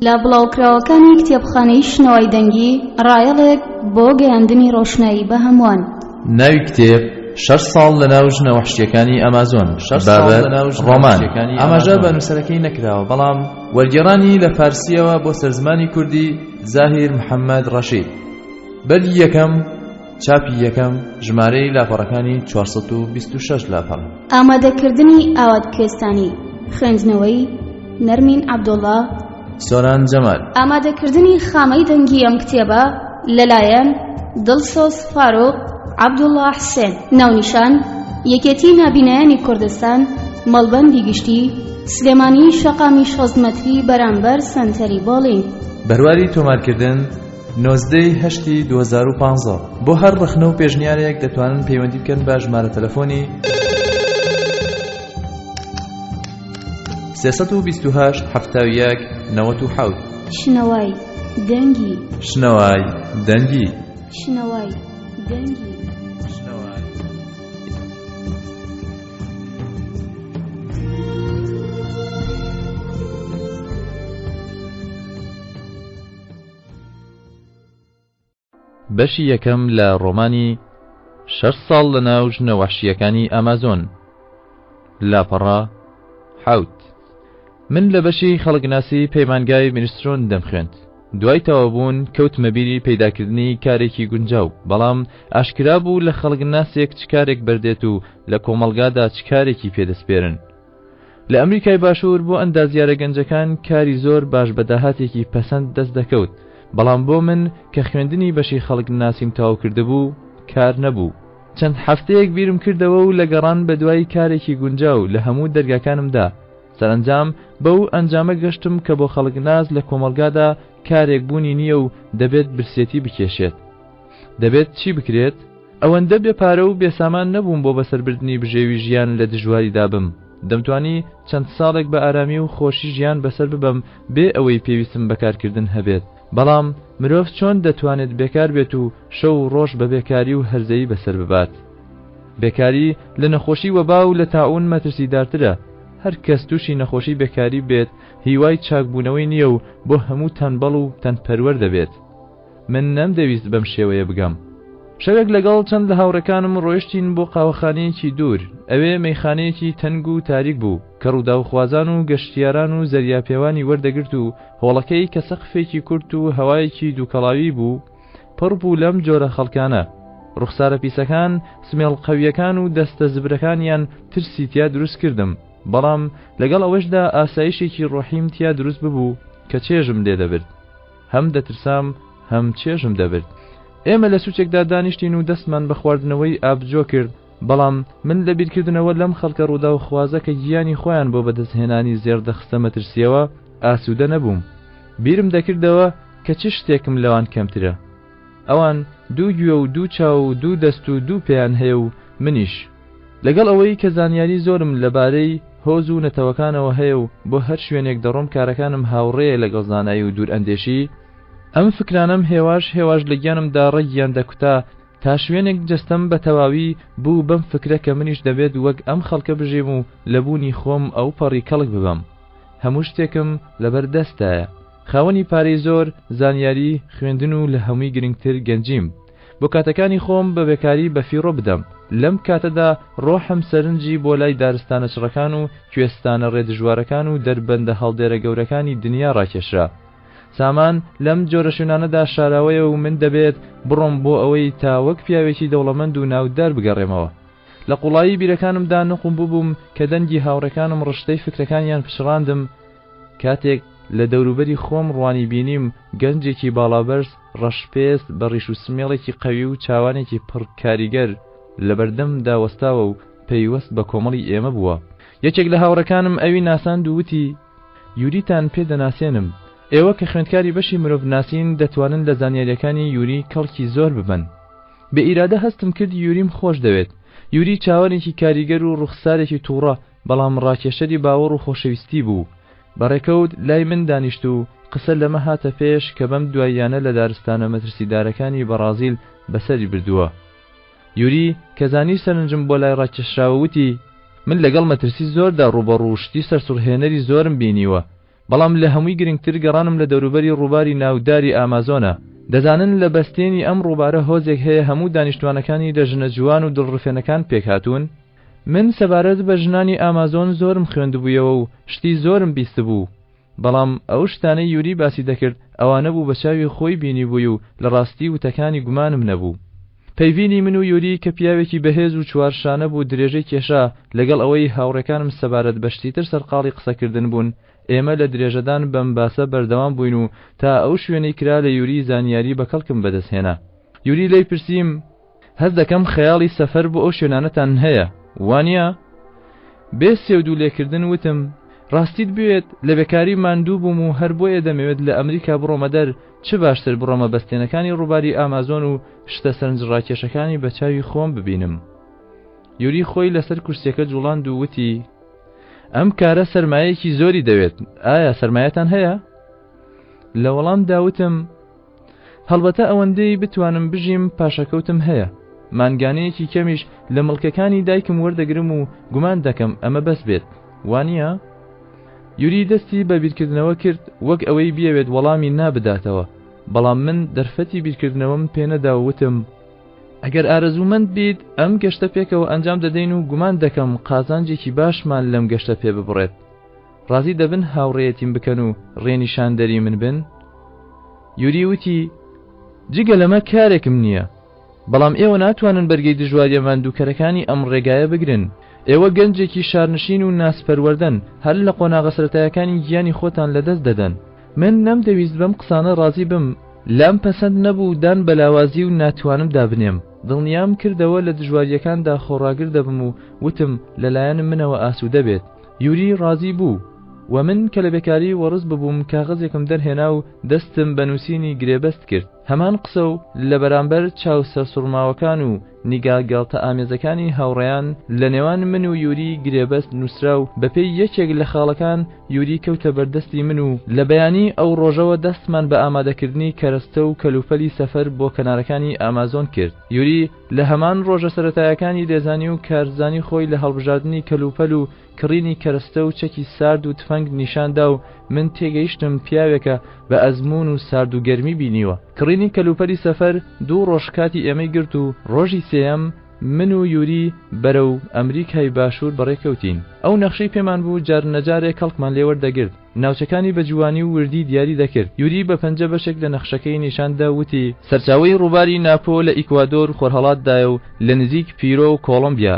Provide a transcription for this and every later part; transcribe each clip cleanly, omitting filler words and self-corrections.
لە بڵاوکراوەکانی کتێبخانەی شنەوای دەنگی ڕایەڵێک بۆ گەیاندنی ڕۆشنایی بە هەمووان. ناوی کتێب، شەش ساڵ لەناو ژنە وەحشییەکانی ئەمازۆن، بابەت، ڕۆمان، ئاماژە بە نووسەرەکەی نەکراوە، بەڵام وەرگێڕانی لە فارسییەوە بۆ سەر زمانی کوردی زاهیر محەممەد ڕەشید. بەرگی یەکەم، چاپی یەکەم، ژمارەی لاپەڕەکانی 426 لاپەڕە. ئامادەکردنی ئاوات کوێستانی، خوێندنەوەی، نەرمین عەبدوڵڵا، سۆران جەمال. ئامادەکردنی خامەی دەنگی ئەم کتێبە لەلایەن، دڵسۆز فاروق عەبدوڵڵا حسێن. ناونیشان، یەکێتی نابینایانی کوردستان، مەڵبەندی گشتی، سلێمانی شەقامی 60 مەتری بەرامبەر سەنتەری بۆڵینگ. بەرواری تۆمارکردن، 19 ی هەشتی 2015. بۆ هەر ڕەخنە و پێشنیارێک دەتوانن پەیوەندی بکەن بە ژمارە تەلەفۆنی. 328 71 97. شنەوای دەنگی. شنەوای دەنگی. شنەوای دەنگی. شنەوای. بەشی یەکەم لە ڕۆمانی شەش ساڵ لە ناو ژنە وەحشییەکانی ئامازۆن لاپەڕە حەوت من لە بەشی خەڵکناسی پەیمانگای مینسترۆن دەمخوێند دوای تەواوبوون کەوتمە بیری پەیداکردنی کارێکی گونجاو بەڵام ئاشکرا بوو لە خەڵکناسێک چ کارێک بەردێت و لە کۆمەڵگادا چ کارێکی پێدەسپێرن لە ئەمریکای باشوور بۆ ئەندازیارە گەنجەکان کاری زۆر باش بە داهاتێکی پەسەند دەست دەکەوت، بەڵام بۆ من کە خوێندنی بەشی خەڵک ناسیم تەواو کردبوو، کار نەبوو. چەند هەفتەیەک بیرم کردەوە و لە گەڕان بە دوای کارێکی گونجاو لە هەموو دەرگاکانم دا. سەرەنجام بەو ئەنجامە گەشتم کە بۆ خەڵکناس لە کۆمەڵگادا کارێک بوونی نییە و دەبێت برسێتی بکێشێت. دەبێت چی بکرێت؟ ئەوەندە بێ پارە و بێ سامان نەبووم بۆ بەسەربردنی بژێوی ژیان لە دژواریدا بم. دەمتوانی چەند ساڵێک بە ئارامی و خۆشی ژیان بەسەر ببەم بێ ئەوەی پێویستم بە کارکردن هەبێت. بەڵام مرۆڤ چۆن دەتوانێت بێکار بێت و شەو و ڕۆژ بە بێکاری و هەرزەیی بەسەر ببات؟ بێکاری لە نەخۆشی وەبا و لە تاعوون مەترسیدارترە. هەر کەس تووشی نەخۆشی بێکاری بێت هیوای چاکبوونەوەی نییە و بۆ هەموو تەنبەڵ و تەنپەروەر دەبێت. من نەمدەویست بەم شێوەیە بگەم. شەوێک لەگەڵ چەند لە هاوڕێکانم ڕۆیشتین بۆ قاوەخانەیەکی دوور، ئەوێ مەیخانەیەکی تەنگ و تاریک بوو کە ڕووداوخوازان و گەشتیاران و زەریاپێوانی وەردەگرت و هۆڵەکەی کە سەقفێکی کورت و هەوایەکی دووکەڵاوی بوو پڕ بوو لەم جۆرە خەڵکانە. ڕوخسارە پیسەکان، سمێڵ قەویەکان و دەستە زبرەکانیان ترسی تیا دروست کردم، بەڵام لەگەڵ ئەوەشدا ئاسایشێکی ڕۆحیم تیا دروست ببوو کە چێژم لێ دەبرد. هەم دەترسام هەم چێژم دەبرد. ئێمە لە سوچێکدا دانیشتین و دەستمان بە خواردنەوەی ئابجۆ کرد، بەڵام من لە بیرکردنەوە لەم خەڵکە ڕووداوخوازە کە گیانی خۆیان بۆ بەدەستهێنانی زێڕ دەخستە مەترسییەوە، ئاسوودە نەبووم. بیرم دەکردەوە کە چ شتێکم لەوان کەمترە. ئەوان دوو گوێ و دوو چاو و دوو دەست و دوو پێیان هەیە و منیش. لەگەڵ ئەوەی کە زانیاری زۆرم لەبارەی هۆز و نەتەوەکانەوە هەیە و بۆ هەر شوێنێک دەڕۆم کارەکانم هاوڕێیە لەگەڵ زانایی و دوورئەندێشی، ئەم فکرانەم هێواش هێواش لە گیانمدا ڕەگیان دەکوتا تا شوێنێک جەستەم بە تەواوی بوو بەم فکرە کە منیش دەبێت وەک ئەم خەڵکە بژیم و لە بوونی خۆم ئەوپەڕی کەڵک ببەم. هەموو شتێکم لەبەر دەستدایە. خاوەنی پارەی زۆر، زانیاری، خوێندن و لە هەمووی گرنگتر گەنجیم. بۆ کاتەکانی خۆم بە بێکاری بەفیڕۆ بدەم. لەم کاتەدا ڕۆحم سەرنجی بۆ لای دارستانە چڕەکان و کوێستانە ڕێ دژوارەکان و دەربەندە هەڵدێرە گەورەکانی دنیا ڕاکێشرا. سامان لەم جۆرە شوێنانەدا شاراوەیە و من دەبێت بڕۆم بۆ ئەوەی تا وەک پیاوێکی دەوڵەمەند و ناودار بگەڕێمەوە. لە قوڵایی بیرەکانمدا نوقم بووبووم کە دەنگی هاوڕێکانم ڕشتەی فکرەکانیان پچڕاندم، کاتێک لە دەوروبەری خۆم ڕوانی بینیم گەنجێکی باڵابەرز ڕەشپێست بە ڕیش و سمێڵێکی قەوی و چاوانێکی پڕ کاریگەر لەبەردەمدا وەستاوە و پەیوەست بە کۆمەڵی ئێمە بووە. یەکێک لە هاوڕێکانم ئەوی ناساند و وتی، یوریتان پێ دەناسێنم. ئێوە کە خوێندکاری بەشی مرۆڤناسین دەتوانن لە زانیارییەکانی یوری کەڵکی زۆر ببەن. بێ ئیرادە هەستم کرد یوریم خۆش دەوێت. یوری چاوانێکی کاریگەر و ڕوخسارێکی تووڕە بەڵام ڕاکێشەری باوەڕ و خۆشەویستی بوو. بە ڕێکەوت لای من دانیشت و قسە لەمە هاتە پێش کە بەم دواییانە لە دارستانە مەترسیدارەکانی بەڕازیل بەسەری بردووە. یوری کە زانی سەرنجم بۆ لای ڕاکێشراوە وتی، من لەگەڵ مەترسی زۆردا ڕووبەڕوو و شتی سەرسوڕهێنەری زۆرم بینیوە. بەڵام لە هەمووی گرنگتر گەڕانم لە دەوروبەری ڕووباری ناوداری ئامازۆنە. دەزانن لە بەستێنی ئەم ڕووبارە هۆزێک هەیە هەموو دانیشتوانەکانی لە ژنە جوان و دڵڕفێنەکان پێکهاتوون؟ من سەبارەت بە ژنانی ئامازۆن زۆرم خوێندبوویەوە و شتی زۆرم بیستبوو. بەڵام ئەو شتانەی یوری باسی دەکرد ئەوانە بوو بە چاوی خۆی بینیبووی و لە ڕاستی وتەکانی گومانم نەبوو. پەیڤینی من و یوری کە پیاوێکی بەهێز و چوارشانە بوو درێژەی کێشا، لەگەڵ ئەوەی هاوڕێکانم سەبارەت بە شتی تر سەرقاڵی قسەکردن بوون، ئێمە لە درێژەدان بەم باسە بەردەوام بووین و تا ئەو شوێنەی کرا لە یوری زانیاری بەکەڵکم بەدەست هێنا. یوری لێی پرسیم. هەست دەکەم خەیاڵی سەفەر بۆ ئەو شوێنانەتان هەیە، وانییە؟ بێ سێودوو لێکردن وتم، ڕاستیت بوێت، لە بێکاری ماندوو بووم و هەر بۆیە دەمەوێت لە ئەمریکا بڕۆمە دەر، چ باشتر بڕۆمە بەستێنەکانی ڕووباری ئامازۆن و شتە سەرنجڕاکێشەکانی بە چاوی خۆم ببینم. یوری خۆی لەسەر کورسییەکە جوڵاند و وتی، ئەم کارە سەرمایەیەکی زۆری دەوێت، ئایا سەرمایەتان هەیە؟ لە وەڵامدا وتم، هەڵبەتە ئەوەندەی بتوانم بژیم پاشەکەوتم هەیە، مانگانەیەکی کەمیش لە مڵکەکانی دایکم وەردەگرم و گومان دەکەم ئەمە بەس بێت، وانییە؟ یوری دەستی بە بیرکردنەوە کرد وەک ئەوەی بیەوێت وەڵامی نا بداتەوە، بەڵام من دەرفەتی بیرکردنەوەم پێنەدا و وتم، ئەگەر ئارەزوومەند بیت ئەم گەشتە پێکەوە ئەنجام دەدەین و گومان دەکەم قازانجێکی باشمان لەم گەشتە پێ ببڕێت. ڕازی دەبن هاوڕێیەتیم بکەن و ڕێنیشاندەری من بن؟ یوری وتی، جگە لەمە کارێکم نییە. بەڵام ئێوە ناتوانن بەرگەی دژوارییە ماندووکەرەکانی ئەم ڕێگایە بگرن. ئێوە گەنجێکی شارنشین و ناسپەروەردەن، هەر لە قۆناغە سەرەتایەکانی گیانی خۆتان لەدەست دەدەن. من نەمدەویست بەم قسانە ڕازی بم، لام پەسەند نەبوو دان بە لاوازی و ناتوانمدا بنێم. دڵنیام کردەوە لە دژوارییەکاندا خۆڕاگر دەبم و وتم لەلایەن منەوە ئاسوودە بێت. یوری ڕازی بوو و من کە لە بێکاری وەڕس ببووم کاغەزێکم دەرهێنا و دەستم بە نووسینی گرێبەست کرد. هەمان قسە و لە بەرامبەر چاو سەرسوڕماوەکان و نیگا گاڵتەئامێزەکانی هاوڕێیان لە نێوان من و یوری گرێبەست نووسرا و بەپێی یەکێک لە خاڵەکان یوری کەوتە بەردەستی من و لە بەیانی ئەو ڕۆژەوە دەستمان بە ئامادەکردنی کەرەستە و کەلوپەلی سەفەر بۆ کەنارەکانی ئامازۆن کرد. یوری لە هەمان ڕۆژە سەرەتایەکانی لێزانی و کارزانی خۆی لە هەڵبژاردنی کەلوپەل و کڕینی کەرەستە و چەکی سارد و تفەنگ نیشان دا و من تێگەیشتم پیاوێکە بە ئەزموون و سارد و گەرمی بینیوە. کڕینی کەلوپەلی سەفەر دوو ڕۆژ کاتی ئێمەی گرت و ڕۆژی سێیەم من و یوری بەرەو ئەمریکای باشوور بەڕێ کەوتین. ئەو نەخشەی پێمان بوو جارنەجارێ کەڵکمان لێ وەردەگرت. ناوچەکانی بە جوانی و وردی دیاری دەکرد. یوری بە پەنجە بەشێک لە نەخشەکەی نیشان دا و وتی، سەرچاوەی ڕووباری ناپۆ لە ئیکوادۆر خۆرهەڵاتدایە و لە نزیک پیرۆ و کۆڵۆمبیا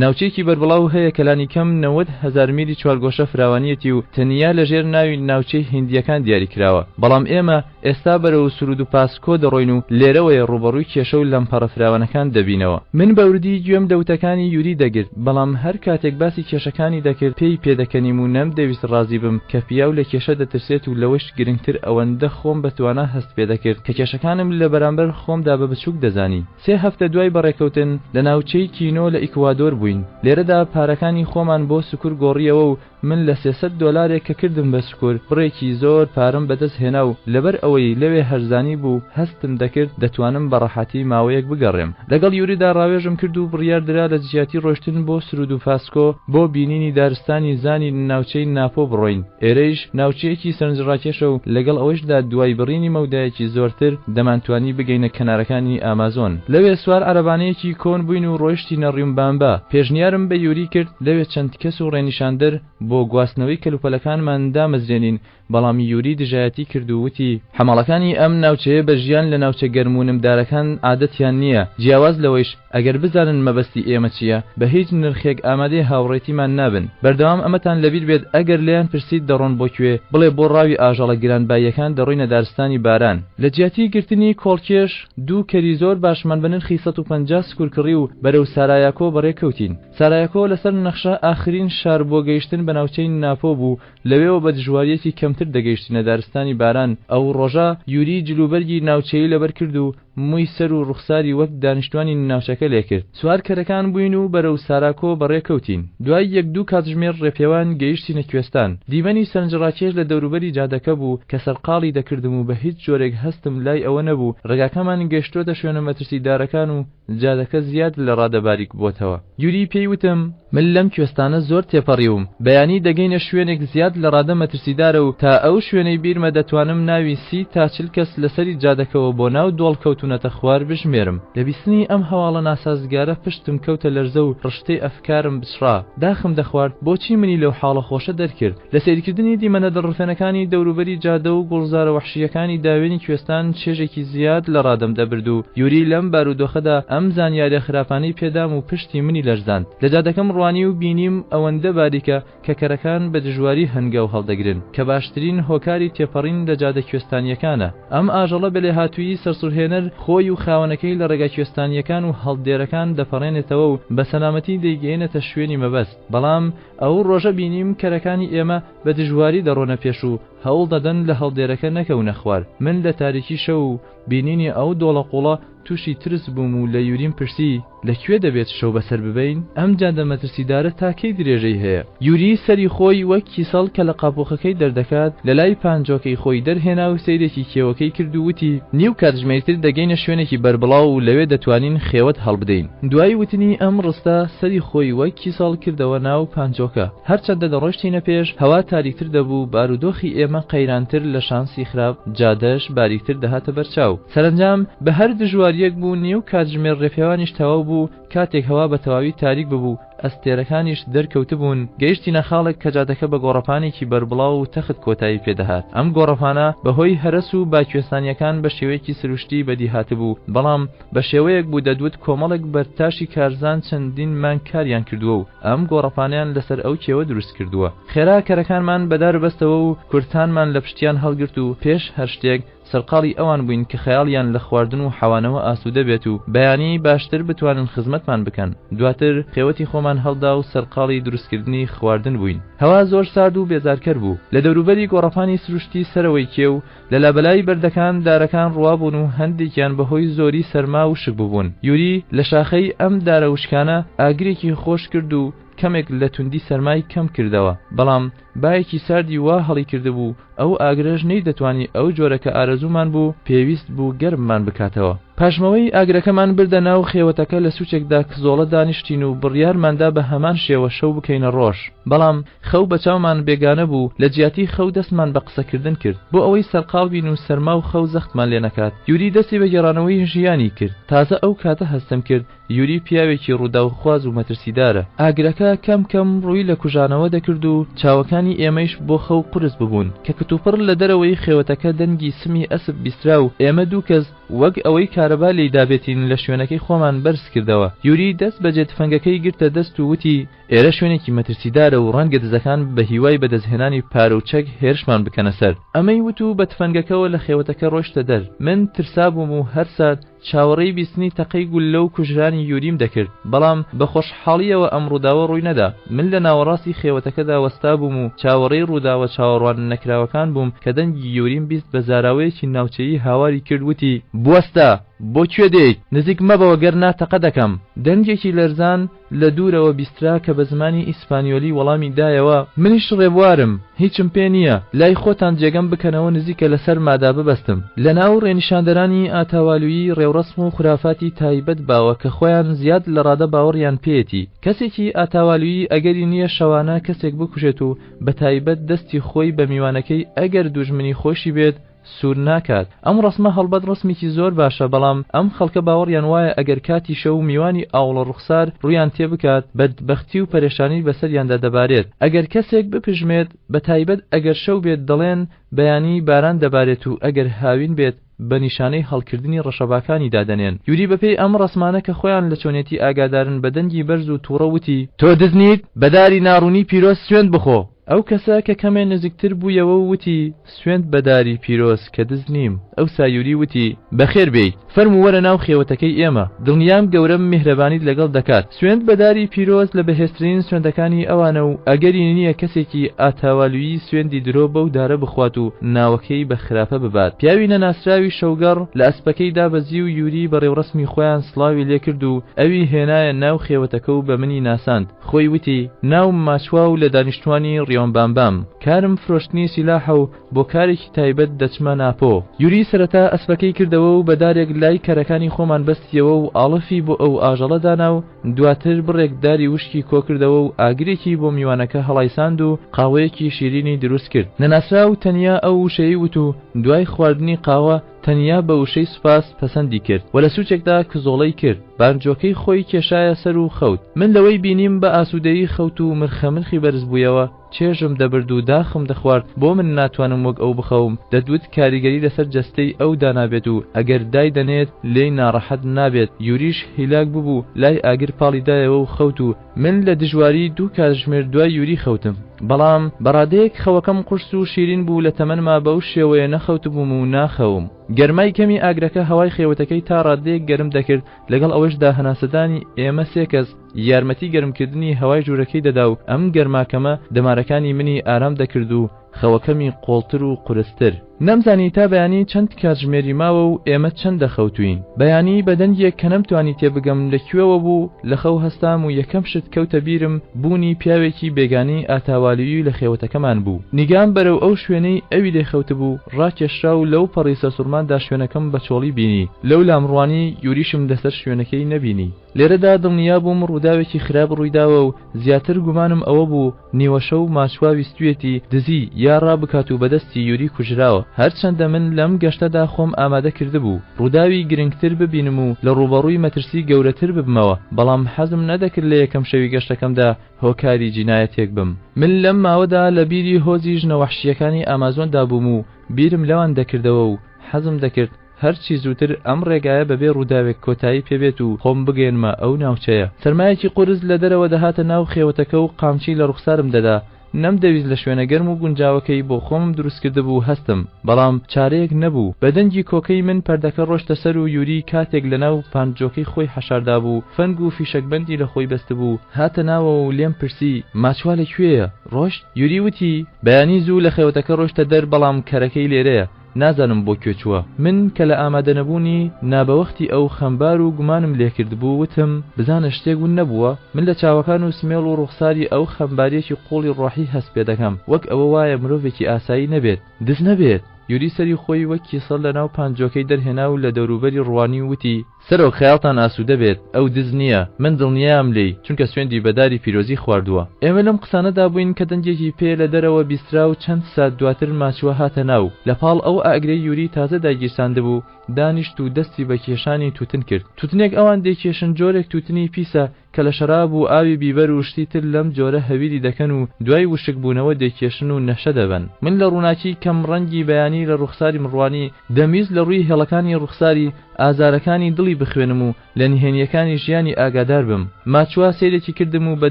ناوچەیەکی بەربڵاو هەیە کە لانیکەم 90,000 میلی چوارگۆشە فراوانییەتی و تەنیا لەژێر ناوی ناوچەی هیندییەکان دیاری کراوە. بەڵام ئێمە ئێستا بەرەو سورودوپاسکۆ دەڕۆین و لێرەوەیە ڕووبەڕووی کێشە و لەمپەڕە فراوانەکان دەبینەوە. من بە وردی گوێم لە وتەکانی یوری دەگرت، بەڵام هەر کاتێک باسی کێشەکانی دەکرد پێی پێدەکەنیم و نەمدەویست ڕازی بم کە پیاو لە کێشە دەترسێت و لەوەش گرنگتر ئەوەندە خۆم بە توانا هەست پێدەکرد کە کێشەکانم لە بەرامبەر خۆمدا بە بچووک دەزانی. سێ هەفتە دوای بەڕێکەوتن، لە ناوچەی کینۆ لە ئیکوادۆر بووین. لێرەدا پارەکانی خۆمان بۆ سکور گۆڕییەوە و من لە 300 دۆلارێک کە کردم بە سکور، بڕێکی زۆر پارەم بەدەست هێنا و لەبەر ئەوەی لەوێ هەرزانی بوو، هەستم دەکرد دەتوانم بە ڕەحەتی ماوەیەک بگەڕێم. لەگەڵ یوریدا ڕاوێژم کرد و بڕیار درا لە جیاتی ڕۆیشتن بۆ سرودوپاسکۆ بۆ بینینی دارستانی زانی ناوچەی ناپۆ بڕۆین. ئێرەیش ناوچەیەکی سەرنجڕاکێشە و لەگەڵ ئەوەیشدا دوای بڕینی مەودایەکی زۆرتر دەمانتوانی بگەینە کەنارەکانی ئامازۆن. لەوێ سوار عەرەبانەیەکی کۆن بووین و ڕۆیشتینە ڕیومبامبا. پێشنیارم بە یوری کرد لەوێ چەند کەس و ڕێنیشاندەر بۆ گواستنەوەی کەلوپەلەکانمان دامەزرێنین، بەڵام یوری دژایەتی کرد و وتی، حەماڵەکانی ئەم ناوچەیە بە ژیان لە ناوچە گەرم و نمدارەکان عادەتیان نییە، جیاواز لەوەیش ئەگەر بزانن مەبەستی ئێمە چییە، بە هیچ نرخێک ئامادەی هاوڕێتیمان نابن. بەردەوام ئەمەتان لەبیر بێت ئەگەر لێیان پرسیت دەڕۆن بۆ کوێ، بڵێ بۆ ڕاوی ئاژەڵە گرانباییەکان دەڕۆینە دارستانی باران. لە جیاتی گرتنی کۆڵکێش، دوو کەری زۆر باشمان بە نرخی 150 سکور کڕی و بەرەو سارایاکۆ بەڕێ کەوتین. سارایاکۆ لەسەر نەخشە ئاخرین شار بۆ گەیشتن بە ناوچەی ناپۆ بوو، لەوێوە بە دژوارییەکی کەمتر دەگەیشتینە دارستانی باران. ئەو ڕۆژە یوری جلوبەرگی ناوچەیی لەبەر کرد و. مووی سەر و ڕوخساری وەک دانیشتوانی ناوچەکە لێکرد. سوار کەرەکان بووین و بەرەو ساراکۆ بەڕێ کەوتین. دوای یەک دوو کاتژمێر ڕێپێوان گەیشتینە کوێستان. دیمەنی سەرنجڕاکێش لە دەوروبەری جادەکە بوو کە سەرقاڵی دەکردم و بە هیچ جۆرێک هەستم لای ئەوە نەبوو ڕێگاکەمان گەیشتۆتە شوێنە مەترسیدارەکان و جادەکە زیاد لە ڕادە باریک بۆتەوە. یوری پێی وتم، من لەم کوێستانە زۆر تێپەڕیوم، بەیانی دەگەینە شوێنێک زیاد لە ڕادە مەترسیدارە و تا ئەو شوێنەی بیرمە دەتوانم ناوی سی تا 40 کەس لەسەری جادەکەوە بۆ ناو دۆڵ کەوتوونەتە خوار بژمێرم. لە بیستنی ئەم هەواڵە ناسازگارە پشتم کەوتە لەرزە و ڕشتەی ئەفکارم بچڕا. داخم دەخوارد بۆچی منی لەو حاڵە خۆشە دەرکرد. لە سەیرکردنی دیمەنە دڵڕفێنەکانی دەوروبەری جادە و گوڵزارە وەحشییەکانی داوێنی کوێستان چێژێکی زیاد لە ڕادەم دەبرد و یوری لەم بارودۆخەدا ئەم زانیاریە خراپانەی پێدام و پشتی منی لەرزاند. لە جادەکەم ڕوانی و بینیم ئەوەندە باریکە کە کەرەکان بە دژواری هەنگاو هەڵدەگرن، کە باشترین هۆکاری تێپەڕین لە جادە کوێستانییەکانە. ئەم ئاژەڵە بە لێهاتوویی سەرسوڕهێنەر خۆی و خاوەنەکەی لە ڕێگا کوێستانییەکان و هەڵدێرەکان دەپەڕێنێتەوە و بە سەلامەتی دەیگەیەنێتە شوێنی مەبەست. بەڵام ئەو ڕۆژە بینیم کەرەکانی ئێمە بە دژواری دەڕۆنە پێش و هەوڵ دەدەن لە هەڵدێرەکە نەکەونە خوار. من لە تاریکی شەو و بینینی ئەو دۆڵە قوڵە تووشی ترس بووم و لە یوریم پرسی، لە کوێ دەبێت شەو بەسەر ببەین؟ ئەم جادە مەترسیدارە تا کەی درێژەی هەیە؟ یوری سەری خۆی وەک کیسەڵ کە لە قاپوخەکەی دەردەکات لە لای پانجۆکەی خۆی دەرهێنا و سەیرێکی کێوەکەی کرد و وتی، نیو کاتژمێرتر دەگەینە شوێنێکی بەربڵاو و لەوێ دەتوانین خێوەت هەڵبدەین. دوای وتنی ئەم ڕستە سەری خۆی وەک کیسەڵ کردەوە ناو پانجۆکە. هەرچەندە دەڕۆیشتینە پێش، هەوا تاریکتر دەبوو، بارودۆخی ئێمە قەیرانتر لە شانسی خراپ، جادەش باریکتر دەهاتە بەرچاو. سەرەنجام بە هەر دژوارییەک بوو نیو کاتژمێر ڕێپێوانیش تەواو بوو، کاتێک هەوا بە تەواوی تاریک ببوو، ئەستێرەکانیش دەرکەوتبوون، گەیشتینە خاڵێک کە جادەکە بە گۆڕەپانێکی بەربڵاو و تەخت کۆتایی پێ دەهات. ئەم گۆڕەپانە بە هۆی هەرەس و با کوێستانییەکان بە شێوەیەکی سروشتی بەدی هاتبوو، بەڵام بە شێوەیەک بوو دەدوت کۆمەڵێک بەردتاشی کارزان چەندین مانگ کاریان کردووە و ئەم گۆڕەپانەیان لەسەر ئەو کێوە دروست کردووە. خێرا کەرەکانمان بە دار بەستەوە و کورتانمان لە پشتیان هەڵگرت و پێش هەر شتێک سەرقاڵی ئەوان بووین کە خەیاڵیان لە خواردن و حەوانەوە ئاسوودە بێت و بەیانی باشتر بتوانن خزمەتمان بکەن. دواتر خێوەتی خۆمان هەڵدا و سەرقاڵی دروستکردنی خواردن بووین. هەوا زۆر سارد و بێزارکەر بوو. لە دەوروبەری گۆڕەپانی سروشتی سەرەوەی کێو، لە لابەلای بەردەکان دارەکان ڕوابوون و هەندێکیان بەهۆی زۆری سەرما وشک ببوون. یوری لە شاخەی ئەم دارە وشکانە ئاگرێکی خۆش کرد و کەمێک لە توندی سەرمای کەم کردەوە، بەڵام بایەکی ساردی وا هەڵی کردبوو ئەو ئاگرەش نەیدەتوانی ئەو جۆرە کە ئارەزوومان بوو پێویست بوو گەرممان بکاتەوە. پاشماوەی ئاگرەکەمان بردە ناو خێوەتەکە لە سوچێکدا کزۆڵە دانیشتین و بڕیارماندا بە هەمان شێوە شەو بکەینە ڕۆژ. بەڵام خەو بە چاومان بێگانە بوو، لە جیاتی خەو دەستمان بە قسەکردن کرد بۆ ئەوەی سەرقاڵ بین و سەرما و خەو زەختمان لێ نەکات. یوری دەستی بە گێڕانەوەی ژیانی کرد. تازە ئەو کاتە هەستم کرد یوری پیاوێکی ڕووداوخواز و مەترسیدارە. ئاگرەکە کەم کەم ڕووی لە کوژانەوە دەکرد و چاوەکانی ئێمەیش بۆ خەو قورس ببوون. کە کتوپڕ لە دەرەوەی خێوەتەکە دەنگی سمی ئەسپ بیسترا و ئێمە دوو کەس وەک ئەوەی کارەبا لێی دابێتین لە شوێنەکەی خۆمان بەرز کردەوە. یوری دەست بەجێ تفەنگەکەی گرتە دەست و وتی، ئێرە شوێنێکی مەترسیدارە و ڕەنگە دزەکان بە هیوای بەدەستهێنانی پارە و چەک هێرشمان بکەنە سەر. ئەمەی وت و بە تفەنگەکەوە لە خێوەتەکە ڕۆیشتە دەر. من ترسابووم و هەر سات چاوەڕێی بیستنی تەقەی گوللە و کوژرانی یوریم دەکرد، بەڵام بە خۆشحاڵییەوە ئەم ڕووداوە ڕووی نەدا. من لە ناوەڕاستی خێوەتەکەدا وەستابووم و چاوەڕێی ڕووداوە چاوەڕوان نەکراوەکان بووم کە دەنگی یوریم 20 بە زاراوەیەکی ناوچەیی هاواری کرد وتی، بوەستە! بۆ کوێ دێیت؟ نزیک مەبەوە گەر نا تەقە دەکەم! دەنگێکی لەرزان لە دوورەوە بیسترا کە بە زمانی ئیسپانیۆلی وەڵامی دایەوە، منیش ڕێبوارم، هیچم پێ نییە، لای خۆتان جێگەم بکەنەوە نزیکە لە سەرمادا ببەستم. لە ناو ڕێنیشاندەرانی ئاتاوالویی ڕێوڕەسم و خورافاتی تایبەت باوە کە خۆیان زیاد لە ڕادە باوەڕیان پێیەتی. کەسێکی ئاتاوالویی ئەگەری نییە شەوانە کەسێک بکوژێت و بە تایبەت دەستی خۆی بە میوانەکەی ئەگەر دوژمنی خۆیشی بێت سوور ناکات. ئەم ڕەسمە هەڵبەت ڕەسمێکی زۆر باشە بەڵام ئەم خەڵکە باوەڕیان وایە ئەگەر کاتی شەو میوانی ئاوڵە ڕوخسار ڕوویان تێ بکات بەدبەختی و پەرێشانی بەسەریاندا دەبارێت ئەگەر کەسێک بپژمێت بەتایبەت ئەگەر شەو بێت دەڵێن بەیانی باران دەبارێت و ئەگەر هاوین بێت بە نیشانەی هەڵکردنی ڕەشەباکانی دادەنێن. یوری بەپێی ئەم ڕەسمانە کە خۆیان لە چۆنێتی ئاگادارن بە دەنگی بەرز و توڕە وتی. تۆ دز نیت؟ بە داری ناڕوونی پیرۆز سوێند بخۆ! ئەو کەسە کە کەمێ نزیکتر بوویەوە و وتی، سوێند بە داری پیرۆز کە دز نیم. ئەوسا یوری وتی، بەخێر بێیت. فەرموو وەرە ناو خێوەتەکەی ئێمە. دڵنیام گەورەم میهرەبانیت لەگەڵ دەکات. سوێند بە داری پیرۆز لە بەهێزترین سوێندەکانی ئەوانە و ئەگەری نییە کەسێکی ئاتاوالویی سوێندی درۆ بەو دارە بخوات و ناوەکەی بە خراپە ببات. پیاوی نەناسراوی شەوگەڕ لە ئەسپەکەی دابەزی و یوری بە ڕێوڕەسمی خۆیان سڵاوی لێکرد و ئەوی هێنایە ناو خێوەتەکە و بە منی ناساند. خۆی وتی، ناوم ماچوا و لە دانیشتوانی ڕیۆمبامبام. کارم فرۆشتنی سیلاحە و بۆ کارێکی تایبەت دەچمە ناپۆ. یوری سەرەتا ئەسپەکەی کردەوە و بە دارێک لای کەرەکانی خۆمان بەستیەوە و ئاڵفی بۆ ئەو ئاژەڵە دانا و دواتر بڕێک داری وشکی کۆکردەوە و ئاگرێکی بۆ میوانەکە هەڵایساند و قاوەیەکی شیرینی دروست کرد. نەناسراو تەنیا ئەو وشەی وت و دوای خواردنی قاوە تەنیا بە وشەی سوپاس پەسەندی کرد و لە سوچێکدا کزۆڵەی کرد، بانجۆکەی خۆی کێشایە سەر و خەوت. من لەوەی بینیم بە ئاسوودەیی خەوت و مرخە مرخی بەرز بوویەوە، چێژم دەبرد و داخم دەخوارد بۆ من ناتوانم وەک ئەو بخەوم، دەتوت کاریگەری لەسەر جەستەی ئەو دانابێت و ئەگەر دایدەنێت لێی ناڕەحەت نابێت، یوریش هیلاک ببوو لای ئاگر پاڵی دایەوە و خەوت و من لە دژواری دوو کاتژمێر دوای یوری خەوتم، بەڵام بە ڕادەیەک خەوەکەم قورس و شیرین بوو لە تەمەنما بەو شێوەیە نەخەوتبووم و ناخەوم. گەرمای کەمی ئاگرەکە هەوای خێوەتەکەی تا ڕادەیەک گەرم دەکرد، لەگەڵ ئەوەشدا هەناسەدانی ئێمە سێ کەس یارمەتی گەرمکردنی هەوای ژوورەکەی دەدا و ئەم گەرما کەمە دەمارەکانی منی ئارام دەکرد و خەوەکەمی قوڵتر و قورستر. نەمزانی تا بەیانی چەند کاتژمێری ماوە و ئێمە چەندە خەوتووین. بەیانی بە دەنگێک کە نەمتوانی تێبگەم لە کوێوە بوو لە خەو هەستام و یەکەم شت کەوتە بیرم بوونی پیاوێکی بێگانەی ئاتاوالیی لە خێوەتەکەمان بوو. نیگام بەرەو ئەو شوێنەی ئەوی لێ خەوتبوو ڕاکێشرا و لەو پەڕی سەرسوڕماندا شوێنەکەم بە چۆڵی بینی. لەو لام ڕوانی یوریشم لەسەر شوێنەکەی نەبینی. لێرەدا دڵنیا بووم ڕووداوێکی خراپ ڕوویداوە و زیاتر گومانم ئەوە بوو نیوەشەو ماچوا ویستویەتی دزی یا ڕابکات و بەدەستی یوری کوژراوە. هەرچەندە من لەم گەشتەدا خۆم ئامادە کردبوو ڕووداوی گرنگتر ببینم و لە ڕووبەڕووی مەترسی گەورەتر ببمەوە، بەڵام حەزم نەدەکرد لە یەکەم شەوی گەشتەکەمدا هۆکاری جینایەتێک بم. من لەم ماوەدا لە بیری هۆزی ژنە وەحشییەکانی ئامازۆندا بووم و بیرم لەوان دەکردەوە و حەزم دەکرد هەرچی زووتر ئەم ڕێگایە بەبێ ڕووداوێک کۆتایی پێ بێت و خۆم بگەیەنمە ئەو ناوچەیە. سەرمایەکی قورس لە دەرەوە دەهاتە ناو خێوەتەکە و قامچی لە ڕوخسارم دەدا. نەمدەویست لە شوێنە گەرم و گونجاوەکەی بۆ خۆمم دروستکردبوو هەستم، بەڵام چارەیەک نەبوو. بە دەنگی کۆکەی من پەردەکە ڕۆشتە سەر و یوری کاتێک لەناو پانجۆکەی خۆی حەشاردابوو، فەنگ و فیشەکبەندی لە خۆی بەستبوو، هاتە ناوەوە و لێم پرسی، ماچوا لە کوێیە؟ ڕۆشت؟ یوری وتی، بەیانی زوو لە خێوەتەکە ڕۆشتە دەر، بەڵام کەرەکەی لێرەیە. نازانم بۆ کوێ چووە. من کە لە ئامادەنەبوونی نابەوەختی ئەو خەمبار و گومانم لێکردبوو، وتم، بزانە شتێک ون نەبووە؟ من لە چاوەکان و سمێڵ و ڕوخساری ئەو خەمبارییەکی قووڵی ڕۆحی هەست پێدەکەم، وەک ئەوە وایە مرۆڤێکی ئاسایی نەبێت. دز نەبێت! یوری سەری خۆی وەک کیسەڵ لەناو پانجۆکەی دەرهێنا و لە دەوروبەری ڕوانی و وتی، سەرۆک خەیاڵتان ئاسوودە بێت، ئەو دز نییە، من دڵنیام لێی، چونکە سوێندی بە داری پیرۆزی خواردووە. ئێمە لەم قسانەدا بووین کە دەنگێکی پێ لە دەرەوە بیسترا و چەند سات دواتر ماچوە هاتە ناو، لە پاڵ ئەو ئاگرەی یوری تازە دایگیرساندبوو دانیشت و دەستی بە کێشانی تووتن کرد. تووتنێک ئەوان دەیکێشن جۆرێک تووتنی پیسە کە لە شەراب و ئاوی بیبەر و شتی تر لەم جۆرە هەویری دەکەن و دوای وشک بوونەوە دەیکێشن و نەشە دەبەن. من لە ڕووناکی کەم ڕەنگی بەیانی لە ڕوخساریم ڕوانی، دەمویست لە ڕووی هێڵەکانی ڕوخساری، ئازارەکانی دڵی بخوێنم و لە نهێنییەکانی ژیانی ئاگادار بم. ماچوا سەیرێکی کردم و بە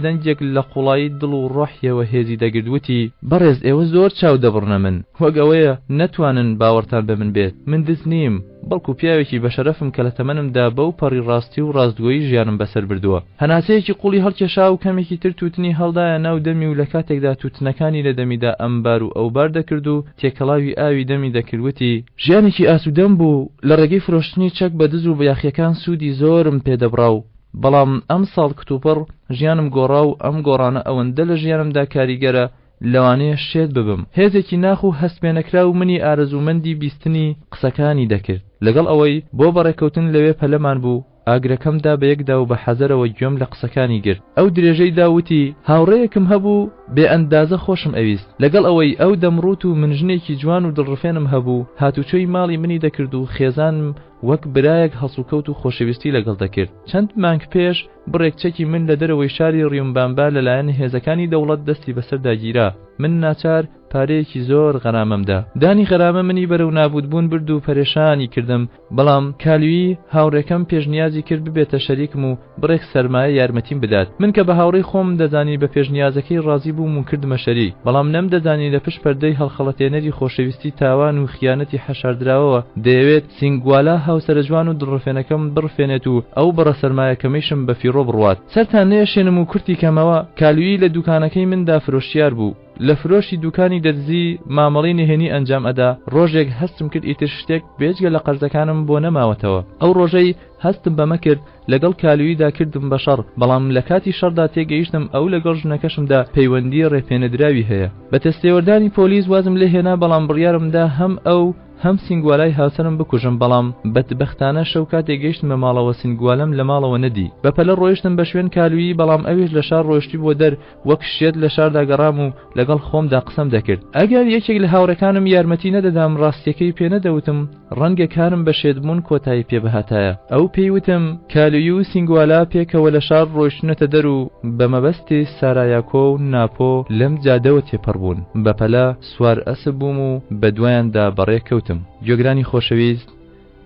دەنگێک لە قوڵایی دڵ و ڕۆحیەوە هێزی دەگرت وتی، بەڕێز ئێوە زۆر چاو دەبڕنە من، وەک ئەوەیە نەتوانن باوەڕتان بە من بێت، من دز نیم، بەڵکو پیاوێکی بەشەرەفم کە لە تەمەنمدا بەو پەڕی ڕاستی و ڕاستگۆیی ژیانم بەسەر بردووە. هەناسەیەکی قوڵی هەڵکێشا و کەمێکی تر تووتنی هەڵدایە ناو دەمی و لە کاتێکدا تووتنەکانی لە دەمیدا ئەمبار و ئەوبار دەکرد و تێکەڵاوی ئاوی دەمی دەکرد وتی، ژیانێکی ئاسوودەم بوو، لە ڕێگەی فرۆشتنی چەک بە دز و یاخییەکان سوودی زۆرم پێ دەبڕا و بەڵام ئەمساڵ کتوپڕ ژیانم گۆڕا و ئەم گۆڕانە ئەوەندە لە ژیانمدا کاریگەرە لەوانەیە شێت ببم. هێزێکی ناخ و هەستپێنەکراو منی ئارەزوومەندی بیستنی قسەکانی دەکرد. لەگەڵ ئەوەی بۆ بەڕێکەوتن لەوێ پەلەمان بوو، ئاگرەکەم دا بەیەکدا و بە حەزەرەوە گوێم لە قسەکانی گرت. ئەو درێژەی دا و وتی، هاوڕێیەکم هەبوو بێ ئەندازە خۆشم ئەویست. لەگەڵ ئەوەی ئەو دەمڕووت و من ژنێکی جوان و دڵڕفێنم هەبوو، هاتوچۆی ماڵی منی دەکرد و خێزانم. وەک برایەک هەڵسوکەوت و خۆشەویستی لەگەڵ دەکرد. چەند مانگ پێش بڕێک چەکی من لە دەرەوەی شاری ڕیومبامبا لەلایەن هێزەکانی دەوڵەت دەستی بەسەردا گیرا. من ناچار پارەیەکی زۆر غەرامەم دا. دانی غەرامە منی بەرەو نابوودبوون برد و پەرێشانی کردم، بەڵام کالویی هاوڕێکەم پێشنیازی کرد ببێتە شەریکم و بڕێک سەرمایە یارمەتیم بدات. من کە بە هاوڕێی خۆمم دەزانی بە پێشنیازەکەی ڕازی بووم و کردمە شەریک. بەڵام نەمدەزانی لە پشت پەردەی هەڵخەڵەتێنەری خۆشەویستی تاوان و خیانەتی حەشاردراوەوە دەیەوێت سینگوالا هاوسەرە جوان و دڵڕفێنەکەم بڕفێنێت و ئەو بڕە سەرمایە کەمەیشم بە فیڕۆ بڕوات. سەرتان نەیەشێنم و کورتی کەمەوە، کالویی لە دوکانەکەی مندا فرۆشیار بوو. لە فرۆشی دوکانی دەرزی مامەڵەی نهێنی ئەنجام ئەدا، ڕۆژێک هەستم کرد ئیتر شتێک بێجگە لە قەرزەکانم بۆ نەماوەتەوە. ئەو ڕۆژەی هەستم بەمە کرد لەگەڵ کالوییدا کردم بە شەڕ، بەڵام لە کاتی شەڕدا تێگەیشتم ئەو لەگەڵ ژنەکەشمدا پەیوەندی ڕێپێنەدراوی هەیە. بە دەستێوەردانی پۆلیس وازم لێ هێنا، بەڵام بڕیارم دا هەم ئەو هەم سینگوالای هاوسەرم بکوژم، بەڵام بەدبەختانە شەو کاتێک گەیشتمە ماڵەوە سینگوالم لە ماڵەوە نەدی. بەپەلە ڕۆیشتم بە شوێن کالویی، بەڵام ئەویش لە شار ڕۆیشتبووە دەر، وەک شێت لە شاردا گەڕام و لەگەڵ خۆمدا قسەم دەکرد. ئەگەر یەکێک لە هاوڕێکانم یارمەتی نەدەدام ڕاستییەکەی پێ نەدەوتم، ڕەنگە کارم بە شێتبوون کۆتایی پێ بهاتایە. ئەو پێی وتم، کالوی و سینگوالا پێکەوە لە شار ڕۆیشتوونەتە دەر و بە مەبەستی سارایاکۆ و ناپۆ لەم جادەوە تێپەڕ بوون. بەپەلە سوار ئەسپ بووم و بە دوایاندا بەڕێ کەوتم. گوێگرانی خۆشەویست،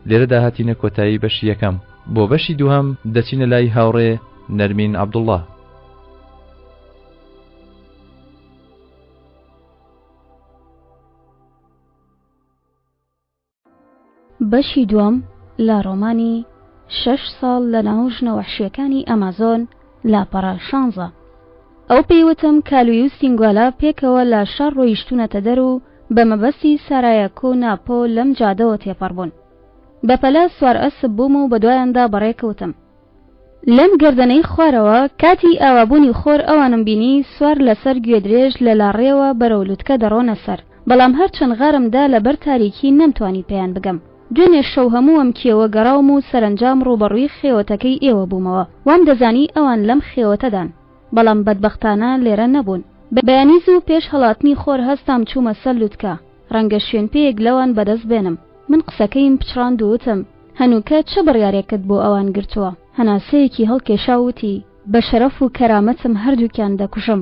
لێرەدا هاتینە کۆتایی بەشی یەکەم. بۆ بەشی دووهەم دەچینە لای هاوڕێ نەرمین عەبدوڵڵا. بەشی دووەم لە ڕۆمانی شەش ساڵ لە ناو ژنە وەحشیەکانی ئەمازۆن لاپەڕە شانزە ئەو پێی وتم کالوی و سینگوالا پێکەوە لە شار ڕۆیشتوونەتە دەر و بە مەبەستی سارایاکۆ و ناپۆ لەم جادەوە تێپەڕ بوون بەپەلە سوار ئەسپ بووم و بەدوایاندا بەڕێکەوتم لەم گەردەنەی خوارەوە کاتی ئاوابوونی خۆر ئەوانم بینی سوار لەسەر گوێدرێژ لە لاڕێوە بەرەو لوتکە دەڕۆنە سەر، بەڵام هەرچەند غارم دا لەبەر تاریکی نەمتوانی پێیان بگەم. دوێنێ شەو هەموو ئەم کێوە گەڕاوم و سەرەنجام ڕووبەڕووی خێوەتەکەی ئێوە بوومەوە. وام دەزانی ئەوان لەم خێوەتەدان، بەڵام بەدبەختانە لێرە نەبوون. بەیانی زوو پێش هەڵاتنی خۆر هەستام چوومە سەر لوتکە، ڕەنگە شوێنپێیەک لەوان بەدەست بێنم. من قسەکەیم پچڕاند و وتم، هەنووکە چ بڕیارێکت بۆ ئەوان گرتووە؟ هەناسەیەکی هەڵکێشا و وتی، بە شەرەف و کەرامەتم هەردووکیان دەکوژم،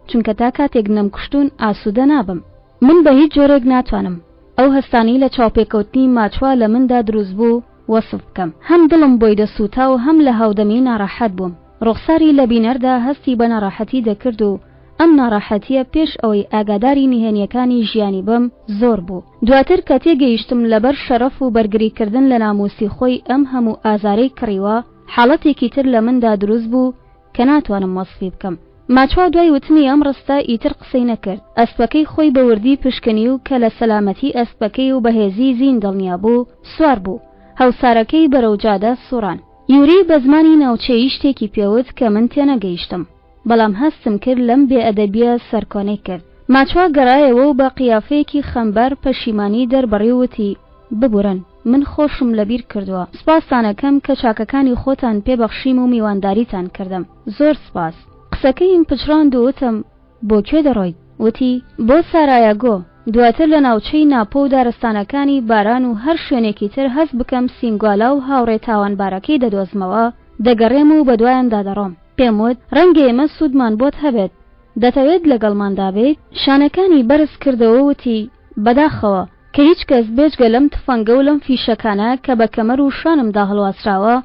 چونکە تا کاتێک نەمکوشتوون ئاسوودە نابم. من بە هیچ جۆرێک ناتوانم ئەو هەستانەی لە چاوپێکەوتنی ماچوا لە مندا دروست بوو وەسف بکەم. هەم دڵم بۆی دەسووتا و هەم لە هاودەمی ناڕەحەت بووم. ڕوخساری لە بینەردا هەستی بە ناڕەحەتی دەکرد و ئەم ناڕەحەتییە پێش ئەوەی ئاگاداری نهێنییەکانی ژیانی بم زۆر بوو. دواتر کە تێگەیشتم لەبەر شەرەف و بەرگریکردن لە ناموسی خۆی ئەم هەموو ئازارەی کڕیوە، حاڵەتێکی تر لە مندا دروست بوو کە ناتوانم وەسفی بکەم. ماچوا دوای وتنی ئەم ڕستە ئیتر قسەی نەکرد. ئەسپەکەی خۆی بە وردی پشکنی و کە لە سەلامەتی ئەسپەکەی و بەهێزیی زین دڵنیا بوو، سوار بوو. هەوسارەکەی بەرەو جادە سوڕان. یوری بە زمانی ناوچەیی شتێکی پێوت کە من تێنەگەیشتم. بەڵام هەستم کرد لەم بێ ئەدەبیە سەرکۆنەی کرد. ماچوا گەڕایەوە و بە قیافەیەکی خەمبار پەشیمانی دەربڕی و وتی، ببورن، من خۆشم لەبیر کردووە. سوپاستان ئەکەم کە چاکەکانی خۆتان پێ بەخشیم و میوانداریتان کردم. زۆر سوپاس. قسەکەیم پچڕاند و وتم، بۆ کوێ دەڕۆیت؟ وتی، بۆ سارایاگۆ. دواتر لە ناوچەی ناپۆ و دارستانەکانی باران و هەر شوێنێکی تر هەست بکەم سینگوالا و هاوڕێ تاوانبارەکەی دەدۆزمەوە، دەگەڕێم و بەدوایاندا دەڕۆم. پێم وت، ڕەنگە ئێمە سوودمان بۆت هەبێت. دەتەوێت لەگەڵماندا بێیت؟ شانەکانی بەرز کردەوە و وتی، بەداخەوە، کە هیچ کەس بێجگە لەم تفەنگە و لەم فیشەکانە کە بە کەمەر و شانمدا هەڵواسراوە،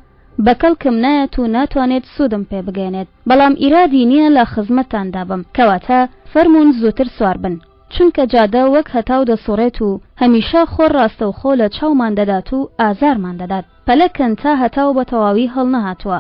بە کەڵکم نایەت و ناتوانێت سوودم پێ بگەیەنێت. بەڵام ئیرادی نییە لە خزمەتتاندا بم. کەواتە، فەرموون زووتر سوار بن. چونکە جادە وەک هەتاو دەسوڕێت و هەمیشە خۆر ڕاستەوخۆ لە چاومان دەدات و ئازارمان دەدات. پەلە کەن تا هەتاو بە تەواوی هەڵنەهاتووە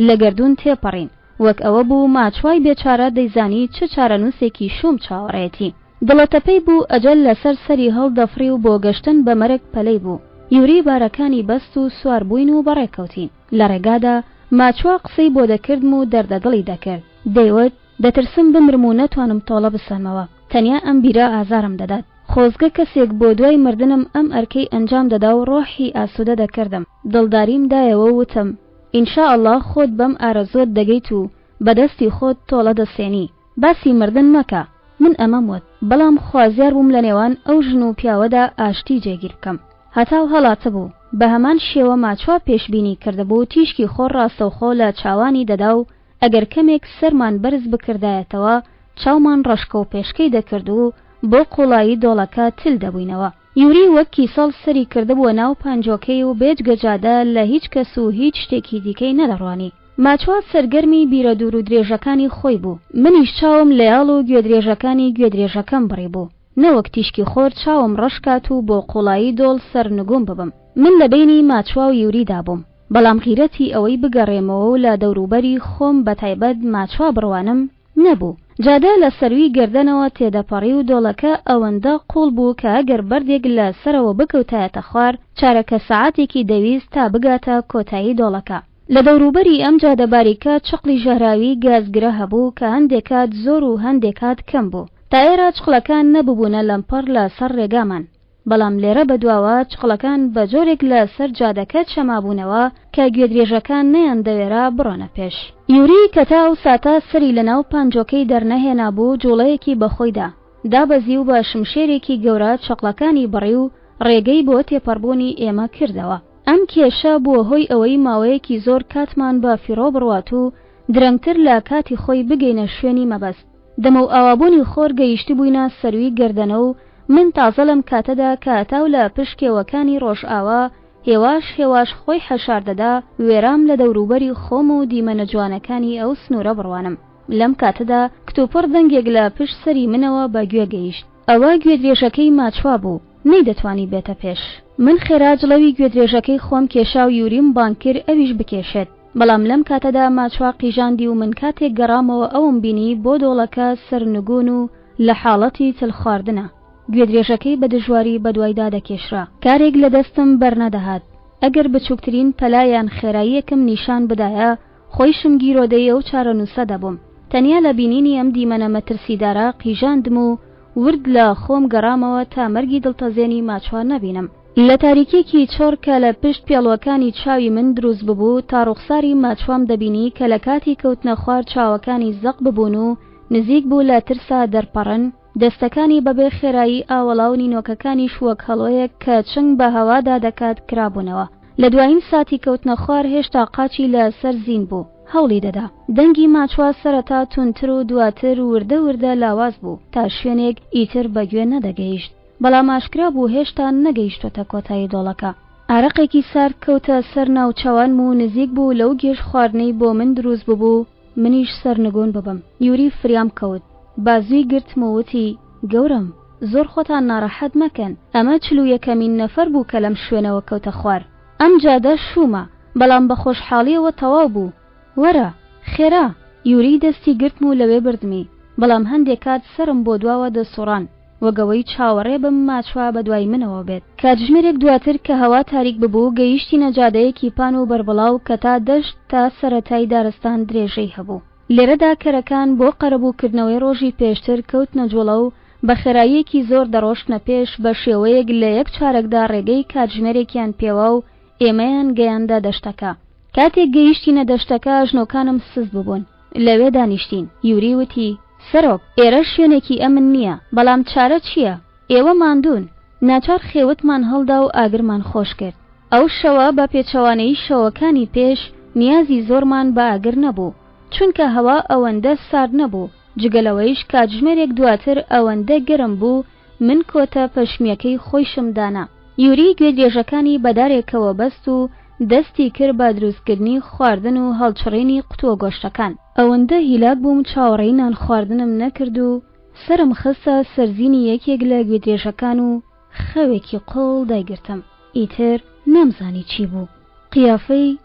لە گەردوون تێپەڕین. وەک ئەوە بوو ماچوای بێچارە دەیزانی چ چارەنووسێکی شووم چاوەڕێیەتی. دڵەتەپەی بوو ئەجەل لەسەر سەری هەڵدەفڕی و بۆ گەشتن بە مەرگ پەلەی بوو. یوری بارەکانی بەست و سوار بووین و بەڕێکەوتین. لە ڕێگادا ماچوا قسەی بۆ دەکردم و دەردەدڵی دەکرد. دەیوت. دەترسم بمرم و نەتوانم تۆڵە بسەنمەوە، تەنیا ئەم بیرە ئازارم دەدات. خۆزگە کەسێک بۆ دوای مردنم ئەم ئەرکەی ئەنجام دەدا و ڕۆحی ئاسوودە دەکردم. دڵداریم دایەوە و وتم، ان شاء اللە خۆت بەم ئارەزووەت دەگەیت و بە دەستی خۆت تۆڵە دەسێنی. باسی مردن مەکە. من ئەمەم وت، بەڵام خوازیار بووم لە نێوان ئەو ژن و پیاوەدا ئاشتی جێگیر بکەم. هەتاو هەڵاتبوو، بە هەمان شێوە ماچوا پێشبینی کردبوو تیشکی خۆر ڕاستەوخۆ لە چاوانی دەدا و ئەگەر کەمێک سەرمان بەرز بکردایەتەوە چاومان ڕەشکە و پێشکەی دەکرد و بۆ قوڵایی دۆڵەکە تل دەبووینەوە. یوری وەک کیسەڵ سەری کردبووە ناو پانجۆکەی و بێجگە جادە لە هیچ کەس و هیچ شتێکی دیکەی نەدەڕوانی. ماچوا سەرگەرمی بیرە دوور و درێژەکانی خۆی بوو. منیش چاوم لە یاڵ و گوێدرێژەکانی گوێدرێژەکەم بڕیبوو. نەوەک تیشکی خۆر چاوم ڕەش کات و بۆ قوڵایی دۆڵ سەرنگوم ببم. من لە بەینی ماچوا و یوریدا بووم. بەڵام غیرەتی ئەوەی بگەڕێمەوە و لە دەوروبەری خۆم بەتایبەت ماچوا بڕوانم، نەبوو. جادە لە سەرووی گەردەنەوە تێدەپەڕی و دۆڵەکە ئەوەندە قووڵ بوو کە ئەگەر بەردێک لە سەرەوە بکەوتایەتە خوار، چارەکە سەعاتێکی دەویست تا بگاتە کۆتایی دۆڵەکە. لە دەوروبەری ئەم جادە باریکە چقڵی ژەهراوی گازگرە هەبوو کە هەندێ کات زۆر و هەندێ کات کەم بوو. تا ئێرە چقڵەکان نەببوونە لەمپەڕ لە سەر ڕێگامان. بەڵام لێرە بەدواوە چقڵەکان بە جۆرێک لە سەر جادەکە چەمابوونەوە کە گوێدرێژەکان نەیاندەوێرا بڕۆنە پێش. یوری کە تا ئەو ساتە سەری لە ناو پانجۆکەی دەرنەهێنابوو جوڵەیەکی بە خۆی دا، دابەزی و بە شمشێرێکی گەورە چقڵەکانی بڕی و ڕێگەی بۆ تێپەڕبوونی ئێمە کردەوە. ئەم کێشە بووە هۆی ئەوەی ماوەیەکی زۆر کاتمان بە فیڕۆ بڕوات و درەنگتر لە کاتی خۆی بگەینە شوێنی مەبەست. دەمەو ئاوابوونی خۆر گەیشتبووینە سەرووی گەردەنە و من تازە لەم کاتەدا کە هەتاو لە پشت کێوەکانی ڕۆژئاوا هێواش هێواش خۆی حەشار دەدا وێرام لە دەوروبەری خۆم و دیمەنە جوانەکانی ئەو سنوورە بڕوانم. لەم کاتەدا کتوپڕ دەنگێک لە پشت سەری منەوە بە گوێ گەیشت. ئەوە گوێدرێژەکەی ماچوا بوو، نەیدەتوانی بێتە پێش. من خێرا جڵەوی گوێدرێژەکەی خۆم کێشا و یوریم بانگ کرد ئەویش بکێشێت. بەڵام لەم کاتەدا ماچوا قیژاندی و من کاتێک گەڕامەوە ئەوم بینی بۆ دۆڵەکە سەرنگوون و لە حاڵەتی چل خواردنە. گوێدرێژەکەی بە دژواری بەدوایدا دەکێشرا. کارێک لە دەستم بەرنەدەهات. ئەگەر بچووکترین پەلە یان خێراییەکم نیشان بدایە، خۆیشم گیرۆدەی ئەو چارەنووسە دەبووم. تەنیا لە بینینی ئەم دیمەنە مەترسیدارە قیژاندم و ورد لە خۆم گەڕامەوە تا مەرگی دڵتەزێنی ماچوا نەبینم. لە تاریکییەکی چڕ کە لە پشت پێڵوەکانی چاوی من دروست ببوو تا ڕوخساری ماچوام دەبینی کە لە کاتی کەوتنە خوار چاوەکانی زەق ببوون و نزیک بوو لە ترسا دەرپەڕن، دەستەکانی بە بێ خێرایی ئاوەڵا و نینۆکەکانیش وەک هەڵۆیەک کە چنگ بە هەوادا دەکات کرابوونەوە. لە دوایین ساتی کەوتنە خوار هێشتا قاچی لە سەر زین بوو. هەوڵی دەدا. دەنگی ماچوا سەرەتا توندتر و دواتر وردە وردە لاواز بوو تا شوێنێک ئیتر بە گوێ نەدەگەیشت. بەڵام ئاشکرا بوو هێشتا نەگەیشتۆتە کۆتایی دۆڵەکە. ئارەقێکی سارد کەوتە سەر ناوچاوانم و نزیک بوو لەو گێژ خواردنەی بۆ من دروست ببوو منیش سەرنگوون ببم. یوری فریام کەوت. بازووی گرتم و وتی، گەورەم، زۆر خۆتان ناڕەحەت مەکەن، ئەمە چلویەکەمین نەفەر بوو کە لەم شوێنەوە کەوتە خوار. ئەم جادە شوومە، بەڵام بە خۆشحاڵییەوە تەواو بوو. وەرە، خێرا! یوری دەستی گرتم و لەوێ بردمی، بەڵام هەندێ کات سەرم بۆ دواوە دەسوڕان. وەک ئەوەی چاوەڕێ بم ماچوا بە دوای منەوە بێت. کاتژمێرێک دواتر کە هەوا تاریک ببوو گەیشتینە جادەیەکی پان و بەربڵاو کە تا دەشت تا سەرەتای دارستان درێژەی هەبوو. لێرەدا کەرەکان بۆ قەرەبوو کردنەوەی ڕۆژی پێشتر کەوتنە جوڵە و بە خێراییەکی زۆر دەڕۆشتنە پێش بە شێوەیەک لە یەک چارەکدا ڕێگەی کاتژمێرێکیان پێوا و ئێمەیان گەیاندە دەشتەکە. کاتێک گەیشتینە دەشتەکە ئەژنۆکانم سست ببوون. لەوێ دانیشتین. یوری وتی، سەرۆک، ئێرە شوێنێکی ئەمن نییە، بەڵام چارە چییە؟ ئێوە ماندوون. ناچار خێوەتمان هەڵدا و ئاگرمان خۆش کرد. ئەو شەوە بە پێچەوانەی شەوەکانی پێش، نیازی زۆرمان بە ئاگر نەبوو، چونکە هەوا ئەوەندە سارد نەبوو، جگە لەوەیش کاتژمێرێک دواتر ئەوەندە گەرم بوو، من کۆتە پەشمییەکەی خۆیشم دانا. یوری گوێدرێژەکانی بە دارێکەوە بەست و دەستی کرد بە دروستکردنی خواردن و هەڵچڕینی قوتووە گۆشتەکان. ئەوەندە هیلاک بووم چاوەڕێی نان خواردنم نەکرد و سەرم خستە سەرزینی یەکێک لە گوێدرێژەکان و خەوێکی قوڵ دایگرتم. ئیتر نەمزانی چی بوو. قیافەی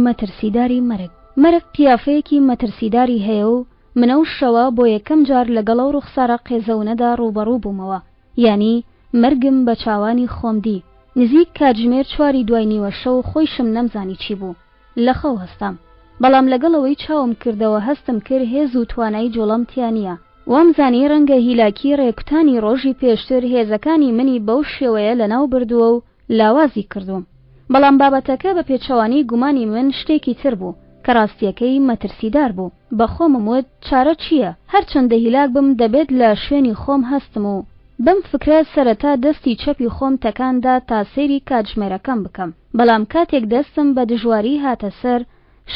مەترسیداری مەرگ. مەرگ قیافەیەکی مەترسیداری هەیە و من ئەو شەوە بۆ یەکەم جار لەگەڵ ئەو ڕوخسارە قێزەونەدا ڕووبەڕوو بوومەوە. یانی مەرگم بە چاوانی خۆم دی. نزیک کاتژمێر چواری دوای نیوەشەو خۆیشم نەمزانی چی بوو. لە خەو هەستام. بەڵام لەگەڵ ئەوەی چاوم کردەوە هەستم کرد هێز و توانای جوڵەم تیا نییە. وامزانی ڕەنگە هیلاکی ڕێکوتانی ڕۆژی پێشتر هێزەکانی منی بەو شێوەیە لەناو بردووە و لاوازی کردووم. بەڵام بابەتەکە بە پێچەوانەی گومانی من شتێکی تر بوو کە ڕاستییەکەی مەترسیدار بوو. بە خۆمم وت چارە چییە؟ هەرچەندە هیلاک بم دەبێت لە شوێنی خۆم هەستم و. بەم فکرە سەرەتا دەستی چەپی خۆم تەکان دا تا سەیری کاتژمێرەکەم بکەم، بەڵام کاتێک دەستم بە دژواری هاتە سەر،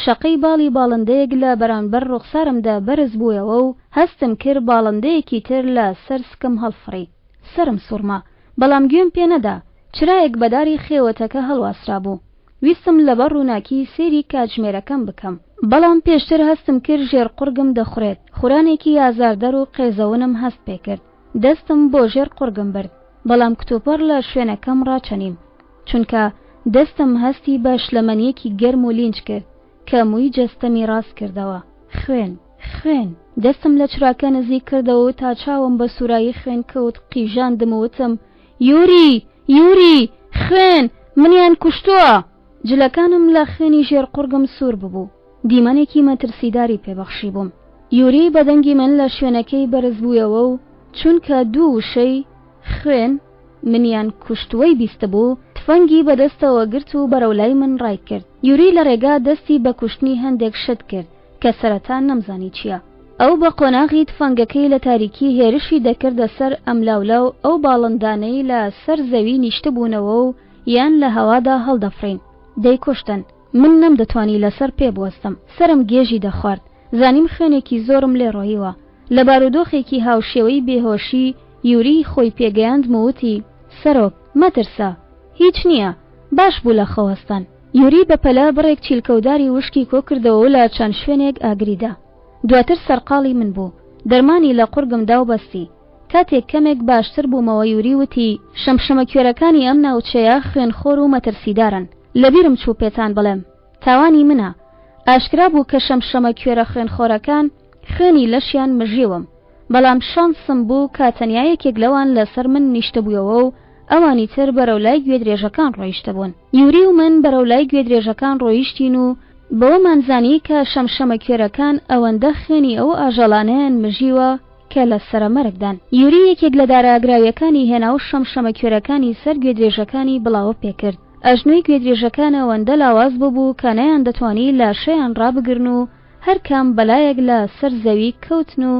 شەقەی باڵی باڵندەیەک لە بەرانبەر ڕوخسارمدا بەرز بوویەوە و هەستم کرد باڵندەیەکی تر لە سەر سکم هەڵفڕی. سەرم سوڕما، بەڵام گوێم پێ نەدا. چرایەک بە داری خێوەتەکە هەڵواسرابوو. ویستم لەبەر ڕووناکی سەیری کاتژمێرەکەم بکەم. بەڵام پێشتر هەستم کرد ژێر قوڕگم دەخورێت. خورانێکی ئازاردەر و قێزەونم هەست پێ کرد. دەستم بۆ ژێر قوڕگم برد، بەڵام کتوپڕ لە شوێنەکەم ڕاچەنیم. چونکە دەستم هەستی بە شلەمەنییەکی گەرم و لینج کرد کە مووی جەستەمی ڕاست کردەوە. خوێن! خوێن! دەستم لە چراکە نزیک کردەوە و تا چاوم بە سوورایی خوێن کەوت قیژاندم و وتم، یوری! یوری! خوێن! منیان کوشتووە! جلەکانم لە خوێنی ژێر قوڕگم سوور ببوو. دیمەنێکی مەترسیداری پێ بەخشیبووم. یوری بە دەنگی من لە شوێنەکەی بەرزبوویەوە و چونکە دوو وشەی، خوێن، منیان کوشتووەی بیستبوو، تفەنگی بە دەستەوە گرت و بەرەو لای من ڕایکرد. یوری لە ڕێگا دەستی بە کوشتنی هەندێک شت کرد کە سەرەتا نەمزانی چییە. ئەو بە قۆناغی تفەنگەکەی لە تاریکی هێرشی دەکردە سەر ئەملاولاو ئەو باڵندانەی لە سەر زەوی نیشتبوونەوە و یان لە هەوادا هەڵدەفڕین، دەیکوشتن. من نەمدەتوانی لەسەر پێ بوەستم، سەرم گێژی دەخوارد، زانیم خوێنێکی زۆرم لێ ڕۆییوە. لە بارودۆخێکی هاوشێوەی بێهۆشی یوری خۆی پێگەیاندم و وتی، سەرۆک، مەترسە. هیچ نییە. باش بوو لە خەو هەستان. یوری بە پەلە بڕێک چیلکەوداری وشکی کۆکردەوە و لە چەند شوێنێک ئاگری دا. دواتر سەرقاڵی من بوو. دەرمانی لە قوڕگم دا و بەستی. کاتێک کەمێک باشتر بوومەوە یوری وتی، شەمشەمەکوێرەکانی ئەم ناوچەیە خوێنخۆر و مەترسیدارن. لەبیرم چوو پێتان بڵێم. تاوانی منە. ئاشکرا بوو کە شەمشەمەکوێرە خوێنخۆرەکان خوێنی لەشیان مژیوم. بەڵام شانسم بوو کە تەنیا یەکێک لەوان لەسەر من نیشتبوویەوە و ئەوانی تر بەرەو لای گوێدرێژەکان ڕۆیشتبوون. یوری و من بەرەو لای گوێدرێژەکان ڕۆیشتین و بەوەمان زانی کە شەمشەمەکوێرەکان ئەوەندە خوێنی ئەو ئاژەڵانەیان مژیوە کە لە سەرەمەرگدان. یوری یەکێک لە دارە ئاگراویەکانی هێنا و شەمشەمەکوێرەکانی سەر گوێدرێژەکانی بڵاوە پێکرد. ئەژنۆی گوێدرێژەکان ئەوەندە لاواز ببوو کە نەیاندەتوانی لاشەیان ڕابگرن و هەر کام بەلایەک لە سەر زەوی کەوتن و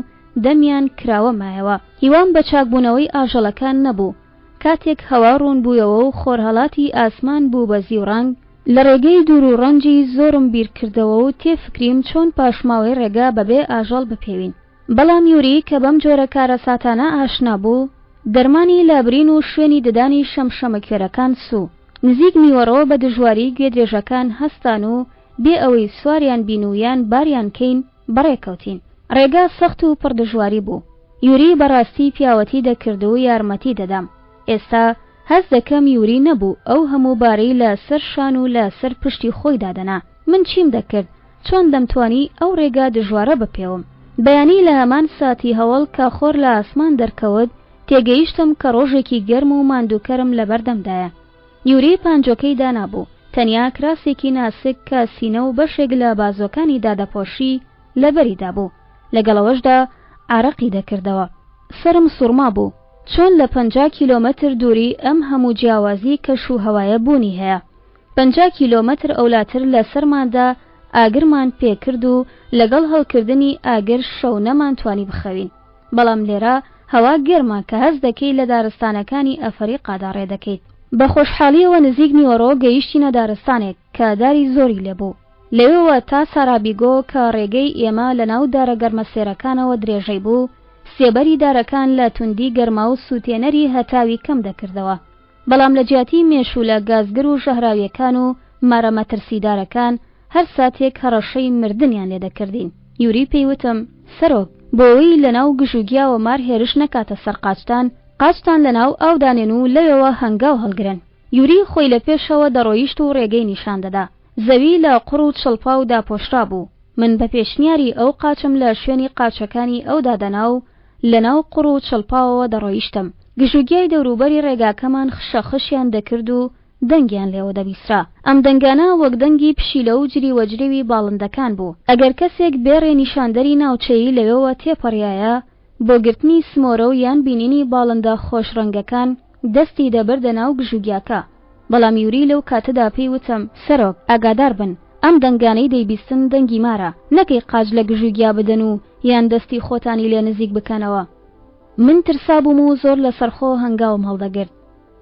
دەمیان کراوە مایەوە. هیوام بە چاکبوونەوەی ئاژەڵەکان نەبوو. کاتێک هەوا ڕوون بوویەوە و خۆرهەڵاتی ئاسمان بوو بە زیوڕەنگ، لە ڕێگەی دوور و ڕەنجی زۆرم بیر کردەوە و تێفکریم چۆن پاشماوەی ڕێگا بەبێ ئاژەڵ بپێوین. بەڵام یوری کە بەم جۆرە کارەساتانە ئاشنا بوو، دەرمانی لە برین و شوێنی ددانی شەمشەمەکوێرەکان سوو. نزیک نیوەڕۆ بە دژواری گوێدرێژەکان هەستان و بێ ئەوەی سواریان بین و یان باریان کەین بەڕێ کەوتین. ڕێگا سەخت و پڕ دژواری بوو. یوری بە ڕاستی پیاوەتی دەکرد و یارمەتی دەدام. ئێستا هەست دەکەم یوری نەبوو ئەو هەموو بارەی لە سەر شان و لە سەر پشتی خۆی دادەنا. من چیم دەکرد؟ چۆن دەمتوانی ئەو ڕێگا دژوارە بپێوم؟ بەیانی لە هەمان ساتی هەوەڵ کە خۆر لە ئاسمان دەرکەوت، تێگەیشتم کە ڕۆژێکی گەرم و ماندووکەرم لەبەردەمدایە. یوری پانجۆکەی دانابوو، تەنیا کراسێکی ناسک کە سینە و بەشێک لە بازۆکانی دادەپۆشی لەبەری دابوو، لەگەڵ ئەوەشدا عارەقی دەکردەوە. سەرم سوڕمابوو، چۆن لە 50 کیلۆمەتر دووری ئەم هەموو جیاوازی کەش و هەوایە بوونی هەیە؟ 50 کیلۆمەتر ئەولاتر لە سەرماندا ئاگرمان پێکرد و لەگەڵ هەڵکردنی ئاگر شەو نەمانتوانی بخەوین. بەڵام لێرە هەوا گەرمە کە هەست دەکەی لە دارستانەکانی ئەفەریقادا ڕێ دەکەیت. بە خۆشحاڵییەوە نزیک نیوەڕۆ گەیشتینە دارستانێک کە داری زۆری لێ بوو. لەوێوە تا سارابیگۆ کە ڕێگەی ئێمە لە ناو دارە گەرمەسێرەکانەوە درێژەی بوو، سێبەری دارەکان لە توندی گەرما و سووتێنەری هەتاوی کەم دەکردەوە. بەڵام لە جیاتی مێشوولە گازگر و ژەهراویەکان و مارە مەترسیدارەکان هەر ساتێک هەڕەشەی مردنیان لێ دەکردین. یوری پێی وتم، سەرۆک، بۆ ئەوەی لەناو گژوگیاوە مار هێرش نەکاتە سەر قاچتان، قاچتان لەناو ئاو دانێن و لەوێوە هەنگاو هەڵگرن. یوری خۆی لە پێشەوە دەڕۆیشت و ڕێگەی نیشان دەدا. زەوی لە قوڕ و چڵپاو داپۆشرابوو. من بە پێشنیاری ئەو قاچم لە شوێنی قاچەکانی ئەو دادەنا و لەناو قوڕ و چڵپاوەوە دەڕۆیشتم. گژوگیای دەوروبەری ڕێگاکەمان خشەخشیان دەکرد و دەنگیان لێوە دەبیسرا. ئەم دەنگانە وەک دەنگی پشیلە و جریوەجریوی باڵندەکان بوو. ئەگەر کەسێک بێ ڕێنیشاندەری ناوچەیی لەوێوە تێپەڕیایە، بۆ گرتنی سمۆرە و یان بینینی باڵندە خۆش ڕەنگەکان، دەستی دەبردە ناو گژوگیاکە. بەڵام یوری لەو کاتەدا پێی وتم، سەرۆک، ئاگادار بن، ئەم دەنگانەی دەیبیستن دەنگی مارە، نەکەی قاچ لە گژوگیا بدەن و یان دەستی خۆتانی لێ نزیک بکەنەوە. من ترسابووم و زۆر لەسەرخۆ هەنگاوم هەڵدەگرت.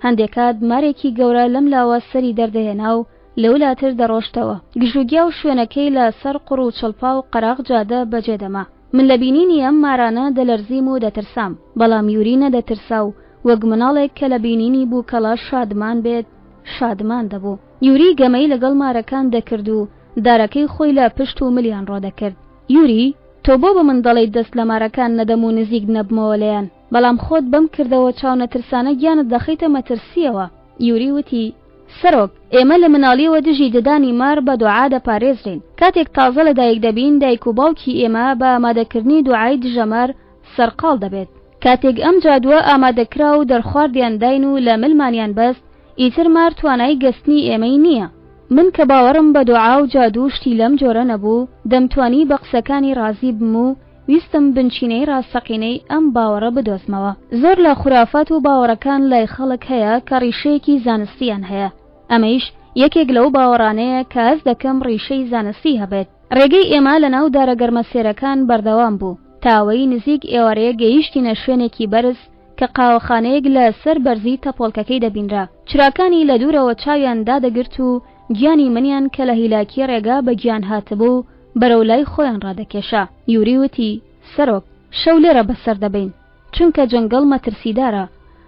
هەندێ کات مارێکی گەورە لەم لاوە سەری دەردەهێنا و لەولاتر دەڕۆشتەوە. گژوگیا و شوێنەکەی لە سەر قوڕ و چڵپا و قەراغ جادە بەجێ دەما. من لە بینینی ئەم مارانە دەلەرزیم و دەترسام، بەڵام یوری نەدەترسا و وەک مناڵێک کە لە بینینی بووکەڵە شادمان بێت، شادمان دەبوو. یوری گەمەی لەگەڵ مارەکان دەکرد و دارەکەی خۆی لە پشت و ملیان ڕۆدەکرد. یوری، تۆ بۆ بە من دەڵێیت دەست لە مارەکان نەدەم و نزیک نەبمەوە لێیان، بەڵام خۆت بەم کردەوە چاونەترسانە گیانت دەخەیتە مەترسییەوە. یوری وتی، سەرۆک، ئێمە لە مناڵییەوە دژی ددانی مار بە دوعا دەپارێزرێین. کاتێک تازە لە دایک دەبین، دایک و باوکی ئێمە بە ئامادەکردنی دوعای دژەمار سەرقاڵ دەبێت. کاتێک ئەم جادووە ئامادەکرا و دەرخواردیان داین و لە ملمانیان بەست، ئیتر مار توانای گەستنی ئێمەی نییە. من کە باوەڕم بە دوعا و جادوو و شتی لەم جۆرە نەبوو، دەمتوانی بە قسەکانی ڕازی بم و ویستم بنچینەی ڕاستەقینەی ئەم باوەڕە بدۆزمەوە. زۆر لە خورافات و باوەڕەکان لای خەڵک هەیە کە ڕیشەیەکی زانستییان هەیە. ئەمەیش یەکێک لەو باوەڕانەیە کە هەست دەکەم ڕیشەی زانستی هەبێت. ڕێگەی ئێمە لە ناو دارە گەرمەسێرەکان بەردەوام بوو، تا ئەوەی نزیک ئێوارەیە گەیشتینە شوێنێکی بەرز کە قاوەخانەیەک لە سەر بەرزی تەپۆڵکەکەی دەبینرا. چراکانی لە دوورەوە چاویان دادەگرت و گیانی منیان کە لە هیلاکی ڕێگا بە گیان هاتبوو بەرەو لای خۆیان ڕادەکێشا. یوری وتی، سەرۆک، شەو لێرە بەسەر دەبەین، چونکە جەنگەڵ مەترسیدارە،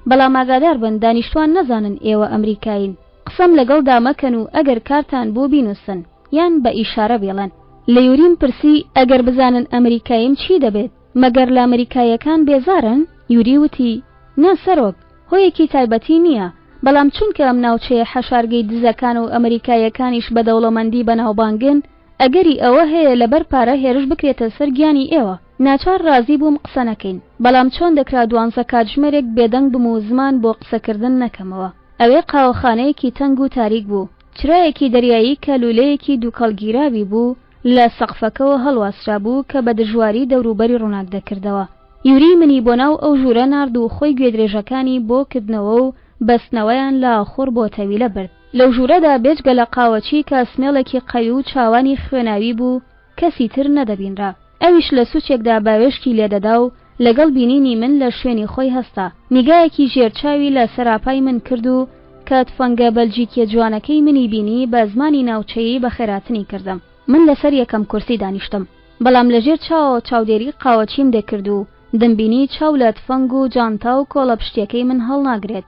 بەڵام ئاگادار بن دانیشتوان نەزانن ئێوە ئەمریکایین. قسەم لەگەڵدا مەکەن و ئەگەر کارتان بوو بینووسن یان بە ئیشارە بیڵێن. لە یوریم پرسی، ئەگەر بزانن ئەمریکاییم چی دەبێت؟ مەگەر لە ئەمریکاییەکان بێزارن؟ یوری وتی، نا سەرۆک، هۆیەکی تایبەتی نییە، بەڵام چونکە ئەم ناوچەیە حەشارگەی دزەکان و ئەمریکاییەکانیش بە دەوڵەمەندی بەناوبانگن، ئەگەری ئەوە هەیە لەبەر پارە هێرش بکرێتە سەر گیانی ئێوە. ناچار ڕازی بووم قسە نەکەین، بەڵام چۆن دەکرا دوانزە کاتژمێرێک بێدەنگ بم و زمان بۆ قسەکردن نەکەمەوە؟ ئەوێ قاوەخانەیەکی تەنگ و تاریک بوو، چرایەکی دەریایی کە لوولەیەکی دووکەڵگیراوی بوو لە سەقفەکەوە هەڵواسرابوو کە بە دژواری دەوروبەری ڕووناک دەکردەوە. یوری منی بۆ ناو ئەو ژوورە نارد و خۆی گوێدرێژەکانی بۆ کردنەوە و بەستنەوەیان لە ئاخوڕ بۆ تەویلە برد. لەو ژوورەدا بێجگە لە قاوەچی کە سمێڵێکی قەوی و چاوانی خوێناوی بوو، کەسی تر نەدەبینرا. ئەویش لە سوچێکدا باوێشکی لێدەدا و لەگەڵ بینینی من لە شوێنی خۆی هەستا. نیگایەکی ژێر چاوی لە سەراپای من کرد و کە تفەنگە بەلجیکیە جوانەکەی منی بینی بە زمانی ناوچەیی بەخێراتنی کردم. من لەسەر یەکەم کورسی دانیشتم. بەڵام لە ژێر چاوەوە چاودێری قاوەچیم دەکرد و دەمبینی چاو لە تفەنگ و جانتا و کۆڵە پشتیەکەی من هەڵناگرێت.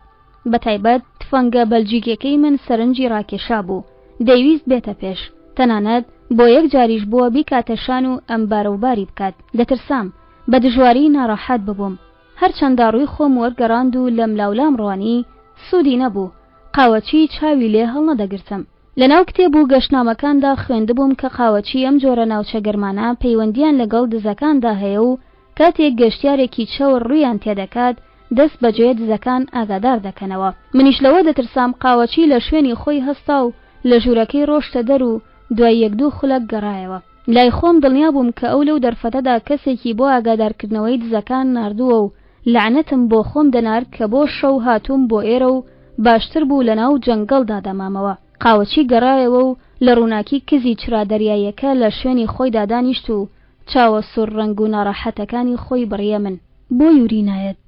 بەتایبەت تفەنگە بەلجیکیەکەی من سەرنجی ڕاکێشابوو، دەیویست بێتە پێش، تەنانەت بۆ یەک جاریش بووە بیکاتە شان و ئەمبارەوباری بکات، دەترسام، بە دژواری ناڕەحەت ببووم، هەرچەندە ڕووی خۆم وەرگەڕاند و لەملاولام ڕوانی، سوودی نەبوو، قاوەچی چاوی لێ هەڵنەدەگرتم. لەناو کتێب و گەشتنامەکاندا خوێندبووم کە قاوەچی ئەم جۆرە ناوچە گەرمانە پەیوەندییان لەگەڵ دزەکاندا هەیە و کاتێک گەشتیارێکی چەور ڕوویان تێدەکات دەست بەجێ دزەکان ئاگادار دەکەنەوە. منیش لەوە دەترسام قاوەچی لە شوێنی خۆی هەستا و لە ژوورەکەی ڕۆشتە دەر و دوای یەک دوو خولەک گەڕایەوە. لای خۆم دڵنیا بووم کە ئەو لەو دەرفەتەدا کەسێکی بۆ ئاگادارکردنەوەی دزەکان ناردووە و لەعنەتم بۆ خۆم دەنارد کە بۆ شەو هاتووم بۆ ئێرە و باشتر بوو لەناو جەنگەڵدا دەمامەوە. قاوەچی گەڕایەوە و لە ڕووناکی کزی چرا دەریاییەکە لە شوێنی خۆیدا دانیشت و چاوە سوور ڕەنگ و ناڕەحەتەکانی خۆی بڕیە من. بۆ یوری نایەت؟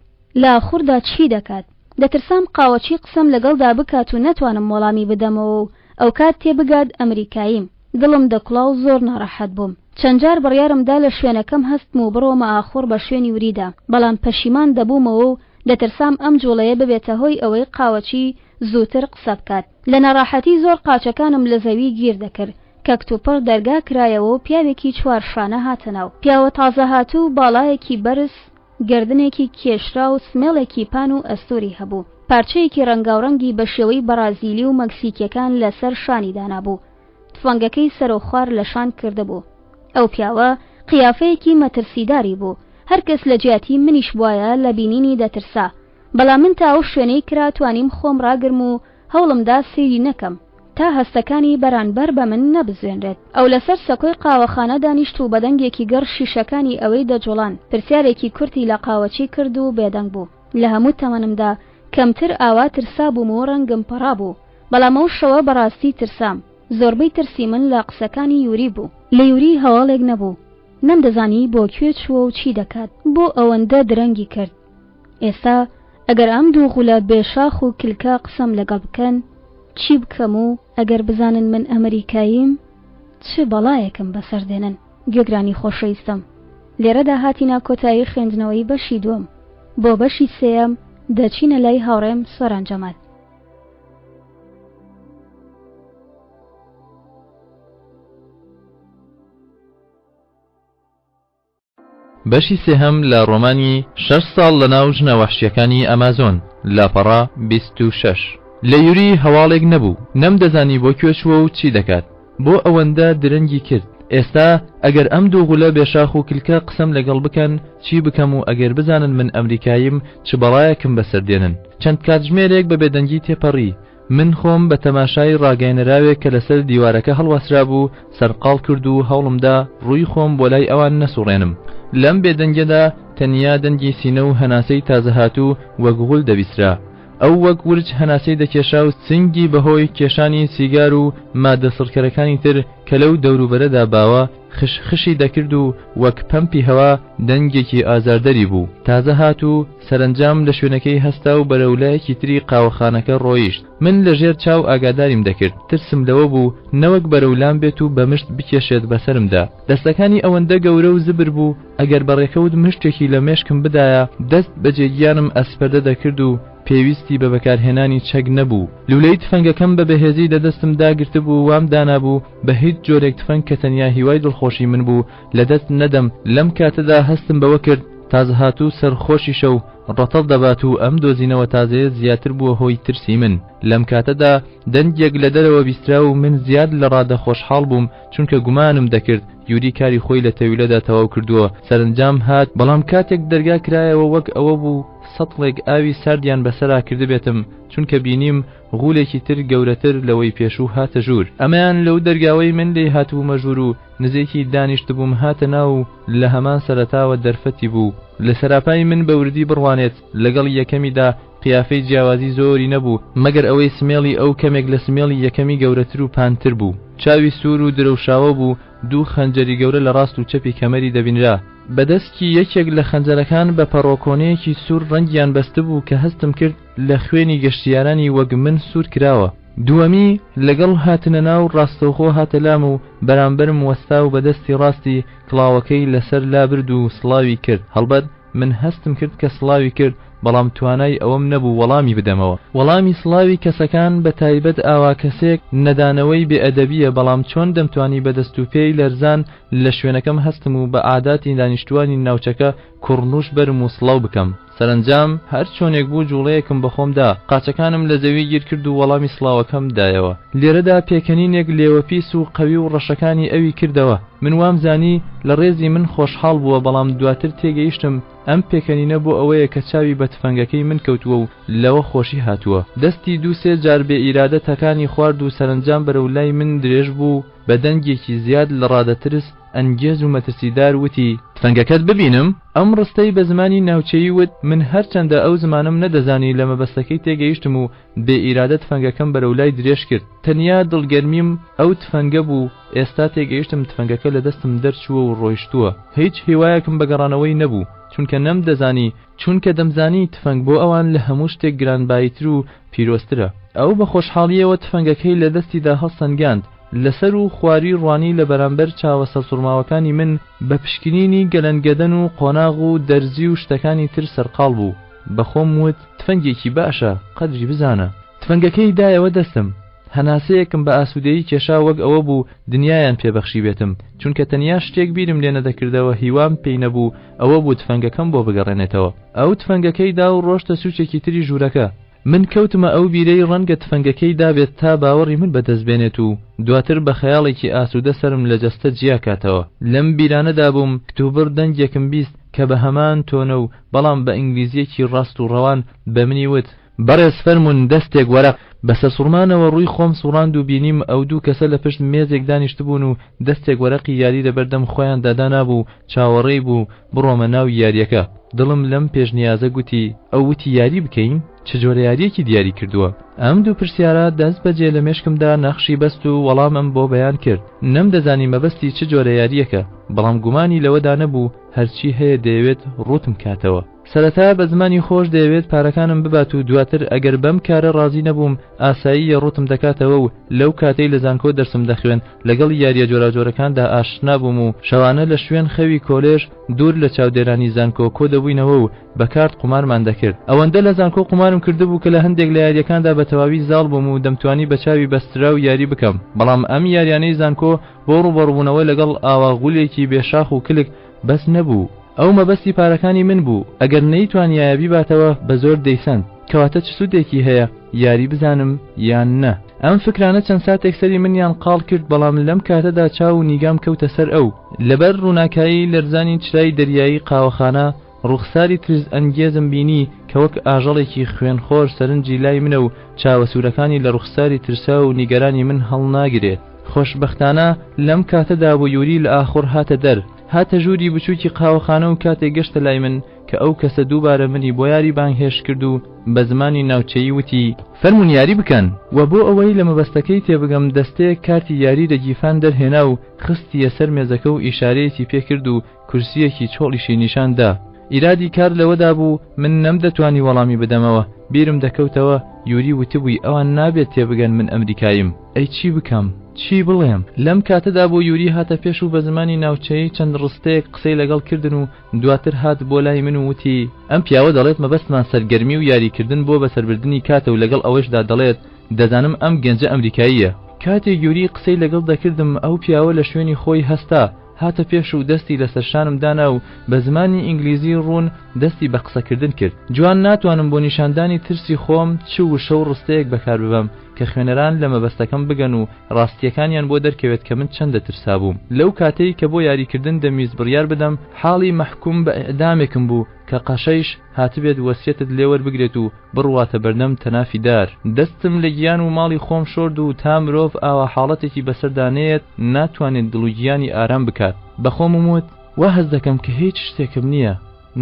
لە ئاخوردا چی دەکات؟ دەترسام قاوەچی قسەم لەگەڵدا بکات و نەتوانم وەڵامی بدەمەوە و ئەوکات تێبگات ئەمریکاییم. دڵم دەکوڵا و زۆر ناڕەحەت بووم. چەند جار بڕیارم دا لە شوێنەکەم هەستم و بڕۆمە ئاخوڕ بە شوێنی وریدا، بەڵام پەشیمان دەبوومەوە و دەترسام ئەم جوڵەیە ببێتە هۆی ئەوەی قاوەچی زووتر قسە بکات. لە ناڕەحەتی زۆر قاچەکانم لە زەوی گیر دەکرد. کە کتوپڕ دەرگا کرایەوە و پیاوێکی چوار شانە هاتە ناو. پیاوە تازەهاتوو باڵایەکی بەرز، گەردنێکی کێشراو و سمێڵێکی پان و ئەستووری هەبوو. پارچەیەکی ڕەنگاوڕەنگی بە شێوەی بەڕازیلی و مەکسیکییەکان لە سەر شانی دانابوو. تفەنگەکەی سەرەوخوار لە شان کردبوو. ئەو پیاوە قیافەیەکی مەترسیداری بوو. هەر کەس لە جیاتی منیش بوایە لە بینینی دەترسا. بەڵام من تا ئەو شوێنەی کرا توانیم خۆم ڕاگرم و هەوڵم دا سەیری نەکەم تا هەستەکانی بەرانبەر بە من نەبزوێنرێت. ئەو لەسەر سەکۆی قاوەخانە دانیشت و بە دەنگێکی گڕ شیشەکانی ئەوێی دەجوڵاند. پرسیارێکی کورتی لە قاوەچی کرد و بێدەنگ بوو. لە هەموو تەمەنمدا کەمتر ئاوا ترسابووم و ڕەنگم پەڕابوو. بەڵام ئەو شەوە بەڕاستی ترسام. زۆربەی ترسی من لە قسەکانی یوری بوو. لە یوری هەواڵێک نەبوو. نەمدەزانی بۆ کوێ چووە و چی دەکات. بۆ ئەوەندە درەنگی کرد. ئێستا ئەگەر ئەم دوو غولە بێ شاخ و کلکە قسەم لەگەڵ بکەن چی بکەم و ئەگەر بزانن من ئەمریکاییم چ بەڵایەکم بەسەر دێنن؟ گوێگرانی خۆشەویستم لێرەدا هاتینە کۆتایی خوێندنەوەی بەشی دووەم بۆ بەشی سێیەم دەچینە لای هاوڕێم سۆران جەمال. بەشی سێهەم لە ڕۆمانی شەش ساڵ لەناو ژنە وەحشیەکانی ئەمازۆن، لاپەڕە 26. لە یوری هەواڵێک نەبوو، نەمدەزانی بۆ کوێ چووە و چی دەکات، بۆ ئەوەندە درەنگی کرد، ئێستا ئەگەر ئەم دوو غولە بێ شاخ و کلکە قسەم لەگەڵ بکەن چی بکەم و ئەگەر بزانن من ئەمریکاییم چ بەڵایەکم بەسەر دێنن. چەند کاتژمێرێک بە بێدەنگی تێپەڕی، من خۆم بە تەماشای ڕاگەیەنراوێک کە لەسەر دیوارەکە هەڵواسرابوو سەرقاڵ کرد و هەوڵمدا ڕووی خۆم بۆ لای ئەوان نەسوڕێنم. لەم بێدەنگیەدا تەنیا دەنگی سینە و هەناسەی تازەهاتوو وەک غول دەبیسترا. ئەو وەک ورچ هەناسەی دەکێشا و سنگی بەهۆی کێشانی سیگار و مادە سڕکەرەکانی تر کە لەو دەوروبەرەدا باوە خش خشی دەکرد و وەک پەمپی هەوا دەنگێکی ئازاردەری بوو. تازە هات و سەرەنجام لە شوێنەکەی هەستا و بەرەو لایەکی تری قاوەخانەکە ڕۆیشت. من لە ژێر چاو ئاگاداریم دەکرد. ترسم لەوە بوو نەوەک بەرەو لام بێت و بە مشت بکێشێت بەسەرمدا. دەستەکانی ئەوەندە گەورە و زبر بوو ئەگەر بە ڕێکەوت مشتێکی لە مێشکم بدایە دەست بەجێ گیانم ئەسپەردە دەکرد و پێویستی بە بەکارهێنانی چەک نەبوو. لولەی تفەنگەکەم بە بەهێزی لە دەستم داگرتبوو وام دانابوو بە هیچ جۆرێک تفەنگ کە تەنیا هیوای دڵخۆشی من بوو لە دەست نەدەم، لەم کاتەدا هەستم بەوە کرد تازەهاتوو سەرخۆشیشە و ڕەتەڵ دەبات و ئەم دۆزینەوە تازەیە زیاتر بووە هۆی ترسی من. لەم کاتەدا دەنگێک لە دەرەوە بیسترا و من زیاد لە ڕادە خۆشحاڵ بووم چونکە گومانم دەکرد یوری کاری خۆی لە تەویلەدا تەواو کردووە سەرەنجام هات، بەڵام کاتێک دەرگا کرایەوە وەک ئەوە بوو سەتڵێک ئاوی ساردیان بەسەرا کردبێتم چونکە بینیم غولێکی تر گەورەتر لەوەی پێشوو هاتە ژوور. ئەمەیان لەو دەرگاوەی من لێی هاتبوومە ژوور و نزیکی دانیشتبووم هاتە ناو و لە هەمان سەرەتاوە دەرفەتی بوو لە سەراپای من بە وردی بڕوانێت، لەگەڵ یەکەمیدا قیافەی جیاوازی زۆری نەبوو مەگەر ئەوەی سمێڵی ئەو کەمێک لە سمێڵی یەکەمی گەورەتر و پانتر بوو. چاوی سوور و درەوشاوە بوو، دوو خەنجەری گەورە لە ڕاست و چەپی کەمەری دەبینرا. بە دەسکی یەکێک لە خەنجەرەکان بە پەڕۆکۆنەیەکی سوور ڕەنگیان بەستبوو کە هەستم کرد لە خوێنی گەشتیارانی وەک من سوور کراوە. دووەمی لەگەڵ هاتنە ناو ڕاستەوخۆ هاتە لام و بەرامبەرم وەستا و بە دەستی ڕاستی کڵاوەکەی لەسەر لابرد و سڵاوی کرد. هەڵبەت من هەستم کرد کە سڵاوی کرد بەڵام توانای ئەوەم نەبوو وەڵامی بدەمەوە. وەڵامی سڵاوی کەسەکان بە تایبەت ئاوا کەسێک نەدانەوەی بێ ئەدەبییە بەڵام چۆن دەمتوانی بە دەست و پێی لەرزان لە شوێنەکەم هەستم و بە عاداتی دانیشتووانی ناوچەکە کوڕنووش بەرم و سڵاو بکەم. سەرەنجام هەر چۆنێک بوو جوڵەیەکم بە خۆم دا، قاچەکانم لە زەوی گیر کرد و وەڵامی سڵاوەکەم دایەوە. لێرەدا پێکەنینێک لێوە پیس و قەوی و ڕەشەکانی ئەوی کردەوە. من وام زانی لە ڕێزی من خۆشحاڵ بووە بەڵام دواتر تێگەیشتم ئەم پێکەنینە بۆ ئەوەیە کە چاوی بە تفەنگەکەی من کەوتووە و لەوە خۆشی هاتووە. دەستی دوو سێ جار بێ ئیرادە تەکانی خوارد و سەرەنجام بەرەو لای من درێژ بوو و بە دەنگێکی زیاد لە ڕادە ترس ئەنگێز و مەترسیدار وتی، تفەنگەکەت ببینم؟ ئەم ڕستەی بە زمانی ناوچەیی وت، من هەرچەندە ئەو زمانەم نەدەزانی لە مەبەستەکەی تێگەیشتم و بێ ئیرادە تفەنگەکەم بەرەو لای درێژ کرد. تەنیا دڵگەرمیم ئەو تفەنگە بوو، ئێستا تێگەیشتم تفەنگەکە لە دەستم دەرچووە و ڕۆیشتووە. هیچ هیوایەکم بە گەڕانەوەی نەبوو، چونکە نەمدەزانی، چونکە دەمزانی تفەنگ بۆ ئەوان لە هەموو شتێک گرانباییتر و پیرۆزترە. ئەو بە خۆشحاڵییەوە تفەنگەکەی لە دەستیدا هەڵسەنگاند، لە سەر و خواری ڕوانی لە بەرامبەر چاوە سەرسوڕماوەکانی من بە پشکنینی گەلەنگەدەن و قۆناغ و دەرزی و شتەکانی تر سەرقاڵ بوو. بە خۆم وت تفەنگێکی باشە، قەدری بزانە. تفەنگەکەی دایەوە دەستم. هەناسەیەکم بە ئاسوودەیی کێشا وەک ئەوە بوو دنیایان پێ بەخشیبێتم، چونکە تەنیا شتێک بیرم لێ نەدەکردەوە هیوام پێی نەبوو ئەوە بوو تفەنگەکەم بۆ بگەڕێنێتەوە. ئەو تفەنگەکەی دا و ڕۆشتە سوچێکی تری ژوورەکە. من کەوتمە ئەو بیرەی ڕەنگە تفەنگەکەی دابێت تا باوەڕی من بەدەست بێنێت و دواتر بە خەیاڵێکی ئاسوودە سەرم لە جەستە جیا کاتەوە. لەم بیرانەدا بووم کتوبڕ دەنگێکم بیست کە بە هەمان تۆنە و بەڵام بە ئینگلیزییەکی ڕاست و ڕەوان بە منی وت، بەڕێز فەرموون دەستێک وەرەق. بە سەرسوڕمانەوە ڕووی خۆم سوڕاند و بینیم ئەو دوو کەسە لە پشت مێزێک دانیشتبوون و دەستێک وەرەقی یاری لە بەردەم خۆیاندا دانابوو و چاوەڕێی بوو بڕۆمە ناو یارییەکە. دڵم لەم پێشنیازە گوتی، ئەو وتی یاری بکەین؟ چ جۆرە یارییەکی دیاری کردووە؟ ئەم دوو پرسیارە دەست بەجێ لە مێشکمدا نەخشی بەست و وەڵامم بۆ بەیان کرد. نەمدەزانی مەبەستی چ جۆرە یارییەکە، بەڵام گومانی لەوەدا نەبوو هەرچی هەیە دەیەوێت ڕووتم کاتەوە. سەرەتا بە زمانی خۆش دەیەوێت پارەکانم ببات و دواتر ئەگەر بەم کارە ڕازی نەبووم ئاساییە ڕووتم دەکاتەوە و لەو کاتەی لە زانکۆ دەرسم دەخوێند لەگەڵ یارییە جۆراوجۆرەکاندا ئاشنا بووم و شەوانە لە شوێن خەوی کۆلێژ دوور لە چاودێرانی زانکۆ کۆ دەبووینەوە و بە کارت قومارمان دەکرد. ئەوەندە لە زانکۆ قومارم کردبوو کە لە هەندێک لە یارییەکاندا بە تەواوی زاڵ بووم و دەمتوانی بە چاوی بەستراو یاری بکەم، بەڵام ئەم یاریانەی زانکۆ بۆ ڕووبەڕووبوونەوە لەگەڵ ئاوا غولێکی بێ شاخ و کلک بەس نەبوو. ئەو مەبەستی پارەکانی من بوو، ئەگەر نەیتوانیایە بیباتەوە بە زۆر دەیسەند، کەواتە چ سوودێکی هەیە یاری بزانم یان نە؟ ئەم فکرانە چەند ساتێک سەری منیان قاڵ کرد، بەڵام لەم کاتەدا چاو و نیگام کەوتە سەر ئەو. لەبەر ڕووناکایی لەرزانی چرای دەریایی قاوەخانە، ڕووخساری ترسئەنگێزم بینی کە وەک ئاژەڵێکی خوێنخۆر سەرنجی لای منە و چاوە سوورەکانی لە ڕوخساری ترساو و نیگەرانی من هەڵناگرێت. خۆشبەختانە لەم کاتەدا بوو یوری لە ئاخوڕ هاتە دەر. هاتە ژووری بچووکی قاوەخانە و کاتێک گەشتە لای من کە ئەو کەسە دووبارە منی بۆ یاری بانگهێشت کرد و بە زمانی ناوچەیی وتی، فەرموون یاری بکەن! و بۆ ئەوەی لە مەبەستەکەی تێبگەم دەستەیەک کارتی یاری لە گیرفان دەرهێنا و خستیە سەر مێزەکە و ئیشارەیەکی پێ کرد و کورسییەکی چۆڵیشی نیشان دا. ئیرادی کار لەوەدا بوو من نەمدەتوانی وەڵامی بدەمەوە، بیرم دەکەوتەوە یوری وتبووی ئەوان نابێت تێبگەن من ئەمریکاییم. ئەی چی بکەم؟ چی بڵێم؟ لەم کاتەدا بوو یوری هاتە پێش و بە زمانی ناوچەیی چەند ڕستەیەک قسەی لەگەڵ کردن و دواتر هات بۆ لای من و وتی، ئەم پیاوە دەڵێت مەبەستمان سەرگەرمی و یاریکردن بۆ بەسەربردنی کاتە و لەگەڵ ئەوەشدا دەڵێت دەزانم ئەم گەنجە ئەمریکاییە. کاتێک یوری قسەی لەگەڵ دەکردم ئەو پیاوە لە شوێنی خۆی هەستا، هاتە پێش و دەستی لەسەر شانم دانا و بە زمانی ئینگلیزی ڕوون دەستی بە قسەکردن کرد. جوان ناتوانم بۆ نیشاندانی ترسی خۆم چ وشە و ڕستەیەک بەکار ببەم کە خوێنەران لە مەبەستەکەم بگەن و ڕاستییەکانیان بۆ دەرکەوێت کە من چەندە ترسابووم لەو کاتەی کە بۆ یاریکردن دەمویست بڕیار بدەم حاڵی مەحکوم بە ئیعدامێکم بوو کە قەشەیش هاتبێت وەسیەتت لێ وەربگرێت و بڕواتە بەردەم تەنافی دار. دەستم لە گیان و ماڵی خۆم شۆرد و تا مرۆڤ ئاوا حاڵەتێکی بەسەردا نەیەت ناتوانێت دڵ و گیانی ئارام بکات. بە خۆمم وت، وا هەست دەکەم کە هیچ شتێکم نییە،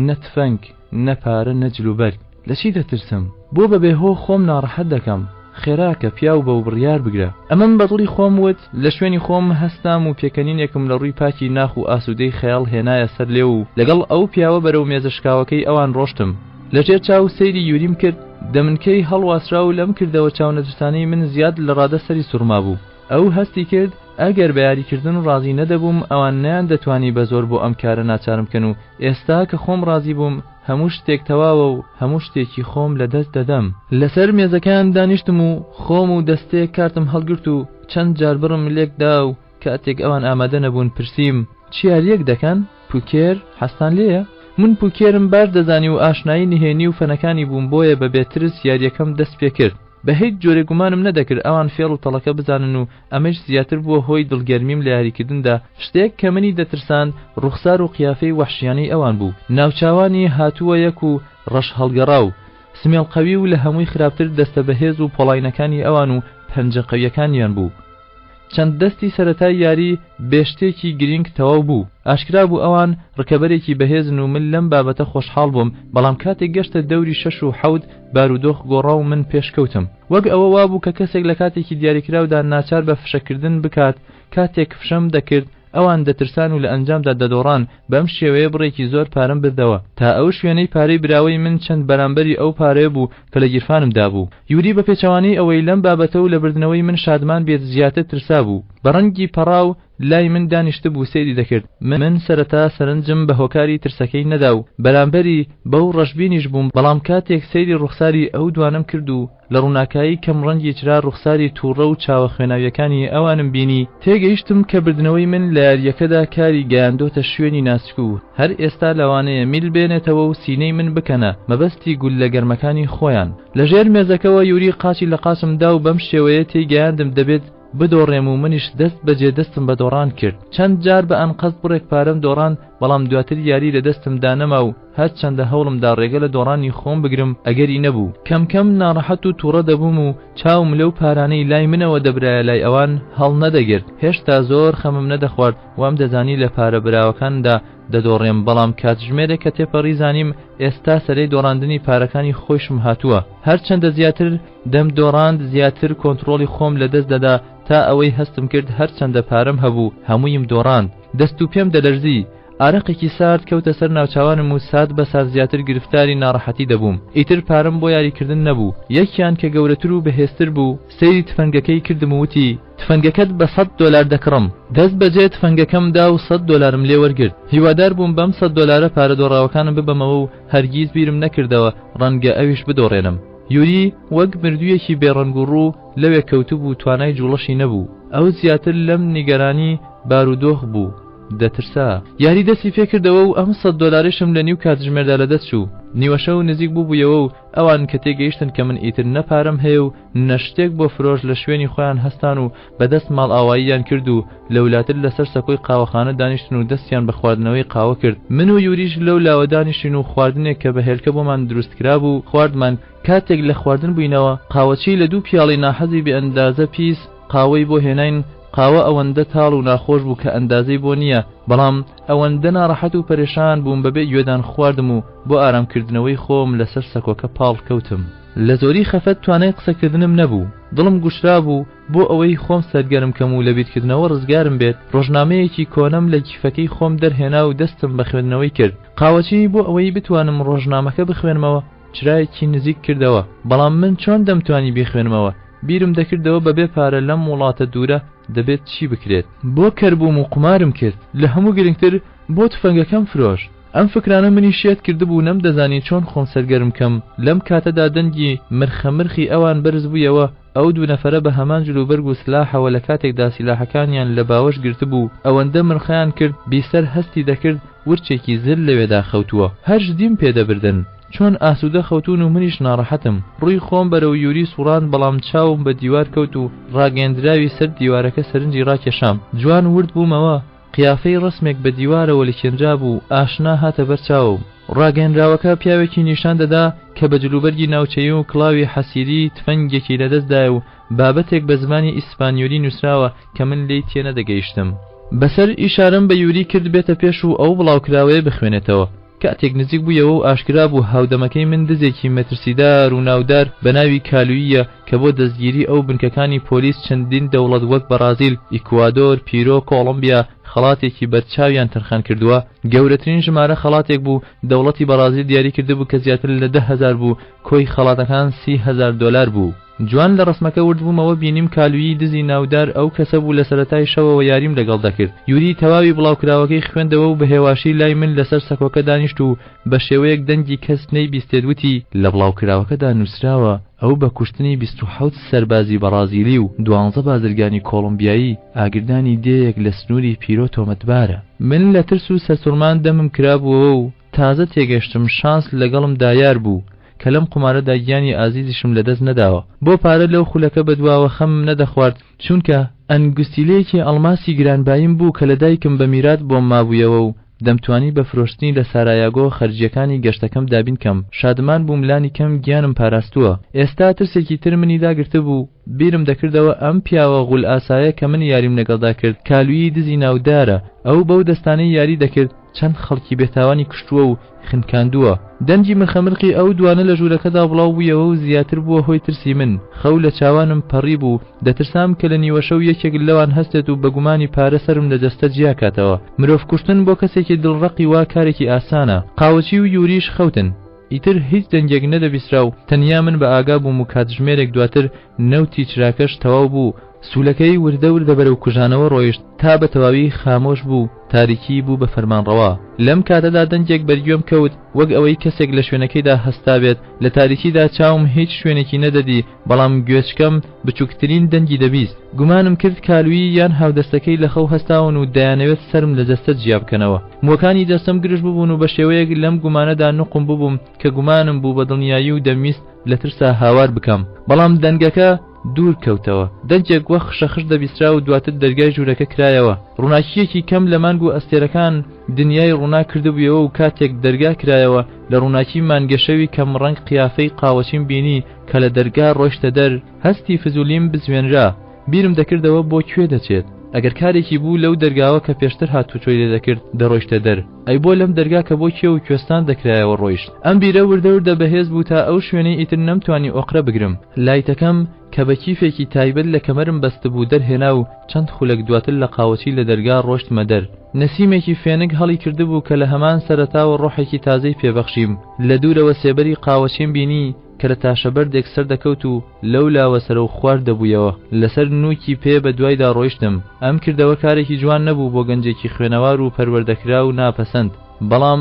نە تفەنگ، نە پارە، نە جلوبەرگ. لە چی دەترسم؟ بۆ بە بێ هۆ خۆم ناڕەحەت دەکەم؟ خێراکە، پیاو بە و بڕیار بگرە. ئەمەم بە دڵی خۆم وت، لە شوێنی خۆم هەستام و پێکەنینێکم لە ڕووی پاکی ناخ و ئاسوودەی خەیاڵ هێنایە سەر لێو و لەگەڵ ئەو پیاوە بەرەو مێزە شکاوەکەی ئەوان ڕۆشتم. لە ژێر چاو سەیری یوریم کرد، دەمنکەی هەڵواسراو لەم کردەوە چاونەترسانەی من زیاد لە ڕادە سەری سوڕمابوو. ئەو هەستی کرد ئەگەر بە یاریکردن ڕازی نەدەبووم ئەوان نەیاندەتوانی بە زۆر بۆ ئەم کارە ناچارم بکەن و ئێستا کە خۆم ڕازی بووم هەموو شتێک تەواوە و هەموو شتێکی خۆم لە دەست دەدەم. لەسەر مێزەکەیان دانیشتم و خۆم و دەستەیەک کارتم هەڵگرت و چەند جار بڕم لێک دا و کاتێک ئەوان ئامادە نەبوون پرسیم، چ یارییەک دەکەن؟ پوکێر حەزتان لێیە؟ من پوکێرم باش دەزانی و ئاشنایی نهێنی و فەنەکانی بووم بۆیە بە بێ ترس یارییەکەم دەست پێ کرد. بە هیچ جۆرێک گومانم نەدەکرد ئەوان فێڵ و تەڵەکە بزانن و ئەمەیش زیاتر بووە هۆی دڵگەرمیم لە یاریکردندا، شتێک کە منی دەترساند ڕوخسار و قیافەی وەحشیانەی ئەوان بوو، ناوچاوانی هاتووە یەک و ڕەش هەڵگەڕاو، سمێڵ قەوی و لە هەمووی خراپتر دەستە بەهێز و پۆڵاینەکانی ئەوان و پەنجە قەویەکانیان بوو. چەند دەستی سەرەتای یاری بێ شتێکی گرینگ تەواو بوو. ئاشکرا بوو ئەوان ڕکەبەرێکی بەهێزن و من لەم بابەتە خۆشحاڵ بووم، بەڵام کاتێک گەشتە دەوری شەش و حەوت بارودۆخ گۆڕا و من پێشکەوتم. وەک ئەوە وابوو کە کەسێک لە کاتێکی دیاریکراودا ناچار بە فشەکردن بکات، کاتێک فشەم دەکرد ئەوان دەترسان و لە ئەنجامدا دەدۆڕان، بەم شێوەیە بڕێکی زۆر پارەم بردەوە، تا ئەو شوێنەی پارەی براوەی من چەند بەرامبەری ئەو پارەیە بوو کە لە گیرفانمدا بوو. یوری بە پێچەوانەی ئەوەی لەم بابەتە و لە بردنەوەی من شادمان بێت زیاتر ترسابوو. بە ڕەنگی پەڕاو لای من دانیشتبوو سەیری دەکرد. من سەرەتا سەرنجم بە هۆکاری ترسەکەی نەدا و بەرامبەری بەو ڕەشبینیش بووم، بەڵام کاتێک سەیری ڕوخساری ئەو دوانەم کرد و لە ڕووناکایی کەم ڕەنگی چرا ڕوخساری تووڕە و چاوە خوێناویەکانی ئەوانم بینی، تێگەیشتم کە بردنەوەی من لە یارییەکەدا کاری گەیاندۆتە شوێنی ناسک و هەر ئێستا لەوانەیە میل بێنێتەوە و سینەی من بکەنە مەبەستی گوللە گەرمەکانی خۆیان. لە ژێر مێزەکەوە یوری قاچی لە قاچم دا و بەم شێوەیە تێیگەیاندم دەبێت بدۆڕێم و منیش دەست بەجێ دەستم بە دۆڕان کرد. چەند جار بە ئەنقەست بڕێک پارەم دۆڕاند، بەڵام دواتر یاری لە دەستمدا نەما و هەرچەندە هەوڵم دا ڕێگە لە دۆڕانی خۆم بگرم ئەگەری نەبوو. کەم کەم ناڕەحەت و توڕە دەبووم و چاوم لەو پارانەی لای منەوە دەبرایە لای ئەوان هەڵنەدەگرت. هێشتا زۆر خەمم نەدەخوارد وام دەزانی لە پارە براوەکاندا دەدۆڕێم، بەڵام کاتژمێرێک کە تێپەڕی زانیم ئێستا سەرەی دۆڕاندنی پارەکانی خۆیشم هاتووە. هەرچەندە زیاتر دەمدۆڕاند زیاتر کۆنتڕۆڵی خۆم لەدەست دەدا تا ئەوەی هەستم کرد هەرچەندە پارەم هەبوو هەموویم دۆڕاند. دەست و پێم دەلەرزی. ئارەقێکی سارد کەوتە سەر ناوچاوانم و سات بە سات زیاتر گرفتاری ناڕەحەتی دەبووم. ئیتر پارەم بۆ یاریکردن نەبوو. یەکیان کە گەورەتر و بەهێزتر بوو، سەیری تفەنگەکەی کردم و وتی، تفەنگەکەت بە سەت دۆلار دەکڕم. دەست بەجێ تفەنگەکەم دا و سەت دۆلارم لێ وەرگرت. هیوادار بووم بەم سەت دۆلارە پارە دۆڕاوەکانم ببەمەوە و هەرگیز بیرم نەکردەوە ڕەنگە ئەویش بدۆڕێنم. یوری وەک مردوویەکی بێ ڕەنگ و ڕوو لەوێ کەوتبوو توانای جوڵەشی نەبوو. ئەو زیاتر لەم نیگەرانی بارودۆخ بوو. دەترسا. یاری دەستی پێکردەوە و ئەم سەت دۆلارەیشم لە نیو کاتژمێردا لەدەست چوو. نیوەشەو نزیک بووبوویەوە و ئەوان کە تێگەیشتن کە من ئیتر نە پارەم هەیە و نە شتێک بۆ فرۆش لە شوێنی خۆیان هەستان و بە دەست ماڵئاواییان کرد و لەولاتر لەسەر سەکۆی قاوەخانە دانیشتن و دەستیان بە خواردنەوەی قاوە کرد. من و یوریش لەو لاوە دانیشتین و خواردنێک کە بە هێلکە بۆمان دروست کرابوو خواردمان. کاتێک لە خواردن بووینەوە قاوەچی لە دوو پیاڵەی ناحەزی بێ ئەندازە پیس قاوەی بۆ هێناین، قاوە ئەوەندە تاڵ و ناخۆش بوو کە ئەندازەی بۆ نییە، بەڵام ئەوەندە ناڕەحەت و پەرێشان بووم بەبێ گوێدان خواردم و بۆ ئارامکردنەوەی خۆم لەسەر سەکۆکە پاڵ کەوتم. لە زۆری خەفەت توانای قسەکردنم نەبوو، دڵم گوشرابوو، بۆ ئەوەی خۆم سەرگەرم کەم و لە بیرکردنەوە ڕزگارم بێت، ڕۆژنامەیەکی کۆنەم لە کیفەکەی خۆم دەرهێنا و دەستم بە خوێندنەوەی کرد. قاوەچی بۆ ئەوەی بتوانم ڕۆژنامەکە بخوێنمەوە، چرایەکی نزیک کردەوە، بەڵام من چۆن دەمتوانی بیخوێنمەوە، بیرم دەکردەوە بەبێ پارە لەم وڵاتە دوورە دەبێت چی بکرێت؟ بۆ کەر بووم و قومارم کرد، لە هەموو گرنگتر بۆ تفەنگەکەم فرۆشت. ئەم فکرانە منی شێت کردبوو، نەمدەزانی چۆن خۆم سەرگەرم کەم، لەم کاتەدا دەنگی مرخە مرخی ئەوان بەرز بوویەوە، ئەو دوو نەفەرە بە هەمان جلوبەرگ و سلاحەوە لە کاتێکدا سیلاحەکانیان لە باوەش گرتبوو، ئەوەندە مرخەیان کرد بیسەر هەستی دەکرد ورچێکی زل لەوێدا خەوتووە. هەر ژدیم پێ دەبردن. چۆن ئاسوودە خەوتوون و منیش ناڕەحەتم. ڕووی خۆم بەرەو یوری سوڕاند بەڵام چاوم بە دیوار کەوت و ڕاگەیەندراوی سەر دیوارەکە سەرنجی ڕاکێشام. جوان ورد بوومەوە. قیافەی ڕەسمێک بە دیوارەوە لکێنرابوو ئاشنا هاتە بەر چاوم. ڕاگەیەنراوەکە پیاوێکی نیشان دەدا کە بە جلوبەرگی ناوچەیی و کڵاوی حەسیری تفەنگێکی لە دەستدایە و بابەتێک بە زمانی ئیسپانیۆلی نووسراوە کە من لێی تێنەدەگەیشتم. بەسەر ئیشارەم بە یوری کرد بێتە پێش و ئەو بڵاوکراوەیە بخوێنێتەوە. کاتێک نزیک بوویەوە و ئاشکرا بوو هاودەمەکەی من دزێکی مەترسیدار و ناودار بە ناوی کالوییە کە بۆ دەستگیری ئەو بنکەکانی پۆلیس چەندین دەوڵەت وەک بەڕازیل، ئیکوادۆر، پیرۆ، کۆڵۆمبیا خەڵاتێکی بەرچاویان تەرخان کردووە، گەورەترین ژمارە خەڵاتێک بوو دەوڵەتی بەڕازیل دیاری کردبوو کە زیاتر لە 10,000 بوو، کۆی خەڵاتەکان 30,000 دۆلار بوو. جوان لە ڕەسمەکە ورد بوومەوە بینیم کالویی دزی ناودار ئەو کەسە بوو لە سەرەتای شەوەوە یاریم لەگەڵ دەکرد. یوری تەواوی بڵاوکراوەکەی خوێندەوە و بە هێواشی لای من لەسەر سەکۆکە دانیشت و بە شێوەیەک دەنگی کەس نەیبیستێت وتی، لە بڵاوکراوەکەدا نووسراوە ئەو بە کوشتنی 27 سەربازی بەڕازیلی و دوانزە بازرگانی کۆڵۆمبیایی ئاگردانی دێیەک لە سنووری پیرۆ تۆمەتبارە. من لە ترس و سەرسوڕمان دەمم کرابووەوە و تازە تێگەشتم شانس لەگەڵمدا یار بوو کە لەم قومارەدا گیانی ئازیزیشم لەدەست نەداوە. بۆ پارە لەو خولەکە بەدواوە خەمم نەدەخوارد، چونکە ئەنگوستیلەیەکی ئەڵماسی گرانباییم بوو کە لە دایکم بە میرات بۆم مابوویەوە و دەمتوانی بە فرۆشتنی لە سارایاگۆ خەرجییەکانی گەشتەکەم دابین کەم. شادمان بووم لانی کەم گیانم پاراستووە. ئێستا ترسێکی تر منی داگرتبوو، بیرم دەکردەوە ئەم پیاوە غولئاسایە کە من یاریم لەگەڵدا کرد کالویی دزی ناودارە، ئەو بەو دەستانەی یاری دەکرد چەند خەڵکی بێتاوانی کوشتووە و خنکاندووە. دەنگی مرخەمرخی ئەو دوانە لە ژوورەکەدا بڵاو بوویەوە و زیاتر بووە هۆی ترسی من. خەو لە چاوانم پەڕیبوو، دەترسام کە لە نیوەشەو یەکێک لەوان هەستێت و بە گومانی پارە سەرم لە جەستە جیا کاتەوە. مرۆڤ کوشتن بۆ کەسێکی دڵڕەقی وا کارێکی ئاسانە. قاوەچی و یوریش خەوتن. ئیتر هیچ دەنگێک نەدەبیسترا و تەنیا من بە ئاگا بووم و کاتژمێرێک دواتر نەوتی چراکەش تەواو بوو، سوولەکەی وردە وردە بەرەو کوژانەوە ڕۆیشت تا بە تەواوی خامۆش بوو، تاریکی بوو بە فەرمانڕەوا. لەم کاتەدا دەنگێک بەرگوێم کەوت وەک ئەوەی کەسێک لە شوێنەکەیدا هەستابێت، لە تاریکیدا چاوم هیچ شوێنێکی نەدەدی، بەڵام گوێچکەم بچووکترین دەنگی دەبیست. گومانم کرد کالویی یان هاودەستەکەی لە خەو هەستاون و دەیانەوێت سەرم لە جەستە جیا بکەنەوە. مووەکانی جەستەم گرژ ببوون و بە شێوەیەک لەم گومانەدا نوقم ببووم کە گومانم بوو بە دڵنیایی و دەمویست لە ترسا هاوار بکەم. بەڵام دەنگەکە دوور کەوتەوە. دەنگێک وەک خشەخش دەبیسترا و دواتر دەرگای ژوورەکە کرایەوە. ڕووناکییەکی کەم لە مانگ و ئەستێرەکان دنیای ڕووناک کردبوویەوە و کاتێک دەرگا کرایەوە لە ڕووناکی مانگەشەوی کەم ڕەنگ قیافەی قاوەچیم بینی کە لە دەرگا ڕۆیشتە دەر، هەستی فزولیم بزوێنرا. بیرم دەکردەوە بۆ کوێ دەچێت؟ ئەگەر کارێکی بوو لەو دەرگاوە کە پێشتر هاتوچۆی لێ دەکرد دەڕۆیشتە دەر. ئەی بۆ لەم دەرگا کە بۆ کێو و کوێستان دەکرایەوە ڕۆیشت؟ ئەم بیرە وردە وردە بەهێز بوو تا ئەو شوێنەی ئیتر نەمتوانی ئۆقرە بگرم. لایتەکەم کە بە کیفێکی تایبەت لە کەمەرم بەستبوو دەرهێنا و چەند خولەک دواتر لە قاوەچی لە دەرگا ڕۆشتمە دەر. نەسیمێکی فێنک هەڵی کردبوو کە لە هەمان سەرەتاوە ڕۆحێکی تازەی پێ بەخشیم. لە دوورەوە سێبەری قاوەچیم بینی کە لە تاشەبەردێک سەردەکەوت و لەو لاوە سەرەو خوار دەبوویەوە. لەسەر نووکی پێ بە دوایدا ڕۆیشتم. ئەم کردەوە کارێکی جوان نەبوو بۆ گەنجێکی خوێنەوار و پەروەردەکراو و ناپەسەند. بەڵام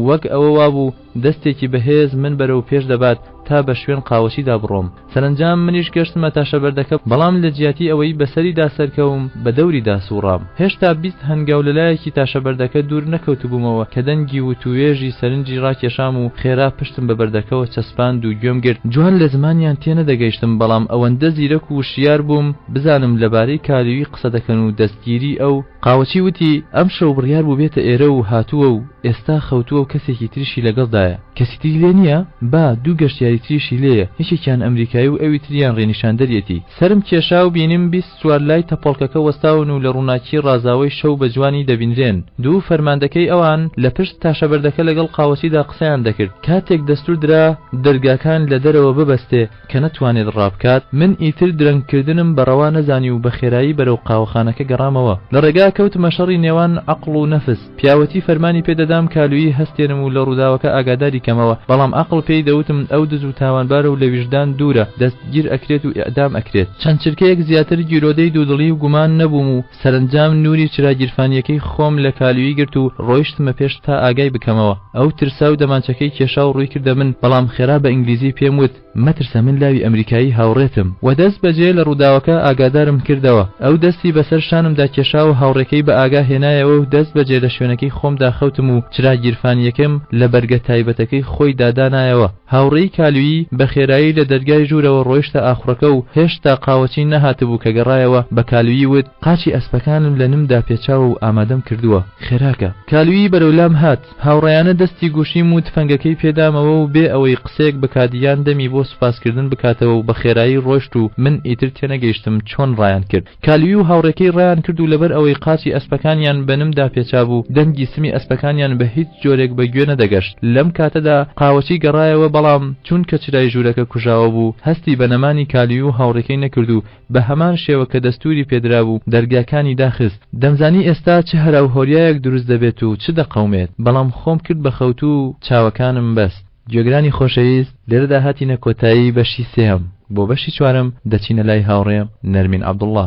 وەک ئەوە وابوو دەستێکی بەهێز من بەرەو پێش دەبات تا بە شوێن قاوەچیدا بڕۆم. سەرەنجام منیش گەشتمە تاشەبەردەکە بەڵام لە جیاتی ئەوەی بەسەریدا سەرکەوم بە دەوریدا سوڕام. هێشتا 20 هەنگاو لە لایەکی تاشەبەردەکە دوور نەکەوتبوومەوە کە دەنگی وتووێژی سەرنجی ڕاکێشام و خێرا پشتم بە بەردەکەوە چەسپاند و گوێم گرت. جوان لە زمانیان تێنەدەگەیشتم بەڵام ئەوەندە زیرەک و وشیار بووم بزانم لەبارەی کالیوی قسە دەکەن و دەستگیری ئەو قاوەچی وتی، ئەمشەو بڕیار بوو بێتە ئێرە و هاتووە و ئێستا خەوتووە و کەسێکی تریشی لەگەڵدایە. کەسی تری لێ نییە؟ با، دوو گەشتیاری تریشی لێیە، یەکێکیان ئەمریکایی و ئەوی تریان ڕێنیشاندەریەتی. سەرم کێشا و بینیم 20 سوار لای تەپۆڵکەکە وەستاون و لە ڕووناکیی ڕازاوەی شەو بە جوانی دەبینرێن. دوو فەرماندەکەی ئەوان لە پشت تاشەبەردەکە لەگەڵ قاوەچیدا قسەیان دەکرد. کاتێک دەستوور درا دەرگاکان لە دەرەوە ببەستێ، کە نەتوانێت ڕابکات، من ئیتر درەنگ کردنم بە ڕەوا نەزانی و بە خێرایی بەرەو قاوەخانەکە گەڕامەوە. لە ڕێگا کەوتمە شەڕی نێوان عەقڵ و نەفس. پیاوەتی فەرمانی پێ دەدام کالویی هەستێنم و لە ڕووداوەکە ئاگاداری کەمەوە، بەڵام عەقڵ پێی دەوتم ئەو دز و تاوانبارە و لە ویژدان دوورە، دەستگیر ئەکرێت و ئیعدام ئەکرێت. چەند چرکەیەک زیاتر گیرۆدەی دوودڵی و گومان نەبووم و سەرەنجام نووری چرا گیرفانییەکەی خۆم لە کالویی گرت و ڕۆیشتمە پێش تا ئاگای بکەمەوە. ئەو ترسا و دەمانچەکەی کێشا و ڕووی کردە من، بەڵام خێرا بە ئینگلیزی پێم وت، مەترسە من لاوی ئەمریکایی هاوڕێتم. وە دەست بەجێ لە ڕووداوەکە ئاگادارم کردەوە. ئەو دەستی بەسەر شانمدا کێشا و هاوڕێکەی بە ئاگا هێنایەوە و دەست بەجێ لە شوێنەکەی خۆمدا خەوتم و چرا گیرفانییەکەم لە بەرگە تایبەتەکەی خۆیدا دانایەوە. هاوڕێی کالویی بە خێرایی لە دەرگای ژوورەوە ڕۆیشتە ئاخوڕەکە و هێشتا قاوەچی نەهاتبوو کە گەڕایەوە بە کالویی وت، قاچی ئەسپەکانم لە نمدا پێچاوە و ئامادەم کردووە، خێراکە. کالویی بەرەو لام هات، هاوڕێیانە دەستی گوشیم و تفەنگەکەی پێدامەوە و بێ ئەوەی قسەیەک بکات یان دەمی بۆ سوپاسکردن بکاتەوە و بە خێرایی ڕۆیشت و من ئیتر تێنەگەیشتم چۆن ڕایان کرد. کالوی و هاوڕێکەی ڕایان کرد و لەبەر ئەوەی قاچی ئەسپەکانیان بە نمدا پێچابوو، دەنگی سمی ئەسپەکانیان بە هیچ جۆرێک بە گوێ نەدەگەشت. لەم کاتەدا قاوەچی گەڕایەوە، بەڵام چونکە چرای ژوورەکە کوژاوە بوو، هەستی بە نەمانی کالوی و هاوڕێکەی نەکرد و بە هەمان شێوە کە دەستووری پێدرابوو، دەرگاکانی داخست. دەمزانی ئێستا چ هەراوهۆریایەک دروست دەبێت و چ دەقەومێت، بەڵام خۆم کرد بە خەوتوو و چاوەکانم بەست. گوێگرانی خۆشەویست لێرەدا هاتینە کۆتایی بەشی سێهەم، بۆ بەشی چوارەم دەچینە لای هاوڕێ نەرمین عەبدوڵڵا.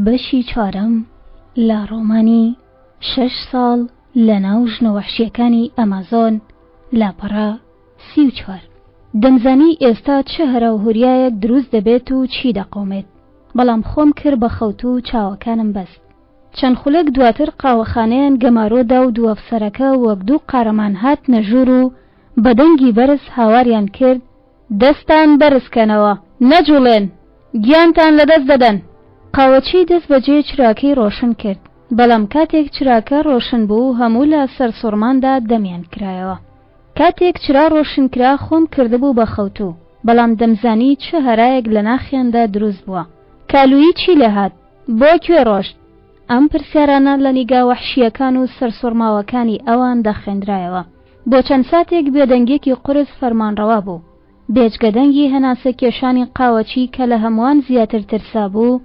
بەشی چوارەم لە ڕۆمانی شەش ساڵ لە ناو ژنە وەحشیەکانی ئەمازۆن لاپەڕە 34 دەمزانی ئێستا چ هەراوهوریایەک دروست دەبێت و چی دەقەومێت بەڵام خۆم کرد بە خەوتوو و چاوەکانم بەست چەند خولەک دواتر قاوەخانەیان گەمارۆ دا و دوو ئەفسەرەکە وەک دوو قارەمان هاتنە ژوور و بە دەنگی بەرز هاواریان کرد دەستان بەرز کەنەوە، نەجوڵێن، گیانتان لەدەست دەدەن! قاوەچی دەست بەجێ چراکەی ڕۆشن کرد، بەڵام کاتێک چراکە ڕۆشن بوو هەموو لە سەرسوڕماندا دەمیان کرایەوە. کاتێک چرا ڕۆشن کرا خۆم کردبوو بە خەوتوو، بەڵام دەمزانی چ هەرایەک لە ناخیاندا دروست بووە. کالویی چی لێهات؟ بۆ کوێ ڕۆشت؟ ئەم پرسیارانە لە نیگا وەحشییەکان و سەرسوڕماوەکانی ئەوان دەخوێندرایەوە. بۆ چەند ساتێک بێدەنگیەکی قورس فەرمانڕەوا بوو. بێجگە دەنگی هەناسە کێشانی قاوەچی کە لە هەمووان زیاتر ترسابوو،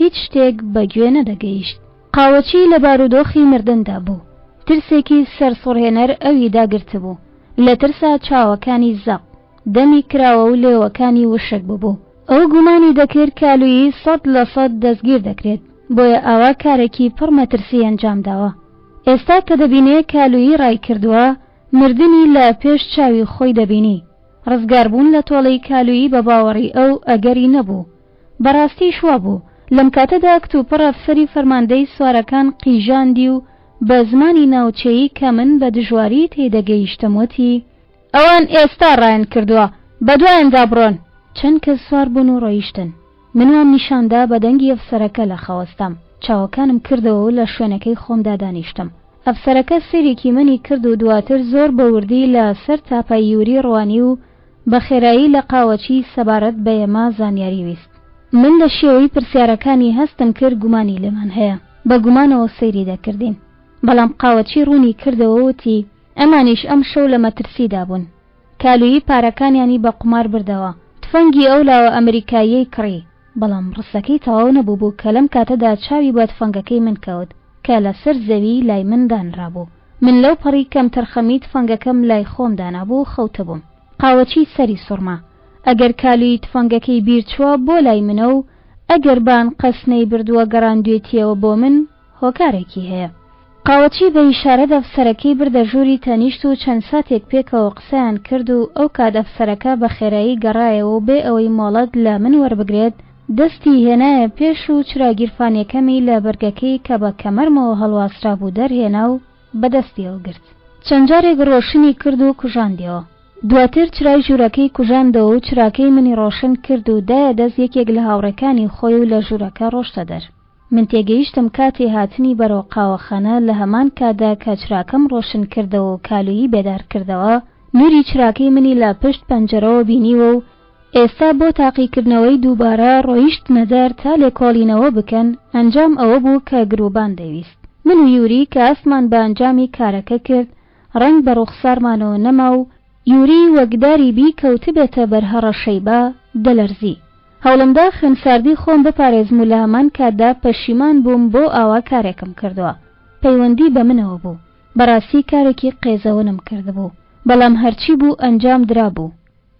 هیچ شتێک بە گوێ نەدەگەیشت. قاوەچی لە بارودۆخی مردندا بوو. ترسێکی سەرسوڕهێنەر ئەوی داگرتبوو. لە ترسا چاوەکانی زەق، دەمی کراوە و لێوەکانی وشک ببوو. ئەو گومانی دەکرد کالویی 100% دەستگیر دەکرێت، بۆیە ئاوا کارێکی پڕ مەترسی ئەنجام داوە. ئێستا کە دەبینێ کالویی ڕای کردووە، مردنی لە پێش چاوی خۆی دەبینی. ڕزگاربوون لە تۆڵەی کالویی بە باوەڕی ئەو ئەگەری نەبوو. بەڕاستیش وابوو. لەم کاتەدا کتوپڕ ئەفسەری فەرماندەی سوارەکان قیژاندی و بە زمانی ناوچەیی کە من بە دژواری تێیدەگەیشتم وتی، ئەوان ئێستا ڕایان کردووە، بەدوایاندا بڕۆن! چەند کەس سوار بوون و ڕۆیشتن. من وام نیشان دا بە دەنگی ئەفسەرەکە لە خەوەستام. چاوەکانم کردەوە و لە شوێنەکەی خۆمدا دانیشتم. ئەفسەرەکە سەیرێکی منی کرد و دواتر زۆر بە وردی لە سەر تاپای یوری ڕوانی و بە خێرایی لە قاوەچی سەبارەت بە ئێمە زانیاری ویست. من لە شێوەی پرسیارەکانی هەستم کرد گومانی لێمان هەیە. بە گومانەوە سەیری دەکردین. بەڵام قاوەچی ڕوونی کردەوە وتی، ئەمانیش ئەمشەو لە مەترسیدا بوون. کالویی پارەکانیانی بە قومار بردەوە. تفەنگی ئەو لاوە ئەمریکاییەی کڕی. بەڵام ڕستەکەی تەواو نەبووبوو کە لەم کاتەدا چاوی بە تفەنگەکەی من کەوت کە لە سەر زەوی لای من دانرابوو. من لەو پەڕی کەمتەرخەمی تفەنگەکەم لای خۆم دانابوو خەوتبووم. قاوەچی سەری سوڕما. ئەگەر کالویی تفەنگەکەی بیر چووە بۆ لای منە و ئەگەر بان قەست نەیبردووە گەڕاندوێتیەوە بۆ من، هۆکارێکی هەیە. قاوەچی بە ئیشارەت ئەفسەرەکەی بردە ژووری تەنیشت و چەند ساتێک پێکەوە قسەیان کرد و ئەو کات ئەفسەرەکە بە خێرایی گەڕایەوە و بێ ئەوەی مۆڵەت لە من وەربگرێت دەستی هێنایە پێش و چرا گیرفانیەکەمی لە بەرگەکەی کە بە کەمەرمەوە هەڵواسرابوو دەرهێنا و بە دەستیەوە گرت. چەند جارێک ڕۆشنی کرد و کوژاندیەوە. دواتر چرای ژوورەکەی کوژاندەوە و چراکەی منی ڕۆشن کرد و دایە دەست یەکێک لە هاوڕێکانی خۆی و لە ژوورەکە ڕۆشتە دەر. من تێگەیشتم کاتی هاتنی بەرەو قاوەخانە لە هەمان کاتدا کە چراکەم ڕۆشن کردەوە و کالویی بێدار کردەوە، نوری چراکەی منی لە پشت پەنجەرەوە بینیوە و ئێستا بۆ تاقیکردنەوەی دووبارە ڕۆیشتنە دەر تا لێکۆڵینەوە بکەن، ئەنجام ئەوە بوو کە گروبان دەیویست. من و یوری کە هەستمان بە ئەنجامی کارەکە کرد، ڕەنگ بە ڕووخسارمانەوە نەما و یوری وەک داری بی کەوتبێتە بەر هەڕەشەی با، دەلەرزی. هەوڵمدا خوێنساردی خۆم بپارێزم و لە هەمان کاتدا پەشیمان بووم بۆ ئاوا کارێکم کردووە. پەیوەندی بە منەوە بوو. بەڕاستی کارێکی قێزەونم کردبوو. بەڵام هەرچی بوو ئەنجام درابوو.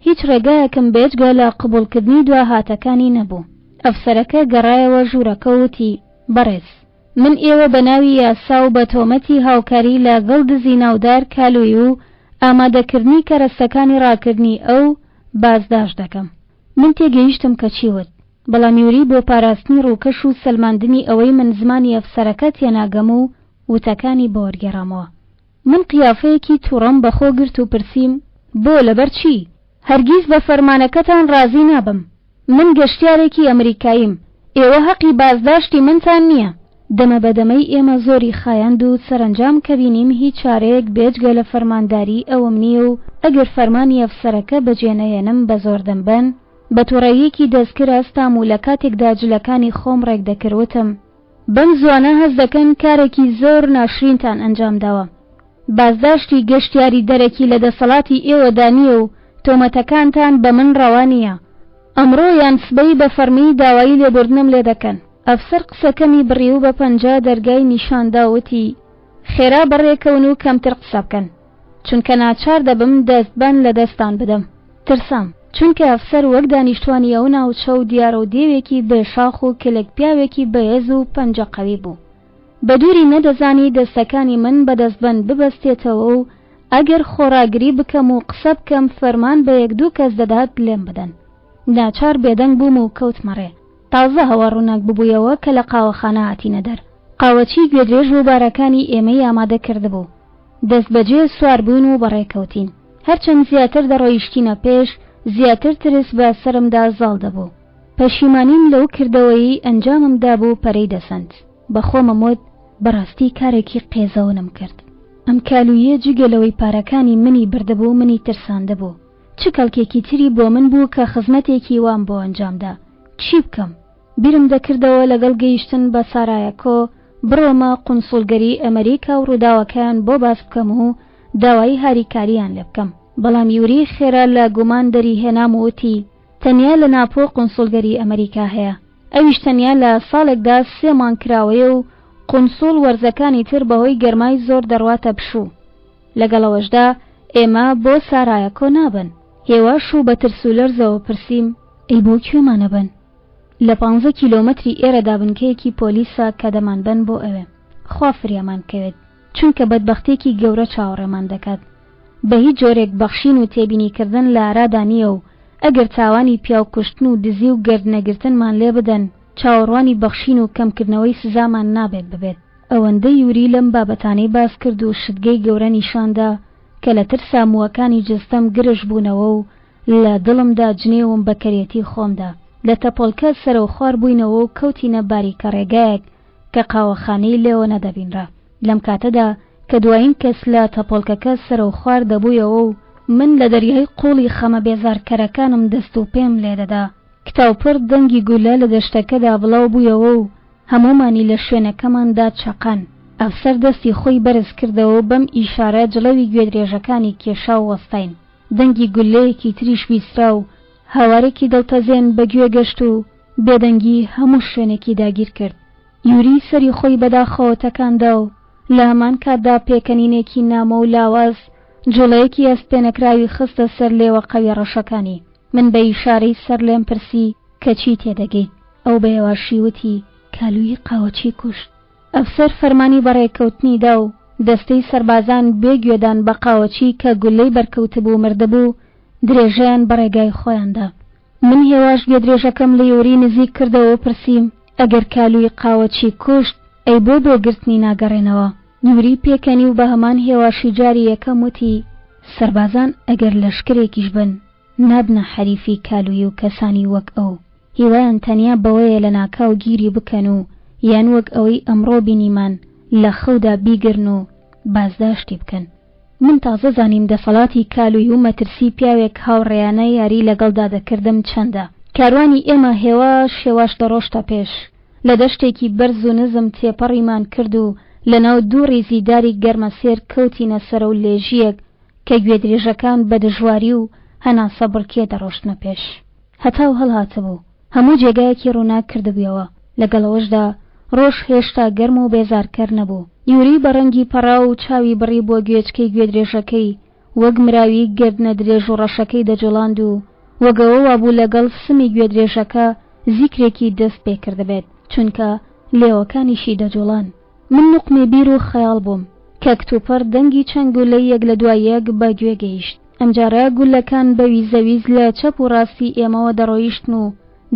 هیچ ڕێگایەکم بێجگە لە قبوڵکردنی دواهاتەکانی نەبوو. ئەفسەرەکە گەڕایەوە ژوورەکە و وتی، بەڕێز. من ئێوە بە ناوی یاسا و بە تۆمەتی هاوکاری لە گەڵ دزی ناودار کالوی و ئامادەکردنی کەرەستەکانی ڕاکردنی ئەو بازداشت دەکەم. من تێگەیشتم کە چی وت، بەڵام یوری بۆ پاراستنی ڕووکەش و سەلماندنی ئەوەی من زمانی ئەفسەرەکە تێناگەم و وتەکانی بۆ وەرگێڕامەوە. من قیافەیەکی توڕەم بەخۆ گرت و پرسیم، بۆ لەبەر چی؟ هەرگیز بە فەرمانەکەتان ڕازی نابم. من گەشتیارێکی ئەمریکاییم، ئێوە هەقی بازداشتی منتان نییە. دەمە بە دەمەی ئێمە زۆری خایاند و سەرەنجام کە بینیم هیچ چارەیەک بێجگە لە فەرمانداریی ئەوم نییە و ئەگەر فەرمانی ئەفسەرەکە بەجێ نەهێنم بە زۆر دەمبەن، بە توڕەییەکی دەستکرد هەستام و لە کاتێکدا جلەکانی خۆم ڕێک دەکرد وتم، بەم زووانە هەست دەکەن کارێکی زۆر ناشرینتان ئەنجام داوە. بازداشتی گەشتیاری دەرەکی لە دەسەڵاتی ئێوەدا نییە و تۆمەتەکانتان بە من ڕەوا نییە. ئەمڕۆ یان سبەی بە فەڕمی داوایی لێبوردنم لێ دەکەن. ئەفسەر قسەکەمی بڕی و بە پەنجە دەرگای نیشان دا و وتی، خێرا بەڕێکەون و کەمتر قسە بکەن، چونکە ناچار دەبم دەستبەند لە دەستتان بدەم. ترسام، چونکە ئەفسەر وەک دانیشتوانی ئەو ناوچە و دیارە و دێوێکی بێ شاخ و کلک پیاوێکی بەهێز و پەنجە قەوی بوو. بە دووری نەدەزانی دەستەکانی من بە دەستبەند ببەستێتەوە و ئەگەر خۆڕاگری بکەم و قسە بکەم فەرمان بە یەک دوو کەس دەدات لێم بدەن. ناچار بێدەنگ بووم و کەوتمە ڕێ. تازە هەوا ڕووناک ببوویەوە کە لە قاوەخانە هاتینە دەر. قاوەچی گوێدرێژ و بارەکانی ئێمەی ئامادە کردبوو. دەستبەجێ سوار بووین و بەڕێ کەوتین. هەرچەند زیاتر دەڕۆیشتینە پێش، زیاتر ترس بە سەرمدا زاڵ دەبوو. پەشیمانیم لەو کردەوەیەی ئەنجامم دابوو پەرەی دەسەند. بە خۆمم وت، بەڕاستی کارێکی قێزەونم کرد. ئەم کالوویە جگە لەوەی پارەکانی منی بردبوو، منی ترساندبوو. چ کەڵکێکی تری بۆ من بوو کە خزمەتێکی وام بۆ ئەنجام دا؟ چی بکەم؟ بیرم دەکردەوە لەگەڵ گەیشتن بە سارایەکۆ بڕۆمە قونسوڵگەری ئەمەریکا و ڕووداوەکەیان بۆ باس بکەم و داوای هاریکارییان لێ بکەم. بەڵام یوری خێرا لە گومان دەری هێنام و وتی، تەنیا لە ناپۆ قونسوڵگەری ئەمەریکا هەیە، ئەویش تەنیا لە ساڵێکدا سێ مانگ کراوەیە و قونسوڵ وەرزەکانی تر بەهۆی گەرمای زۆر دەڕواتە پشوو. لەگەڵ ئەوەشدا ئێمە بۆ سارایەکۆ نابەن. هێواش و بە ترس و لەرزەوە پرسیم، ئەی بۆ کوێمان ئەبەن؟ لە پانزە کیلۆمەتری ئێرەدا بنکەیەکی پۆلیسە کە دەمانبەن بۆ ئەوێ. خوا فریامان بکەوێت، چونکە بەدبەختییەکی گەورە چاوەڕێمان دەکات. بە هیچ جۆرێک بەخشین و تێبینیکردن لە ئارادا نییە و ئەگەر تاوانی پیاو کوشتن و دزی و گەردنەگرتنمان لێ بدەن، چاوەڕوانی بەخشین و کەمکردنەوەی سزامان نابێت ببێت. ئەوەندە یوری لەم بابەتانەی باس کرد و شتگەی گەورە نیشان دا کە لە ترسا مووەکانی جەستەم گرژ بوونەوە و لە دڵمدا جنێوم بە کەرێتی خۆم دا. لە تەپۆڵکە سەرەوخوار بووینەوە و کەوتینە باریکەڕێگایەک کە قاوەخانەی لێوە نەدەبینرا. لەم کاتەدا. کە دوایین کەس لە تەپۆڵکەکە سەرەوخوار دەبوویەوە و من لە دەریای قووڵی خەمە بێزارکەرەکانم دەست و پێم لێدەدا. کتاوپڕ دەنگی گولە لە دەشتەکەدا بڵاو بوویەوە و هەموومانی لە شوێنەکەماندا چەقان. ئەفسەر دەستی خۆی بەرز کردەوە و بەم ئیشارە جڵەوی گوێدرێژەکانی کێشا و وەستاین. دەنگی گوللەیەکی تریش بیسترا و هاوارێکی دڵتەزێن بە گوێ گەشت و بێدەنگی هەموو شوێنێکی داگیر کرد. یوری سەری خۆی بەداخەوە تەکان دا و لە هەمان کاتدا پێکەنینێکی نامۆ و لاواز جوڵەیەکی هەستپێنەکراوی خستە سەر لێوە قەویە ڕەشەکانی. من بە ئیشارەی سەر لێم پرسی کە چی تێدەگەیت؟ ئەو بە هێواشی وتی، کالوی قاوەچی کوشت. ئەفسەر فەرمانی بەڕێکەوتنی دا و دەستەی سەربازان بێ گوێدان بە قاوەچی کە گوللەی بەرکەوتبوو مردبوو، درێژەیان بە ڕێگای خۆیان دا. من هێواش گوێدرێژەکەم لە یوری نزیک کردەوە و پرسیم، ئەگەر کالوی قاوەچی کوشت، ئەی بۆ بۆ گرتنی ناگەڕێنەوە؟ یوری پێکەنی و بە هەمان هێواشی جاری یەکەم وتی، سەربازان ئەگەر لەشکرێکیش بن، نابنە حەریفی کالوی و کەسانی وەک ئەو. هیوایان تەنیا بەوەیە لەناکاو گیری بکەن و یان وەک ئەوەی ئەمڕۆ بینیمان لە خەودا بیگرن و بازداشتی بکەن. من تازە زانیم دەسەڵاتی کالوی و مەترسی پیاوێک هاوڕێیانە یاری لەگەڵدا دەکردم چەندە. کاروانی ئێمە هێواش هێواش دەڕۆشتە پێش. لە دەشتێکی بەرز و نزم تێپەڕیمان کرد و لەناو دوو ڕیزی داری گەرمەسێر کەوتینە سەرەو لێژییەک کە گوێدرێژەکان بە دژواری و هەناسەبڕکێ دەڕۆشتنە پێش. هەتاو هەڵهاتبوو، هەموو جێگایەکی ڕووناک کردبوویەوە، لەگەڵ ئەوەشدا ڕۆژ هێشتا گەرم و بێزارکەر نەبوو. یوری بە ڕەنگی پەڕاو و چاوی بڕیبووە گوێچکەی گوێدرێژەکەی، وەک مراوی گەردنە درێژ و ڕەشەکەی دەجوڵاند و وەک ئەوە وابوو لەگەڵ سمی گوێدرێژەکە زیکرێکی دەست پێ کردبێت، چونکە لێوەکانیشی دەجوڵان. من نوقمی بیر و خەیاڵ بووم، کە کتوپڕ دەنگی چەند گوللەی یەک لە دوای یەک بە گوێ گەیشت. ئەمجارە گوللەکان بە ویزەویز لە چەپ و ڕاستی ئێمەوە دەڕۆیشتن و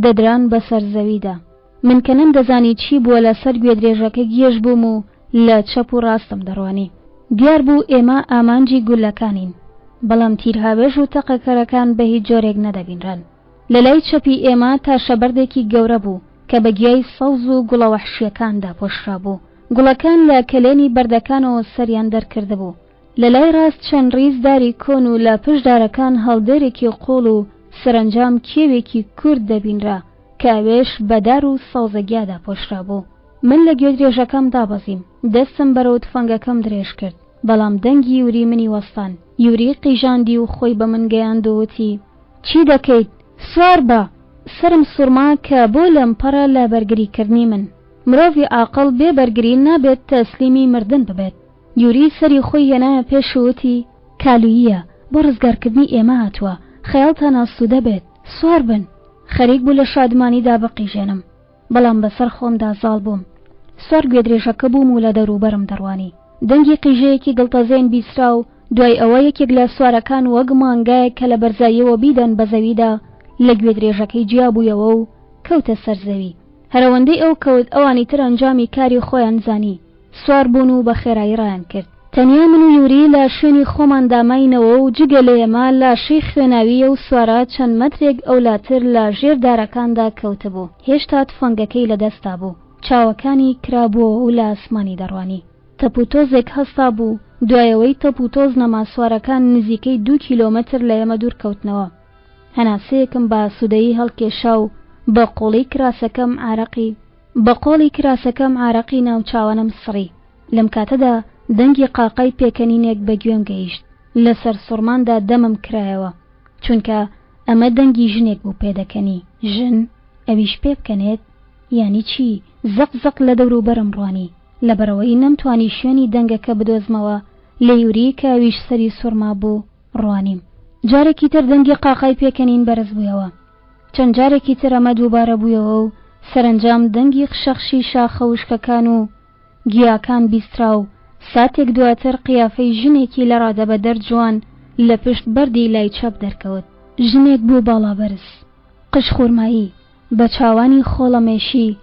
دەدران بە سەر زەویدا. من کە نەمدەزانی چی بووە لە سەر گوێدرێژەکە گێژ بووم و لە چەپ و ڕاستم دەڕوانی. دیار بوو ئێمە ئامانجی گوللەکانین، بەڵام تیرهاوێژ و تەقەکەرەکان بە هیچ جۆرێک نەدەبینران. لە لای چەپی ئێمە تاشەبەردێکی گەورە بوو کە بە گیای سەوز و گوڵە وەحشییەکان داپۆشرابوو. گوڵەکان لە کەلێنی بەردەکانەوە سەریان دەرکردبوو. لە لای ڕاست چەند ڕیز داری کۆن و لە پشت دارەکان هەڵدێرێکی قووڵ و سەرەنجام کێوێکی کورت دەبینرا کە ئەوێش بە دار و سەوزەگیا داپۆشرابوو. من لە گوێدرێژەکەم دابەزیم. دەستم بەرەو تفەنگەکەم درێژ کرد. بەڵام دەنگی یوری منی وەستان. یوری قیژاندی و خۆی بە من گەیاند و وتی. چی دەکەیت؟ سوار بە! سەرم سوڕما کە بۆ لەمپەڕە لە بەرگریکردنی من. مرۆڤی عاقڵ بێ بەرگری نابێت تەسلیمی مردن ببێت. یوری سەری خۆی هێنایە پێش و وتی، کالوییە، بۆ ڕزگارکردنی ئێمە هاتووە، خەیاڵتان ئاسوودە بێت، سوار بن! خەریک بوو لە شادمانیدا بقیژێنم، بەڵام بەسەر خۆمدا زاڵ بووم. سوار گوێدرێژەکە بووم و لە دەوروبەرم دەڕوانی. دەنگی قیژەیەکی دڵتەزێن بیسترا و دوای ئەوە یەکێک لە سوارەکان وەک مانگایەک کە لە بەرزاییەوە بیدەن بە زەویدا لە گوێدرێژەکەی جیا بوویەوە و کەوتە سەر زەوی. هەرەوەندەی ئەو کەوت ئەوانی تر ئەنجامی کاری خۆیان زانی، سوار بوون و بە خێرایی ڕایان کرد. تەنیا من و یوری لە شوێنی خۆماندا ماینەوە و جگە لە ئێمە لاشەی خوێناوی ئەو سوارە چەند مەترێک ئەولاتر لە ژێر دارەکاندا کەوتبوو. هێشتا تفەنگەکەی لە دەستا بوو. چاوەکانی کرابووەوە و لە ئاسمانی دەڕوانی. تەپوتۆزێک هەستابوو، دوای ئەوەی تەپوتۆز نەما سوارەکان نزیکەی دوو کیلۆمەتر لە ئێمە دوور کەوتنەوە. هەناسەیەکم بە ئاسوودەیی هەڵکێشا و بە قووڵی کراسەکەم عارەقی بە قۆڵی کراسەکەم عارەقی ناوچاوانم سڕی. لەم کاتەدا دەنگی قاقای پێکەنینێک بە گوێم گەیشت. لە سەرسوڕماندا دەمم کرایەوە. چونکە ئەمە دەنگی ژنێک بوو پێدەکەنی. ژن؟ ئەویش پێبکەنێت؟ یانی چی؟ زەق زەق لە دەوروبەرم ڕوانی. لەبەرئەوەی نەمتوانی شوێنی دەنگەکە بدۆزمەوە، لە یوری کە ئەویش سەری سوڕمابوو، ڕوانیم. جارێکی تر دەنگی قاقای پێکەنین بەرز بوویەوە. چەند جارێکی تر ئەمە دووبارە بوویەوە و سەرەنجام دەنگی خشەخشی شاخە وشکەکان و گیاکان بیسترا و ساتێک دواتر قیافەی ژنێکی لە ڕادەبەدەر جوان لە پشت بەردی لای چەپ دەرکەوت. ژنێک بوو باڵابەرز، قژ خورمایی، بە چاوانی خۆڵەمێشی،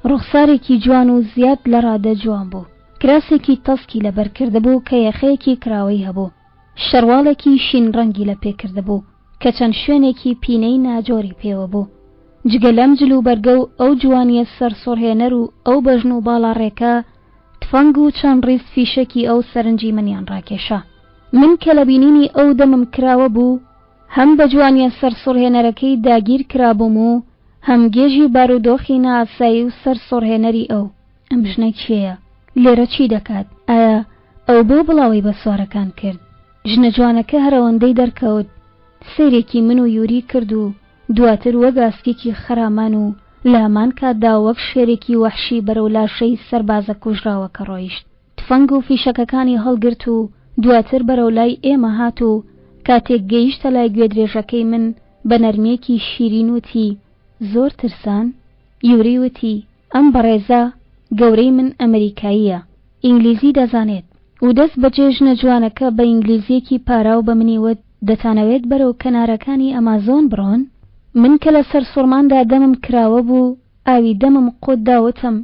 ڕوخسارێکی جوان و زیاد لە ڕادە جوان بوو. کراسێکی تەسکی لەبەر کردبوو کە یەخەیەکی کراوەی هەبوو. شەرواڵێکی شین ڕەنگی لە پێ کردبوو کە چەند شوێنێکی پینەی ناجۆری پێوە بوو. جگە لەم جلوبەرگە و ئەو جوانییە سەرسوڕهێنەر و ئەو بەژن و باڵا ڕێکە، تفەنگ و چەند ڕیز فیشەکی ئەو سەرنجی منیان ڕاکێشا. من کە لە بینینی ئەو دەمم کراوە بوو، هەم بە جوانییە سەرسوڕهێنەرەکەی داگیر کرابووم و هەم گێژی بارودۆخی نائاسایی و سەرسوڕهێنەری ئەو. ئەم ژنە کێیە؟ لێرە چی دەکات؟ ئایا ئەو بۆ بڵاوەی بە سوارەکان کرد؟ ژنە جوانەکە هەر ئەوەندەی دەرکەوت، سەیرێکی من و یوری کرد و دواتر وەک ئاسکێکی خەرامان و لە هەمان کاتدا وەک شێرێکی وەحشی بەرەو لاشەی سەربازە کوژراوەکە ڕۆیشت. تفەنگ و فیشەکەکانی هەڵگرت و دواتر بەرەو لای ئێمە هات و کاتێک گەیشتە لای گوێدرێژەکەی من بە نەرمییەکی شیرین وتی، زۆر ترسان؟ یوری وتی، ئەم بەڕێزە گەورەی من ئەمریکاییە، ئینگلیزی دەزانێت. و دەست بەجێ ژنە جوانەکە بە ئینگلیزییەکی پاراو بە منی وت، دەتانەوێت بەرەو کەنارەکانی ئەمازۆن بڕۆن؟ من کە لە سەرسوڕماندا دەمم کراوە بوو، ئاوی دەمم قوت دا وتم،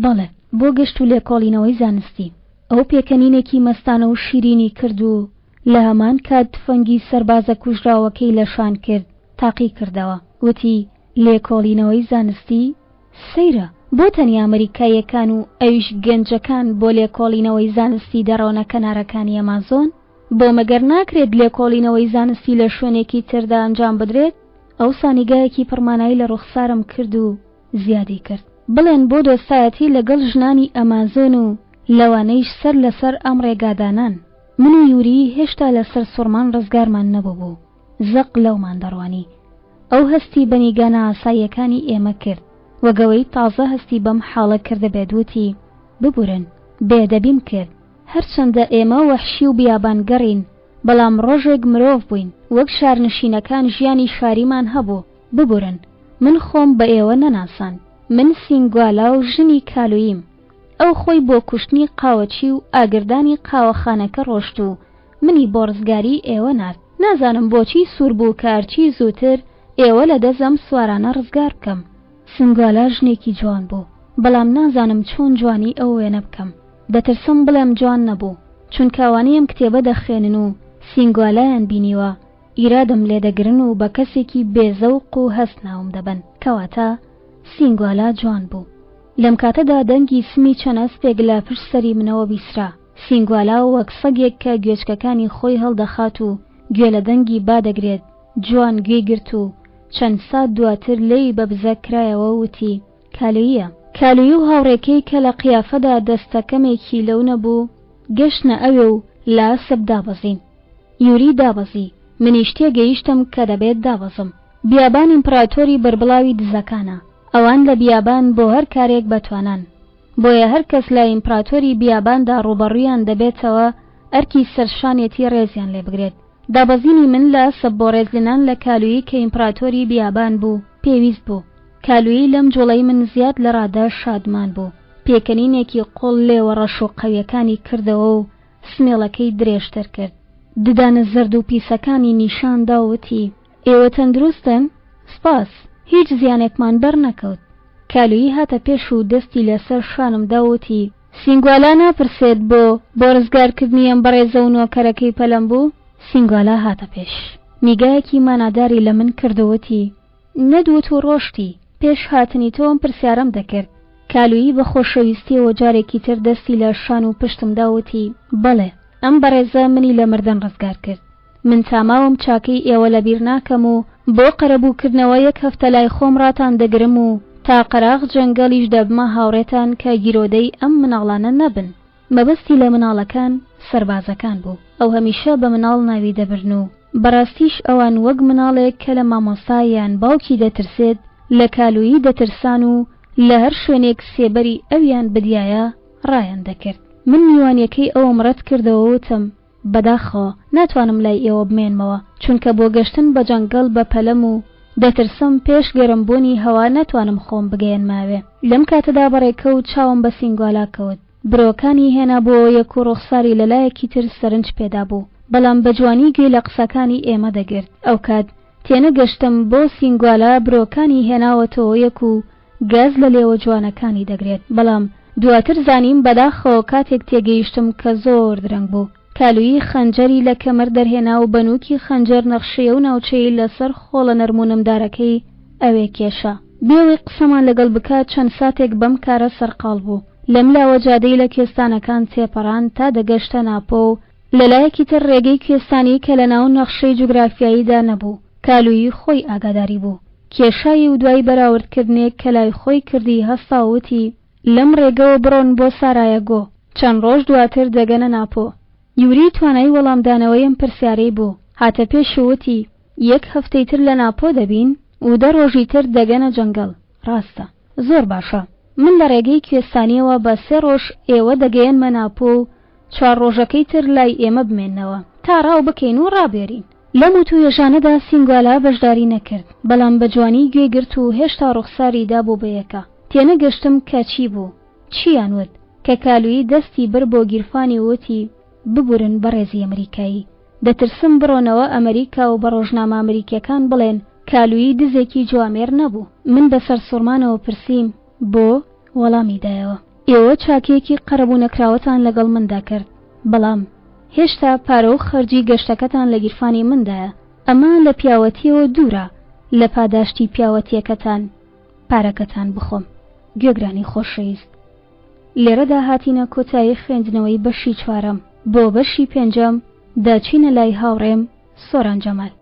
بەڵێ، بۆ گەشت و لێکۆڵینەوەی زانستی. ئەو پێکەنینێکی مەستانە و شیرینی کرد و لە هەمان کات تفەنگی سەربازە کوژراوەکەی لە شان کرد، تاقی کردەوە. وتی، لێکۆڵینەوەی زانستی؟ سەیرە، بۆ تەنیا ئەمریکاییەکان و ئەویش گەنجەکان بۆ لێکۆڵینەوەی زانستی دەڕۆنە کەنارەکانی ئەمازۆن؟ بۆ مەگەر ناکرێت لێکۆڵینەوەی زانستی لە شوێنێکی تردا ئەنجام بدرێت؟ ئەوسا نیگایەکی پڕمانایی لە ڕوخسارم کرد و زیادی کرد، بڵێن بۆ دۆستایەتی لەگەڵ ژنانی ئەمازۆن و لەوانەیش سەر لەسەر ئەم ڕێگادانان. من و یوری هێشتا لە سەرسوڕمان ڕزگارمان نەبووبوو. زەق لەومان دەڕوانی. ئەو هەستی بە نیگا نائاساییەکانی ئێمە کرد. وەک ئەوەی تازە هەستی بەم حاڵە کردبێت وتی، ببورن، بێئەدەبیم کرد. هەرچەندە ئێمە وەحشی و بیابانگەڕین، بەڵام ڕۆژێک مرۆڤ بووین، وەک شارنشینەکان ژیانی شاریمان هەبوو. ببورن، من خۆم بە ئێوە نەناساند. من سینگوالا و ژنی کالوییم. ئەو خۆی بۆ کوشتنی قاوەچی و ئاگردانی قاوەخانەکە ڕۆشت و منی بۆ ڕزگاریی ئێوە نارد. نازانم بۆچی سوور بوو کە هەرچی زووتر ئێوە لە دەست ئەم سوارانە ڕزگار بکەم. سنگوالا ژنێکی جوان بوو، بەڵام نازانم چۆن جوانیی ئەو وێنە بکەم. دەترسم بڵێم جوان نەبوو، چونکە ئەوانەی ئەم کتێبە دەخوێنن و سینگوالایان بینیوە، ئیرادم لێ دەگرن و بە کەسێکی بێ زەوق و هەست ناوم دەبەن. کەواتە سینگوالا جوان بوو. لەم کاتەدا دەنگی سمی چەند ئەسپێک لە پشت سەری منەوە بیسرا. سینگوالا وەک سەگێک کە گوێچکەکانی خۆی هەڵدەخات و گوێ لە دەنگی با دەگرێت، جوان گوێی گرت و چەند سات دواتر لێی بە بزە کرایەوە و وتی، کالوییە. کالویی و هاوڕێکەی کە لە قیافەدا دەستەکەمێکی لەو نەبوو، گەشتنە ئەوێ و لە ئەسپ دابەزین. یوری دابەزی، منیش تێگەیشتم کە دەبێت دابەزم. بیابان ئیمپڕاتۆری بەربڵاوی دزەکانە. ئەوان لە بیابان بۆ هەر کارێک بەتوانان. بۆیە هەر کەس لە ئیمپراتۆری بیاباندا ڕووبەڕوویان دەبێتەوە ئەرکی سەرشانیەتی ڕێزیان لێ بگرێت. دابەزینی من لە ئەسپ بۆ ڕێزلێنان لە کالویی کە ئیمپراتۆری بیابان بوو پێویست بوو. کالویی لەم جوڵەی من زیاد لە ڕادە شادمان بوو. پێکەنینێکی قوڵ لێوە ڕەش و قەویەکانی کردەوە و سمێڵەکەی درێژتر کرد. ددانە زەرد و پیسەکانی نیشان دا و وتی، ئێوە تەندروستن؟ سپاس، هیچ زیانێکمان بەر نەکەوت. کالویی هاتە پێش و دەستی لە سەر شانم دا و وتی، سینگوالا ناپرسێت بۆ بۆ ڕزگارکردنی ئەم بەڕێزە و نۆکەرەکەی پەلەم بوو؟ سینگوالا هاتە پێش. نیگایەکی ماناداری لە من کرد و وتی، نەدوت و ڕۆشتی. پێش هاتنی تۆ ئەم پرسیارەم دەکرد. کالویی بە خۆشەویستییەوە جارێکی تر دەستی لە شان و پشتم دا و وتی، بەڵێ، ئەم بەڕێزە منی لە مردن ڕزگار کرد. من تا ماوم چاکەی ئێوە لەبیر ناکەم و بۆ قەرەبوو کردنەوە یەک هەفتە لای خۆم ڕاتان دەگرم و تا قەراغ جەنگەڵیش دەبمە هاوڕێتان کە گیرۆدەی ئەم مناڵانە نەبن. مەبەستی لە مناڵەکان سەربازەکان بوو. ئەو هەمیشە بە مناڵ ناوی دەبرن و بەڕاستیش ئەوان وەک مناڵێک کە لە مامۆستا یان باوکی دەترسێت لە کالویی دەترسان و لە هەر شوێنێک سێبەری ئەویان بدیایە ڕایان دەکرد. من میوانیەکەی ئەوم ڕەت کردەوە وتم بەداخەوە ناتوانم لای ئێوە بمێنمەوە، چونکە بۆ گەشتن بە جەنگەڵ بە پەلەم و دەترسم پێش گەرم بوونی هەوا نەتوانم خۆم بگەیەنمە ئەوێ. لەم کاتەدا بەڕێکەوت چاوم بە سینگوالا کەوت. برۆکانی هێنابووەوە یەک و ڕوخساری لە لایەکی تر سەرنج پێدابوو، بەڵام بە جوانی گوێی لە قسەکانی ئێمە دەگرت. ئەوکات تێنەگەشتم بۆ سینگوالا برۆکانی هێناوەتەوە یەک و گاز لە لێوە جوانەکانی دەگرێت، بەڵام دواتر زانیم بەداخەوە کاتێک تێگەیشتم کە زۆر درەنگ بوو. کالویی خەنجەری لە کەمەر دەرهێنا و بە نووکی خەنجەر نەخشەی ئەو ناوچەی لە سەر خۆڵە نەرم و نمدارەکەی ئەوێ کێشا. بێ ئەوەی قسەمان لەگەڵ بکات چەند ساتێک بەم کارە سەرقاڵ بوو. لەملاوە جادەی لە کوێستانەکان تێپەڕاند تا دەگەشتە ناپۆ و لە لایەکی تر ڕێگەی کوێستانی کە لە ناو نەخشەی جوگرافیاییدا نەبوو، کالویی خۆی ئاگاداری بوو. کێشای و دوای بەراوردکردنێک کە لای خۆی کردی هەستا و وتی، لەم ڕێگەوە بڕۆن بۆ سارایەگۆ، چەند ڕۆژ دواتر دەگەنە ناپۆ. یوری توانای وەڵامدانەوەی ئەم پرسیارەی بوو، هاتە پێش و وتی، یەک هەفتەی تر لە ناپۆ دەبین و دە ڕۆژی تر دەگەنە جەنگەڵ. ڕاستە. زۆر باشە. من لە ڕێگەی کوێستانییەوە بە سێ ڕۆژ ئێوە دەگەیەنمە ناپۆ و چوار ڕۆژەکەی تر لای ئێمە بمێننەوە تا ڕاو بکەین و ڕابوێرین. لەم وتووێژانەدا سینگوالا بەشداری نەکرد، بەڵام بە جوانی گوێی گرت و هێشتا ڕوخساری دابوو بە یەکە. تێنەگەشتم کە چی بوو. چییان وت؟ کە کالویی دەستی برد بۆ گیرفانی و وتی، ببورن بەڕێزی ئەمریکایی. دەترسم بڕۆنەوە ئەمریکا و بە ڕۆژنامە ئەمریکییەکان بڵێن کالویی دزێکی جوامێر نەبوو. من بە سەرسوڕمانەوە پرسیم، بۆ؟ وەڵامی دایەوە. ئێوە چاکەیەکی قەرەبوونەکراوەتان لەگەڵ مندا کرد، بەڵام هێشتا پارە و خەرجی گەشتەکەتان لە گیرفانی مندایە. ئەمە لە پیاوەتییەوە دوورە لە پاداشتی پیاوەتییەکەتان پارەکەتان بخۆم. گوێگرانی خۆشەویست، لێرەدا هاتینە کۆتایی خوێندنەوەی بەشی چوارەم. بۆ بەشی پێنجەم دەچینە لای هاوڕێم سۆران جەمال.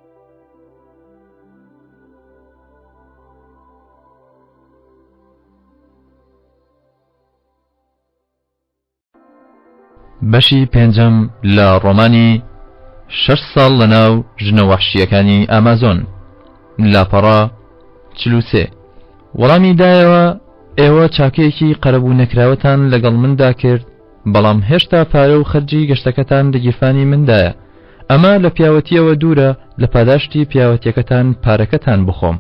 بەشی پێنجەم لە ڕۆمانی شەش ساڵ لە ناو ژنە وەحشییەکانی ئامازۆن لاپەڕە 43 وەڵامی دایەوە ئێوە چاکەیەکی قەرەبوو نەکراوەتان لەگەڵ مندا کرد بەڵام هێشتا پارە و خەرجی گەشتەکەتان لە گیرفانی مندایە ئەمە لە پیاوەتیەوە دوورە لە پاداشتی پیاوەتیەکەتان پارەکەتان بخۆم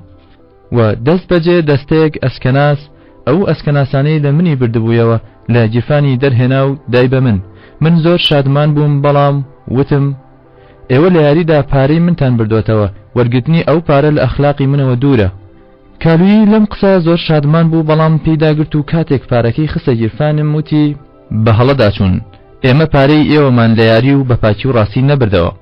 و دەست بەجێ دەستەیەک ئەسکەناس ئەو ئەسکەناسانەی لە منی بردبوویەوە لە گیرفانی دەرهێنا و دای بە من من زۆر شادمان بووم بەڵام وتم ئێوە لە یاریدا پارەی منتان بردۆتەوە وەرگرتنی ئەو پارە لە ئەخلاقی منەوە دوورە کالویی لەم قسە زۆر شادمان بوو بەڵام پێی داگرت و کاتێک پارەکەی خستە گیرفانم وتی بە هەڵەدا چوون ئێمە پارەی ئێوەمان لە یاری و بە پاکی و ڕاستی نەبردەوە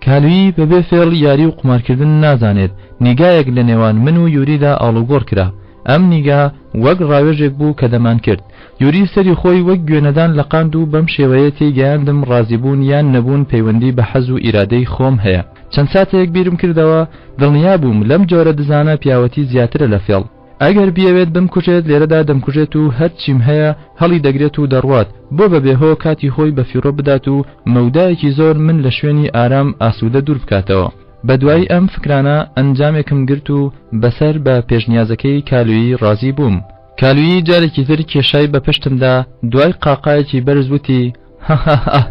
کالویی بەبێ فێڵ یاری و قومارکردن نازانێت، نیگایەک لە نێوان من و یوریدا ئاڵوگۆڕ کرا، ئەم نیگا وەک ڕاوێژێک بوو کە دەمانکرد. یوری سەری خۆی وەک گوێنەدان لەقاند و بەم شێوەیە تێیگەیاندم ڕازیبوون یان نەبوون پەیوەندی بە حەز و ئیرادەی خۆم هەیە. چەند ساتێک بیرم کردەوە، دڵنیا بووم لەم جۆرە دزانە پیاوەتی زیاترە لە فێڵ. ئەگەر بیەوێت بمکوژێت لێرەدا دەمکوژێت و هەر چیم هەیە هەڵی دەگرێت و دەڕوات، بۆ بە بێ هۆ کاتی خۆی بە فیڕۆ بدات و مەودایەکی زۆر من لە شوێنی ئارام ئاسوودە دوور بکاتەوە. بە دوای ئەم فکرانە ئەنجامێکم گرت و بەسەر بە پێشنیازەکەی کالویی ڕازی بووم. کالویی جارێکی تر کێشای بە پشتمدا دوای قاقایەکی بەرز وتی، هەهەهە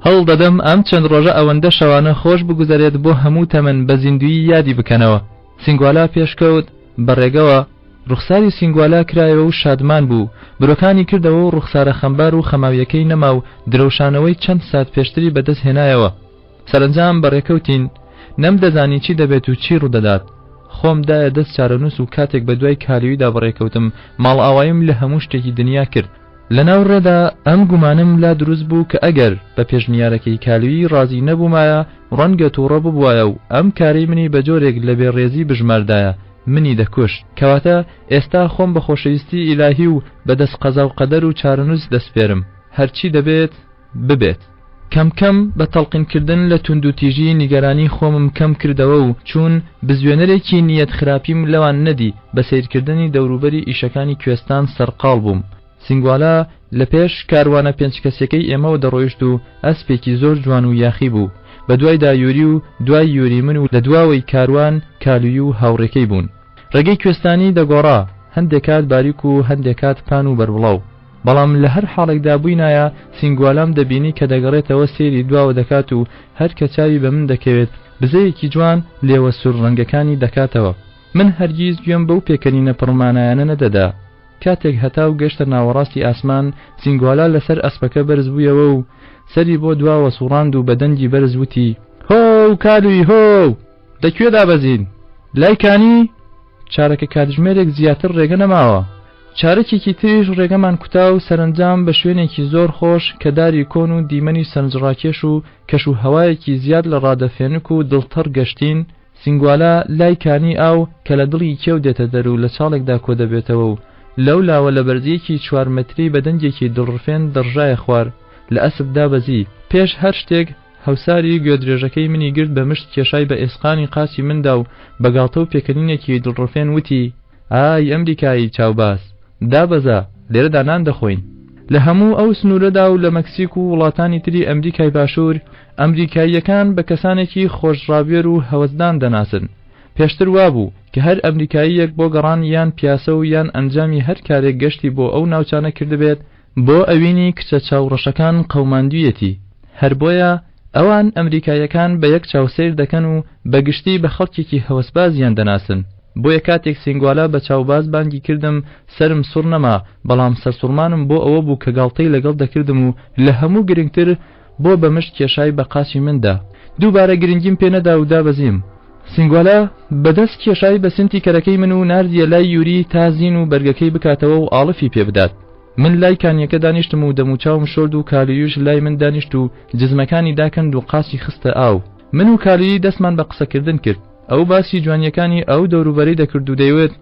هەوڵ دەدەم ئەم چەند ڕۆژە ئەوەندە شەوانە خۆش بگوزەرێت بۆ هەموو تەمەن بە زیندوویی یادی بکەنەوە. سینگوالا پێشکەوت بە ڕێگەوە، ڕوخساری سینگوالا کرایەوە و شادمان بوو، برۆکانی کردەوە و ڕوخسارە خەمبار و خەماویەکەی نەما و درەوشانەوەی چەند سات پێشتری بەدەست هێنایەوە. سەرەنجام بەڕێکەوتین، نەمدەزانی چی دەبێت و چی ڕوودەدات. خۆم دایە دەست چارەنووس و کاتێک بە دوای کالیویدا بەڕێکەوتم، ماڵئاواییم لە هەموو شتێکی دنیا کرد. لەناو ڕێدا ئەم گومانەم لا دروست بوو کە ئەگەر بە پێشنیارەکەی کالویی ڕازی نەبوومایە ڕەنگە تووڕە ببوایە و ئەم کارەی منی بە جۆرێک لە بێ ڕێزی بژماردایە منی دەکوشت. کەواتە ئێستا خۆم بە خۆشەویستی ئیلاهی و بە دەست قەزا و قەدەر و چارەنووس دەسپێرم. هەرچی دەبێت ببێت. کەم کەم بە تەڵقین کردن لە توندوتیژی نیگەرانی خۆمم کەم کردەوە و چوون بزوێنەرێکی نیەت خراپیم لەوان نەدی بە سەیرکردنی دەوروبەری ئیشەکانی کوێستان سەرقاڵ بووم. سینگوالا لە پێش کاروانە پێنچ کەسیەکەی ئێمەوە دەڕۆیشت و ئەسپێکی زۆر جوان و یاخی بوو. بە دوایدا یوری و دوای یوری من و لە دواوەی کاروان کالوی و هاوڕێکەی بوون. ڕێگەی کوێستانی دەگۆڕا، هەندێ کات باریک و هەندێ کات پان و بەربڵاو. بەڵام لە هەر حاڵێکدا بووینایە سینگوالام دەبینی کە دەگەڕێتەوە سەیری دواوە دەکات و هەر کە چاوی بە من دەکەوێت بزەیەکی جوان لێوە سوور ڕەنگەکانی دەکاتەوە. من هەرگیز گوێم بەو پێکەنینە پڕ مانایانە نەدەدا. کاتێک هەتاو گەشتە ناوەڕاستی ئاسمان سینگوالا لەسەر ئەسپەکە بەرز بوویەوە و سەری بۆ دواوە سوڕاند و بە دەنگی بەرز وتی، هۆو کالوی هۆو! دە کوێ دابەزین؟ لای کانی؟ چارەکە کاتژمێرێک زیاتر ڕێگە نەماوە. چارەکێکی تریش ڕێگەمان کوتا و سەرەنجام بە شوێنێکی زۆر خۆش کە داری کۆن و دیمەنی سەرنجڕاکێش و کەش و هەوایەکی زیاد لە ڕادە فێنک و دڵتەڕ گەشتین، سینگوالا لای کانی ئاو کە لە دڵی کێو دێتە دەر و لە چاڵێکدا کۆدەبێتەوە و لەو لاوە لە بەرزییەکی چوار مەتری بە دەنگێکی دڵڕفێن دەڕژایە خوار، لە ئەسپ دابەزی. پێش هەر شتێک هەوساری گوێدرێژەکەی منی گرت بە مشت کێشای بە ئێسقانی قاچی مندا و بە گاڵتە و پێکەنینێکی دڵڕفێن وتی، ئای ئەمریکایی چاوباز! دابەزە، لێرەدا نان دەخۆین. لە هەموو ئەو سنوورەدا و لە مەکسیک و وڵاتانی تری ئەمریکای باشوور، ئەمریکاییەکان بە کەسانێکی خۆشڕابوێر و هەوەسدان دەناسن. پێشتر وابوو، کە هەر ئەمریکاییەک بۆ گەڕان یان پیاسە و یان ئەنجامی هەر کارێک گەشتی بۆ ئەو ناوچانە کردبێت، بۆ ئەوینی کچە چاو ڕەشەکان قەوماندویەتی، هەر بۆیە ئەوان ئەمریکاییەکان بە یەک چاو سەیر دەکەن و بە گشتی بە خەڵکێکی هەوەسبازیان دەناسن. بۆیە کاتێک سینگوالا بە چاوباز بانگی کردم سەرم سوڕ نەما، بەڵام سەرسوڕمانم بۆ ئەوە بوو کە گاڵتەی لەگەڵ دەکردم و لە هەموو گرنگتر بۆ بە مشت کێشای بە قاچی من دا. دووبارە گرنگیم پێ نەدا و دابەزیم. سینگوالا بە دەست کێشای بە سمتی کەرەکەی من و ناردیە لای یوری تا زین و بەرگەکەی بکاتەوە و ئاڵفی پێ بدات. من لای کانیەکە دانیشتم و دەموچاوم شۆرد و کالیوش لای من دانیشت و جزمەکانی داکەند و قاچی خستە ئاو. من و کالیی دەستمان بە قسەکردن کرد. ئەو باسی جوانیەکانی ئەو دەوروبەرەی دەکرد و دەیوت،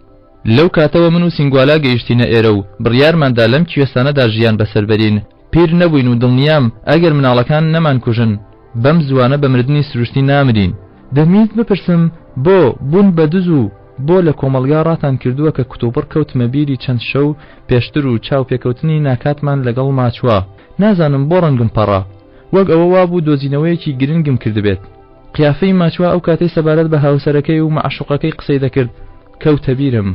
لەو کاتەوە من و سینگوالا گەیشتینە ئێرە و بڕیارماندا لەم کوێستانەدا ژیان بەسەر بەرین، پیر نەبووین و دڵنیام ئەگەر مناڵەکان نەمانکوژن بەم زووانە بە مردنی سروشتی نامرین. دەمویست بپرسم بۆ بوون بە دز و بۆ لە کۆمەڵگا ڕاتان کردووە کە کتوپڕ کەوتمە بیری چەند شەو پێشتر و چاوپێکەوتنی ناکاتمان لەگەڵ ماچوا. نازانم بۆ ڕەنگم پەڕا. وەک ئەوە وابوو دۆزینەوەیەکی گرنگم کردبێت. قیافەی ماچوا ئەو کاتەی سەبارەت بە هاوسەرەکەی و مەعشوقەکەی قسەی دەکرد کەوتە بیرم.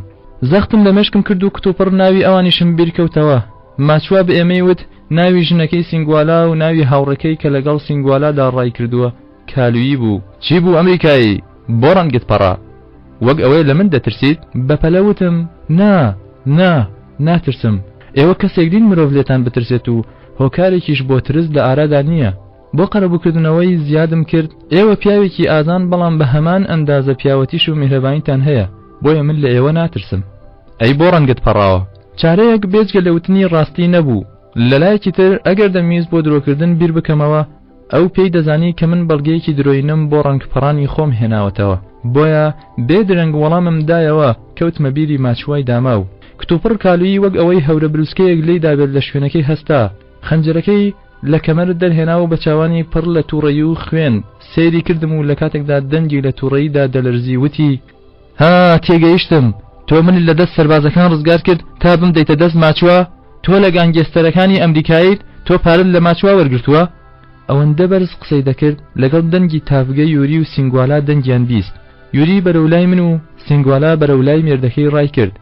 زەختم لە مێشکم کرد و کتوپڕ ناوی ئەوانیشم بیر کەوتەوە. ماچوا بە ئێمەی وت ناوی ژنەکەی سینگوالا و ناوی هاوڕێکەی کە لەگەڵ سینگوالادا ڕای کردووە کالویی بوو. چی بوو ئەمریکایی؟ بۆ ڕەنگت پەڕا؟ وەک ئەوەی لە من دەترسیت؟ بەپەلە وتم نا، نا، ناترسم. ئێوە کەسێک نین مرۆڤ لێتان بترسێت و هۆکارێکیش بۆ ترس لە ئارادا نییە. بۆ قەرەبووکردنەوەی زیادم کرد، ئێوە پیاوێکی ئازان بەڵام بە هەمان ئەندازە پیاوەتیش و میهرەبانیتان هەیە، بۆیە من لە ئێوە ناترسم. ئەی بۆ ڕەنگت پەڕاوە؟ چارەیەک بێجگە لە وتنی ڕاستی نەبوو. لە لایەکی تر ئەگەر دەمویست بۆ درۆکردن بیر بکەمەوە، ئەو پێی دەزانی کە من بەڵگەیەکی درۆینەم بۆ ڕەنگپەڕانی خۆم هێناوەتەوە. بۆیە بێ درەنگ وەڵامم دایەوە، کەوتمە بیری ماچوای داماو. کتوپڕ کالویی وەک ئەوەی هەورە بروسکەیەک لێی دابێت لە شوێنەکەی هەستا، خەنجەرەکەی لە کەمەر دەرهێنا و بە چاوانی پڕ لە تووڕەیی و خوێن سەیری کردم و لە کاتێکدا دەنگی لە تووڕەییدا دەلەرزی وتی، ها تێگەیشتم، تۆ منت لە دەست سەربازەکان ڕزگار کرد تا بمدەیتە دەست ماچوا؟ تۆ لە گانگێستەرەکانی ئەمریکاییت؟ تۆ پارەت لە ماچوا وەرگرتووە؟ ئەوەندە بەرز قسەی دەکرد لەگەڵ دەنگی تاڤگە یوری و سینگوالا دەنگیان 20 یوری بەرەو لای من و سینگوالا بەرەو لای مێردەکەی ڕای کرد.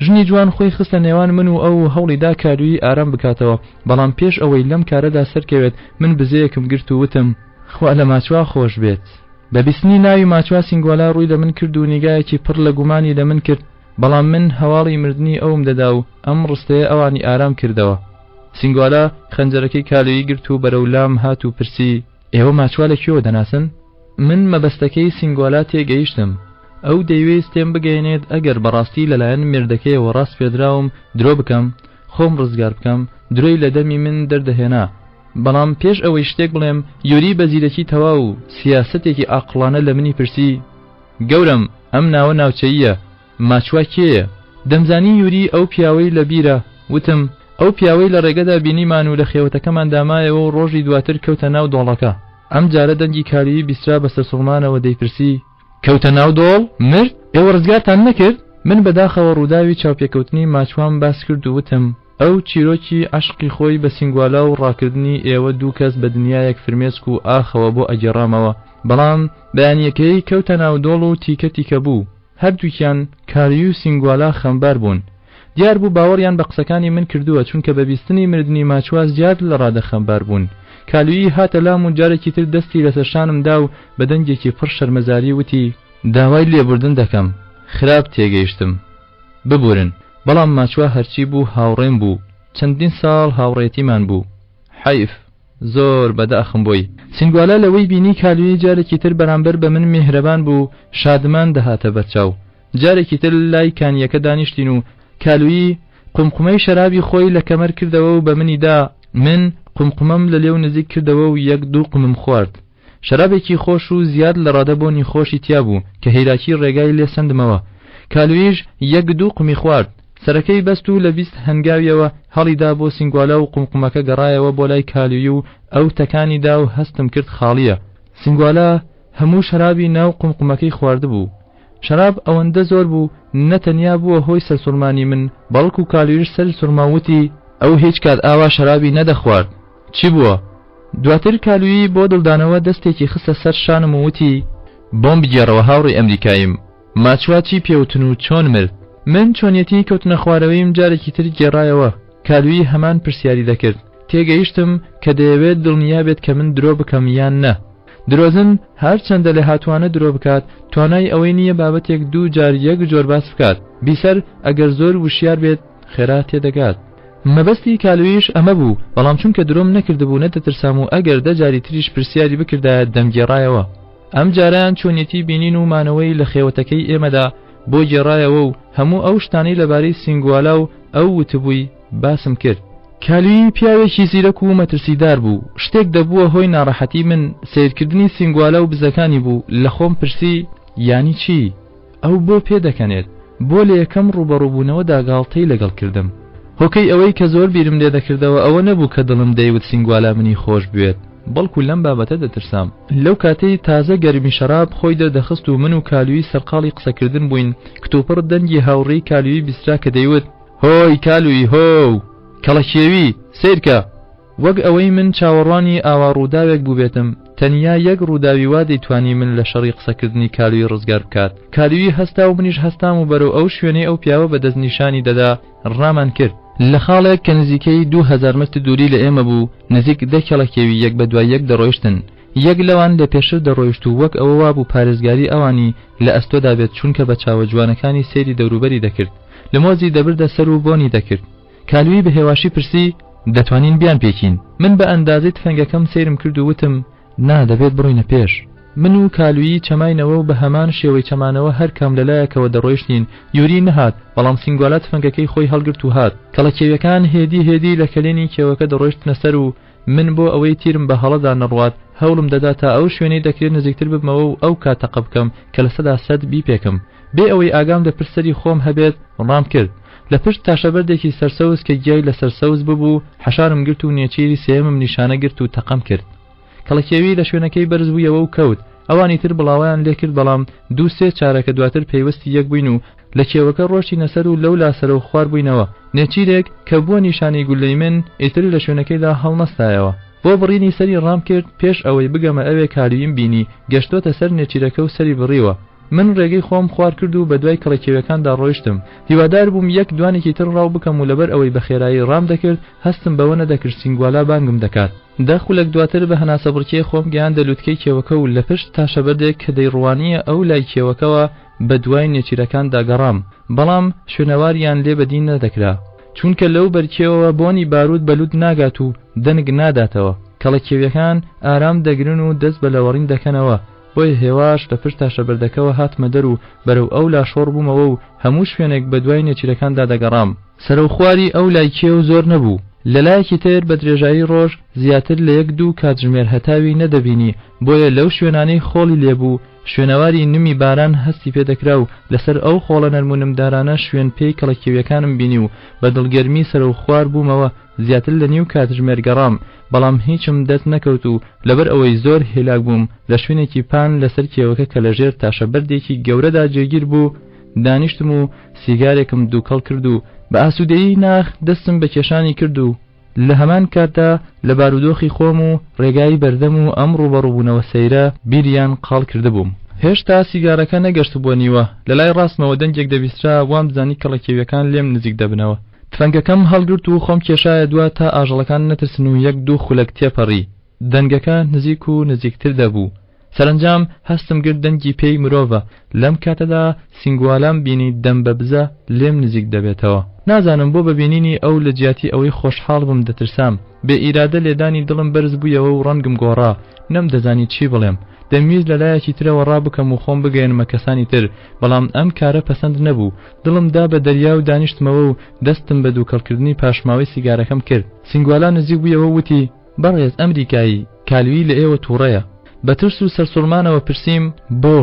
ژنی جوان خۆی خستە نێوان من و ئەو و هەوڵی دا کارویی ئارام بکاتەوە، بەڵام پێش ئەوەی لەم کارەدا سەرکەوێت من بزەیەکم گرت و وتم، خوا لە ماچوا خۆش بێت. بە بیستنی ناوی ماچوا سینگوالا ڕووی لە من کرد و نیگایەکی پڕ لە گومانی لە من کرد، بەڵام من هەواڵی مردنی ئەوم دەدا و ئەم ڕستەیە ئەوانی ئارام کردەوە. سینگوالا خەنجەرەکەی کالویی گرت و بەرەو لام هات و پرسی، ئێوە ماچوا لە کوێوە دەناسن؟ من مەبەستەکەی سینگوالا تێگەیشتم، ئەو دەیویست تێم بگەیەنێت ئەگەر بەڕاستی لەلایەن مێردەکەیەوە ڕاسپێردراوم درۆ بکەم، خۆم ڕزگار بکەم، درۆی لە دەمی من دەردەهێنا. بەڵام پێش ئەوەی شتێک بڵێم، یوری بە زیرەکی تەواو و سیاسەتێکی ئاقڵانە لە منی پرسی، گەورەم، ئەم ناوە ناوچەییە، ماچوا کێیە؟ دەمزانی یوری ئەو پیاوەی لە بیرە، وتم، ئەو پیاوەی لە ڕێگەدا بینیمان و لە خێوەتەکەماندا مایەوە و ڕۆژی دواتر کەوتە ناو دۆڵەکە. ئەم جارە دەنگی کالیی بیسترا بە سەرسوڕمانەوە دەیپرسی، کەوتە ناو دۆڵ؟ مرد؟ ئێوە ڕزگارتان نەکرد؟ من بەداخەوە ڕووداوی چاوپێکەوتنی ماچوام باس کرد و وتم، ئەو چیرۆکی عەشقی خۆی بە سینگوالا و ڕاکردنی ئێوە دوو کەس بە دنیایەک فرمێسک و ئاخەوە بۆ ئەگێڕامەوە، بەڵام بەیانییەکەی کەوتە ناو دۆڵ و تیکە تیکە بوو. هەردووکیان کاریی و سینگوالا خەمبار بوون. دیار بوو باوەڕیان بە قسەکانی من کردووە، چونکە بە بیستنی مردنی ماچوا زیاد لە ڕادە خەمبار بوون. کالویی هاتە لام و جارێکی تر دەستی لەسەر شانم دا و بە دەنگێکی پڕ شەرمەزاری وتی. داوای لێبوردن دەکەم، خراپ تێگەیشتم. ببورن، بەڵام ماچوا هەرچی بوو هاوڕێم بوو، چەندین ساڵ هاوڕێیەتیمان بوو. حەیف. زۆر بەداخم بۆی. سینگوالا لەوەی بینی کالویی جارێکی تر بەرامبەر بە من میهرەبان بوو، شادمان دەهاتە بەرچاو. جارێکی تر لای کانییەکە دانیشتین و کالویی قومقومەی شەرابی خۆی لە کەمەر کردەوە و بە منی دا، من قومقومەم لە لێو نزیک کردەوە و یەک دوو قومم خوارد. شەرابێکی خۆش و زیاد لە ڕادە بۆنی خۆشی تیا بوو کە هیلاکی ڕێگای لێ سەندمەوە. کالوییش یەک دوو قومی خوارد. سەرەکەی بەست و لە 20 هەنگاویەوە هەڵیدا بۆ سینگوالا و قومقومەکە گەڕایەوە بۆ لای کالویی و ئەو تەکانی دا و هەستم کرد خاڵییە. سینگوالا هەموو شەرابی ناو قومقومەکەی خواردبوو. شەراب ئەوەندە زۆر بوو نە تەنیا بووە هۆی سەرسوڕمانی من، بەڵکو کالویش سەری سوڕما و وتی. ئەو هیچ کات ئاوا شەرابی نەدەخوارد. چی بووە؟ دواتر کالویی بۆ دڵدانەوە دەستێکی خستە سەر شانم و وتی. بۆم بگێڕەوە هاوڕێی ئەمریکاییم، ماچوا چی پێوتن و چۆن مرد؟ من چۆنیەتی کەوتنەخوارەوەیم جارێکی تر گێڕایەوە، کالویی هەمان پرسیاری دەکرد، تێگەیشتم کە دەیەوێت دڵنیا بێت کە من درۆ بکەم یان نە. درۆزن هەرچەندە لێهاتووانە درۆ بکات، توانای ئەوەی نییە بابەتێک دوو جار یەک جۆر باس بکات. بیسەر ئەگەر زۆر وشیار بێت خێرا تێدەگات. مەبەستی کالویش ئەمە بوو، بەڵام چونکە درۆم نەکردبوو نەدەترسام و ئەگەر دە جاری تریش پرسیاری بکردایە دەمگێڕایەوە. ئەم جارەیان چۆنیەتی بینین و مانەوەی لە خێوەتەکەی ئێمەدا بۆ گێڕایەوە و هەموو ئەو شتانەی لەبارەی سینگوالا و ئەو وتبووی باسم کرد. کالوی پیاوێکی زیرەک و مەترسیدار بوو، شتێک دەبووە هۆی ناڕەحەتی من، سەیرکردنی سینگوالا و بزەکانی بوو، لە خۆم پرسی، یانی چی؟ ئەو بۆ پێدەکەنێت؟ بۆ لە یەکەم ڕووبەڕووبوونەوەدا گاڵتەی لەگەڵ کردم؟ هۆکەی ئەوەی کە زۆر بیرم لێ دەکردەوە ئەوە نەبوو کە دڵم دەیوت سینگوالا منی خۆش بوێت، بەڵکو لەم بابەتە دەترسام. لەو کاتەی تازە گەرمی شەراب خۆی دەردەخست و من و کالوی سەرقاڵی قسەکردن بووین، کتوپڕ دەنگی هاوڕێی کالوی بیسترا کە دەیوت، هۆی کالوی هۆو! کەڵەکێوی! سەیرکە! وەک ئەوەی من چاوەڕوانی ئاوا ڕووداوێک بووبێتم، تەنیا یەک ڕووداوی وا دەیتوانی من لە شەڕی قسەکردنی کالوی ڕزگار بکات. کالوی هەستا و منیش هەستام و بەرەو ئەو شوێنەی ئەو پیاوە بە دەست نیشانی دەدا ڕامان کرد. لە خاڵێک کە نزیکەی 2000 مەتر دووری لە ئێمە بوو، نزیک دە کێڵەکێوی یەک بە دوای یەک دەڕۆیشتن. یەک لەوان لە پێشتر دەڕۆیشت و وەک ئەوە وابوو پارێزگاری ئەوانی لە ئەستۆدا بێت چونکە بە چاوە جوانەکانی سەیری دەوروبەری دەکرد. لمۆزی دەبردە سەر و بۆنی دەکرد. کالوی بە هێواشی پرسی، دەتوانین بیانپێکین؟ من بە ئەندازەی تفەنگەکەم سەیرم کرد و وتم، نا دەبێت بڕۆینە پێش. من و کالویی چەماینەوە و بە هەمان شێوەی چەمانەوە هەر کام لە لایەکەوە دەڕۆیشتین، یوری نەهات، بەڵام سینگوالا تفەنگەکەی خۆی هەڵگرت و هات. کەڵەکێویەکان هێدی هێدی لە کەلێنی کێوەکە دەڕۆیشتنە سەر و من بۆ ئەوەی تیرم بە هەڵەدا نەڕوات هەوڵم دەدا تا ئەو شوێنەی دەکرێت نزیکتر ببمەوە و ئەو کات تەقە بکەم کە 100% بیپێکم. بێ ئەوەی ئاگام لە پشت سەری خۆم هەبێت ڕام کرد. لە پشت تاشەبەردێکی سەرسەوز کە گیای لەسەر سەوز ببوو حەشارم گرت و نێچیری سێیەمم نیشانە گرت و تەقەم کرد. کەڵەکێوی لە شوێنەکەی بەرز بوویەوە و کەوت. ئەوانی تر بڵاوەیان لێ کرد بەڵام دوو سێ چارەکە دواتر پەیوەستی یەک بووین و لە کێوەکە ڕۆشتینە سەر و لەولا سەرەو خوار بووینەوە. نێچیرێک کە بووە نیشانەی گوللەی من ئیتر لە شوێنەکەیدا هەڵنەستایەوە. بۆ بڕینی سەری ڕام کرد پێش ئەوەی بگەمە ئەوێ کالیویم بینی گەشتۆتە سەر نێچیرەکە و سەری بڕیوە. من ڕێگەی خۆم خوار کرد و بەدوای کەڵەکێویەکاندا ڕۆیشتم. هیوادار بووم یەک دوانێکی تر ڕاو بکەم و لەبەر ئەوەی بە خێرایی ڕام دەکرد هەستم بەوە نەدەکرد سینگوالا بانگم دەکات. دە خولەک دواتر بە هەناسەبڕکێ خۆم گەیاندە لوتکەی کێوەکە و لە پشت تاشەبەردێک کە دەیڕوانییە ئەو لای کێوەکەوە بە دوای نێچیرەکاندا گەڕام، بەڵام شوێنەواریان لێ بەدی نەدەکرا. چونکە لەو بەر کێوەوە بۆنی باروت بە لوت ناگات و دەنگ ناداتەوە. کەڵەکێویەکان ئارام دەگرن و دەست بە لەوەڕین دەکەنەوە. بۆیە هێواش لە پشت تاشەبەردەکەوە هاتمە دەر و بەرەو ئەو لا شۆڕ بوومەوە و هەموو شوێنێک بە دوای نێچیرەکاندا دەگەڕام. سەرەوخواری ئەو لای کێو زۆر نەبوو. لە لایەکی تر بە درێژایی ڕۆژ زیاتر لە یەک دوو کاتژمێر هەتاوی نەدەبینی، بۆیە لەو شوێنانەی خۆڵی لێ بوو شوێنەواری نمی باران هەستی پێ دەکرا و لەسەر ئەو خۆڵە نەرم و نمدارانە شوێن پێی کەڵەکێویەکانم بینی و بە دڵگەرمی سەرەوخوار بوومەوە زیاتر لە نیو کاتژمێر گەڕام بەڵام هیچم دەست نەکەوت و لەبەر ئەوەی زۆر هیلاک بووم لە شوێنێکی پان لەسەر کێوەکە کە لەژێر تاشە بەردێکی گەورەدا جێگیر بوو دانیشتم و سیگارێکم دووکەڵ کرد و بە ئاسوودەیی ناخ دەستم بە کێشانی کرد و لە هەمان کاتدا لە بارودۆخی خۆم و ڕێگای بەردەم و ئەم ڕووبەڕووبوونەوە سەیرە بیریان قاڵ کردبووم. هێشتا سیگارەکە نەگەشتبووە نیوە، لە لای ڕاستمەوە دەنگێک دەبیسترا، وامزانی کەڵەکێویەکان لێم نزیک دەبنەوە. تفەنگەکەم هەڵگرت و خۆم کێشایە دوا تا ئاژەڵەکان نەترسن و یەک دوو خولەک تێپەڕی. دەنگەکە نزیک و نزیکتر دەبوو. سەرەنجام هەستم گرت دەنگی پێی مرۆڤە. لەم کاتەدا سینگوالام بینی دەم بە بزە لێم نزیک دەبێتەوە. نازانم بۆ بە بینینی ئەو لە جیاتی ئەوەی خۆشحاڵ بم دەترسام. بێ ئیرادە لێدانی دڵم بەرز بوویەوە و ڕەنگم گۆڕا. نەمدەزانی چی بڵێم. دەمویست لە لایەکی ترەوە ڕابکەم و خۆم بگەیەنمە کەسانی تر، بەڵام ئەم کارە پەسەند نەبوو. دڵم دا بە دەریا و دانیشتمەوە و دەستم بە دووکەڵکردنی پاشماوەی سیگارەکەم کرد. سینگوالا نزیک بوویەوە و وتی، بەڕێز ئەمریکایی، کالویی لە ئێوە تووڕەیە. بە ترس و سەرسوڕمانەوە پرسیم، بۆ؟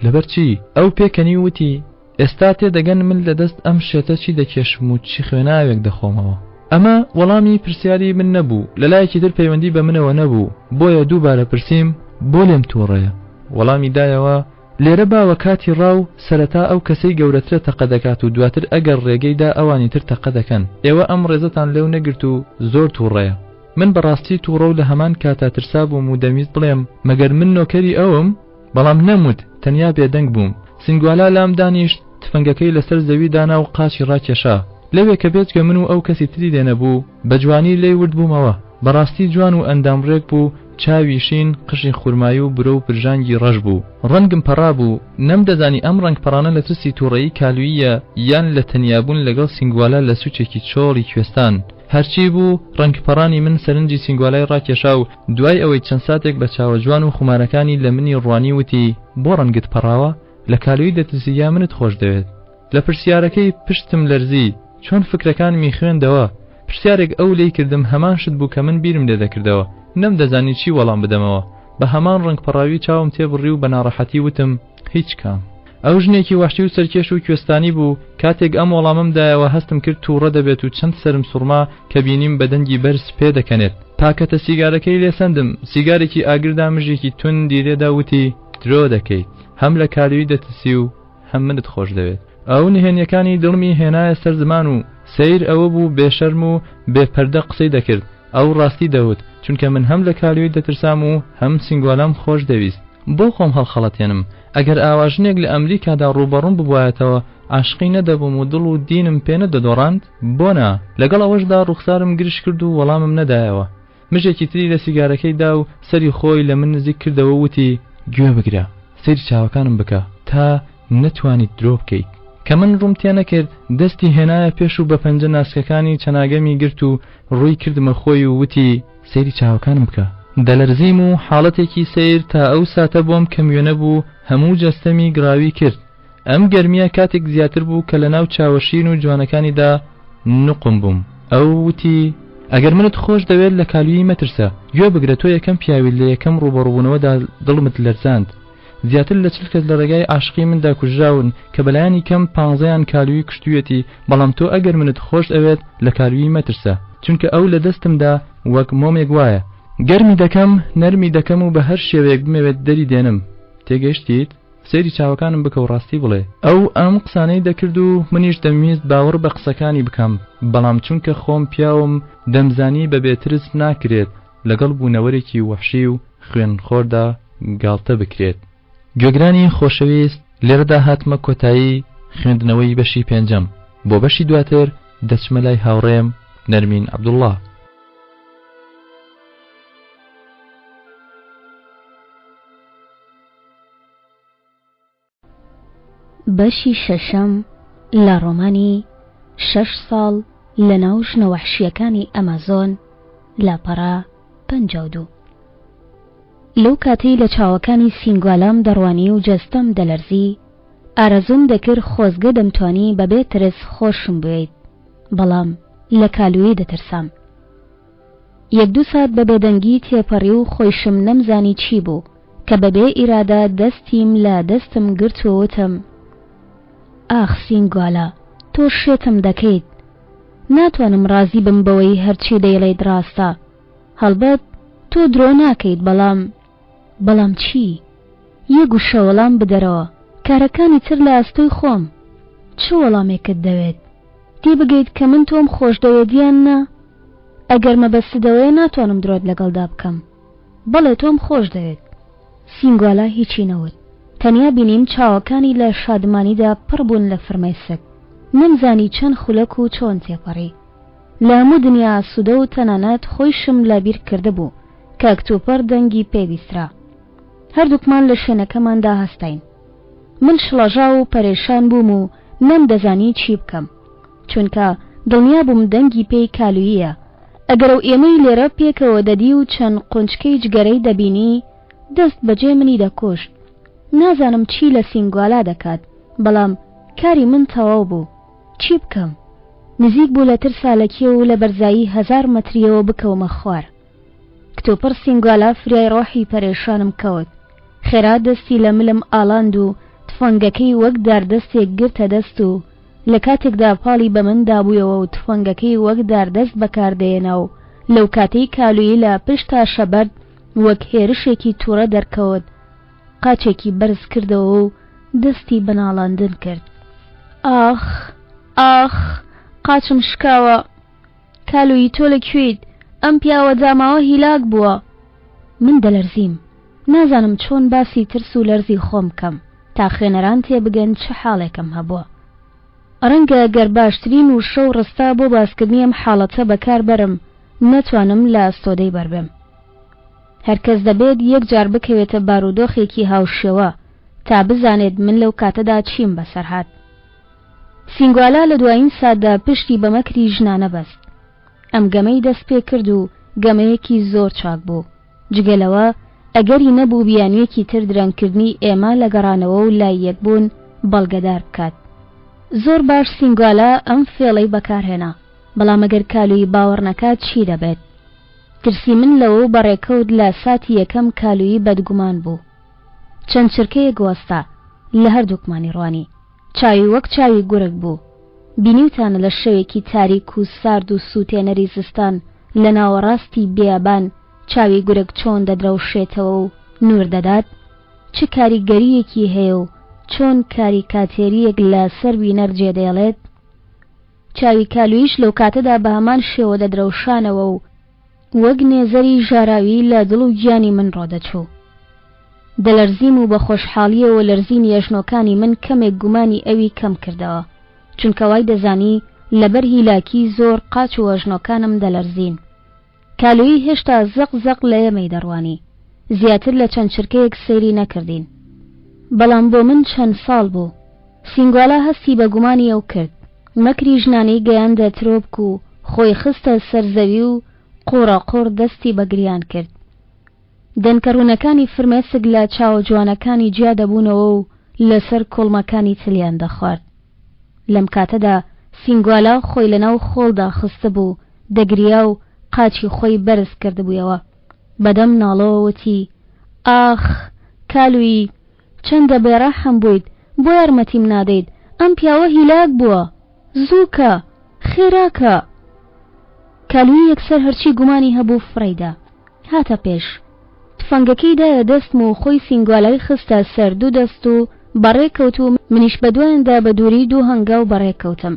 لەبەر چی؟ ئەو پێکەنی و وتی. ئێستا تێدەگەن من لە دەست ئەم شێتە چی دەکێشم و چی خوێناوێک دەخۆمەوە. ئەمە وەڵامی پرسیاری من نەبوو، لە لایەکی تر پەیوەندی بە منەوە نەبوو، بۆیە دووبارە پرسیم، بۆ لێم تووڕەیە؟ وەڵامی دایەوە، لێرە باوە کاتی ڕاو سەرەتا ئەو کەسەی گەورەترە تەقە دەکات و دواتر ئەگەر ڕێگەی دا ئەوانی تر تەقە دەکەن. ئێوە ئەم ڕێزەتان لێو نەگرت و زۆر تووڕەیە. من بەڕاستی تووڕە و لە هەمان کاتا ترسابووم و دەمویست بڵێم، مەگەر من نۆکەری ئەوم؟ بەڵام نەموت، تەنیا بێدەنگ بووم. سینگوالا لام دانیشت، تفەنگەکەی لەسەر زەوی دانا و قاچی ڕاکێشا. لەوێ کە بێجگە من و ئەو کەسی تری لێ نەبوو، بە جوانی لێی ورد بوومەوە. بەڕاستی جوان و ئەندام ڕێک بوو، چاوی شین، قژی خورمایی و برۆ و پرژانگی ڕەش بوو. ڕەنگم پەڕابوو، نەمدەزانی ئەم ڕەنگ پەڕانە لە ترسی تووڕەیی کالوییە یان لە تەنیابوون لەگەڵ سینگوالا لە سوچێکی چۆڵی کوێستان. هەرچی بوو، ڕەنگ پەڕانی من سەرنجی سینگوالای ڕاکێشا و دوای ئەوەی چەند ساتێک بە چاوە جوان و خومارەکانی لە منی ڕوانی وتی، بۆ ڕەنگت پەڕاوە؟ لە کالوی دەترسی یا منت خۆش دەوێت؟ لە پرسیارەکەی پشتم لەرزی، چۆن فکرەکانمی خوێندەوە؟ پرسیارێک ئەو لێی کردم هەمان شت بوو کە من بیرم لێ دەکردەوە، نەمدەزانی چی وەڵام بدەمەوە، بە هەمان ڕەنگ پەڕاوی چاوم تێبڕی و بە ناڕەحەتی وتم، هیچ کام. ئەو ژنێکی وەحشی و سەرکێش و کوێستانی بوو، کاتێک ئەم وەڵامەم دایەوە هەستم کرد تووڕە دەبێت و چەند سەرم سوڕما کە بینیم بە دەنگی بەرز پێدەکەنێت. پاکەتە سیگارەکەی لێ سەندم، سیگارێکی ئاگردا مژێکی توندی لێدا وتی، درۆ دەکەیت، هەم لە کالوی دەترسی و هەم منت خۆش دەوێت. ئەو نهێنیەکانی دڵمی هێنایە سەر زمان و سەیر ئەوە بوو بێ شەرم و بێ پەردە قسەی دەکرد، ئەو ڕاستی دەوت، چونکە من هەم لە کالوی دەترسام و هەم سینگوالام خۆش دەویست. بۆ خۆم هەڵخەڵەتێنم، ئەگەر ئاوا ژنێک لە ئەمریکادا ڕووبەڕووم ببوایەتەوە، عاشقی نەدەبووم و دڵ و دینم پێ نەدەدۆڕاند؟ بۆ نا؟ لەگەڵ ئەوەشدا ڕووخسارم گرژ کرد و وەڵامم نەدایەوە. مژێکی تری لە سیگارەکەی دا و سەری خۆی لە من نزیک کردەوە و وتی، گوێ بگرە، سەیری چاوەکانم بکە تا نەتوانیت درۆ بکەیت. کە من ڕووم تێنەکرد، دەستی هێنایە پێش و بە پەنجە ناسکەکانی چەناگەمی گرت و ڕووی کردمە خۆی و وتی، سەیری چاوەکانم بکە. دەلەرزیم و حاڵەتێکی سەیر تا ئەو ساتە بۆم کەم وێنە بوو هەموو جەستەمی گڕاوی کرد. ئەم گەرمییە کاتێک زیاتر بوو کە لەناو چاوە شین و جوانەکانیدا نوقم بووم. ئەو وتی، ئەگەر منت خۆش دەوێت لە کالویی مەترسە. گوێ بگرە تۆ یەکەم پیاویت لە یەکەم ڕووبەڕووبوونەوەدا دڵمت لەرزاند. زیاتر لە 40 کەس لە ڕێگای عاشقی مندا کوژراون کە بەلایەنی کەم پانزەیان کالویی کوشتوویەتی، بەڵام تۆ ئەگەر منت خۆش ئەوێت لە کالویی مەترسە، چونکە ئەو لە دەستمدا وەک مۆمێک وایە. گەرمی دەکەم، نەرمی دەکەم و بە هەر شێوەیەک بمەوێت دەری دێنم. تێگەیشتیت؟ سەیری چاوەکانم بکە و ڕاستی بڵێ. ئەو ئەم قسانەی دەکرد و منیش دەمویست باوەڕ بە قسەکانی بکەم، بەڵام چونکە خۆم پیاوم دەمزانی بەبێ ترس ناکرێت لەگەڵ بوونەوەرێکی وەحشی و خوێنخۆردا گاڵتە بکرێت. گوێگرانی خۆشەویست لێرەدا هاتمە کۆتایی خوێندنەوەی بەشی پێنجەم، بۆ بەشی دواتر دەچمە لای هاوڕێم نەرمین عەبدوڵڵا. بەشی شەشەم لە ڕۆمانی شەش ساڵ لە ناو ژنە وەحشییەکانی ئەمازۆن لاپەڕە 52 لەو کاتەی لە چاوەکانی سینگوالام دەڕوانی و جەستەم دەلەرزی ئارەزووم دەکرد خۆزگە دەمتوانی بەبێ ترس خۆشم بوێیت بەڵام لە کالویی دەترسام یەک دوو سات بە بێدەنگی تێپەڕی و خۆیشم نەمزانی چی بوو کە بە بێ ئیرادە دەستیم لە دەستم گرت و وتم، ئاخ سینگوالا تۆ شێتم دەکەیت. ناتوانم ڕازی بم بەوەی هەرچی دەیڵێیت ڕاستە. هەڵبەت تۆ درۆ ناکەیت بەڵام. بەڵام چی؟ یەک وشە وەڵام بدەرەوە، کارەکانی تر لە ئەستۆی خۆم. چ وەڵامێکت دەوێت؟ تێبگەیت کە من تۆم خۆشدەوێت یان نا؟ ئەگەر مەبەستت ئەوەیە ناتوانم درۆت لەگەڵدا بکەم. بەڵێ تۆم خۆش دەوێت. سینگوالا هیچی نەوت. تەنیا بینیم چاوەکانی لە شادمانیدا پڕ بوون لە فرمێسک. نەمزانی چەند خولەک و چۆن تێپەڕی. لە هەموو دنیا ئاسوودە و تەنانەت خۆیشم لە بیر کردبوو کە کتوپڕ دەنگی پێ بیسترا. هەردووکمان لە شوێنەکەماندا هەستاین. من شڵەژاو و پەرێشان بووم و نەمدەزانی چی بکەم. چونکە دڵنیا بووم دەنگی پێی کالوییە. ئەگەر ئەو ئێمەی لێرە پێکەوە دەدی و چەند قونچکەی جگەرەی دەبینی، دەست بەجێ منی دەکوشت. نازانم چی لە سینگوالا دەکات، بەڵام کاری من تەواو بوو. چی بکەم؟ نزیک بوو لە ترسا لە کێو و لە بەرزایی هەزار مەترییەوە بکەومە خوار. کتوپڕ سینگوالا فریای ڕۆحی پەرێشانم کەوت. خێرا دەستی لە ملم ئاڵاند و. تفەنگەکەی وەک داردەستێک گرتە دەست و لە کاتێکدا پاڵی بە من دابوویەوە و تفەنگەکەی وەک داردەست بەکار دەهێنا و لەو کاتەی کالویی لە پشت تاشەبەرد وەک هێرشێکی تووڕە دەرکەوت قاچێکی بەرز کردەوە و دەستی بە ناڵاندن کرد. ئاخ! ئاخ! قاچم شکاوە! کالویی تۆ لە کوێیت؟ ئەم پیاوە داماوە هیلاک بووە! من دەلەرزیم. نازانم چۆن باسی ترس و لەرزی خۆم بکەم تا خوێنەران تێبگەن چ حاڵێکم هەبووە. ڕەنگە گەر باشترین وشە و ڕستە بۆ باسکردنی ئەم حاڵەتە بەکار بەرم نەتوانم لە ئەستۆدەی بەربێم. هەر کەس دەبێت یەک جار بکەوێتە بارودۆخێکی هاوشێوە تا بزانێت من لەو کاتەدا چیم بەسەر هات. سینگوالا لە دوایین ساتدا پشتی بە مەکری ژنانە بەست. ئەم گەمەی دەست پێ کرد و گەمەیەکی زۆر چاک بوو. جگە لەوە ئەگەری نەبوو بیانوویەکی تر درەنگکردنی ئێمە لە گەڕانەوە و لای یەکبوون بەڵگەدار بکات. زۆر باش سینگوالا ئەم فێڵەی بەکارهێنا، بەڵام ئەگەر کالویی باوەڕ نەکات چی دەبێت؟ ترسی من لەوە و بەڕێکەوت لە ساتی یەکەم کالویی بەدگومان بوو. چەند چرکەیەک وەستا، لە هەردووکمانی ڕوانی. چاوی وەک چاوی گورگ بوو. بینیوتانە لە شەوێکی تاریک و سارد و سووتێنەری زستان لە ناوەڕاستی بیابان چاوی گورگ چۆن دەدرەوشێتەوە و نوور دەدات؟ چ کاریگەرییەکی هەیە و چۆن کاریکاتێرییەک لە سەر بینەر جێدەێڵێت؟ چاوی کالویش لەو کاتەدا بە هەمان شێوە دەدرەوشانەوە و وەک نێزەری ژاراوی لە دڵ و گیانی من ڕۆدەچوو. دەلەرزیم و بە خۆشحاڵییەوە لەرزینی ئەژنۆکانی من کەمێک گومانی ئەوی کەم کردەوە، چونکە وای دەزانی لەبەر هیلاکی زۆر قاچ و ئەژنۆکانم دەلەرزین. کالۆیی هێشتا زەق زەق لە ئێمەی دەڕوانی. زیاتر لە چەند چرکەیەک سەیری نەکردین. بەڵام بۆ من چەند ساڵ بوو. سینگوالا هەستی بە گومانی ئەو کرد. مەکری ژنانەی گەیاندە ترۆپک و خۆی خستە سەر زەوی و قوڕە قوڕ دەستی بە گریان کرد. دەنکە ڕوونەکانی فرمێسک لە چاوە جوانەکانی جیا دەبوونەوە و لەسەر کوڵمەکانی تلیان دەخوارد. لەم کاتەدا سینگوالا خۆی لەناو خۆڵدا خستبوو، دەگریا و قاچی خۆی بەرز کردبوویەوە. بەدەم ناڵەوە وتی، ئاخ! کالویی! چەندە بێڕەحم بوویت، بۆ یارمەتیم نادەیت، ئەم پیاوە هیلاک بووە! زوو کە! خێرا کە! کالویی یەکسەر هەرچی گومانی هەبوو فڕێی دا. هاتە پێش. تفەنگەکەی دایە دەستم و خۆی سینگوالای خستە سەر دوو دەست و بەڕێ کەوت و منیش بە دوایاندا بە دووری دوو هەنگاو بەڕێ کەوتم.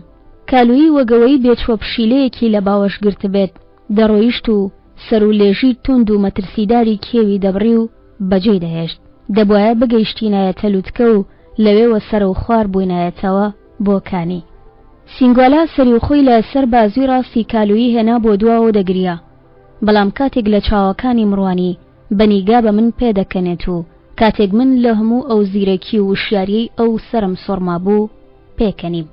کالویی وەگەوەی بێچوە پشیلەیەکی لە باوەش گرتبێت، دەڕۆیشت و سەر و لێژی توند و مەترسیداری کێوی دەبڕی و بەجێی دەهێشت. دەبوایە بگەیشتینایەتە لوتکە و لەوێوە سەرەوخوار بووینایەتەوە بۆ کانی. سینگوالا سەری و خۆی لە سەر بازووی ڕاستی کالویی هێنا بۆ دواوە و دەگریا. بەڵام کاتێک لە چاوەکانیم ڕوانی بە نیگا بە من پێدەکەنێت و کاتێک من لە هەموو ئەو زیرەکی و وشیاریەی ئەو سەرم سوڕمابوو پێکەنیم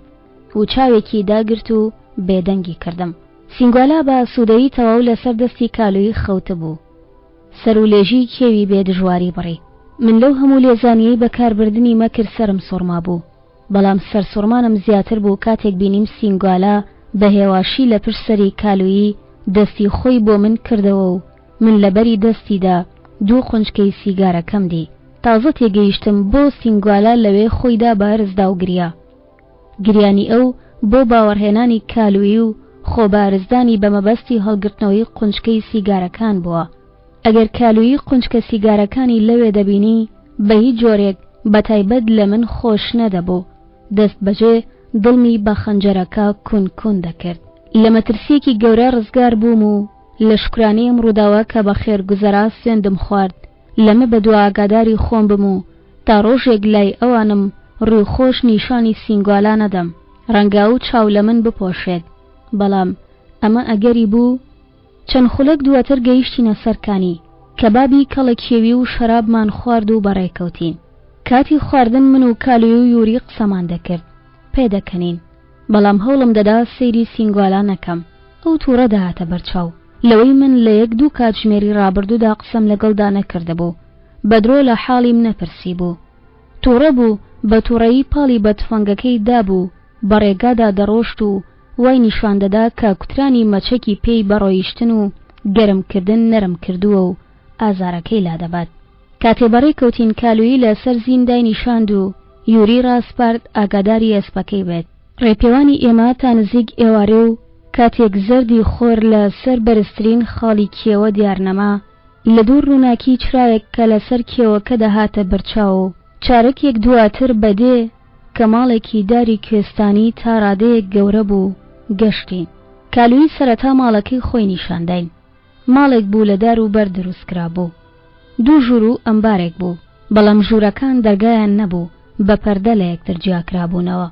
و چاوێکی داگرت و بێدەنگی کردم. سینگوالا بە ئاسوودەیی تەواو لەسەر دەستی کالویی خەوتبوو. سەر و لێژی کێوی بێ دژواری بڕی. من لەو هەموو لێزانیەی بەکاربردنی مەکر سەرم سوڕمابوو. بەڵام سەرسوڕمانم زیاتر بوو کاتێک بینیم سینگوالا بە هێواشی لە پشت سەری کالویی دەستی خۆی بۆ من کردەوە و من لە بەری دەستیدا دوو قونچکەی سیگارەکەم دی. تازە تێگەیشتم بۆ سینگوالا لەوێ خۆی دا بە هەرسدا و گریا. گریانی ئەو بۆ باوەڕهێنانی کالویی و خۆ بەهەرسدانی بە مەبەستی هەڵگرتنەوەی قونچکەی سیگارەکان بووە. ئەگەر کالویی قونچکە سیگارەکانی لەوێ دەبینی بە هیچ جۆرێک بە تایبەت لە من خۆش نەدەبوو، دەست بەجێ دڵمی بە خەنجەرەکە کون کون دەکرد. لە مەترسییەکی گەورە ڕزگار بووم و لە شوکرانەی ئەم ڕووداوە کە بە خێر گوزەرا سوێندم خوارد لەمە بەدوا ئاگاداری خۆم بم و تا ڕۆژێک لای ئەوانم ڕووی خۆش نیشانی سینگوالا نەدەم، ڕەنگە ئەو چاو لە من بپۆشێت، بەڵام ئەمە ئەگەری بوو؟ چەند خولەک دواتر گەیشتینە سەر کانی، کەبابی کەڵەکێوی و شەرابمان خوارد و بەڕێ کەوتین. کاتی خواردن من و کالوی و یوری قسەمان دەکرد. پێدەکەنین. بەڵام هەوڵم دەدا سەیری سینگوالا نەکەم. ئەو تووڕە دەهاتە بەرچاو. لەوەی من لە یەک دوو کاتژمێری ڕابردوودا قسەم لەگەڵدا نەکردبوو. بە درۆ لە حاڵیم نەپرسیبوو. تووڕە بوو، بە تووڕەیی پاڵی بە تفەنگەکەی دابوو، بە ڕێگادا دەڕۆشت و وای نیشان دەدا کە کوترانی مەچەکی پێی بە ڕۆیشتن و گەرم کردن نەرم کردووە و ئازارەکەی لادەبات. کاتێ بەڕێ کەوتین کالویی لە سەر زین داینیشاند و. یوری ڕاسپارد ئاگاداری ئەسپەکەی بێت. ڕێپێوانی ئێمە تا نزیک ئێوارێ و کاتێک زەردی خۆر لە سەر بەرزترین خاڵی کێوە دیار نەما، لە دوور ڕووناکی چرایەک کە لە سەر کێوەکە دەهاتە بەرچاو و چارەکێک دواتر بە دێ کە ماڵێکی داری کوێستانی تا ڕادەیەک گەورە بوو، گەشتین. کالویی سەرەتا ماڵەکەی خۆی نیشان داین. ماڵێک بوو لە دار و بەرد دروست کرابوو. دوو ژوور و ئەمبارێک بوو، بەڵام ژوورەکان دەرگایان نەبوو، بە پەردە لە یەکتر جیا کرابوونەوە.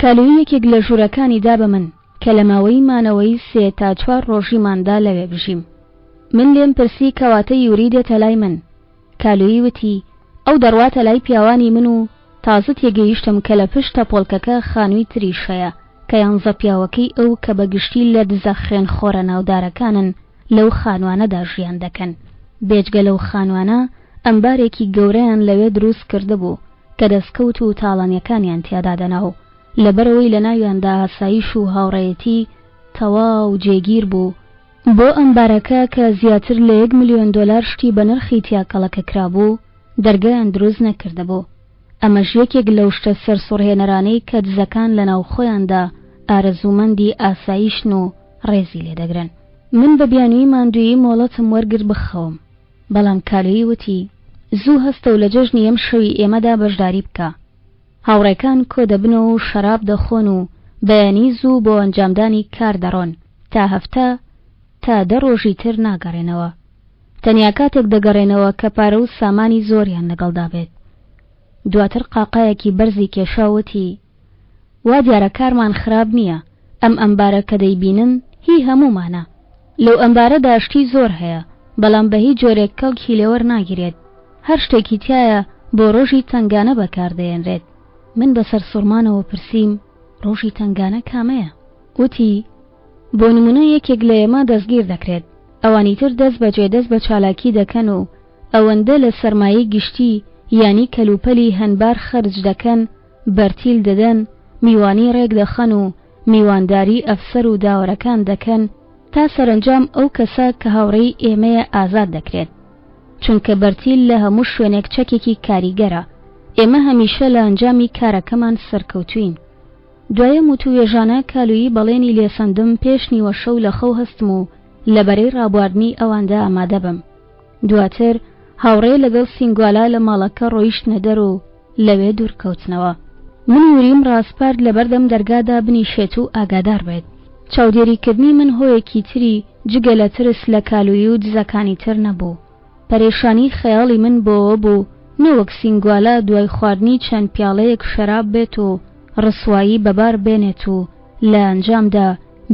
کالویی یەکێک لە ژوورەکانی دا بە من کە لە ماوەی مانەوەی سێ تا چوار ڕۆژیماندا لەوێ بژیم. من لێم پرسی کەواتە یوری دێتە لای من؟ کالویی وتی ئەو دەڕواتە لای پیاوانی من و تازە تێگەیشتم کە لە پشت تەپۆڵکەکە خانووی تریش هەیە کە یانزە پیاوەکەی ئەو کە بە گشتی لە دزە خوێنخۆرە ناودارەکانن لەو خانوانەدا ژیان دەکەن. بێجگە لەو خانوانە ئەمبارێکی گەورەیان لەوێ دروست کردبوو کە دەسکەوت و تاڵانیەکانیان تیا دادەنا و لەبەرئەوەی لەناویاندا ئاسایش و هاوڕێیەتی تەواو جێگیر بوو، بۆ ئەمبارەکە کە زیاتر لە یەک ملیۆن دۆلار شتی بەنرخی تیا کەڵەکە کرابوو، دەرگایان دروست نەکردبوو. ئەمەش یەکێک لەو شتە سەرسوڕهێنەرانەی کە دزەکان لەناو خۆیاندا ئارەزوومەندی ئاسایشن و ڕێزی لێ دەگرن. من بە بیانووی ماندوویی مۆڵەتم وەرگرت بخەوم، بەڵام کالویی وتی، زوو هەستە و لە جەژنی ئەمشەوی ئێمەدا بەشداری بکە. هاوڕێکان کۆدەبنەوە و شەراب دەخۆن و بەیانی زوو بۆ ئەنجامدانی کار دەڕۆن، تا هەفتە تا دە ڕۆژی تر ناگەڕێنەوە. تەنیا کاتێک دەگەڕێنەوە کە پارە و سامانی زۆریان لەگەڵدا بێت. دواتر قاقایەکی بەرزی کێشا و وتی، وا دیارە کارمان خراپ نییە، ئەم ئەمبارە کە دەیبینن هی هەموومانە. لەو ئەمبارەدا شتی زۆر هەیە، بەڵام بە هیچ جۆرێک کەڵکی لێ وەرناگیرێت. هەر شتێکی تیایە بۆ ڕۆژی تەنگانە بەکار دەیەنرێت. من بە سەرسوڕمانەوە پرسیم، ڕۆژی تەنگانە کامەیە؟ وتی، بۆ نموونە یەکێک لە ئێمە دەستگیر دەکرێت، ئەوانی تر دەست بەجێ دەست بە چالاکی دەکەن و ئەوەندە لە سەرمایەی گشتی یانی کەلوپەلی هەنبار خەرج دەکەن، بەرتیل دەدەن، میوانی ڕێک دەخەن و میوانداری ئەفسەر و داوەرەکان دەکەن تا سەرەنجام ئەو کەسە کە هاوڕێی ئێمەیە ئازاد دەکرێت. چونکە بەرتیل لە هەموو شوێنێک چەکێکی کاریگەرە. ئێمە هەمیشە لە ئەنجامی کارەکەمان سەرکەوتووین. دوای ئەم وتووێژانە کالویی بەڵێنی لێسەندم پێش نیوەشەو لە خەو هەستم و لە بەرەی ڕابواردنی ئەواندا ئامادە بم. دواتر هاوڕێ لەگەڵ سینگوالا لە ماڵەکە ڕۆیشتنە دەر و لەوێ دوور کەوتنەوە. من یوریم ڕاسپارد لەبەردەم دەرگادا بنیشێت و ئاگادار بێت. چاودێریکردنی من هۆیەکی تری جگە لە ترس لە کالویی و دزەکانی تر نەبوو. پەرێشانی خەیاڵی من بۆوە بوو نەوەک سینگوالا دوای خواردنی چەند پیاڵەیەک شەراب بێت و ڕسوایی بەبار بێنێت و لە ئەنجامدا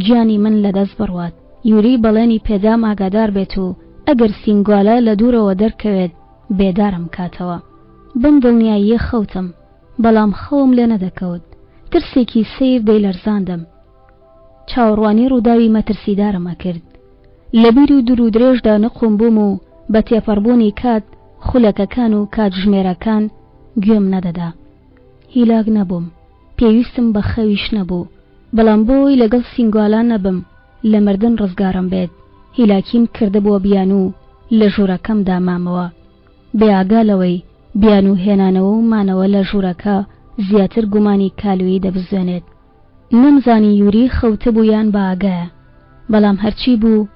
گیانی من لەدەست بڕوات. یوری بەڵێنی پێدام ئاگادار بێت و ئەگەر سینگوالا لە دوورەوە دەرکەوێت بێدارم کاتەوە. بەم دڵنیاییە خەوتم، بەڵام خەوم لێ نەدەکەوت. ترسێکی سەیر دەیلەرزاندم. چاوەڕوانی ڕووداوی مەترسیدارم ئەکرد. لە بیر و دوورودرێژدا نقوم بووم و بە تێپەڕبوونی کات، خولەکەکان و کاتژمێرەکان گوێم نەدەدا. هیلاک نەبووم. پێویستم بە خەویش نەبوو. بەڵام بۆ ئەوەی لەگەڵ سینگوالا نەبم، لە مردن ڕزگارم بێت، هیلاکیم کردبووە بیانوو، لە ژوورەکەمدا مامەوە. بێ ئاگا لەوەی بیانوو هێنانەوە و مانەوە لە ژوورەکە زیاتر گومانی کالویی دەبزوێنێت. نەمزانی یوری خەوتبوو یان بە ئاگایە، بەڵام هەرچی بوو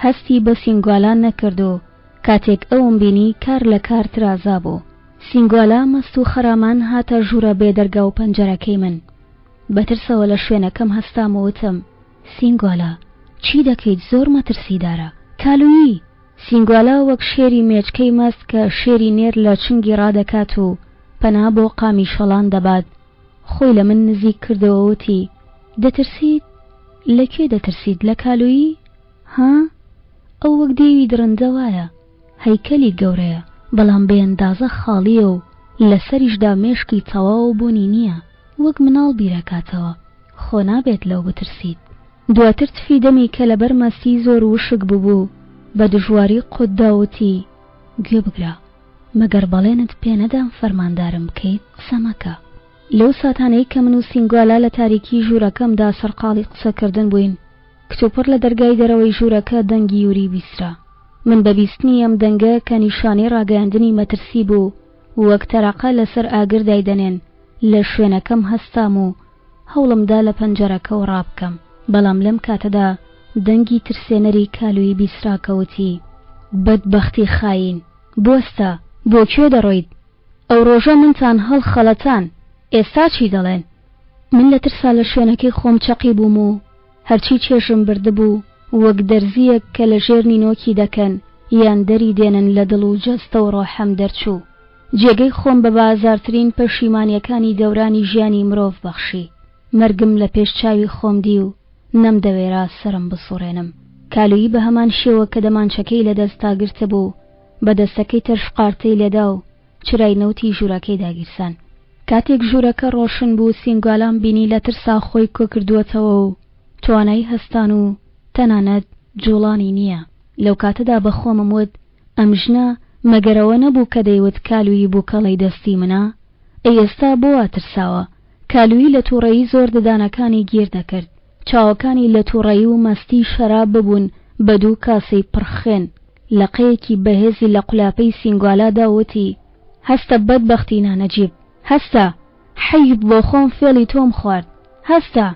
هەستی بە سینگوالا نەکرد و کاتێک ئەوم بینی کار لە کار ترازابوو. سینگوالا مەست و خەرامان هاتە ژوورە بێ دەرگا و پەنجەرەکەی من. بە ترسەوە لە شوێنەکەم هەستام و وتم، سینگوالا، چی دەکەیت زۆر مەترسیدارە. کالویی! سینگوالا وەک شێری مێچکەی مەست کە شێری نێر لە چنگی ڕادەکات و پەنا بۆ قامیشەڵان دەبات، خۆی لە من نزیک کردەوە وتی، دەترسیت؟ لە کوێ دەترسیت لە کالویی؟ ها؟ ئەو وەک دێوی دڕندە وایە، هەیکەلی گەورەیە، بەڵام بێئەندازە خاڵییە و لە سەریشدا مێشکی تەواو بوونی نییە، وەک مناڵ بیرەکاتەوە، خۆ نابێت لەو بترسیت. دواتر تفی دەمی کە لەبەر مەستی زۆر وشک بووبوو، بە دژواری قوت دا و وتی، گوێ بگرە، مەگەر بەڵێنت پێ نەدام فەرماندارم بکەیت، قسە مەکە. لەو ساتانەی کە من و سینگوالا لە تاریکیی ژوورەکەمدا سەرقاڵی قسەکردن بووین، کتوپڕ لە دەرگای دەرەوەی ژوورەکە دەنگی یوری بیسترا. من بە بیستنی ئەم دەنگە کە نیشانەی ڕاگەیاندنی مەترسی بوو، وەک تەرەقە لەسەر ئاگر دایدەنێن. لە شوێنەکەم هەستام و هەوڵم دا لە پەنجەرەکەوە ڕابکەم، بەڵام لەم کاتەدا دەنگی ترسێنەری کالویی بیسرا کە وتی، بەدبەختی خایین! بوەستە! بۆ کوێ دەڕۆیت؟ ئەو ڕۆژە منتان هەڵخەڵەتان، ئێستا چی دەڵێن؟ من لە ترسا لە شوێنەکەی خۆم چەقی بووم و هەرچی چێژم بردبوو وەک دەرزییەک کە لە ژێر نینۆکی دەکەن یان دەری دێنن لە دڵ و جەستە و ڕۆحم دەرچوو. جێگەی خۆم بە بەئازارترین پەشیمانییەکانی دەورانی ژیانی مرۆڤ بەخشی. مەرگم لە پێش چاوی خۆم دی و نەمدەوێرا سەرم بسوڕێنم. کالویی بە هەمان شێوە کە دەمانچەکەی لە دەستدا گرتبوو، بە دەستەکەی تر شقارتەی لێدا و چرای نەوتی ژوورەکەی داگیرسان. کاتێک ژوورەکە ڕۆشن بوو سینگوالام بینی لە ترسا خۆی کۆکردووەتەوە و توانای هەستان و تەنانەت جووڵانی نییە. لەو کاتەدا بە خۆمم وت ئەم ژنە مەگەر ئەوە نەبوو کە دەیوت کالویی بووکەڵەی دەستی منە؟ ئەی ئێستا بۆ وا ترساوە؟ کالویی لە تووڕەیی زۆر ددانەکانی گیر دەکرد. چاوەکانی لە تووڕەیی و مەستی شەراب ببوون بە دوو کاسەی پڕ خوێن. لەقەیەکی بەهێزی لە قولاپەی سینگوالا دا و وتی، هەستە بەدبەختی نانەجیب! هەستە! حەیف بۆ خۆم فێڵی تۆم خوارد! هەستە!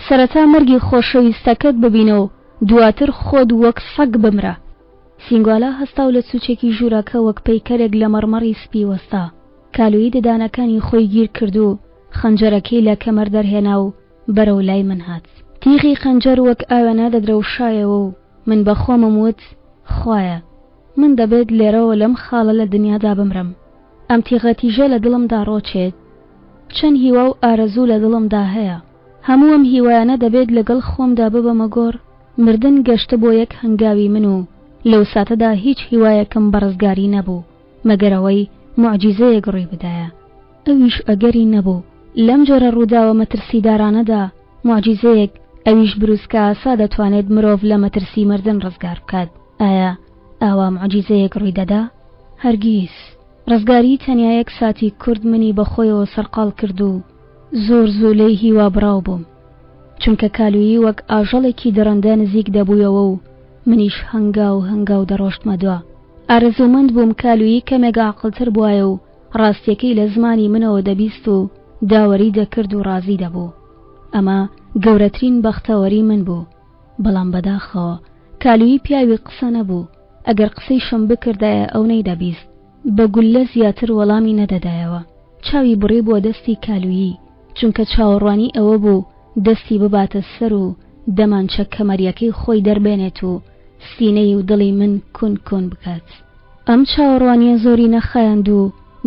سەرەتا مەرگی خۆشەویستەکەت ببینە و دواتر خۆت وەک سەگ بمرە! سینگوالا هەستا و لە سوچێکی ژوورەکە وەک پەیکەرێک لە مەڕمەڕی سپی وەستا. کالویی ددانەکانی خۆی گیر کرد و خەنجەرەکەی لە کەمەر دەرهێنا و بەرەو لای من هات. تیغی خەنجەر وەک ئاوێنە دەدرەوشایەوە و من بە خۆمم وت، خوایە، من دەبێت لێرەوە لەم خاڵە لە دنیادا بمرم. ئەم تیغە تیژە لە دڵمدا ڕۆچێت. چەند هیوا و ئارەزوو لە دڵمدا هەیە. هەموو ئەم هیوایانە دەبێت لەگەڵ خۆمدا ببەمە گۆڕ. مردن گەشتە بۆ یەک هەنگاوی من و لەو ساتەدا هیچ هیوایەکم بە ڕزگاری نەبوو، مەگەر ئەوەی موعجیزەیەک ڕووی بدایە. ئەویش ئەگەری نەبوو. لەم جۆرە ڕووداوە مەترسیدارانەدا موعجیزەیەک، ئەویش بروسکەئاسا دەتوانێت مرۆڤ لە مەترسی مردن ڕزگار بکات. ئایا ئاوا موعجیزەیەک ڕووی دەدا؟ هەرگیز. ڕزگاریی تەنیا یەک ساتی کورت منی بە خۆیەوە سەرقاڵ کرد و زۆر زوو لێی هیوابڕاو بووم. چونکە کالویی وەک ئاژەڵێکی دڕندە نزیک دەبوویەوە و منیش هەنگاو هەنگاو دەڕۆشتمە دوا. ئارەزوومەند بووم کالویی کەمێک عاقڵتر بوایە و ڕاستیەکەی لە زمانی منەوە دەبیست و داوەری دەکرد و ڕازی دەبوو. ئەمە گەورەترین بەختەوەری من بوو. بەڵام بەداخەوە کالویی پیاوی قسە نەبوو، ئەگەر قسەیشم بکردایە ئەو نەیدەبیست. بە گوللە زیاتر وەڵامی نەدەدایەوە. چاوی بڕیبووە دەستی کالویی، چونکە چاوەڕوانی ئەوە بوو دەستی بباتە سەر و دەمانچە کەمەرییەکەی خۆی دەربێنێت و سینەی و دڵی من کون کون بکات. ئەم چاوەڕوانییە زۆری نەخایاند و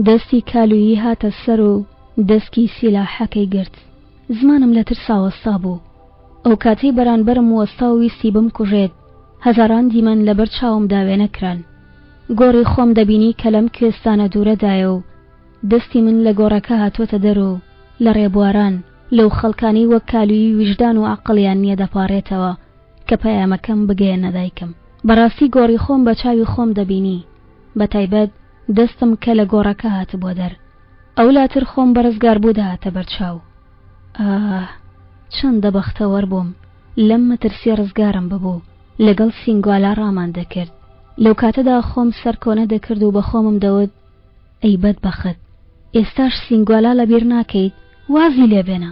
دەستی کالویی هاتە سەر و دەسکی سیلاحەکەی گرت. زمانم لە ترسا وەستا بوو. ئەو کاتەی بەرانبەرم وەستا و ویستی بمکوژێت، هەزاران دیمەن لەبەر چاومدا وێنە کران. گۆڕی خۆم دەبینی کە لەم کوێستانە دوورەدایە و دەستی من لە گۆڕەکە هاتووەتە دەر و لە ڕێبواران، لەو خەڵکانەی وەک کالویی ویژدان و عەقڵیان نییە دەپاڕێتەوە کە پەیامەکەم بگەیەنە دایکم. بەڕاستی گۆڕی خۆم بە چاوی خۆم دەبینی، بە تایبەت دەستم کە لە گۆڕەکە هاتبووە دەر. ئەولاتر خۆم بە ڕزگاربوو دەهاتە بەرچاو. ئاه! چەندە بەختەوەر بووم لەم مەترسییە ڕزگارم ببوو. لەگەڵ سینگوالا ڕامان دەکرد. لەو کاتەدا خۆم سەرکۆنە دەکرد و بە خۆمم دەوت، ئەی بەدبەخت! ئێستاش سینگوالا لەبیر ناکەیت؟ وازی لێ بێنە!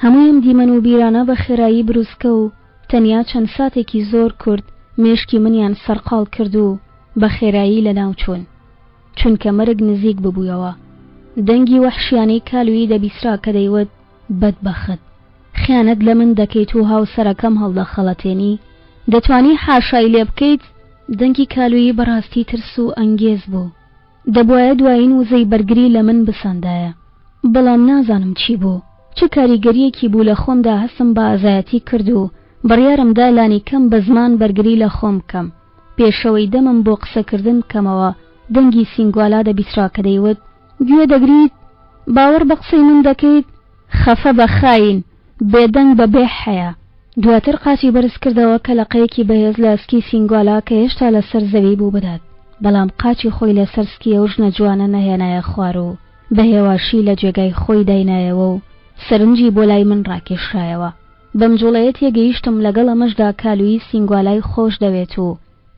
هەمووی ئەم دیمەن و بیرانە بە خێرایی بروسکە و تەنیا چەند ساتێکی زۆر کورت مێشکی منیان سەرقاڵ کرد و بە خێرایی لەناو چوون. چونکە مەرگ نزیک ببوویەوە. دەنگی وەحشیانەی کالویی دەبیسرا کە دەیوت، بەدبەخت! خیانەت لە من دەکەیت و هاوسەرەکەم هەڵدەخەڵەتێنی؟ دەتوانی حاشای لێ بکەیت؟ دەنگی کالویی بەڕاستی ترس و ئەنگێز بوو. دەبوایە دوایین وزەی بەرگری لە من بسەندایە. بەڵام نازانم چی بوو، چ کاریگەرییەکی بوو لە خۆمدا هەستم بە ئازایەتی کرد و بڕیارم دا لانیکەم بە زمان بەرگری لە خۆم بکەم. پێشەوەی دەمم بۆ قسەکردن بکەمەوە دەنگی سینگوالا دەبیسرا کە دەیوت، گوێ دەگریت؟ باوەڕ بە قسەی من دەکەیت؟ خەفە بە خاین، بێدەنگ بە بێ حەیا. دواتر قاچی بەرز کردەوە کە لەقەیەکی بەهێز لە سکی سینگوالا کە هێشتا لە سەر زەوی بوو بدات، بەڵام قاچی خۆی لە سەر سکی ئەو ژنە جوانە نەهێنایە خوار و بە هێواشی لە جێگای خۆی داینایەوە و سەرنجی بۆ لای من ڕاکێشرایەوە. بەم جوڵەیە تێگەیشتم لەگەڵ ئەمەشدا کالویی سینگوالای خۆش دەوێت و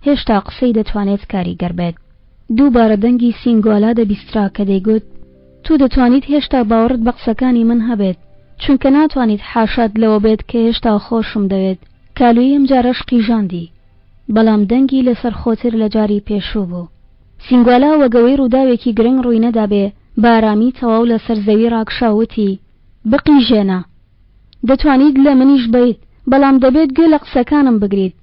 هێشتا قسەی دەتوانێت کاریگەر بێت. دووبارە دەنگی سینگوالا دەبیسترا کە دەیگوت. تۆ دەتوانیت هێشتا باوەڕت بە قسەکانی من هەبێت، چونکە ناتوانیت حاشات لەوە بێت کە هێشتا خۆشم دەوێت. کالوی ئەمجارەش قیژاندی، بەڵام دەنگی لەسەرخۆتر لە جاری پێشوو بوو. سینگوالا وەک ئەوەی ڕووداوێکی گرنگ ڕووی نەدابێ، بە ئارامی تەواو لەسەر زەوی ڕاکشا و وتی، بقیژێنە! دەتوانیت لە منیش بەیت، بەڵام دەبێت گوێ لە قسەکانم بگریت.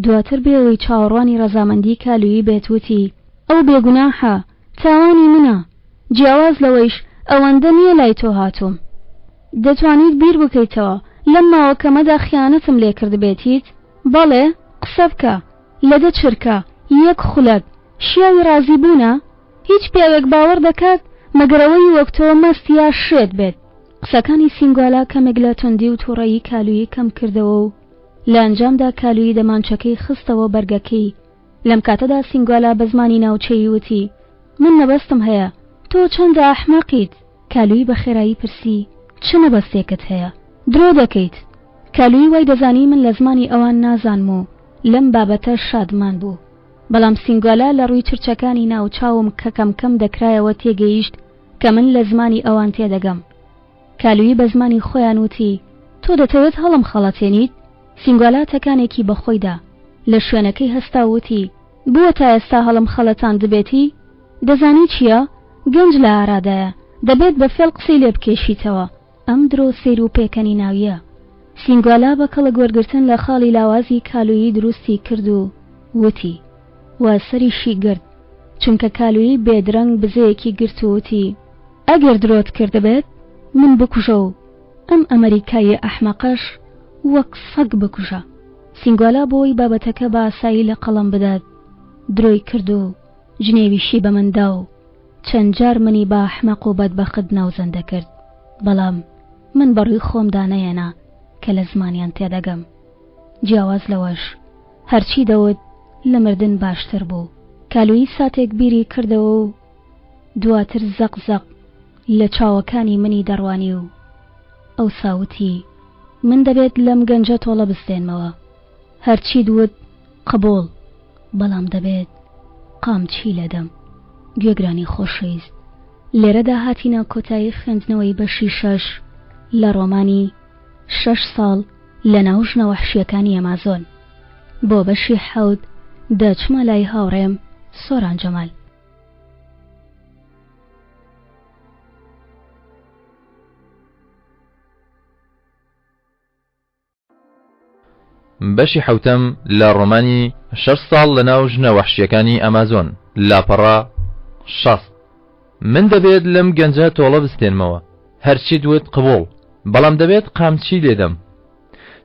دواتر بێ ئەوەی چاوەڕوانی ڕەزامەندی کالویی بێت وتی، ئەو بێگوناحە، تاوانی منە. جیاواز لەوەیش ئەوەندە نییە لای تۆ هاتووم. دەتوانیت بیر بکەیتەوە لەم ماوە کەمەدا خیانەتم لێ کردبێتیت؟ بەڵێ، قسە بکە. لە دە چرکە، یەک خولەک، شیاوی ڕازی بوونە؟ هیچ پیاوێک باوەڕ دەکات مەگەر ئەوەی وەک تۆ مەست یا شێت بێت. قسەکانی سینگوالا کەمێک لە توندی و تووڕەیی کالویی کەم کردەوە و لە ئەنجامدا کالویی دەمانچەکەی خستەوە بەرگەکەی. لەم کاتەدا سینگوالا بە زمانی ناوچەیی وتی، من مەبەستم هەیە، تۆ چەندە ئەحمەقیت! کالویی بە خێرایی پرسی، چ مەبەستێکت هەیە؟ درۆ دەکەیت! کالویی وای دەزانی من لە زمانی ئەوان نازانم و لەم بابەتە شادمان بوو. بەڵام سینگوالا لە ڕووی چرچەکانی ناو چاوم کە کەم کەم دەکرایەوە تێگەیشت کە من لە زمانی ئەوان تێدەگەم. کالویی بە زمانی خۆیان وتی، تۆ دەتەوێت هەڵمخەڵەتێنیت؟ سینگوالا تەکانێکی بە خۆی دا. لە شوێنەکەی هەستا و وتی، بووە تا ئێستا هەڵمخەڵەتاندبێتی؟ دەزانی چییە؟ گەنج لە ئارادایە. دەبێت بە فێڵ قسەی لێ بکێشیتەوە. ئەم درۆ سەیر و پێکەنیناوییە. سینگوالا بە کەڵک وەرگرتن لە خاڵی لاوازی کالویی دروستی کرد و وتی. و سەریشی گرت. چونکە کالویی بێدرەنگ بزەیەکی گرت و وتی. ئەگەر درۆت کردبێت من بکوژە و ئەم ئەمەریکاییە ئەحمەقەش وەک سەگ بکوژە. سینگوالا بۆوەی بابەتەکە بە ئاسایی لە قەڵەم بدات درۆی کرد و جنێویشی بە من دا و چەند جار منی بە ئەحمەق و بەدبەخت ناوزەند دەکرد، بەڵام من بە ڕووی خۆمدا نەیەنا کە لە زمانیان تێدەگەم. جیاواز لەوەش، هەرچی دەوت لە مردن باشتر بوو. کالویی ساتێک بیری کردەوە و دواتر زەق زەق لە چاوەکانی منی دەڕوانی و ئەوسا وتی، من دەبێت لەم گەنجە تۆڵە بستێنمەوە. هەرچیت وت قبوڵ، بەڵام دەبێت قامچی لێدەم. گوێگرانی خۆشەویست، لێرەدا هاتینە کۆتایی خوێندنەوەی بەشی شەش لە ڕۆمانی شەش ساڵ لە ناو ژنە وەحشییەکانی ئەمازۆن. بۆ بەشی حەوت دەچمە لای هاوڕێم سۆران جەمال. بەشی حەوتەم لە ڕۆمانی شەش ساڵ لە ناو ژنە وەحشیەکانی ئەمازۆن لاپەڕە 60 من دەبێت لەم گەنجە تۆڵە بستێنمەوە هەرچیت وت قبوڵ بەڵام دەبێت قامچی لێدەم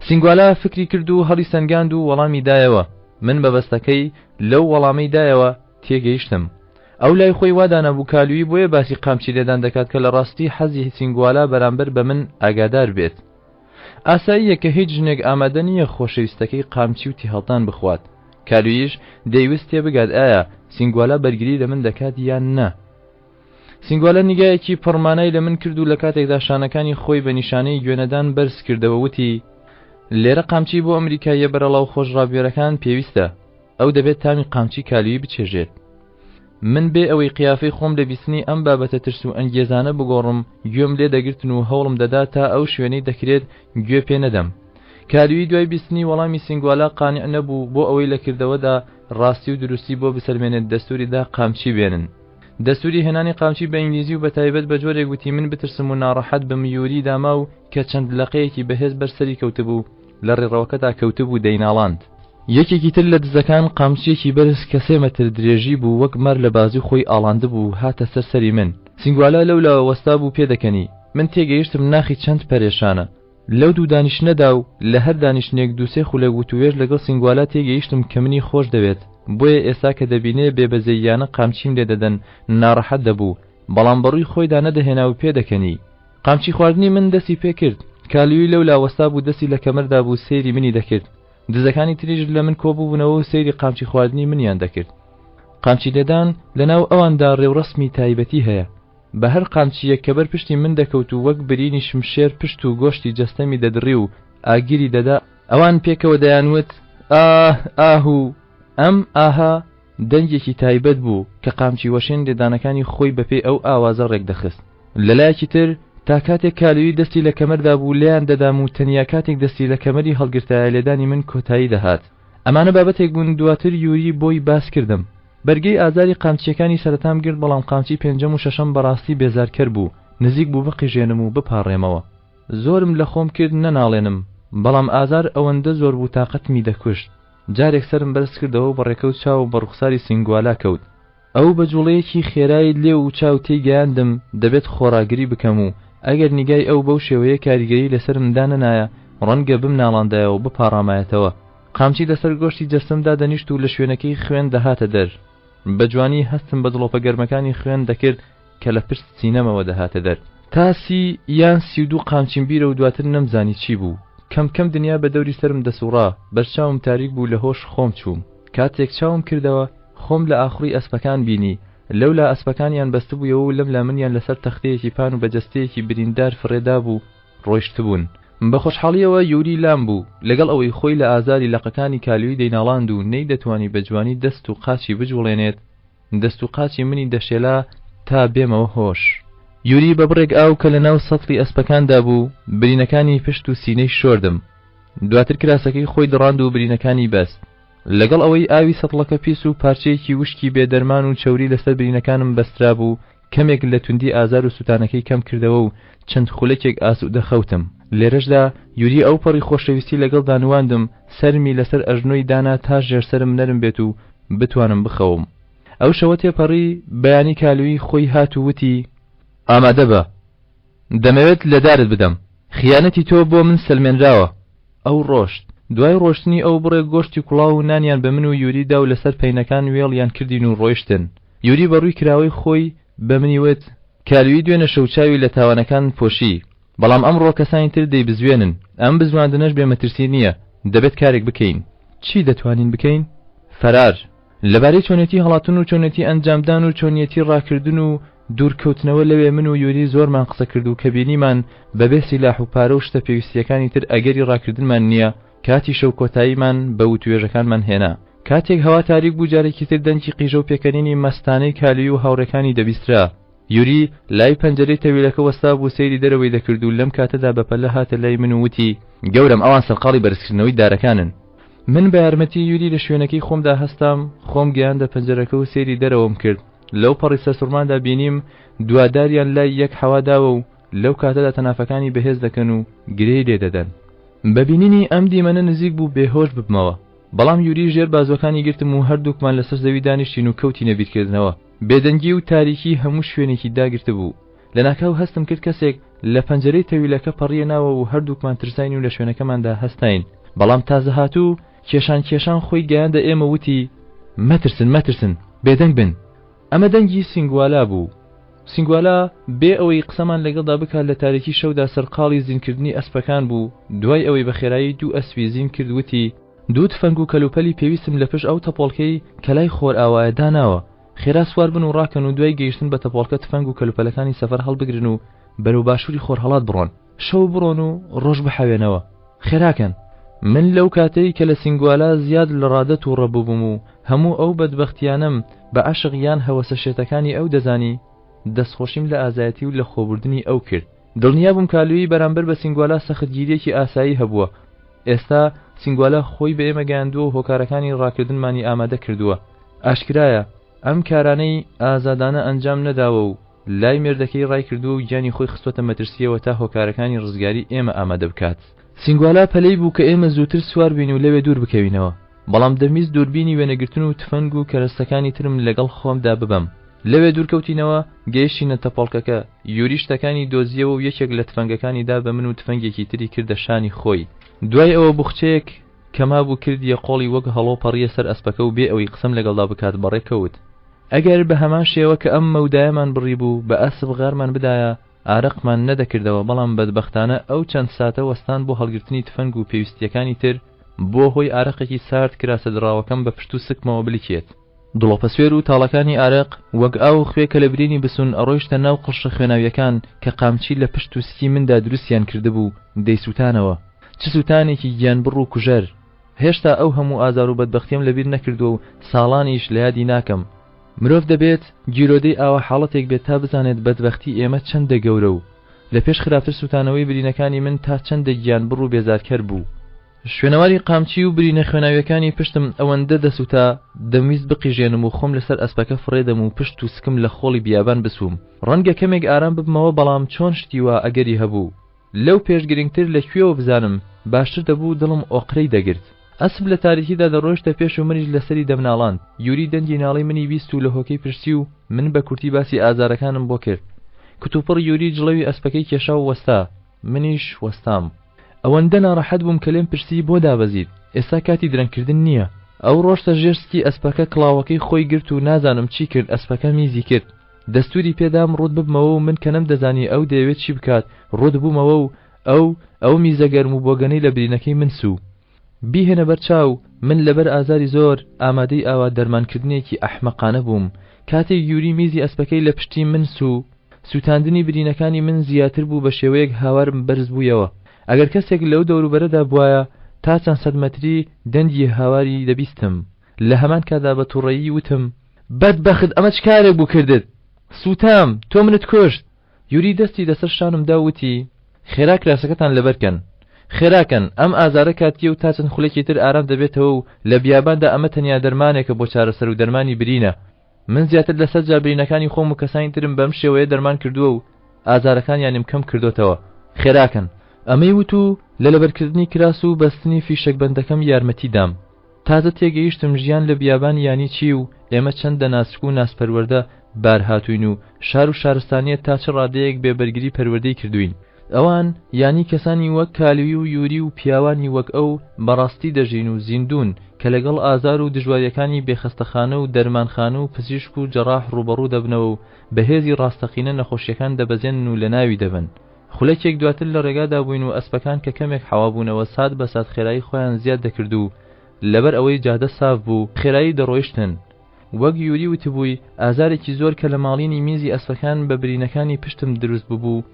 سینگوالا فکری کرد و هەڵی سەنگاند و وەڵامی دایەوە من مەبەستەکەی لەو وەڵامەی دایەوە تێگەیشتم ئەو لای خۆی وا دانابوو کالویی بۆیە باسی قامچی لێدان دەکات کە لە ڕاستی حەزی سینگوالا بەرامبەر بە من ئاگادار بێت ئاساییە کە هیچ ژنێک ئامادە نییە خۆشەویستەکەی قامچی و تیهەڵدان بخوات. کالویش دەیوست تێبگات ئایا سینگوالا بەرگری لە من دەکات یان نا. سینگوالا نیگایەکی پڕمانای لە من کرد و لە کاتێکدا شانەکانی خۆی بە نیشانەی گوێنەدان بەرز کردەوە وتی، لێرە قامچی بۆ ئەمریکاییە بەرەڵا و خۆشڕابوێرەکان پێویستە. ئەو دەبێت تامی قامچی کالویی بچێژێت. من بێ ئەوەی قیافەی خۆم لە بیستنی ئەم بابەتە ترس و ئەنگێزانە بگۆڕم، گوێم لێ دەگرتن و هەوڵم دەدا تا ئەو شوێنەی دەکرێت گوێ پێ نەدەم. کالویی دوای بیستنی وەڵامی سینگوالا قانع نەبوو، بۆ ئەوەی لە کردەوەدا ڕاستی و دروستی بۆ بسەلمێنێت دەستوری دا قامچی بێنن. دەستوری هێنانی قامچی بە ئینگلیزی و بە تایبەت بە جۆرێک وتی من بترسم و ناڕەحەت بم یوری داماو کە چەند لەقەیەکی بەهێز بەر سەری کەوتبوو لە ڕێڕەوەکەدا کەوتبوو دەیناڵاند. یەکێکی تر لە دزەکان قامچییەکی بەرز کە سێ مەتر درێژی بوو وەک مار لە بازووی خۆی ئاڵاندبوو هاتە سەر سەری من. سینگوالا لەولاوە وەستابوو پێدەکەنی. من تێگەیشتم ناخی چەند پەرێشانە. لەو دوو دانیشتنەدا و لە هەر دانیشتنێک دوو سێ خولەک وتووێژ لەگەڵ سینگوالا تێگەیشتم کە منی خۆش دەوێت. بۆیە ئێستا کە دەبینێ بێ بەزەییانە قامچیم لێ دەدەن ناڕەحەت دەبوو. بەڵام بەڕووی خۆیدا نەدەهێنا و پێدەکەنی. قامچی خواردنی من دەستی پێ کرد. کالوی لەولا وەستابوو دەستی لە کەمەردا بوو سەیری منی دەکرد. دزەکانی تریش لە من کۆبووبوونەوە و سەیری قامچی خواردنی منیان دەکرد. قامچی لێدان لە ناو ئەواندا ڕێوڕەسمی تایبەتی هەیە. بە هەر قامچییەک کە بەر پشتی من دەکەوت و وەک برینی شمشێر پشت و گۆشتی جەستەمی دەدڕی و ئاگری دەدا، ئەوان پێکەوە دەیانوت، ئاه، ئاه و ئەم ئاهە دەنگێکی تایبەت بوو کە قامچی وەشێن لێدانەکانی خۆی بەپێی ئەو ئاوازە ڕێکدەخست. لە لایەکی تر تا کاتێک کالوی دەستی لە کەمەردا بوو لێیان دەدام و تەنیا کاتێک دەستی لە کەمەری هەڵگرتایە لێدانی من کۆتایی دەهات. ئەمانە بابەتێک بوون دواتر یوری بۆی باس کردم. بەرگەی ئازاری قامچییەکانی سەرەتام گرت بەڵام قامچی پێنجەم و شەشەم بەڕاستی بێزارکەر بوو، نزیک بوو بقیژێنم و بپاڕێمەوە. زۆرم لە خۆم کرد نەناڵێنم، بەڵام ئازار ئەوەندە زۆر بوو تاقەتمی دەکوشت. جارێک سەرم بەرز کردەوە و بە ڕێکەوت چاوم بە ڕوخساری سینگوالا کەوت. ئەو بە جوڵەیەکی خێرای لێو و چاو تێی گەیاندم دەبێت خۆڕاگری بکەم و ئەگەر نیگای ئەو بەو شێوەیە کاریگەری لەسەرم دانەنایە ڕەنگە بمناڵاندایە و بپاڕامایەتەوە. قامچی لەسەر گۆشتی جەستەم دادەنیشت و لە شوێنەکەی خوێن دەهاتە دەر. بە جوانی هەستم بە دڵۆپە گەرمەکانی خوێن دەکرد کە لە پشت سینەمەوە دەهاتە دەر. تا سی یان 32 قامچیم بیرە و دواتر نەمزانی چی بوو. کەم کەم دنیا بە دەوری سەرم دەسووڕا، بەرچاوم تاریک بوو لە هۆش خۆم چووم. کاتێک چاوم کردەوە، خۆم لە ئاخوڕی ئەسپەکان بینی، لەولا ئەسپەکانیان بەستبوویەوە و لەملا منیان لەسەر تەختەیەکی پان و بە جەستەیەکی بریندار فڕێ دابوو، ڕۆیشتبوون. بە خۆشحاڵییەوە یوری لام بوو، لەگەڵ ئەوەی خۆی لە ئازاری لەقەکانی کالوی دەیناڵاند و نەیدەتوانی بە جوانی دەست و قاچی بجوڵێنێت، دەست و قاچی منی دەشێلا تا بێمەوە هۆش. یوری بە بڕێک ئاو کە لەناو سەتڵی ئەسپەکاندا بوو، برینەکانی پشت و سینەی شۆردم. دواتر کراسەکەی خۆی دڕاند و برینەکانی بەست. لەگەڵ ئەوەی ئاوی سەتڵەکە پیس و پارچەیەکی وشکی بێ دەرمان و چەوری لەسەر برینەکانم بەسترابوو، کەمێک لە توندی ئازار و سوتانەکەی کەم کردەوە و چەند خولەکێک ئاسوودە خەوتم. لێرەشدا یوری ئەوپەڕی خۆشەویستی لەگەڵدا نواندم، سەرمی لەسەر ئەژنۆی دانا تا ژێر سەرم نەرم بێت و بتوانم بخەوم. ئەو شەوە تێپەڕی، بەیانی کالوی خۆی هات و وتی. ئامادە بە، دەمەوێت لە دارت بدەم. خیانەتی تۆ بۆ من سەلمێنراوە. ئەو ڕۆشت. دوای ڕۆشتنی ئەو بڕێک گۆشتی کوڵاو و نانیان بە من و یوری دا و لەسەر پەینەکان وێڵیان کردین و ڕۆیشتن. یوری بە ڕووی کراوەی خۆی بە منی وت. کالوی دوێنێ شەو چاوی لە تاوانەکان پۆشی، بەڵام ئەمڕۆ کەسانی تر دەیبزوێنن. ئەم بزواندنەش بێ مەترسی نییە. دەبێت کارێک بکەین. چی دەتوانین بکەین؟ فەرار. لەبارەی چۆنێتی هەڵاتن و چۆنێتی ئەنجامدان و چۆنیەتی ڕاکردن و دوورکەوتنەوە لەوێ من و یوری زۆرمان قسە کرد و کە بینیمان بەبێ سیلاح و پارە و شتە پێویستییەکانی تر ئەگەری ڕاکردنمان نییە کاتی شەو کۆتاییمان بە وتوێژەکانمان هێنا. کاتێک هەوا تاریک بوو جارێکی تر دەنگی قیژە و پێکەنینی مەستانەی کالیو و هاوڕێکانی دەبیسترا. یوری لای پەنجەرەی تەویلەکە وەستابوو سەیری دەرەوەی دەکرد و لەم کاتەدا بەپەلە هاتە لای من و وتی. گەورەم ئەوان سەرقاڵی بەرزکردنەوەی دارەکانن. من بە یارمەتی یوری لە شوێنەکەی خۆمدا هەستام، خۆم گەیاندە پەنجەرەکە و سەیری دەرەوەم کرد. لەو پەڕی سەرسوڕماندا بینیم دوا داریان لای یەک حەوا داوە و لەو کاتەدا تەنافەکانی بەهێز دەکەن و گرێی لێ دەدەن. بە بینینی ئەم دیمەنە نزیک بوو بێهۆش ببمەوە. بەڵام یوری ژێر بازوەکانی گرتم و هەردووکمان لەسەر زەوی دانیشتین و کەوتینە بیرکردنەوە. بێدەنگی و تاریکی هەموو شوێنێکی داگرتبوو. لەناکاو هەستم کرد کەسێک لە پەنجەرەی تەویلەکە پەڕییە ناوە و هەردووکمان ترساین و لە شوێنەکەماندا هەستاین. بەڵام تازەهاتوو کێشان کێشان خۆی گەیاندە ئێمە و وتی، مەترسن، مەترسن، بێدەنگ بن. ئەمە دەنگی سینگوالا بوو. سینگوالا بێ ئەوەی قسەمان لەگەڵدا بکات لە تاریکی شەودا سەرقاڵی زینکردنی ئەسپەکان بوو، دوای ئەوەی بە خێرایی دوو ئەسپی زین کرد وتی، دوو تفەنگ و کەلوپەلی پێویستم لە پشت ئەو تەپۆڵکەی کە لای خۆرئاوایە داناوە، خێرا سوار بن و ڕاکەن و دوای گەیشتن بە تەپۆڵکە تفەنگ و کەلوپەلەکانی سەفەر هەڵبگرن و بەرەو باشووری خۆرهەڵات بڕۆن. شەو بڕۆن و ڕۆژ بحەوێنەوە. خێراکەن. من لەو کاتەی کە لە سینگوالا زیاد لە ڕادە تووڕە بووبووم و هەموو ئەو بەدبەختییانەم بە عەشق یان هەوەسە شێتەکانی ئەو دەزانی، دەستخۆشیم لە ئازایەتی و لەخۆبوردنی ئەو کرد. دڵنیا بووم کالویی بەرامبەر بە سینگوالا سەختگیرییەکی ئاسایی هەبووە. ئێستا سینگوالا خۆی بە ئێمە گەیاندووە و هۆکارەکانی ڕاکردنمانی ئامادە کردووە. ئاشکرایە ئەم کارانەی ئازادانە ئەنجام نەداوە و لای مێردەکەی ڕایکردووە و گیانی خۆی خستووەتە مەترسییەوە تا هۆکارەکانی ڕزگاری ئێمە ئامادە بکات. سینگوالا پەلەی بوو کە ئێمە زووتر سوار بین و لەوێ دوور بکەوینەوە، بەڵام دەمویست دووربینی وێنەگرتن و تفەنگ و کەرەستەکانی ترم لەگەڵ خۆمدا ببەم. لەوێ دوور کەوتینەوە، گەیشتینە تەپۆڵکەکە، یوری شتەکانی دۆزییەوە و یەکێک لە تفەنگەکانی دا بە من و تفەنگێکی تری کردە شانی خۆی. دوای ئەوە بوخچەیەک کە مابوو کردیە قۆڵی وەک هەڵۆ پەڕییە سەر ئەسپەکە و بێ ئەوەی قسەم لەگەڵدا بکات بەڕێ کەوت. ئەگەر بە هەمان شێوە کە ئەم مەودایەمان بڕیبوو بە ئەسپ غارمان بدایە، ئارەقمان نەدەکردەوە، بەڵام بەدبەختانە ئەو چەند ساتە وەستان بۆ هەڵگرتنی تفەنگ و پێویستییەکانی تر بووە هۆی ئارەقێکی سارد کراسە دڕاوەکەم بە پشت و سکمەوە بلکێت. دڵۆپە سوێر و تاڵەکانی ئارەق وەک ئاو و خوێ کە لە برینی بسوون ئەڕۆیشتە ناو قڵشە خوێناوییەکان کە قامچی لە پشت و سکی مندا دروستیان کردبوو، دەیسووتانەوە. چ سووتانێکی گیانبڕ و کوژەر! هێشتا ئەو هەموو ئازار و بەدبەختییەم لەبیر نەکردووە و ساڵانیش لە یادی ناکەم. مرۆڤ دەبێت گیرۆدەی ئاوا حاڵەتێک بێت تا بزانێت بەدبەختی ئێمە چەندە گەورە و لە پێش خراپتر سووتانەوەی برینەکانی من تا چەندە گیانبڕ و بێزارکەر بوو. شوێنەواری قامچی و برینە خوێناویەکانی پشتم ئەوەندە دەسووتا دەمویست بقیژێنم و خۆم لەسەر ئەسپەکە فڕێدەم و پشت و سکم لە خۆڵی بیابان بسووم. ڕەنگە کەمێک ئارام ببمەوە بەڵام چۆن شتی وا ئەگەری هەبوو؟ لەو پێش گرنگتر لە کوێوە بزانم باشتر دەبوو دڵم ئۆقرەی دەگرت. ئەسپ لە تاریکیدا دەڕۆیشتە پێش و منیش لەسەری دەمناڵاند. یوری دەنگی ناڵەی منی بیست و لە هۆکەی پرسی و من بە کورتی باسی ئازارەکانم بۆ کرد. کتوپڕ یوری جڵەوی ئەسپەکەی کێشا و وەستا. منیش وەستام. ئەوەندە ناڕەحەت بووم کە لێم پرسی بۆ دابەزیت؟ ئێستا کاتی درەنگکردن نییە. ئەو ڕۆشتە ژێر سکی ئەسپەکە کڵاوەکەی خۆی گرت و نازانم چی کرد ئەسپەکە میزی کرد. دەستوری پێدام ڕووت ببمەوە و من کە نەمدەزانی ئەو دەیەوێت چی بکات ڕووت بوومەوە و ئەو ئەو میزە گەرم و بۆگەنەی لە برینەکەی من سوو. بیهێنە بەر چاو، من لەبەر ئازاری زۆر ئامادەی ئاوا دەرمانکردنێکی ئەحمەقانە بووم. کاتێک یوری میزی ئەسپەکەی لە پشتی من سوو، سووتاندنی برینەکانی من زیاتر بوو بە شێوەیەک هاوارم بەرز بوویەوە. ئەگەر کەسێک لەو دەوروبەرەدا بوایە تا چەند سەد مەتری دەنگی هاواری دەبیستم. لە هەمان کاتدا بە توڕەیی وتم، بەدبەخت ئەمە چ کارێک بوو کردت؟ سووتام! تۆ منت کوشت! یوری دەستی لەسەر شانم دا و وتی، خێرا کراسەکەتان لەبەر کەن. خێرا کەن، ئەم ئازارە کاتییە و تا چەند خولەکی تر ئارام دەبێتەوە و لە بیاباندا ئەمە تەنیا دەرمانێکە بۆ چارەسەر و دەرمانی برینە. من زیاتر لە سەد جار برینەکانی خۆم و کەسانی ترم بەم شێوەیە دەرمان کردووە و ئازارەکانیانم کەم کردۆتەوە. خێرا کەن. ئەمەی وت و لە لەبەرکردنی کراس و بەستنی فیشەکبەندەکەم یارمەتی دام. تازە تێگەیشتم ژیان لە بیابان یانی چی و ئێمە چەندە ناسک و ناسپەروەردە بار هاتووین و شار و شارستانیەت تا چ ڕادەیەک بێ بەرگری پەروەردەی کردووین. ئەوان، یانی کەسانی وەک کالوی و یوری و پیاوانی وەک ئەو بە ڕاستی دەژین و زیندوون کە لەگەڵ ئازار و دژواریەکانی بێ خەستەخانە و دەرمانخانە و پزیشک و جەڕاح ڕووبەڕوو دەبنەوە و بە هێزی ڕاستەقینە نەخۆشیەکان دەبەزێنن و لەناوی دەبەن. خولەکێک دواتر لە ڕێگادا بووین و ئەسپەکان کە کەمێک حەوا بوونەوە سات بە سات خێرایی خۆیان زیاد دەکرد و لەبەر ئەوەی جادە ساف بوو خێرایی دەڕۆیشتن. وەک یوری وتبووی ئازارێکی زۆر کە لە ماڵینی میزی ئەسپەکان بە برینەکانی پشتم دروست ببوو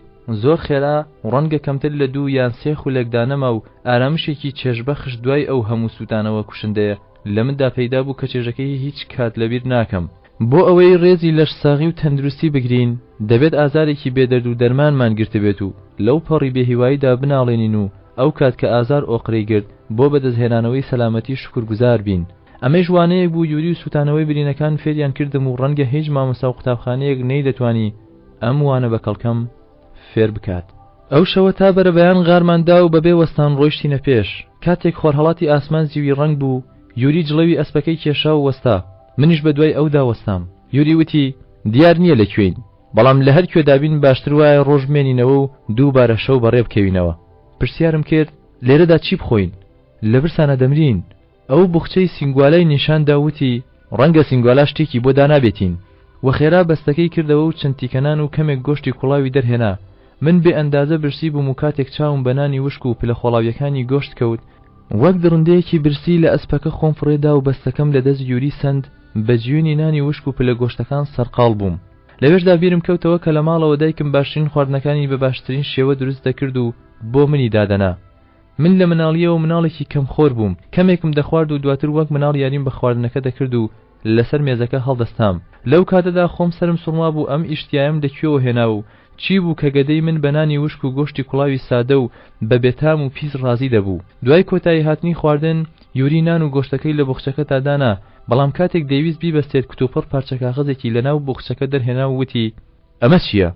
زۆر خێرا ڕەنگە کەمتر لە دوو یان سێ خولەک دانەما و ئارامشێکی چێژبەخش دوای ئەو هەموو سووتانەوە کوشندەیە لە مندا پەیدا بوو کە چێژەکەی هیچ کات لەبیر ناکەم. بۆ ئەوەی ڕێزی لەشساغی و تەندروستی بگرین، دەبێت ئازارێکی بێ دەرد و دەرمانمان گرتبێت و لەو پەڕی بێهیواییدا بناڵێنین و ئەو کات کە ئازار ئۆقرەی گرت بۆ بەدەستهێنانەوەی سەلامەتی شوکرگوزار بین. ئەمەیش وانەیەک بوو یوری و سووتانەوەی برینەکان فێریان کردم و ڕەنگە هیچ مامۆستا و قوتابخانەیەک نەیدەتوانی ئەم وانە بە کەڵکەم فێر بکات. ئەو شەوە تا بەرەبەیان غارمان دا و بەبێ وەستان ڕۆیشتینە پێش. کاتێک خۆرهەڵاتی ئاسمان زیوی ڕەنگ بوو، یوری جڵەوی ئەسپەکەی کێشا و وەستا. منیش بە دوای ئەودا وەستام. یوری وتی، دیار نییە لە کوێین، بەڵام لە هەر کوێدا بین باشتر وایە ڕۆژ بمێنینەوە و دووبارە شەو بەڕێ بکەوینەوە. پرسیارم کرد، لێرەدا چی بخۆین؟ لە برسانا دەمرین. ئەو بوخچەی سینگوالای نیشان دا و وتی، ڕەنگە سینگوالا شتێکی بۆ دانابێتین. و خێرا بەستەکەی کردەوە و چەند تیکە نان و کەمێک گۆشتی کوڵاوی دەرهێنا. من بێ ئەندازە برسی بووم و کاتێک چاوم بە نانی وشک و پلە خۆڵاوییەکانی گۆشت کەوت، وەک دڕندەیەکی برسی لە ئەسپەکە خۆم فڕێ دا و بەستەکەم لە دەست یوری سەند، بە جوینی نانی وشک و پلە گۆشتەکان سەرقاڵ بووم. لەوێشدا بیرم کەوتەوە کە لە ماڵەوە دایکم باشترین خواردنەکانی بە باشترین شێوە دروست دەکرد و بۆ منی دادەنا. من لە مناڵییەوە مناڵێکی کەم خۆر بووم، کەمێکم دەخوارد و دواتر وەک مناڵ یاریم بە خواردنەکە دەکرد و لەسەر مێزەکە هەڵدەستام. لەو کاتەدا خۆم سەرم سوڕمابوو ئەم ئیشتیایەم لە کوێوە هێنا و چی بوو کە گەدەی من بە نانی وشک و گۆشتی کوڵاوی سادە و بە بێتام و پیس ڕازی دەبوو. دوای کۆتایی هاتنی خواردن، یوری نان و گۆشتەکەی لە بوخچەکەدا دانا، بەڵام کاتێک دەیویست بیبەستێت کتوپڕ پارچە کاغەزێکی لەناو بوخچەکە دەرهێنا و وتی، ئەمە چییە؟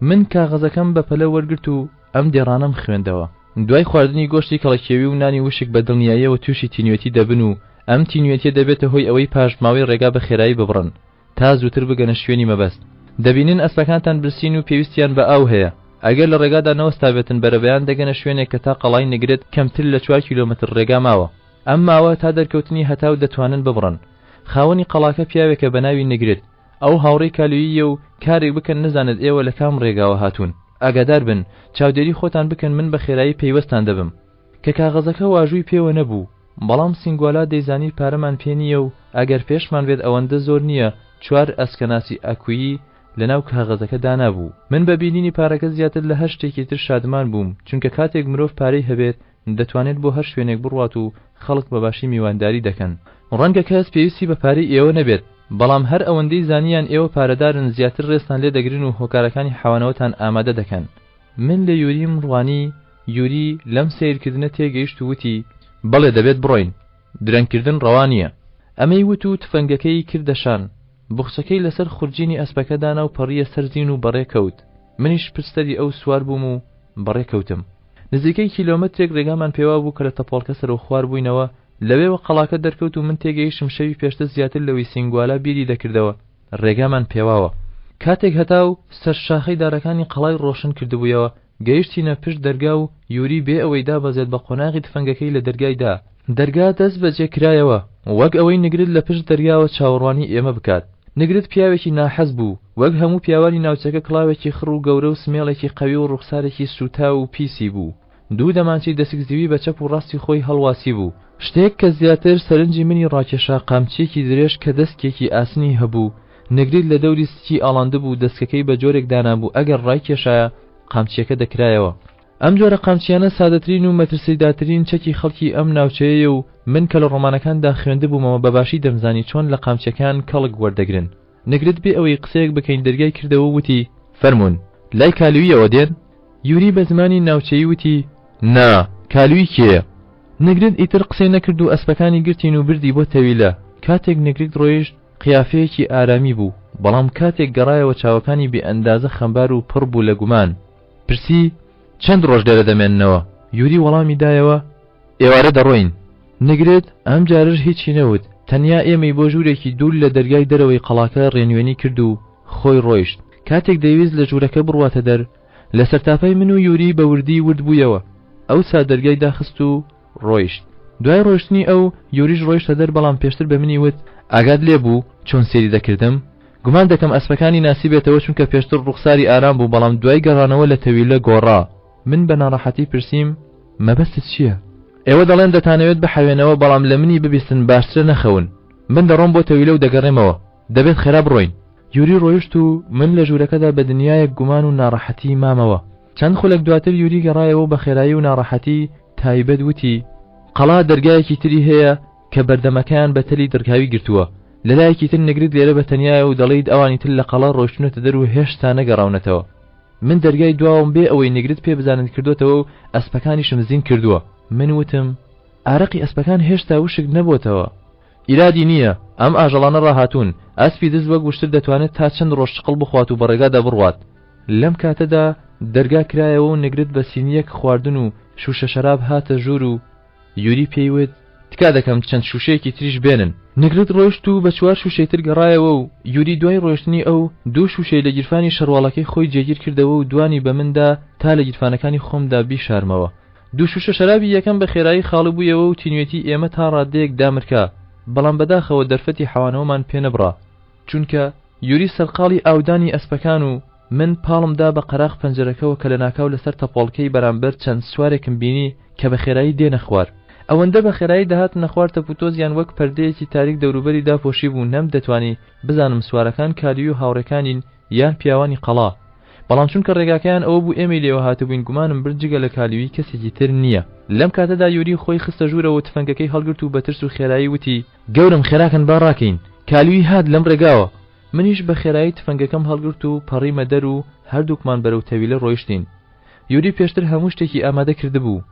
من کاغەزەکەم بە پەلە وەرگرت و ئەم دێڕانەم خوێندەوە. دوای خواردنی گۆشتی کەڵەکێوی و نانی وشک بە دڵنیاییەوە تووشی تینوێتی دەبن و ئەم تینوێتیە دەبێتە هۆی ئەوەی پاشماوەی ڕێگا بە خێرایی ببڕن تا زووتر بگەنە شوێنی مەبەست. دەبینن ئەسپەکانتان برسین و پێویستیان بە ئاو هەیە. ئەگەر لە ڕێگادا نەوەستابێتن بەرەبەیان دەگەنە شوێنێک کە تا قەڵای نگرت کەمتر لە چوار کیلۆمەتر ڕێگا ماوە. ئەم ماوە تا دەرکەوتنی هەتاو دەتوانن ببڕن. خاوەنی قەڵاکە پیاوێکە بە ناوی نگرت. ئەو هاوڕێی کالوییە و کارێک بکەن نەزانێت ئێوە لە کام ڕێگاوە هاتوون. ئاگادار بن، چاودێری خۆتان بکەن من بە خێرایی پەیوەستتان دەبم. کە کاغەزەکە واژووی پێوە نەبوو، بەڵام سینگوالا دەیزانی پارەمان پێ نییە و ئەگەر پێشمان بێت ئەوەندە زۆر نییە، چوار ئەسکەناسی ئەکویی لەناو کاغەزەکە دانابوو. من بە بینینی پارەکە زیاتر لە هەر شتێکی تر شادمان بووم، چونکە کاتێک مرۆڤ پارەی هەبێت دەتوانێت بۆ هەر شوێنێک بڕوات و خەڵک بە باشی میوانداری دەکەن. ڕەنگە کەس پێویستی بە پارەی ئێوە نەبێت. بەڵام هەر ئەوەندەی زانییان ئێوە پارەدارن زیاتر ڕێزتان لێ دەگرن و هۆکارەکانی حەوانەوەتان ئامادە دەکەن. من لە یوریم ڕوانی، یوری لەم سەیرکردنە تێگەیشت و وتی. بەڵێ دەبێت بڕۆین، درەنگکردن ڕەوا نییە. ئەمەی وت و تفەنگەکەی کردە شان، بوخچەکەی لەسەر خورجینی ئەسپەکە دانا و پەڕییە سەر زین و بەڕێ کەوت، منیش پشت سەری ئەو سوار بووم و بەڕێ کەوتم. نزیکەی کیلۆمەترێک ڕێگامان پێوا بوو کە لە تەپۆڵکە سەرەوخوار بووینەوە، لەوێوە قەڵاکە دەرکەوت و من تێگەیشتم شەوی پێشتر زیاتر لەوەی سینگوالا بیری دەکردەوە، ڕێگامان پێواوە. کاتێک هەتاو سەر شاخەی دارەکانی قەڵای ڕۆشن کردبوویەوە، گەیشتینە پشت دەرگا و یوری بێ ئەوەی دابەزێت بە قۆناغی تفەنگەکەی لە دەرگای دا. دەرگا دەست بەجێ کرایەوە، وەک ئەوەی نگرت لە پشت دەرگاوە چاوەڕوانی ئێمە بکات. نگرت پیاوێکی ناحەز بوو، وەک هەموو پیاوانی ناوچەکە کڵاوێکی خڕ و گەورە و سمێڵێکی قەوی و ڕوخسارێکی سووتاو و پیسی بوو. دوو دەمانچەی دەسکزیوی بە چەپ و ڕاستی خۆی هەڵواسیبوو. شتێک کە زیاتر سەرنجی منی ڕاکێشا قامچییەکی درێژ کە دەسکێکی ئاسنی هەبوو، نگریت لە دەوری سکی ئاڵاندبوو دەسکەکەی بە جۆرێک دانابوو ئەگەر ڕایکێشایە قامچییەکە دەکرایەوە. ئەم جۆرە قامچییانە سادەترین و مەترسیدارترین چەکی خەڵکی ئەم ناوچەیەیە و من کە لە ڕۆمانەکاندا خوێندبوومەوە بە باشی دەمزانی چۆن لە قامچییەکان کەڵک وەردەگرن. نگرت بێ ئەوەی قسەیەک بکەین دەرگای کردەوە و وتی، فەرموون، لای کالوییەوە دێن؟ یوری بە زمانی ناوچەیی وتی، نا، کالویی کێیە؟ نگرت ئیتر قسەی نەکرد و ئەسپەکانی گرتین و بردی بۆ تەویلە. کاتێک نگرت ڕۆیشت، قیافەیەکی ئارامی بوو، بەڵام کاتێک گەڕایەوە چاوەکانی بێ ئەندازە خەمبار و پڕ بوو لە گومان. پرسی، چەند ڕۆژ لێرە دەمێننەوە؟ یوری وەڵامی دایەوە، ئێوارە دەڕۆین. نگرت ئەم جارەش هیچی نەوت، تەنیا ئێمەی بۆ ژوورێکی دوور لە دەرگای دەرەوەی قەڵاکە ڕێنوێنی کرد و خۆی ڕۆیشت. کاتێک دەیویست لە ژوورەکە بڕواتە دەر، لە سەرتاپای من و یوری بە وردی ورد بوویەوە. ئەوسا دەرگای داخست و ڕۆیشت. دوای ڕۆیشتنی ئەو، یوریش ڕۆیشتە دەر بەڵام پێشتر بە منی وت، ئاگات لێ بوو چۆن سەیری دەکردم؟ گومان دەکەم ئەسپەکانی ناسیبێتەوە چونکە پێشتر ڕوخساری ئارام بوو بەڵام دوای گەڕانەوە لە تەویلە گۆڕا. من بە ناڕەحەتی پرسیم، مەبەستت چییە؟ ئێوە دەڵێن دەتانەوێت بحەوێنەوە بەڵام لە منی ببیستن باشترە نەخەون. من دەڕۆم بۆ تەویلە و دەگەڕێمەوە. دەبێت خێرا بڕۆین. یوری ڕۆیشت و من لە ژوورەکەدا بە دنیایەک گومان و ناڕەحەتی مامەوە. چەند خولەک دواتر یوری گەڕایەوە و بە خێرایی و ناڕەحەتی تایبەت وتی، قەڵا دەرگایەکی تری هەیە کە بەردەمەکەیان بە تەلی دڕکاوی گرتووە. لە لایەکی تر نگرت لێرە بە تەنیایە و دەڵێیت ئەوانی تر لە قەڵا ڕۆیشتوونەتە دەر و هێشتا نەگەڕاونەتەوە. من دەرگای دواوەم بێ ئەوەی نگرت پێ بزانێت کردۆتەوە و ئەسپەکانیشم زین کردووە. من وتم، ئارەقی ئەسپەکان هێشتا وشک نەبۆتەوە. ئیرادی نییە، ئەم ئاژەڵانە ڕاهاتوون، ئەسپی دز وەک وشتر دەتوانێت تا چەند ڕۆژ چقڵ بخوات و بە ڕێگادا بڕوات. لەم کاتەدا دەرگا کرایەوە و نگرت بە سینییەک خواردن و شووشە شەراب هاتە ژوور و یوری پێی وت، تکا دەکەم چەند شووشەیەکی تریش بێنن. نگرت ڕۆیشت و بە چوار شووشەی تر گەڕایەوە و یوری دوای ڕۆیشتنی ئەو، دوو شووشەی لە گیرفانی شەرواڵەکەی خۆی جێگیر کردەوە و دوانی بە من دا تا لە گیرفانەکانی خۆمدا بیشارمەوە. دوو شووشە شەرابی یەکەم بە خێرایی خاڵی بوویەوە و تینوێتی ئێمە تا ڕاددەیەک دامرکا، بەڵام بەداخەوە دەرفەتی حەوانەوەمان پێ نەبڕا، چونکە یوری سەرقاڵی ئاودانی ئەسپەکان و من پاڵم دا بە قەراخ پەنجەرەکەوە کە لەناکاو لەسەر تەپۆڵکەی بەرامبەر چەند سوارێکم بینی کە بە خێرایی دێنە خوار. ئەوەندە بە خێرایی دەهاتنە خوار تەپوتۆزیان وەک پەردەیەکی تاریک دەوروبەری داپۆشیبوو نەمدەتوانی بزانم سوارەکان کالیوی و هاوڕێکانین یان پیاوانی قەڵا. بەڵام چونکە ڕێگاکەیان ئەوە بوو ئێمەی لێوە هاتبووین گومانم برد جگە لە کالیوی کەسێکی تر نییە. لەم کاتەدا یوری خۆی خستە ژوورەوە و تفەنگەکەی هەڵگرت و بە ترس و خێرایی وتی. گەورەم خێراکەن با ڕاکەین. کالیوی هات لەم ڕێگاوە. منیش بە خێرایی تفەنگەکەم هەڵگرت و پەڕیمە دەر و هەردووکمان بەرەو تەویلە ڕۆیشتین. یوری پێشتر هەموو شتێکی ئامادە کردبوو.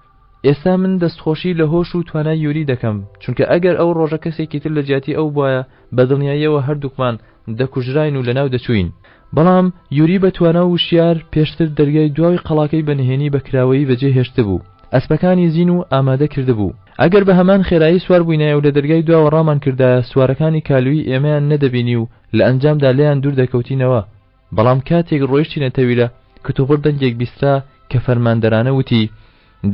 ئێستا من دەستخۆشی لە هۆش و توانای یوری دەکەم، چونکە ئەگەر ئەو ڕۆژە کەسێکی تر لە جیاتی ئەو بوایە، بە دڵنیاییەوە هەردووکمان دەکوژراین و لەناو دەچووین. بەڵام یوری بە توانا و وشیار پێشتر دەرگای دواوی قەڵاکەی بە نهێنی بە کراوەیی بەجێ هێشتبوو. ئەسپەکانی زین و ئامادە کردبوو. ئەگەر بە هەمان خێرایی سوار بووینایە و لە دەرگای دواوە ڕامان کردایە، سوارەکانی کالویی ئێمەیان نەدەبینی و لە ئەنجامدا لێیان دوور دەکەوتینەوە. بەڵام کاتێک ڕۆیشتینە تەویلە، کتوپڕ دەنگێک بیسترا کە فەرماندەرانە وتی،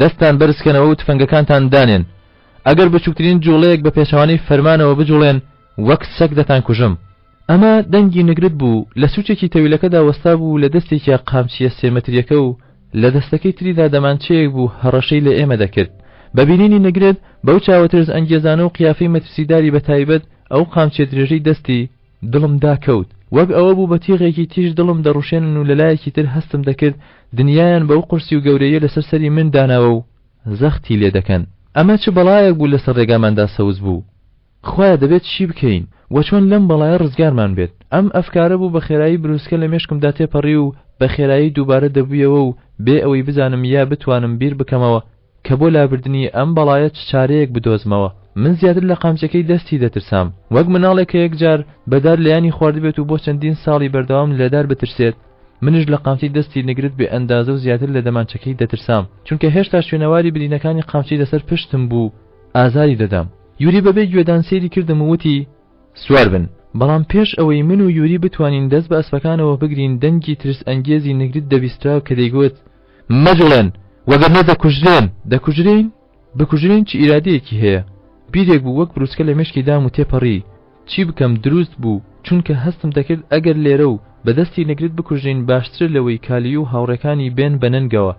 دەستتان بەرز کەنەوە و تفەنگەکانتان دانێن. ئەگەر بچووکترین جووڵەیەک بە پێچەوانەی فەرمانەوە بجووڵێن، وەک سەگ دەتانکوژم. ئەمە دەنگی نگرت بوو، لە سوچێکی تەویلەکەدا وەستابوو و لە دەستێکیا قامچییە سێ مەترییەکە و لە دەستەکەی تریدا دەمانچەیەک بوو هەڕەشەی لە ئێمە دەکرد. بە بینینی نگرت بەو چاوە ترس ئەنگێزانە و قیافەی مەترسیداری بە تایبەت ئەو قامچیە درێژەی دەستی، دڵم داکەوت. وەک ئەوە بوو بە تیغێکی تیژ دڵم دەڕوشێنن و لە لایەکی تر هەستم دەکرد دنیایان بەو قورسی و گەورەییە لەسەر سەری من داناوە و زەختی لێ دەکەن. ئەمە چ بەڵایەک بوو لەسەر ڕێگاماندا سەوز بوو. خوایە دەبێت چی بکەین؟ وە چۆن لەم بەڵایە ڕزگارمان بێت؟ ئەم ئەفکارە بوو بە خێرایی بروسکە لە مێشکمدا تێپەڕی و بە خێرایی دووبارە دەبوویەوە و بێ ئەوەی بزانم یا بتوانم بیر بکەمەوە کە بۆ لابردنی ئەم بەڵایە چ چارەیەک بدۆزمەوە. من زیاتر لە قامچەکەی دەستی دەترسام. وەک مناڵێک کە یەکجار بە دار لێیانی خواردبێت و بۆ چەندین ساڵی بەردەوام لە دار بترسێت، منیش لە قامچی دەستی نگرت بێ ئەندازە و زیاتر لە دەمانچەکەی دەترسام، چونکە هێشتا شوێنەواری برینەکانی قامچی لەسەر پشتم بوو و ئازاری دەدام. یوری بەبێ گوێدان سەیری کردم و وتی. سوار بن. بەڵام پێش ئەوەی من و یوری بتوانین دەست بە ئەسپەکانەوە بگرین دەنگی ترس ئەنگێزی نگرت دەبیسترا کە دەیگوت، مەجوڵێن، وەگەرنە دەکوژرێن! دەکوژرێین؟ بکوژرێین چ ئیرادەیەکی هەیە؟ بیرێک بوو وەک بروسکە لە مێشکی دام و تێپەڕی. چی بکەم دروست بوو، چونکە هەستم دەکرد ئەگەر لێرە و بە دەستی نگرت بکوژرێین باشترە لەوەی کالیو و هاوڕێکانی بێن بە نەنگەوە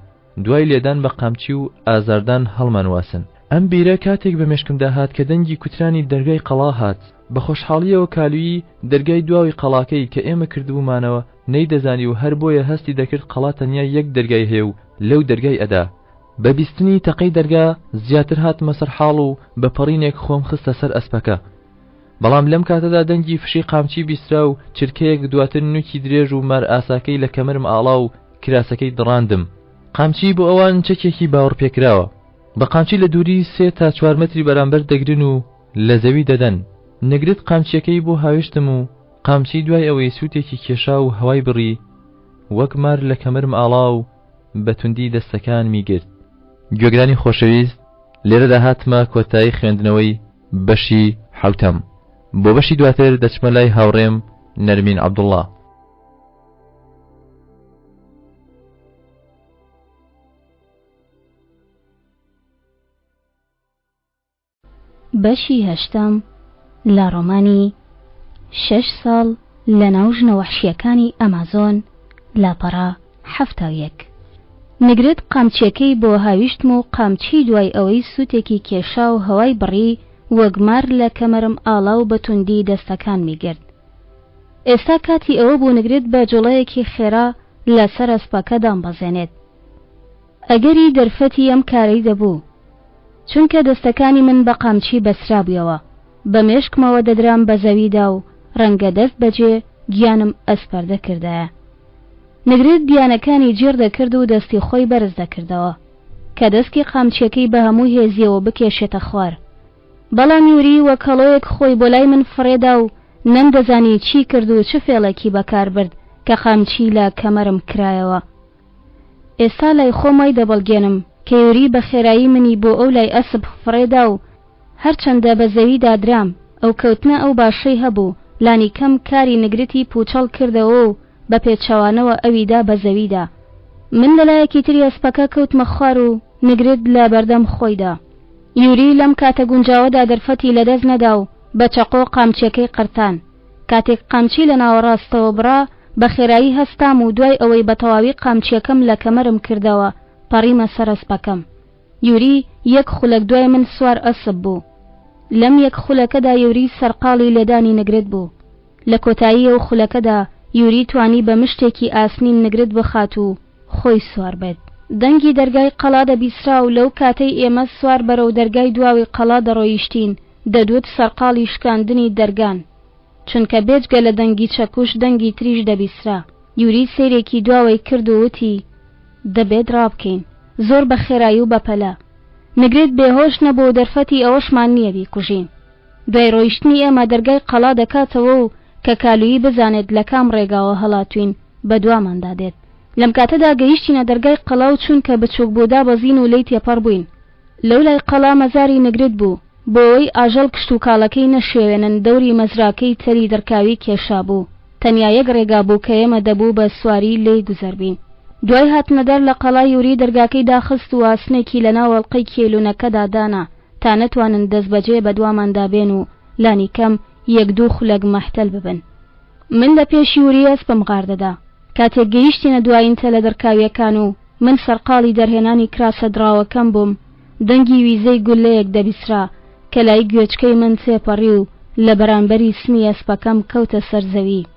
دوای لێدان بە قامچی و ئازاردان هەڵمانواسن. ئەم بیرە کاتێک بە مێشکمدا هات کە دەنگی کوترانی دەرگای قەڵا هات. بە خۆشحاڵییەوە کالویی دەرگای دواوەی قەڵاکەی کە ئێمە کردبوومانەوە نەیدەزانی و هەر بۆیە هەستی دەکرد قەڵا تەنیا یەک دەرگای هەیە و لەو دەرگای ئەدا. بە بیستنی تەقەی دەرگا زیاتر هاتمە سەر حاڵ و بە پەڕینێک خۆم خستە سەر ئەسپەکە. بەڵام لەم کاتەدا دەنگی فشەی قامچی بیسترا و چرکەیەک دواتر نوکی درێژ و مار ئاساکەی لە کەمەرم ئاڵا و کراسەکەی دڕاندم. قامچی بۆ ئەوان چەکێکی باوەڕپێکراوە. بە قامچی لە دووری سێ تا چوار مەتری بەرامبەر دەگرن و لە زەوی دەدەن. نگرت قامچیەکەی بۆ هاویشتم و قامچی دوای ئەوەی سووتێکی کێشا و هەوای بڕی، وەک مار لە کەمەرم ئاڵا و بە توندی دەستەکانمی گرت. گوێگرانی خۆشەویست لێرەدا هاتمە کۆتایی خوێندنەوەی بەشی حەوتەم. بۆ بەشی دواتر دەچمە لای هاوڕێم نەرمین عەبدوڵڵا. بەشی هەشتەم لە ڕۆمانی شەش ساڵ لەناو ژنە وەحشییەکانی ئەمازۆن، لاپەڕە 71. نگرت قامچییەکەی بۆ هاویشتم و قامچی دوای ئەوەی سووتێکی کێشا و هەوای بڕی وەک مار لە کەمەرم ئاڵا و بە توندی دەستەکانمی گرت. ئێستا کاتی ئەوە بوو نگرت بە جوڵەیەکی خێرا لەسەر ئەسپەکە دامبەزێنێت. ئەگەری دەرفەتی ئەم کارەی دەبوو. چونکە دەستەکانی من بە قامچی بەسترابوویەوە، بە مێشکمەوە دەدرام بە زەویدا و ڕەنگە دەست بەجێ گیانم ئەسپەردە کردایە. نگرت دیانەکانی جیڕ دەکرد و دەستی خۆی بەرز دەکردەوە، کە دەسکی قامچیەکەی بە هەموو هێزیەوە بکێشێتە خوار. بەڵام یوری وەک هەڵۆیەک خۆی بۆ لای من فڕێدا و نەمدەزانی چی کرد و چ فێڵێکی بەکار برد کە قامچی لە کەمەرم کرایەوە. ئێستا لای خۆم وای دەبەڵگێنم کە یوری بە خێرایی منی بۆ ئەو لای ئەسپ فڕێدا و هەرچەندە بە زەویدا درام، ئەو کەوتنە ئەو باشەی هەبوو، لانیکەم کاری نگرتی پووچەڵ کردەوە و بە پێچەوانەوە ئەوی دا بە زەویدا. من لە لایەکی تری ئەسپەکە کەوتمە خوار و نگرت لە بەردەم خۆیدا. یوری لەم کاتە گونجاوەدا دەرفەتی لەدەست نەدا و بە چەقۆ قامچیەکەی قرتان. کاتێک قامچی لە ناوەڕاستەوە بڕا، بە خێرایی هەستام و دوای ئەوەی بە تەواوی قامچیەکەم لە کەمەرم کردەوە، پەڕیمە سەر ئەسپەکەم. یوری یەک خولەک دوای من سوار ئەسپ بوو. لەم یەک خولەکەدا یوری سەرقاڵی لێدانی نگرت بوو. لە کۆتایی ئەو خولەکەدا یوری توانی بە مشتێکی ئاسنین نگرت بخات و خۆی سوار بێت. دەنگی دەرگای قەڵا دەبیسرا و لەو کاتەی ئێمە سوار بەرەو دەرگای دواوی قەڵا دەڕۆیشتین دەدوت سەرقاڵی شکاندنی دەرگان. چونکە بێجگە لە دەنگی چەکوش دەنگی تریش دەبیسرا. یوری سەیرێکی دواوەی کرد و وتی، دەبێت ڕابکەین. زۆر بە خێرایی و بە پەلە. نگرت بێهۆش نەبوو و دەرفەتی ئەوەشمان نییە بیکوژین. دوای ڕۆیشتنی ئێمە دەرگای قەڵا دەکاتەوە و کە کالویی بزانێت لە کام ڕێگاوە هەڵاتووین بە دواماندا دێت. لەم کاتەدا گەیشتینە دەرگای قەڵا و چونکە بچووک بوو دابەزین و لێی تێپەڕ بووین. لەولای قەڵا مەزاری نگرت بوو، بۆ ئەوەی ئاژەڵ کشتوکاڵەکەی نەشێوێنن دەوری مەزراکەی تەری دڕکاوی کێشابوو، تەنیا یەک ڕێگا بوو کە ئێمە دەبوو بە سواری لێی گوزەر بین. دوای هاتنەدەر لە قەڵا یوری دەرگاکەی داخست و ئاسنێکی لەناو ئەڵقەی کێلوونەکەدا دانا تا نەتوانن دەستبەجێ بەدواماندا بێن و لانیکەم یەک دوو خولەک مەحتەل ببن. من لە پێش یوری ئەسپم غار دەدا. کاتێک گەیشتینە دوایین تەلە دڕکاوییەکان و من سەرقاڵی دەرهێنانی کراسە دڕاوەکەم بووم، دەنگی ویزەی گوللەیەک دەبیسرا کە لای گوێچکەی من تێپەڕی و لە بەرانبەری سمی ئەسپەکەم کەوتە سەر زەوی.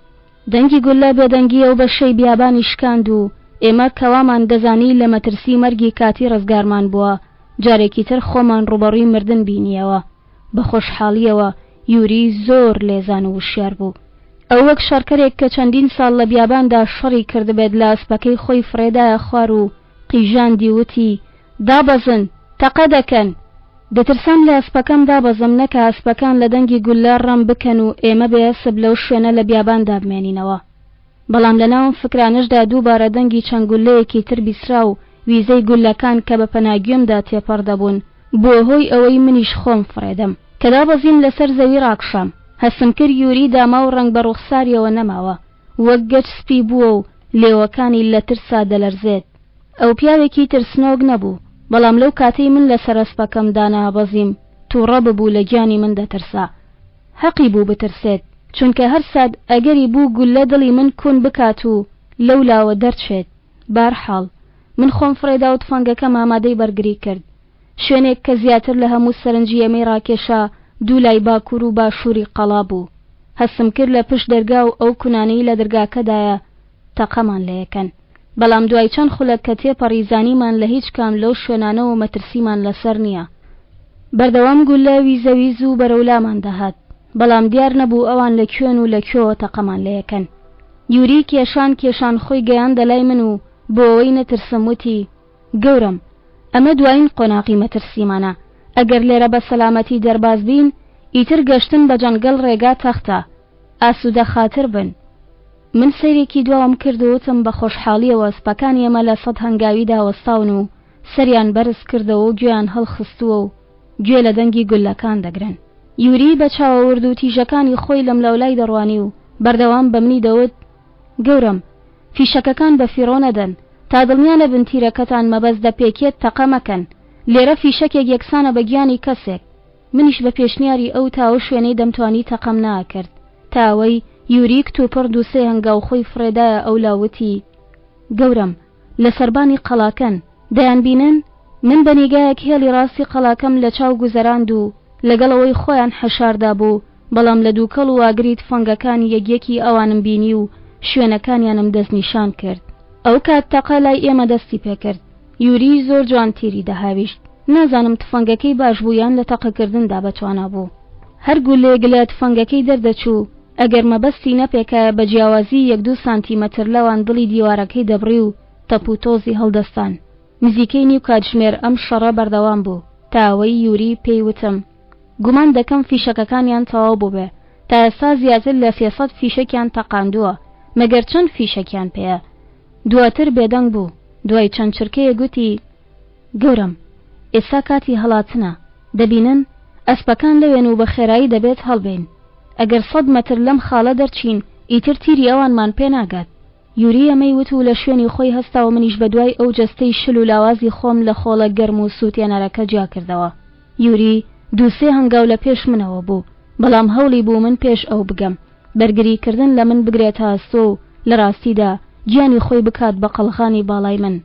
دەنگی گوللە بێدەنگی ئەو بەشەی بیابانی شکاند و ئێمە کە وامان دەزانی لە مەترسی مەرگی کاتی ڕزگارمان بووە، جارێکی تر خۆمان ڕووبەڕووی مردن بینییەوە. بە خۆشحاڵییەوە. یوری زۆر لێزان و وشیار بوو. ئەو وەک شەڕکەرێک کە چەندین ساڵ لە بیاباندا شەڕی کردبێت لە ئەسپەکەی خۆی فڕێدایە خوار و قیژاندی وتی، دابەزن! تەقە دەکەن! دەترسام لە ئەسپەکەم دابەزم نەکا ئەسپەکان لە دەنگی گوللە ڕم بکەن و ئێمە بێ ئەسپ لەو شوێنە لە بیاباندا بمێنینەوە. بەڵام لە ناو ئەم فکرانەشدا دووبارە دەنگی چەند گوللەیەکی تر بیسرا و ویزەی گوللەکان کە بە پەناگوێمدا تێپەڕ دەبوون، بووە هۆی ئەوەی منیش خۆم فڕێدەم. کە دابەزیم لەسەر زەوی ڕاکشام. هەستم کرد یوری داما و ڕەنگ بە ڕوخساریەوە نەماوە. وەک گەچ سپی بووە و لێوەکانی لە ترسا دەلەرزێت. ئەو پیاوێکی ترسنۆک نەبوو، بەڵام لەو کاتەی من لەسەر ئەسپەکەم دانابەزیم، تووڕە ببوو لە گیانی من دەترسا. هەقی بوو بترسێت، چونکە هەر سات ئەگەری بوو گوللە دڵی من کون بکات و لەو لاوە دەرچێت. بارحاڵ، من خۆم فڕێدا و تفەنگەکەم ئامادەی بەرگری کرد. شوێنێک کە زیاتر لە هەموو سەرنجی ئێمەی ڕاکێشا دوو لای باکوور و باشووری قەڵا بوو. هەستم کرد لە پشت دەرگا و ئەو کونانەی لە دەرگاکەدایە تەقەمان لێیەکەن. بەڵام دوای چەند خولەک کە تێپەڕی زانیمان لە هیچ کام لەو شوێنانەوە مەترسیمان لەسەر نییە. بەردەوام گوللە ویزەویز و بەرەو لامان دەهات، بەڵام دیار نەبوو ئەوان لە کوێن و لە کوێوە تەقەمان لێیەکەن. یوری کێشان کێشان خۆی گەیاندە لای من و بۆ ئەوەی نەترسم وتی، گەورەم، ئەمە دوایین قۆناغی مەترسیمانە، ئەگەر لێرە بە سەلامەتی دەرباز بین، ئیتر گەشتن بە جەنگەڵ ڕێگا تەختە، ئاسوودە خاتر بن. من سەیرێکی دواوم کرد و وتم بە خۆشحاڵییەوە ئەسپەکانی ئێمە لە سەد هەنگاویدا وەستاون و سەریان بەرز کردەوە و گوێیان هەڵخستووە و گوێ لە دەنگی گوللەکان دەگرن. یوری بە چاوە ورد و تیژەکانی خۆی لەملاولای دەڕوانی و بەردەوام بە منی دەوت، گەورەم، فیشەکەکان بە فیڕۆ نەدەن، تا دڵنیا نەبن تیرەکەتان مەبەست دەپێکێت تەقە مەکەن، لێرە فیشەکێک یەکسانە بە گیانی کەسێک. منیش بە پێشنیاری ئەو تا ئەو شوێنەی دەمتوانی تەقەم نەئەکرد، تا ئەوەی یوری کتوپڕ دوو سێ هەنگاو خۆی فڕێدایە ئەولا وتی، گەورەم، لە سەربانی قەڵاکەن، دەیانبینن؟ من بە نیگایەک هێڵی ڕاستی قەڵاکەم لە چاو گوزەراند و لەگەڵ ئەوەی خۆیان حەشار دابوو، بەڵام لە دووکەڵ و ئاگری تفەنگەکان یەک یەکی ئەوانم بینی و شوێنەکانیانم دەستنیشان کرد. ئەوکات تەقە لای ئێمە دەستی پێکرد. یوری زۆر جوان تیری دەهاویشت. نازانم تفەنگەکەی باش بوو یان لە تەقەکردندا بەتوانا بوو. هەر گوللەیەک لە تفەنگەکەی دەردەچوو، ئەگەر مەبەستی نەپێکایە بە جیاوازیی یەک دوو سانتیمەتر لەوان دڵی دیوارەکەی دەبڕی و تەپ و تۆزی هەڵدەستان. نزیکەی نیو کاتژمێر ئەم شەڕە بەردەوام بوو تا ئەوەی یوری پێی وتم گومان دەکەم فیشەکەکانیان تەواو بووبێ، تا ئێستا زیاتر لە 300 فیشەکیان تەقاندووە، مەگەر چەند فیشەکیان پێیە؟ دواتر بێدەنگ بوو، دوای چەند چرکەیەک گوتی، گەورەم، ئێستا کاتی هەڵاتنە، دەبینن، ئەسپەکان لەوێن و بە خێرایی دەبێت هەڵبێین. ئەگەر سەد مەتر لەم خاڵە دەرچین، ئیتر تیری ئەوانمان پێ ناگات. یوری ئەمەی وت و لە شوێنی خۆی هەستا و منیش بە دوای ئەو جەستەی شل و لاوازی خۆم لە خۆڵە گەرم و سووتێنەرەکە جیا کردەوە. یوری دوو سێ هەنگاو لە پێش منەوە بوو، بەڵام هەوڵی بوو من پێش ئەو بگەم، بەرگری کردن لە من بگرێتە ئەستۆ و لە ڕاستیدا گیانی خۆی بکات بە قەڵغانی باڵای من.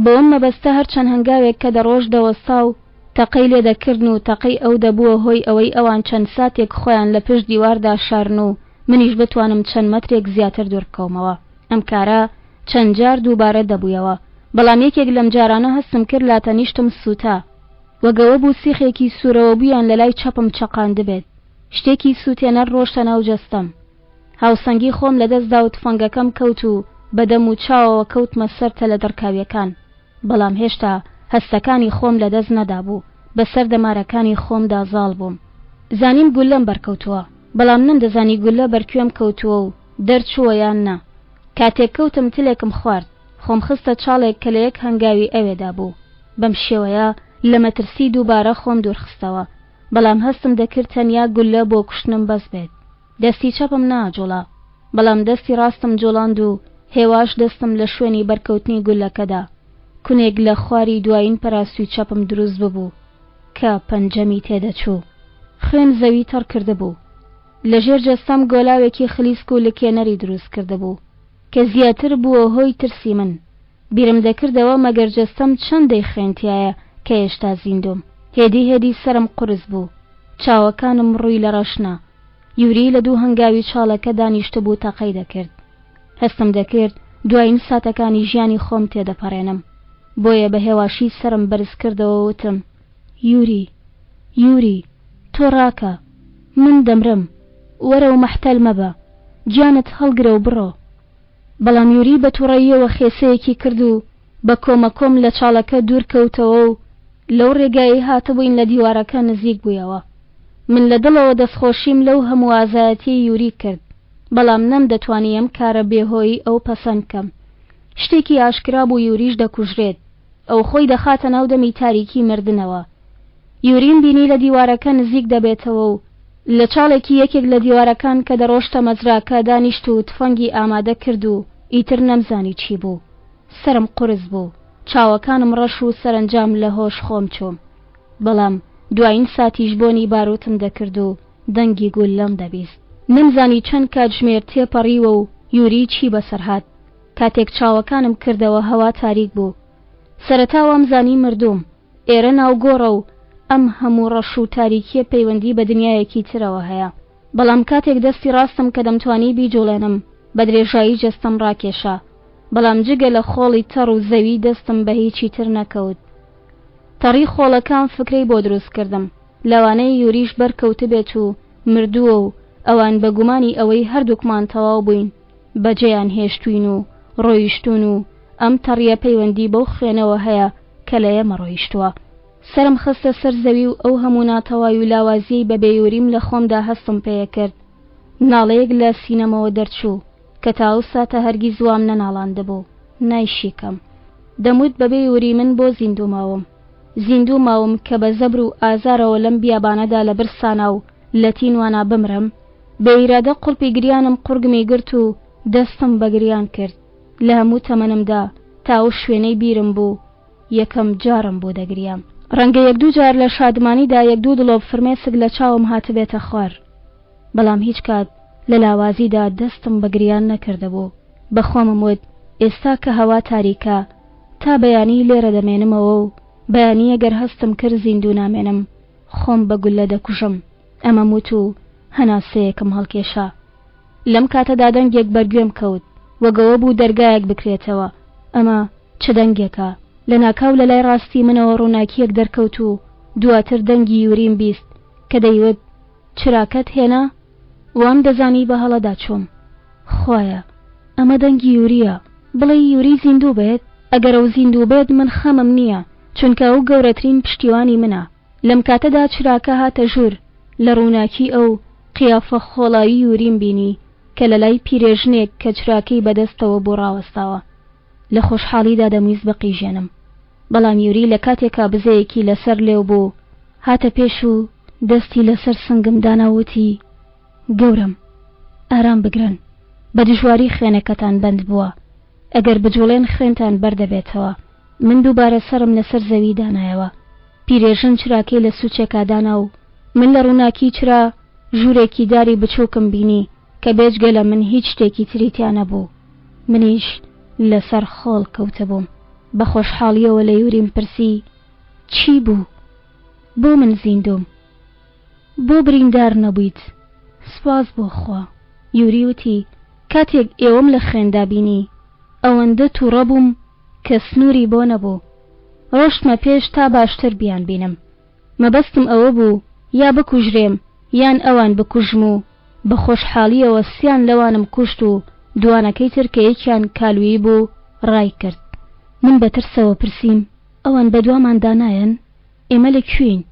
بۆ ئەم مەبەستە هەر چەند هەنگاوێک کە دەڕۆشت دەوەستا و تەقەی لێ دەکردن و تەقەی ئەو دەبووە هۆی ئەوەی ئەوان چەند ساتێک خۆیان لە پشت دیواردا شارن و منیش بتوانم چەند مەترێک زیاتر دوور بکەومەوە. ئەم کارە چەند جار دووبارە دەبوویەوە. بەڵام یەکێک لەم جارانە هەستم کرد لاتەنیشتم سووتا. وەک ئەوە بوو سیخێکی سوورەوەبوویان لە لای چەپم چەقاندبێت. شتێکی سووتێنەر ڕۆشتە ناو جەستەم. هاوسەنگی خۆم لەدەست دا و تفەنگەکەم کەوت و بە دەم و چاوەوە کەوتمە سەر تەلە دڕکاویەکان. بەڵام هێشتا هەستەکانی خۆم لەدەست نەدابوو، بە سەر دەمارەکانی خۆمدا زاڵ بووم. زانیم گوللەم بەرکەوتووە، بەڵام نەمدەزانی گوللە بەر کوێم کەوتووە و دەرچووە یان نا. کاتێک کەوتم تلێکم خوارد، خۆم خستە چاڵێک کە لە یەک هەنگاوی ئەوێدا بوو. بەم شێوەیە لە مەترسی دووبارە خۆم دوورخستەوە. بەڵام هەستم دەکرد تەنیا گوللە بۆ کوشتنم بەس بێت. دەستی چەپم ناجوڵا، بەڵام دەستی ڕاستم جوڵاند و هێواش دەستم لە شوێنی بەرکەوتنی گوللەکە دا. کونێک لە خواری دوایین پەراسوی چەپم دروست ببوو کە پەنجەمی تێدەچوو. خوێن زەوی تەڕ کردبوو. لە ژێر جەستەم گۆلاوێکی خلیسک و لکێنەری دروست کردبوو کە زیاتر بووە هۆی ترسی من. بیرم دەکردەوە مەگەر جەستەم چەندەی خوێن تیایە کە هێشتا زیندووم. هێدی هێدی سەرم قورس بوو. چاوەکانم ڕووی لە ڕەش نا. یوری لە دوو هەنگاوی چاڵەکە دانیشتبوو تەقەی دەکرد. هەستم دەکرد دوایین ساتەکانی ژیانی خۆم تێدەپەڕێنم. بۆیە بە هێواشی سەرم بەرز کردەوە وتم، یوری، یوری، تۆ ڕاکە. من دەمرم. وەرە و مەحتەل مەبە. گیانت هەڵگرە و بڕۆ. بەڵام یوری بە توڕەییەوە خێسەیەکی کرد و بە کۆمە کۆم لە چاڵەکە دوور کەوتەوە و لەو ڕێگایەی هاتبووین لە دیوارەکە نزیک بوویەوە. من لە دڵەوە دەستخۆشیم لەو هەموو ئازایەتیەی یوری کرد، بەڵام نەمدەتوانی ئەم کارە بێ هۆی ئەو پەسەند بکەم. شتێکی ئاشکرا بوو یوریش دەکوژرێت. ئەو خۆی دەخاتە ناو دەمی تاریکی مردنەوە. یوریم بینی لە دیوارەکە نزیک دەبێتەوە و لە چاڵێکی یەکێک لە دیوارەکان کە دەڕۆشتە مەزراکە دانیشت و تفەنگی ئامادە کرد و ئیتر نەمزانی چی بوو. سەرم قورس بوو، چاوەکانم ڕەش و سەرەنجام لە هۆش خۆم چووم. بەڵام دوایین ساتیش بۆنی باروتم دەکرد و دەنگی گوللەم دەبیست. نەمزانی چەند کاتژمێر تێپەڕیوە و یوری چی بەسەر هات. کاتێک چاوەکانم کردەوە هەوا تاریک بوو. سەرەتا وامزانی مردووم. ئێرە ناو گۆڕە و ئەم هەموو ڕەش و تاریکییە پەیوەندی بە دنیایەکی ترەوە هەیە. بەڵام کاتێک دەستی ڕاستم کە دەمتوانی بیجوڵێنم بە درێژایی جەستەم ڕاکێشا. بەڵام جگە لە خۆڵی تەڕ و زەوی دەستم بە هیچی تر نەکەوت. تەڕی خۆڵەکان فکرەی بۆ دروست کردم. لەوانەیە یوریش بەرکەوتبێت و مردووە و ئەوان بە گومانی ئەوەی هەردووکمان تەواو بووین بەجێیان هێشتووین و ڕۆیشتوون و ئەم تەڕییە پەیوەندی بەو خوێنەوە هەیە کە لە ئێمە ڕۆیشتووە. سەرم خستە سەر زەوی و ئەو هەموو ناتەواوی و لاوازییەی بە بێیوریم لە خۆمدا هەستم پێکرد. ناڵەیەک لە سینەمەوە دەرچوو کە تا ئەو ساتە هەرگیز وام نەناڵاندبوو. نایشیکەم. دەموت بەبێ یوری من بۆ زیندوو ماوم؟ زیندوو ماوم کە بە زەبر و ئازارەوە لەم بیابانەدا لە برسانا و لە تینوانا بمرم؟ بێ ئیرادە قوڵپی گریانم قوڕگمی گرت و دەستم بە گریان کرد. لە هەموو تەمەنمدا تا ئەو شوێنەی بیرم بوو یەکەم جارم بوو دەگریام. ڕەنگە یەک دوو جار لە شادمانیدا یەک دوو دڵۆپ فرمێسک لە چاوم هاتبێتە خوار، بەڵام هیچ کات لە لاوازیدا دەستم بە گریان نەکردبوو. بە خۆمم وت ئێستا کە هەوا تاریکە تا بەیانی لێرە دەمێنمەوە و بەیانی ئەگەر هەستم کرد زیندوو نامێنم خۆم بە گوللە دەکوژم. ئەمەم وت و هەناسەیەکم هەڵکێشا. لەم کاتەدا دەنگێک بەر گوێم کەوت، وەک ئەوە بوو دەرگایەک بکرێتەوە. ئەمە چ دەنگێکە؟ لەناکاو لە لای ڕاستی منەوە ڕووناکییەک دەرکەوت و دواتر دەنگی یوریم بیست کە دەیوت، چراکەت هێنا؟ وام دەزانی بە هەڵەدا چووم. خوایە! ئەمە دەنگی یورییە. بڵێی یوری زیندوو بێت؟ ئەگەر ئەو زیندوو بێت من خەمم نییە، چونکە ئەو گەورەترین پشتیوانی منە. لەم کاتەدا چراکە هاتە ژوور، لە ڕووناکی ئەو قیافە خۆڵاوی یوریم بینی کە لە لای پیرێژنێک کە چراکەی بە دەستەوە بوو ڕاوەستاوە. لە خۆشحاڵیدا دەمویست بقیژێنم. بەڵام یوری لە کاتێکا بزەیەکی لە سەر لێو بوو، هاتە پێش و دەستی لە سەر سنگم دانا و وتی، گەورەم، ئارام بگرن، بە دژواری خوێنەکەتان بەند بووە، ئەگەر بجوڵێن خوێنتان بەر دەبێتەوە. من دووبارە سەرم لە سەر زەوی دانایەوە. پیرێژن چراکەی لە سوچێکا دانا و من لە ڕووناکی چرا ژوورێکی داری بچووکم بینی کە بێجگە لە من هیچ شتێکی تری تیا نەبوو. منیش لە سەر خۆڵ کەوتبووم. بە خۆشحاڵییەوە لە یوریم پرسی، چی بوو؟ بۆ من زیندووم؟ بۆ بریندار نەبوویت؟ سوپاس بۆ خوا. یوری وتی، کاتێک ئێوەم لە خوێندا بینی، ئەوەندە تووڕە بووم کە سنووری بۆ نەبوو. ڕۆشتمە پێش تا باشتر بیانبینم. مەبەستم ئەوە بوو یا بکوژرێم یان ئەوان بکوژم و بە خۆشحاڵییەوە سیان لەوانم کوشت و دوانەکەی تر کە یەکیان کالویی بوو ڕایکرد. من بە ترسەوە پرسیم، ئەوان بە دواماندا نایەن؟ ئێمە لە کوێین؟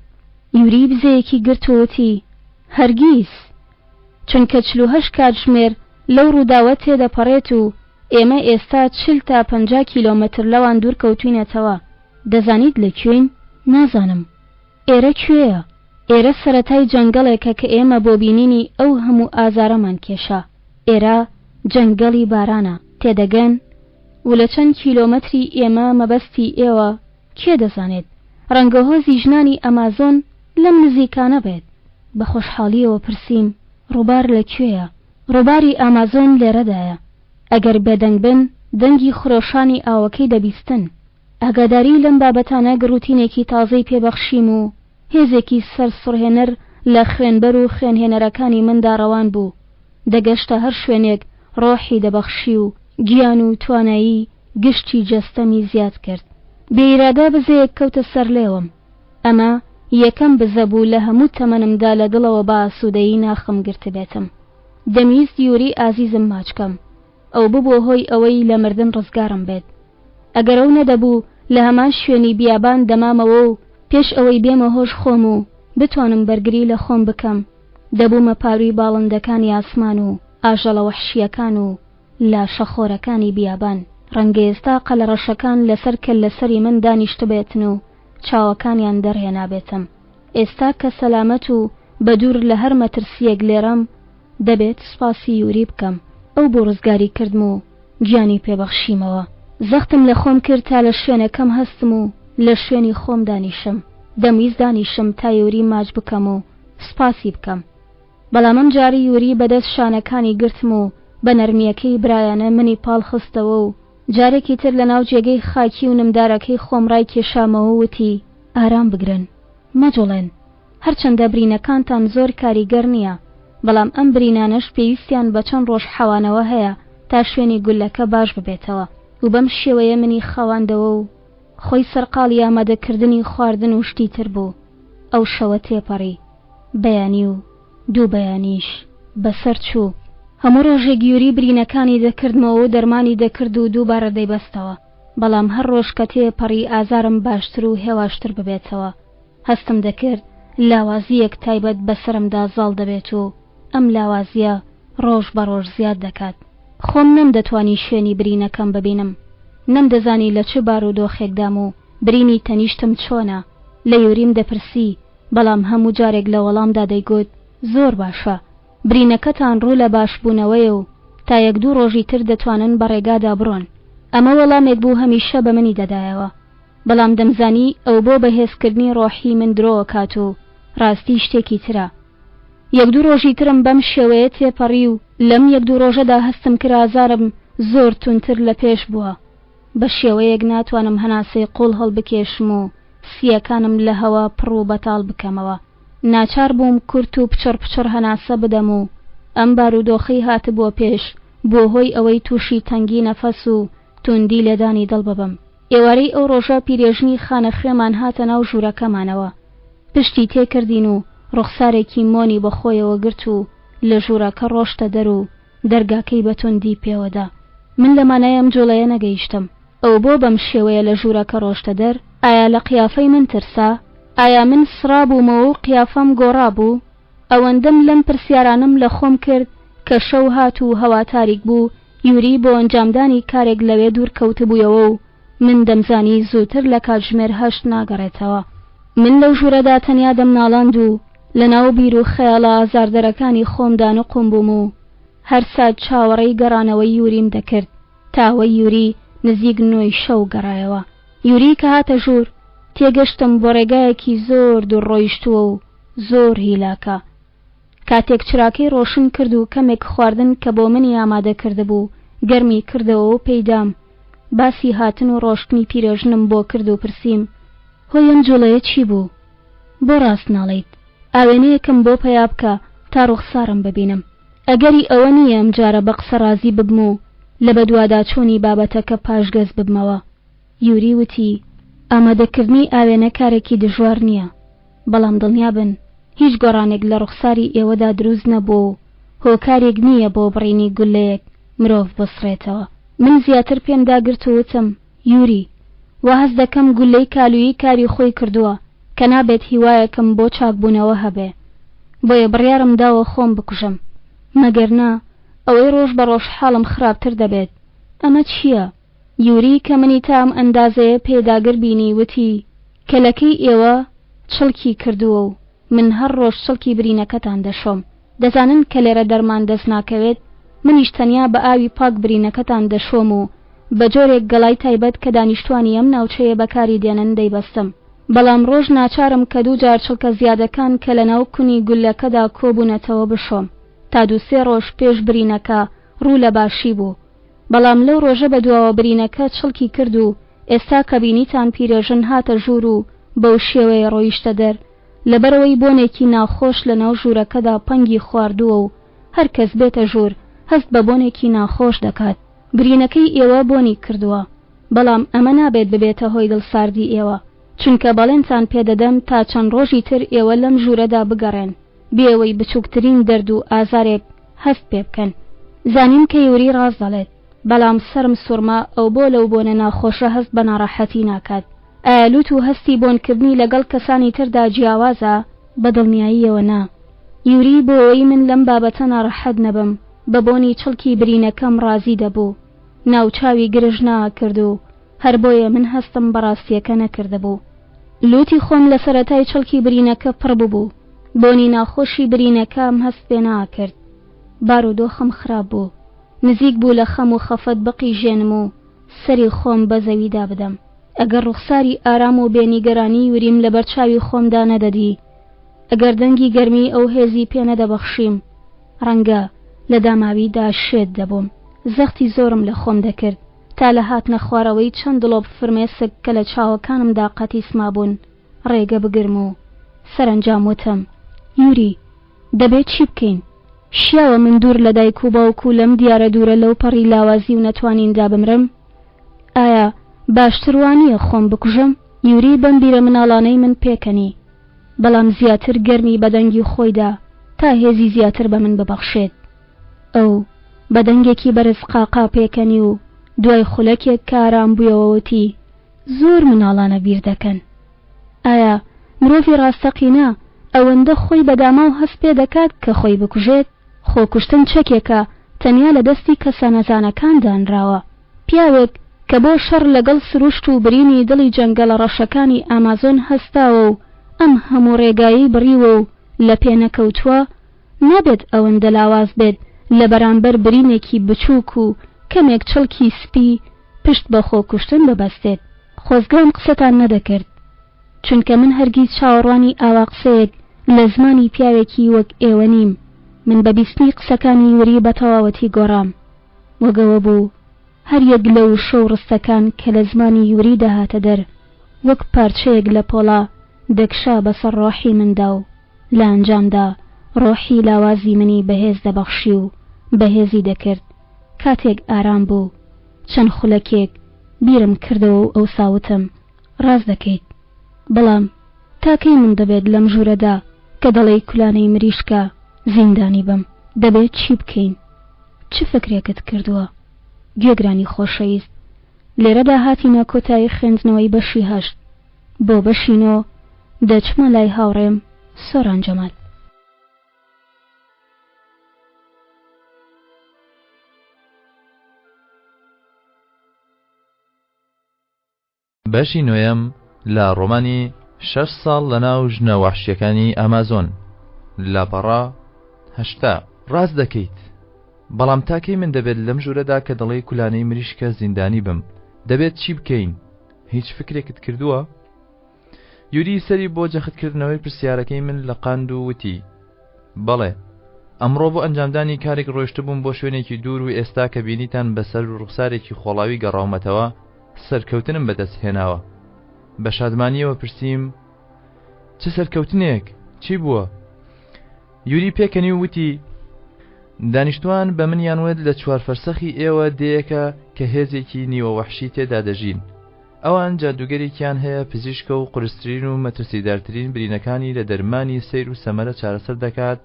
یوری بزەیەکی گرت و وتی، هەرگیز! چونکە 48 کاتژمێر لەو ڕووداوە تێدەپەڕێت و ئێمە ئێستا 40 تا 50 کیلۆمەتر لەوان دوور کەوتوینەتەوە. دەزانیت لە کوێین؟ نازانم. ئێرە کوێیە؟ ئێرە سەرەتای جەنگەڵێکە کە ئێمە بۆ بینینی ئەو هەموو ئازارەمان کێشا. ئێرە جەنگەڵی بارانە. تێدەگەن؟ و لە چەند کیلۆمەتری ئێمە مەبەستی ئێوە کێ دەزانێت، ڕەنگە هۆزی ژنانی ئەمازۆن لەم نزیکانە بێت. بە خۆشحاڵییەوە پرسیم، ڕووبار لە کوێیە؟ ڕووباری ئامازۆن لێرەدایە. ئەگەر بێدەنگ بن، دەنگی خرۆشانی ئاوەکەی دەبیستن. ئاگاداری لەم بابەتانە گڕوتینێکی تازەی پێ بەخشیم و هێزێکی سەرسوڕهێنەر لە خوێنبەر و خوێنهێنەرەکانی مندا ڕەوان بوو. دەگەشتە هەر شوێنێک ڕۆحی دەبەخشی و گیان و توانایی گشتی جەستەمی زیاد کرد. بێ ئیرادە بزەیەک کەوتە سەر لێوم. ئەمە. یەکەم بزە بوو لە هەموو تەمەنمدا لە دڵەوە بە ئاسوودەیی ناخم گرتبێتم. دەمویست یوری ئازیزم ماچ کەم. ئەو ببووە هۆی ئەوەی لە مردن ڕزگارم بێت. ئەگەر ئەو نەدەبوو، لە هەمان شوێنی بیابان دەمامەوە و پێش ئەوەی بێمە هۆش خۆم و بتوانم بەرگری لە خۆم بکەم، دەبوومە پارووی باڵندەکانی ئاسمان و ئاژەڵە وەحشییەکان و لاشەخۆرەکانی بیابان. ڕەنگە ئێستا قەلەڕەشەکان لەسەر کەللەسەری من دانیشتبێتن و چاوەکانیان دەرهێنابێتم. ئێستا کە سەلامەت و بە دوور لە هەر مەترسییەک لێرەم، دەبێت سوپاسی یوری بکەم. ئەو بوو ڕزگاری کردم و گیانی پێ بەخشیمەوە. زەختم لە خۆم کرد تا لە شوێنەکەم هەستم و لە شوێنی خۆم دانیشم. دەمویست دانیشم تا یوری ماچ بکەم و سوپاسی بکەم. بەڵام ئەمجار یوری بە دەست شانەکانی گرتم و بە نەرمییەکەی برایانە منی پاڵ خستەوە و جارێکی تر لە ناو جێگەی خاکی و نمدارەکەی خۆم ڕایکێشامەوە و وتی، ئارام بگرن. مەجوڵێن. هەرچەندە برینەکانتان زۆر کاریگەر نییە، بەڵام ئەم برینانەش پێویستیان بە چەند ڕۆژ حەوانەوە هەیە تا شوێنی گوللەکە باش ببێتەوە و بەم شێوەیە منی خەواندەوە و خۆی سەرقاڵی ئامادەکردنی خواردن و شتی تر بوو. ئەو شەوە تێپەڕی. بەیانی و دوو بەیانیش بەسەر چوو. هەموو ڕۆژێک یوری برینەکانی دەکردمەوە و دەرمانی دەکرد و دووبارە دەیبەستەوە، بەڵام هەر ڕۆژ کە تێپەڕی ئازارم باشتر و هێواشتر ببێتەوە. هەستم دەکرد لاوازییەک تایبەت بەسەرمدا زاڵ دەبێت و ئەم لاوازییە ڕۆژ بە ڕۆژ زیاد دەکات. خۆم نەمدەتوانی شوێنی برینەکەم ببینم. نەمدەزانی لە چ بارودۆخێکدام و برینی تەنیشتم چۆنە. لە یوریم دەپرسی، بەڵام هەموو جارێک لە وەڵامدا دەیگوت، زۆر باشە. برینەکەتان ڕوو لە باشبوونەوەیە و تا یەک دوو ڕۆژی تر دەتوانن بە ڕێگادا بڕۆن. ئەمە وەڵامێک بوو هەمیشە بە منی دەدایەوە. بەڵام دەمزانی ئەو بۆ بەهێزکردنی ڕۆحی من درۆ ئەکات و ڕاستی شتێکی ترە. یەک دوو ڕۆژی ترم بەم شێوەیە تێپەڕی و لەم یەک دوو ڕۆژەدا هەستم کرد ئازارم زۆر توندتر لە پێش بووە. بە شێوەیەک ناتوانم هەناسەی قووڵ هەڵبکێشم و سییەکانم لە هەوا پڕ و بەتاڵ بکەمەوە. ناچار بووم کورت و پچڕ پچڕ هەناسە بدەم و ئەم بارودۆخەی هاتبووە پێش بووە هۆی ئەوەی تووشی تەنگی نەفەس و توندی لێدانی دڵ ببم. ئێوارەی ئەو ڕۆژە پیرێژنی خانەخوێمان هاتە ناو ژوورەکەمانەوە. پشتی تێ کردین و ڕوخسارێکی مۆنی بە خۆیەوە گرت و لە ژوورەکە ڕۆشتە دەر و دەرگاکەی بە توندی پێوە دا. من لە مانای ئەم جووڵەیە نەگەیشتم. ئەو بۆ بەم شێوەیە لە ژوورەکە ڕۆشتە دەر؟ ئایا لە قیافەی من ترسا؟ ئایا من سڕابوومەوە و قیافەم گۆڕابوو؟ ئەوەندەم لەم پرسیارانەم لە خۆم کرد کە شەو هات و هەوا تاریک بوو، یوری بۆ ئەنجامدانی کارێک لەوێ دوور کەوتبوویەوە و من دەمزانی زووتر لە کاتژمێر هەشت ناگەڕێتەوە. من لەو ژوورەدا تەنیا دەمناڵاند و لەناو بیر و خەیاڵە ئازاردەرەکانی خۆمدا نوقوم بووم و هەر سات چاوەڕێی گەڕانەوەی یوریم دەکرد تا ئەوەی یوری نزیک نۆی شەو گەڕایەوە. یوری کە هاتە ژوور، تێگەشتم بۆ ڕێگایەکی زۆر دوور ڕۆیشتووە و زۆر هیلاکە. کاتێک چراکەی ڕۆشن کرد و کەمێک خواردن کە بۆ منی ئامادە کردبوو گەرمی کردەوە و پێی دام، باسی هاتن و ڕۆشتنی پیرێژنم بۆ کرد و پرسیم، هۆی ئەم جوڵەیە چی بوو؟ بۆ ڕاست ناڵێیت؟ ئاوێنەیەکم بۆ پەیا بکە تا ڕوخسارم ببینم. ئەگەری ئەوە نییە ئەمجارە بە قسە ڕازی ببم و لە بەدواداچوونی بابەتەکە پاشگەز ببمەوە. یوری وتی، ئامادەکردنی ئاوێنە کارێکی دژوار نییە، بەڵام دڵنیابن هیچ گۆڕانێک لە ڕوخساری ئێوەدا دروست نەبووە و هۆکارێک نییە بۆ بڕینی گوللەیەک مرۆڤ بسڕێتەوە. من زیاتر پێم داگرت و وتم، یوری، وا هەست دەکەم گوللەی کالویی کاری خۆی کردووە کە نابێت هیوایەکم بۆ چاکبوونەوە هەبێ. بۆیە بڕیارم داوە خۆم بکوژم. مەگەر نا ئەوەی ڕۆژ بە ڕۆژ حاڵم خراپتر دەبێت. ئەمە چییە؟ یوری کە منی تا ئەم ئەندازەیە پێداگر بینی وتی، کەلەکەی ئێوە چڵکی کردووە و من هەر ڕۆژ چڵکی برینەکەتان دەشۆم. دەزانن کە لێرە دەرمان دەست ناکەوێت، منیش تەنیا بە ئاوی پاک برینەکەتان دەشۆم و بە جۆرێک گەڵای تایبەت کە دانیشتوانی ئەم ناوچەیە بەکاری دێنن دەیبەستم. بەڵام ڕۆژ ناچارم کە دوو جار چڵکە زیادەکان کە لەناو کونی گوللەکەدا کۆبوونەتەوە بشۆم. تا دوو سێ ڕۆژ پێش برینەکە ڕوو لە باشی بوو. بەڵام لەو ڕۆژە بەدواوە برینەکە چڵکی کرد و ئێستا کە بینیتان پیرێژن هاتە ژوور و بەو شێوەیە ڕۆیشتە دەر، لەبەرئەوەی بۆنێکی ناخۆش لەناو ژوورەکەدا پەنگی خواردووە و هەر کەس بێتە ژوور هەست بە بۆنێکی ناخۆش دەکات. برینەکەی ئێوە بۆنی کردووە، بەڵام ئەمە نابێت ببێتە هۆی دڵساردی ئێوە. چونکە بەڵێنتان پێ دەدەم تا چەند ڕۆژی تر ئێوە لەم ژوورەدا بگەڕێن بێ ئەوەی بچووکترین دەرد و ئازارێک هەست پێ بکەن. زانیم کە یوری ڕاست دەڵێت، بەڵام سەرم سوڕما ئەو بۆ لەو بۆنە ناخۆشە هەست بە ناڕەحەتی ناکات؟ ئایا لوت و هەستی بۆنکردنی لەگەڵ کەسانی تردا جیاوازە؟ بە دڵنیاییەوە نا. یوری بۆ ئەوەی من لەم بابەتە ناڕەحەت نەبم، بە بۆنی چڵکی برینەکەم ڕازی دەبوو. ناوچاوی گرژ ناکرد و هەر بۆیە من هەستم بە ڕاستییەکە نەکردبوو. لوتی خۆم لە سەرەتای چڵکی برینەکە پڕ ببوو. بۆنی ناخۆشی برینەکەم هەست پێ ناکرد. بارودۆخم خراپ بوو. نزیک بوو لە خەم و خەفەت بقیژێنم و سەری خۆم بە زەویدا بدەم. ئەگەر ڕوخساری ئارام و بێ نیگەرانی وریم لەبەر چاوی خۆمدا نەدەدی، ئەگەر دەنگی گەرمی ئەو هێزی پێ نەدەبەخشیم، ڕەنگە لە داماویدا شێت دەبووم. زەختی زۆرم لە خۆم دەکرد تا لە هاتنە خوارەوەی چەند دڵۆپ فرمێسک کە لە چاوەکانمدا قەتیس مابوون، ڕێگە بگرم و سەرەنجام وتم، یوری، دەبێت چی بکەین؟ شیاوە من دوور لە دایک و باوک و لەم دیارە دوورە لەوپەڕی لاوازی و نەتوانیندا بمرم؟ ئایا باشتر وا نییە خۆم بکوژم؟ یوری بەم بیرە مناڵانەی من پێکەنی، بەڵام زیاتر گەرمی بە دەنگی خۆی دا تا هێزی زیاتر بە من ببەخشێت. ئەو بە دەنگێکی بەرز قاقا پێکەنی و دوای خولەکێک کە ئارام بوویەوە وتی، زۆر مناڵانە بیر دەکەن. ئایا مرۆڤی ڕاستەقینە ئەوەندە خۆی بە داماو هەست پێ دەکات کە خۆی بکوژێت؟ خۆکوشتن چەکێکە تەنیا لە دەستی کەسە نەزانەکان دانراوە. پیاوێک کە بۆ شەڕ لەگەڵ سروشت و برینی دڵی جەنگەڵە ڕەشەکانی ئامازۆن هەستاوە و ئەم هەموو ڕێگایەی بڕیوە و لە پێ نەکەوتووە، نابێت ئەوەندە لاواز بێت لە بەرامبەر برینێکی بچووک و کەمێک چڵکی سپی پشت بە خۆکوشتن ببەستێت. خۆزگە ئەم قسەتان نەدەکرد. چونکە من هەرگیز چاوەڕوانی ئاوا قسەیەک لە زمانی پیاوێکی وەک ئێوە نیم، من بە بیستنی قسەکانی یوری بە تەواوەتی گۆڕام، وەک ئەوە بوو هەر یەک لە وشە و ڕستەکان کە لە زمانی یوری دەهاتە دەر وەک پارچەیەک لە پۆڵا دەکشا بەسەر ڕۆحی مندا و لە ئەنجامدا ڕۆحی لاوازی منی بەهێز دەبەخشی و بەهێزی دەکرد، کاتێک ئارام بوو چەند خولەکێک بیرم کردەوە و ئەوسا وتم. ڕاست دەکەیت بەڵام تا کەی من دەبێت لەم ژوورەدا کە دەڵێی کولانەی مریشکە زیندانی بم دەبێت چی بکەین چ فکرێکت کردووە گوێگرانی خۆشەویست لێرەدا هاتینە کۆتایی خوێندنەوەی بەشی هەشت بۆ بەشی نۆ دەچمە لای هاوڕێم سۆران جەمال. بەشی نۆیەم لە ڕۆمانی شەش ساڵ لەناو ژنە وەحشیەکانی ئامازۆن لاپەڕە 80. ڕاست دەکەیت بەڵام تا کەی من دەبێت لەم ژوورەدا کە دەڵێی کولانەی مریشکە زیندانی بم دەبێت چی بکەین هیچ فکرێکت کردووە؟ یوری سەری بۆ جەختکردنەوەی پرسیارەکەی من لەقاند و وتی بەڵێ ئەمڕۆ بۆ ئەنجامدانی کارێک ڕۆیشتبووم بۆ شوێنێکی دوور و ئێستا کە بینیتان بەسەر ڕوخسارێکی خۆڵاوی گەڕاومەتەوە سەرکەوتنم بەدەست هێناوە. بە شادمانییەوە پرسیم، چ سەرکەوتنێک؟ چی بووە؟ یوری پێکەنی و وتی، دانیشتوان بە منیان وت لە چوار فەرسەخی ئێوە دێیەکە کە هێزێکی نیوە وەحشی تێدا دەژین. ئەوان جادووگەرێکیان هەیە پزیشکە و قورسترین و مەترسیدارترین برینەکانی لە دەرمانی سەیر و سەمەرە چارەسەر دەکات،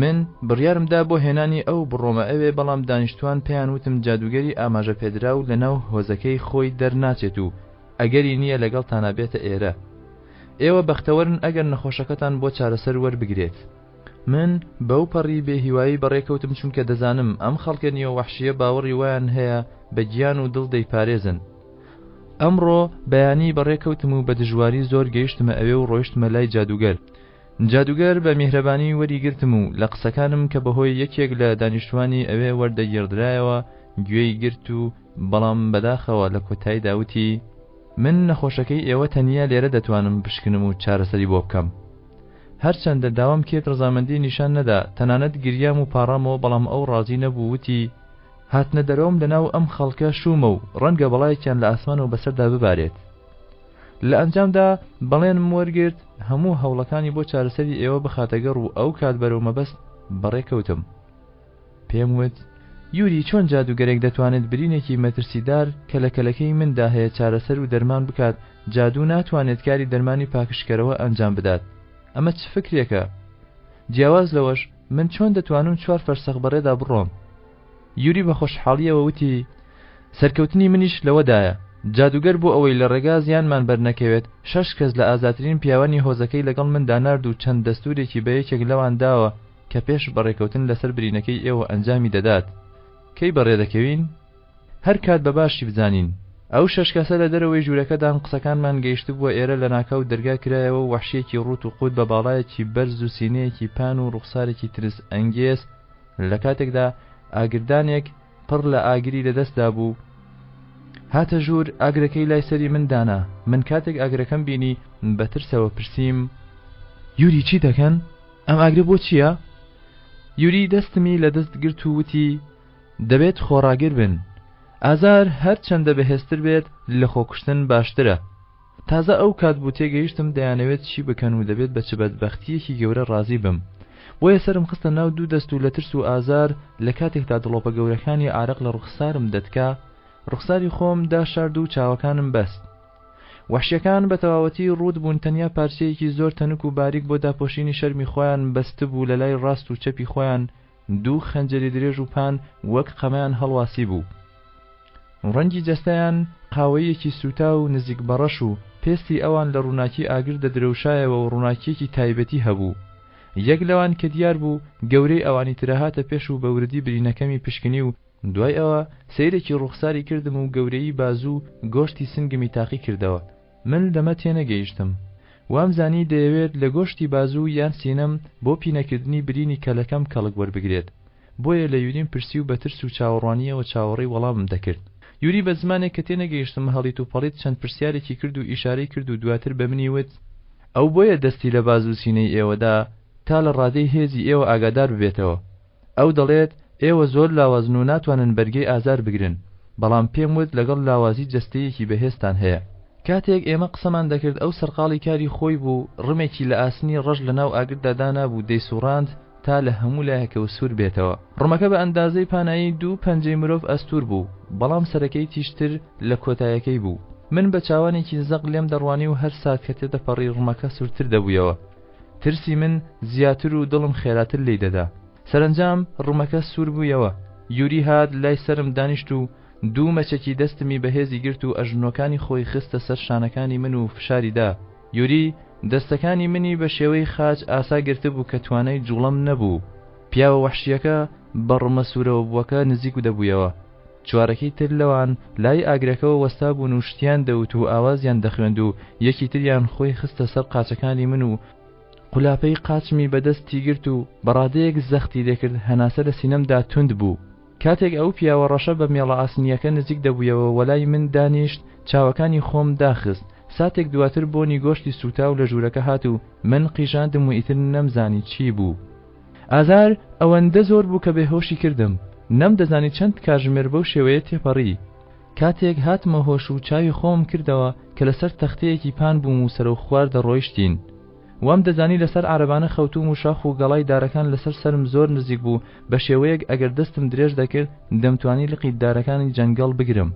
من بڕیارم دا بۆ هێنانی ئەو بڕۆمە ئەوێ بەڵام دانیشتوان پێیان وتم جادوگەری ئاماژە پێدراو لەناو هۆزەکەی خۆی دەرناچێت و ئەگەری نییە لەگەڵتانا بێتە ئێرە ئێوە بەختەوەرن ئەگەر نەخۆشەکەتان بۆ چارەسەر وەربگرێت. من بەو پەڕی بێ هیوایی بەڕێکەوتم چونکە دەزانم ئەم خەڵکە نیوە وەحشیە باوەڕی وایان هەیە بە گیان و دڵ دەیپارێزن. ئەمڕۆ بەیانی بەڕێکەوتم و بە دژواری زۆر گەیشتمە ئەوێ و ڕۆیشتمە لای جادوگەر. جادوگەر بە میهرەبانی وەری گرتم و لە قسەکانم کە بەهۆی یەکێک لە دانیشتوانی ئەوێ وەردەگێڕدرایەوە گوێی گرت و بەڵام بەداخەوە لە کۆتاییدا وتی، من نەخۆشەکەی ئێوە تەنیا لێرە دەتوانم بشکنم و چارەسەری بۆ بکەم. هەرچەندە داوام کرد ڕەزامەندی نیشان نەدا، تەنانەت گریام و پاڕامەوە بەڵام ئەو ڕازی نەبوو وتی، هاتنە دەرەوەم لەناو ئەم خەڵکە شوومە و ڕەنگە بەڵایەکیان لە ئاسمانەوە بەسەردا ببارێت. لە ئەنجامدا بەڵێنم وەرگرت هەموو هەوڵەکانی بۆ چارەسەری ئێوە بخاتە گەڕ و ئەو کات بەرەو مەبەست بەڕێ کەوتم. پێم وت. یوری چۆن جادووگەرێک دەتوانێت برینێکی مەترسیدار کە لە کەلەکەی مندا هەیە چارەسەر و دەرمان بکات، جادوو ناتوانێت کاری دەرمانی پاکژکەرەوە ئەنجام بدات. ئەمە چ فکرێکە؟ جیاواز لەوەش من چۆن دەتوانم چوار فەرسەخ بەڕێدا بڕۆم؟ یوری بە خۆشحاڵییەوە وتی، سەرکەوتنی منیش لەوەدایە. جادووگەر بۆ ئەوەی لە ڕێگا زیانمان بەرنەکەوێت، شەش کەس لە ئازاترین پیاوانی هۆزەکەی لەگەڵ مندا نارد و چەند دەستوورێکی بە یەکێک لەوان داوە کە پێش بەڕێکەوتن لەسەر برینەکەی ئێوە ئەنجامی دەدات. کەی بەڕێ دەکەوین؟ هەر کات بە باشی بزانین. ئەو شەش کەسە لە دەرەوەی ژوورەکەدان قسەکانمان گەیشتبووە ئێرە لەناکاو دەرگا کرایەوە و وەحشییەکی ڕووت و قووت بە باڵایەکی بەرز و سینەیەکی پان و ڕوخسارێکی ترس ئەنگێز لە کاتێکدا ئاگردانێک پڕ لە ئاگری لە دەستدا بوو هاتە ژوور ئاگرەکەی لای سەری من دانا من کاتێک ئاگرەکەم بینی بە ترسەوە پرسیم یوری چی دەکەن؟ ئەم ئاگرە بۆ چییە؟ یوری دەستمی لە دەست گرت و وتی دەبێت خۆڕاگر بن ئازار هەر چەندە بەهێزتر بێت لە خۆکوشتن باشترە تازە ئەو کات بوو تێگەیشتم دەیانەوێت چی بکەن و دەبێت بە چ بەدبەختییەکی گەورە ڕازی بم. بۆیە سەرم خستە ناو دوو دەست و لە ترس و ئازار لە کاتێکدا دڵۆپە گەورەکانی ئارەق لە ڕوخسارم دەتکا، ڕوخساری خۆم داشارد و چاوەکانم بەست. وەحشیەکان بە تەواوەتی ڕووت بوون تەنیا پارچەیەکی زۆر تەنک و باریک بۆ داپۆشینی شەرمی خۆیان بەستبوو لە لای ڕاست و چەپی خۆیان دوو خەنجەری درێژ و پان وەک قەمەیان هەڵواسیبوو. ڕەنگی جەستەیان قاوەییەکی سووتاو و نزیک بە ڕەش و پێستی ئەوان لە ڕووناکی ئاگر دەدرەوشایەوە و ڕووناکییەکی تایبەتی هەبوو. یەک لەوان کە دیار بوو گەورەی ئەوانی ترە هاتە پێش و بە وردی برینەکەمی پشکنی و دوای ئەوە سەیرێکی ڕووخساری کردم و گەورەیی بازوو و گۆشتی سنگمی تاقی کردەوە. من لەمە تێنەگەیشتم. وامزانی دەیەوێت لە گۆشتی بازوو یان سینەم بۆ پینەکردنی برینی کەلەکەم کەڵک وەربگرێت. بۆیە لە یوریم پرسی و بە ترس و چاوەڕوانییەوە چاوەڕێی وەڵامم دەکرد. یوری بە زمانێک کە تێنەگەیشتم هەڵیت و پەڵیت چەند پرسیارێکی کرد و ئیشارەی کرد و دواتر بە منی وت، ئەو بۆیە دەستی لە بازوو و سینەی ئێوە دا تا لە ڕادەی هێزی ئێوە ئاگادار ببێتەوە. ئەو دەڵێت ئێوە زۆر لاوازن و ناتوانن بەرگەی ئازار بگرن، بەڵام پێم وت لەگەڵ لاوازی جەستەیەکی بەهێزتان هەیە. کاتێک ئێمە قسەمان دەکرد ئەو سەرقاڵی کاری خۆی بوو، ڕمێکی لە ئاسنی ڕەش لەناو ئاگردا دانابوو دەیسوڕاند تا لە هەموو لایەکەوە سوور بێتەوە. ڕمەکە بە ئەندازەی پانایی دوو پەنجەی مرۆڤ ئەستوور بوو، بەڵام سەرەکەی تیژتر لە کۆتایەکەی بوو. من بە چاوانێکی زەق لێم دەڕوانی و هەر سات کە تێدەپەڕی ڕمەکە سوورتر دەبوویەوە. ترسی من زیاتر و دڵم خێراتر لێی دەدا. سەرەنجام ڕمەکە سوور بوویەوە. یوری هات لای سەرم دانیشت و دوو مەچەکی دەستمی بەهێزی گرت و ئەژنۆکانی خۆی خستە سەر شانەکانی من و فشاری دا. یوری دەستەکانی منی بە شێوەی خاچ ئاسا گرتبوو کە توانای جوڵەم نەبوو. پیاوە وەحشییەکە بە ڕمە سوورەوەبووەکە نزیک دەبوویەوە. چوارەکەی تر لەوان لای ئاگرەکەوە وەستابوون و شتیان دەوت و ئاوازیان دەخوێند و یەکی تریان خۆی خستە سەر قاچەکانی من و قولاپەی قاچمی بە دەستی گرت و بە ڕادەیەک زەختی لێکرد هەناسە لە سینەمدا توند بوو. کاتێک ئەو پیاوە ڕەشە بە مێڵە ئاسنییەکە نزیک دەبوویەوە وەلای من دانیشت چاوەکانی خۆم داخست ساتێک دواتر بۆنی گۆشتی سووتاو لە ژوورەکە هات و من قیژاندم و ئیتر نەمزانی چی بوو. ئازار ئەوەندە زۆر بوو کە بێهۆشی کردم، نەمدەزانی چەند کاژمێر بەو شێوەیە تێپەڕی. کاتێک هاتمە هۆش و چاوی خۆمم کردەوە کە لەسەر تەختەیەکی پان بووم و سەرەوخوار دەڕۆیشتین. وامدەزانی لەسەر عارەبانە خەوتووم و شاخ و گەڵای دارەکان لەسەر سەرم زۆر نزیک بوو بە شێوەیەک ئەگەر دەستم درێژ دەکرد دەمتوانی لقی دارەکانی جەنگەڵ بگرم.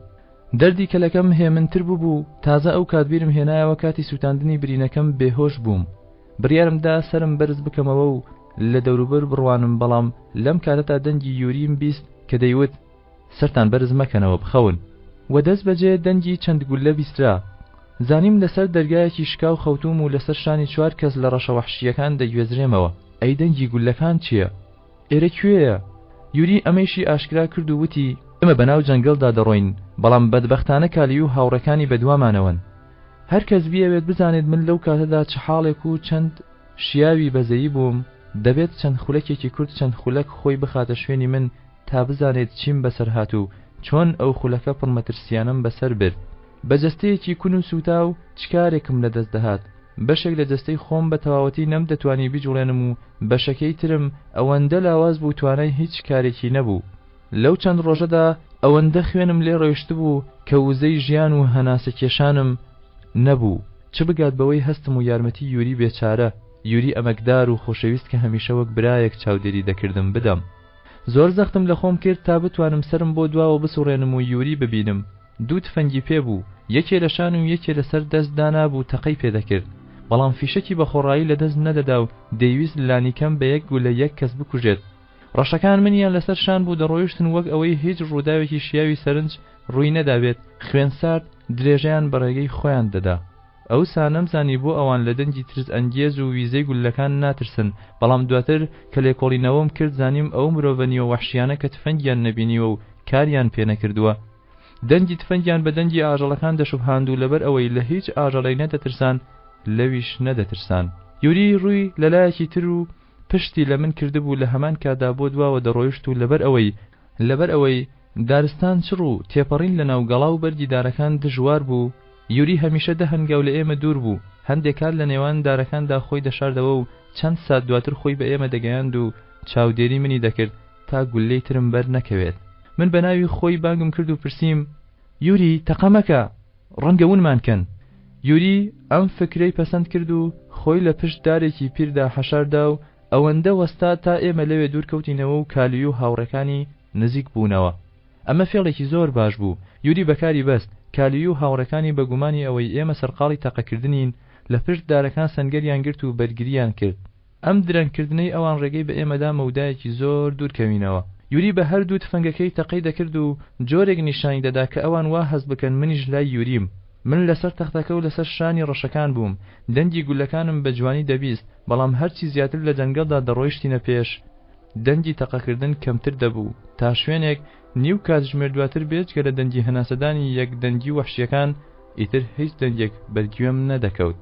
دەردی کەلەکەم هێمنتر بووبوو، تازە ئەو کات بیرم هێنایەوە کاتی سووتاندنی برینەکەم بێهۆش بووم. بڕیارم دا سەرم بەرز بکەمەوە و لە دەوروبەر بڕوانم بەڵام لەم کاتەدا دەنگی یوریم بیست کە دەیوت، سەرتان بەرز مەکەنەوە بخەون. وە دەست بەجێ دەنگی چەند گوللە بیسترا. زانیم لەسەر دەرگایەکی شکاو خەوتووم و لەسەر شانی چوار کەس لە ڕەشە وەحشییەکان دەگوێزرێمەوە. ئەی دەنگی گوللەکان چییە؟ ئێرە کوێیە؟ یوری ئەمەیشی ئاشکرا کرد و وتی. ئێمە بەناو جەنگەڵدا دەڕۆین، بەڵام بەدبەختانە کالیو و هاوڕێکانی بەدوامانەوەن. هەر کەس بیەوێت بزانێت من لەو کاتەدا چ حاڵێک و چەند شیاوی بەزەیی بووم، دەبێت چەند خولەکێکی کورت چەند خولەک خۆی بخاتە شوێنی من تا بزانێت چیم بەسەر هات و چۆن ئەو خولەکە پڕ مەترسییانەم بەسەر برد. بە جەستەیەکی کون و سووتاو چ کارێکم لە دەست دەهات؟ بەشێک لە جەستەی خۆم بە تەواوەتی نەمدەتوانی بیجوڵێنم و بەشەکەی ترم ئەوەندە لاواز بوو توانای هیچ کارێکی نەبوو. لەو چەند ڕۆژەدا ئەوەندە خوێنم لێ ڕۆیشتبوو کە وزەی ژیان و هەناسەکێشانم نەبوو، چ بگات بەوەی هەستم و یارمەتی یوری بێچارە، یوری ئەمەکدار و خۆشەویست کە هەمیشە وەک برایەک چاودێری دەکردم، بدەم. زۆر زەختم لە خۆم کرد تا بتوانم سەرم بۆ دواوە بسوڕێنم و یوری ببینم. دوو تفەنگی پێ بوو، یەکێ لە شان و یەکێ لە سەر دەست دانابوو تەقەی پێ دەکرد. بەڵام فیشەکی بە خۆڕایی لە دەست نەدەدا و دەیویست لانیکەم بە یەک گولە یەک کەس بکوژێت. ڕەشەکان منیان لەسەر شان بوو دەڕۆیشتن وەک ئەوەی هیچ ڕووداوێکی شیاوی سەرنج ڕووی نەدابێت، خوێنسارد درێژەیان بە ڕێگەی خۆیان دەدا. ئەوسا نەمزانی بۆ ئەوان لە دەنگی ترس ئەنگێز و ویزەی گوللەکان ناترسن، بەڵام دواتر کە لێکۆڵینەوەم کرد زانیم ئەو مرۆڤە نیوە وەحشیانە کە تفەنگیان نەبینیوە و کاریان پێ نەکردووە دەنگی تفەنگیان بە دەنگی ئاژەڵەکان دەشوبهاند و لەبەر ئەوەی لە هیچ ئاژەڵێک نەدەترسان لەویش نەدەترسان. یوری ڕووی لە لایەکی تر و پشتی لە من کردبوو لە هەمان کاتدا بۆ دواوە دەڕۆیشت و لەبەر ئەوەی لەبەر ئەوەی دارستان چڕ و تێپەڕین لە ناو گەڵا و بەرگی دارەکان دژوار بوو، یوری هەمیشە دە هەنگاو لە ئێمە دوور بوو، هەندێ کات لە نێوان دارەکاندا خۆی دەشاردەوە و چەند سات دواتر خۆی بە ئێمە دەگەیاند و چاودێری منی دەکرد تا گوللەی ترم بەر نەکەوێت. من بە ناوی خۆی بانگم کرد و پرسیم، یوری، تەقە مەکە! ڕەنگە ونمان کەن. یوری ئەم فکرەی پەسەند کرد و خۆی لە پشت دارێکی پیردا حەشار دا و ئەوەندە وەستا تا ئێمە لەوێ دوور کەوتینەوە و کالیو و هاوڕێکانی نزیک بوونەوە. ئەمە فێڵێکی زۆر باش بوو. یوری بەکاری بەست. کالیو و هاوڕێکانی بە گومانی ئەوەی ئێمە سەرقاڵی تەقەکردنین، لە پشت دارەکان سەنگەریان گرت و بەرگرییان کرد. ئەم درەنگ کردنەی ئەوان ڕێگەی بە ئێمە دا مەودایەکی زۆر دوور کەوینەوە. یوری بە هەردوو تفەنگەکەی تەقەی دەکرد و جۆرێک نیشانی دەدا کە ئەوان وا هەست بکەن منیش لای یوریم. من لەسەر تەختەکە و لەسەر شانی ڕەشەکان بووم. دەنگی گوللەکانم بە جوانی دەبیست، بەڵام هەرچی زیاتر لە جەنگەڵدا دەڕۆیشتینە پێش، دەنگی تەقەکردن کەمتر دەبوو، تا شوێنێک، نیو کاتژمێر دواتر بێجگە لە دەنگی هەناسەدانی یەک دەنگی وەحشییەکان، ئیتر هیچ دەنگێک بەر گوێم نەدەکەوت.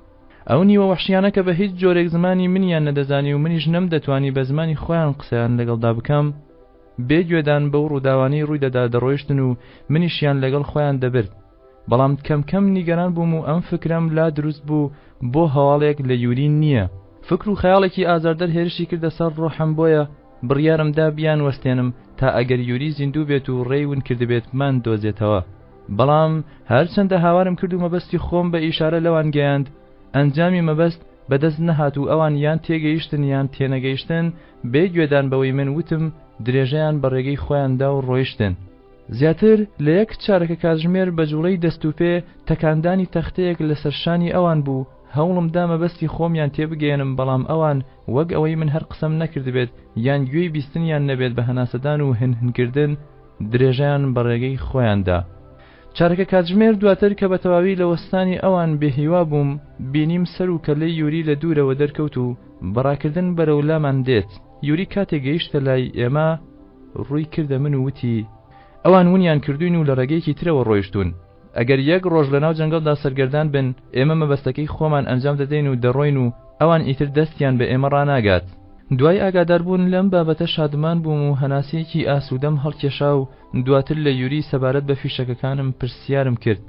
ئەو نیوە وەحشیانە کە بە هیچ جۆرێک زمانی منیان نەدەزانی و منیش نەمدەتوانی بە زمانی خۆیان قسەیان لەگەڵدا بکەم، بێ گوێدان بەو ڕووداوانەی ڕووی دەدا دەڕۆیشتن و منیشیان لەگەڵ خۆیان دەبرد. بەڵام کەم کەم نیگەران بووم و ئەم فکرەم لا دروست بوو بۆ هەواڵێک لە یورین نییە. فکر و خەیاڵێکی ئازاردەر هێرشی کردە سەر ڕۆحم بۆیە بڕیارم دا بیانوەستێنم تا ئەگەر یوری زیندوو بێت و ڕێی ون کردبێت بماندۆزێتەوە. بەڵام هەرچەندە هاوارم کرد و مەبەستی خۆم بە ئیشارە لەوان گەیاند ئەنجامی مەبەست بەدەست نەهات و ئەوان یان تێگەیشتن یان تێنەگەیشتن بێ گوێدان بەوەی من وتم درێژەیان بە ڕێگەی خۆیان دا و ڕۆیشتن. زیاتر لە یەک چارەکە کاتژمێر بە جوڵەی دەست و پێ تەکاندانی تەختەیەک لەسەر شانی ئەوان بوو، هەوڵم دا مەبەستی خۆمیان تێبگەیەنم بەڵام ئەوان وەک ئەوەی من هەر قسەم نەکردبێت یان گوێی بیستنیان نەبێت بە هەناسەدان و هن هنکردن درێژەیان بە ڕێگەی خۆیان دا. چارەکە کاتژمێر دواتر کە بە تەواوی لە وەستانی ئەوان بێهیوا بووم، بینیم سەر و کەللەی یوری لە دوورەوە دەرکەوت و بە ڕاکردن بەرەو لامان دێت. یوری کاتێک گەیشتە لای ئێمە، ڕووی کردە من و وتی، ئەوان ونیان کردووین و لە ڕێگەیەکی ترەوە ڕۆیشتوون. ئەگەر یەک ڕۆژ لەناو جەنگەڵدا سەرگەردان بن، ئێمە مەبەستەکەی خۆمان ئەنجام دەدەین و دەڕۆین و ئەوان ئیتر دەستیان بە ئێمە ڕاناگات. دوای ئاگاداربوون لەم بابەتە شادمان بووم و هەناسەیەکی ئاسوودەم هەڵکێشا و دواتر لە یوری سەبارەت بە فیشەکەکانم پرسیارم کرد.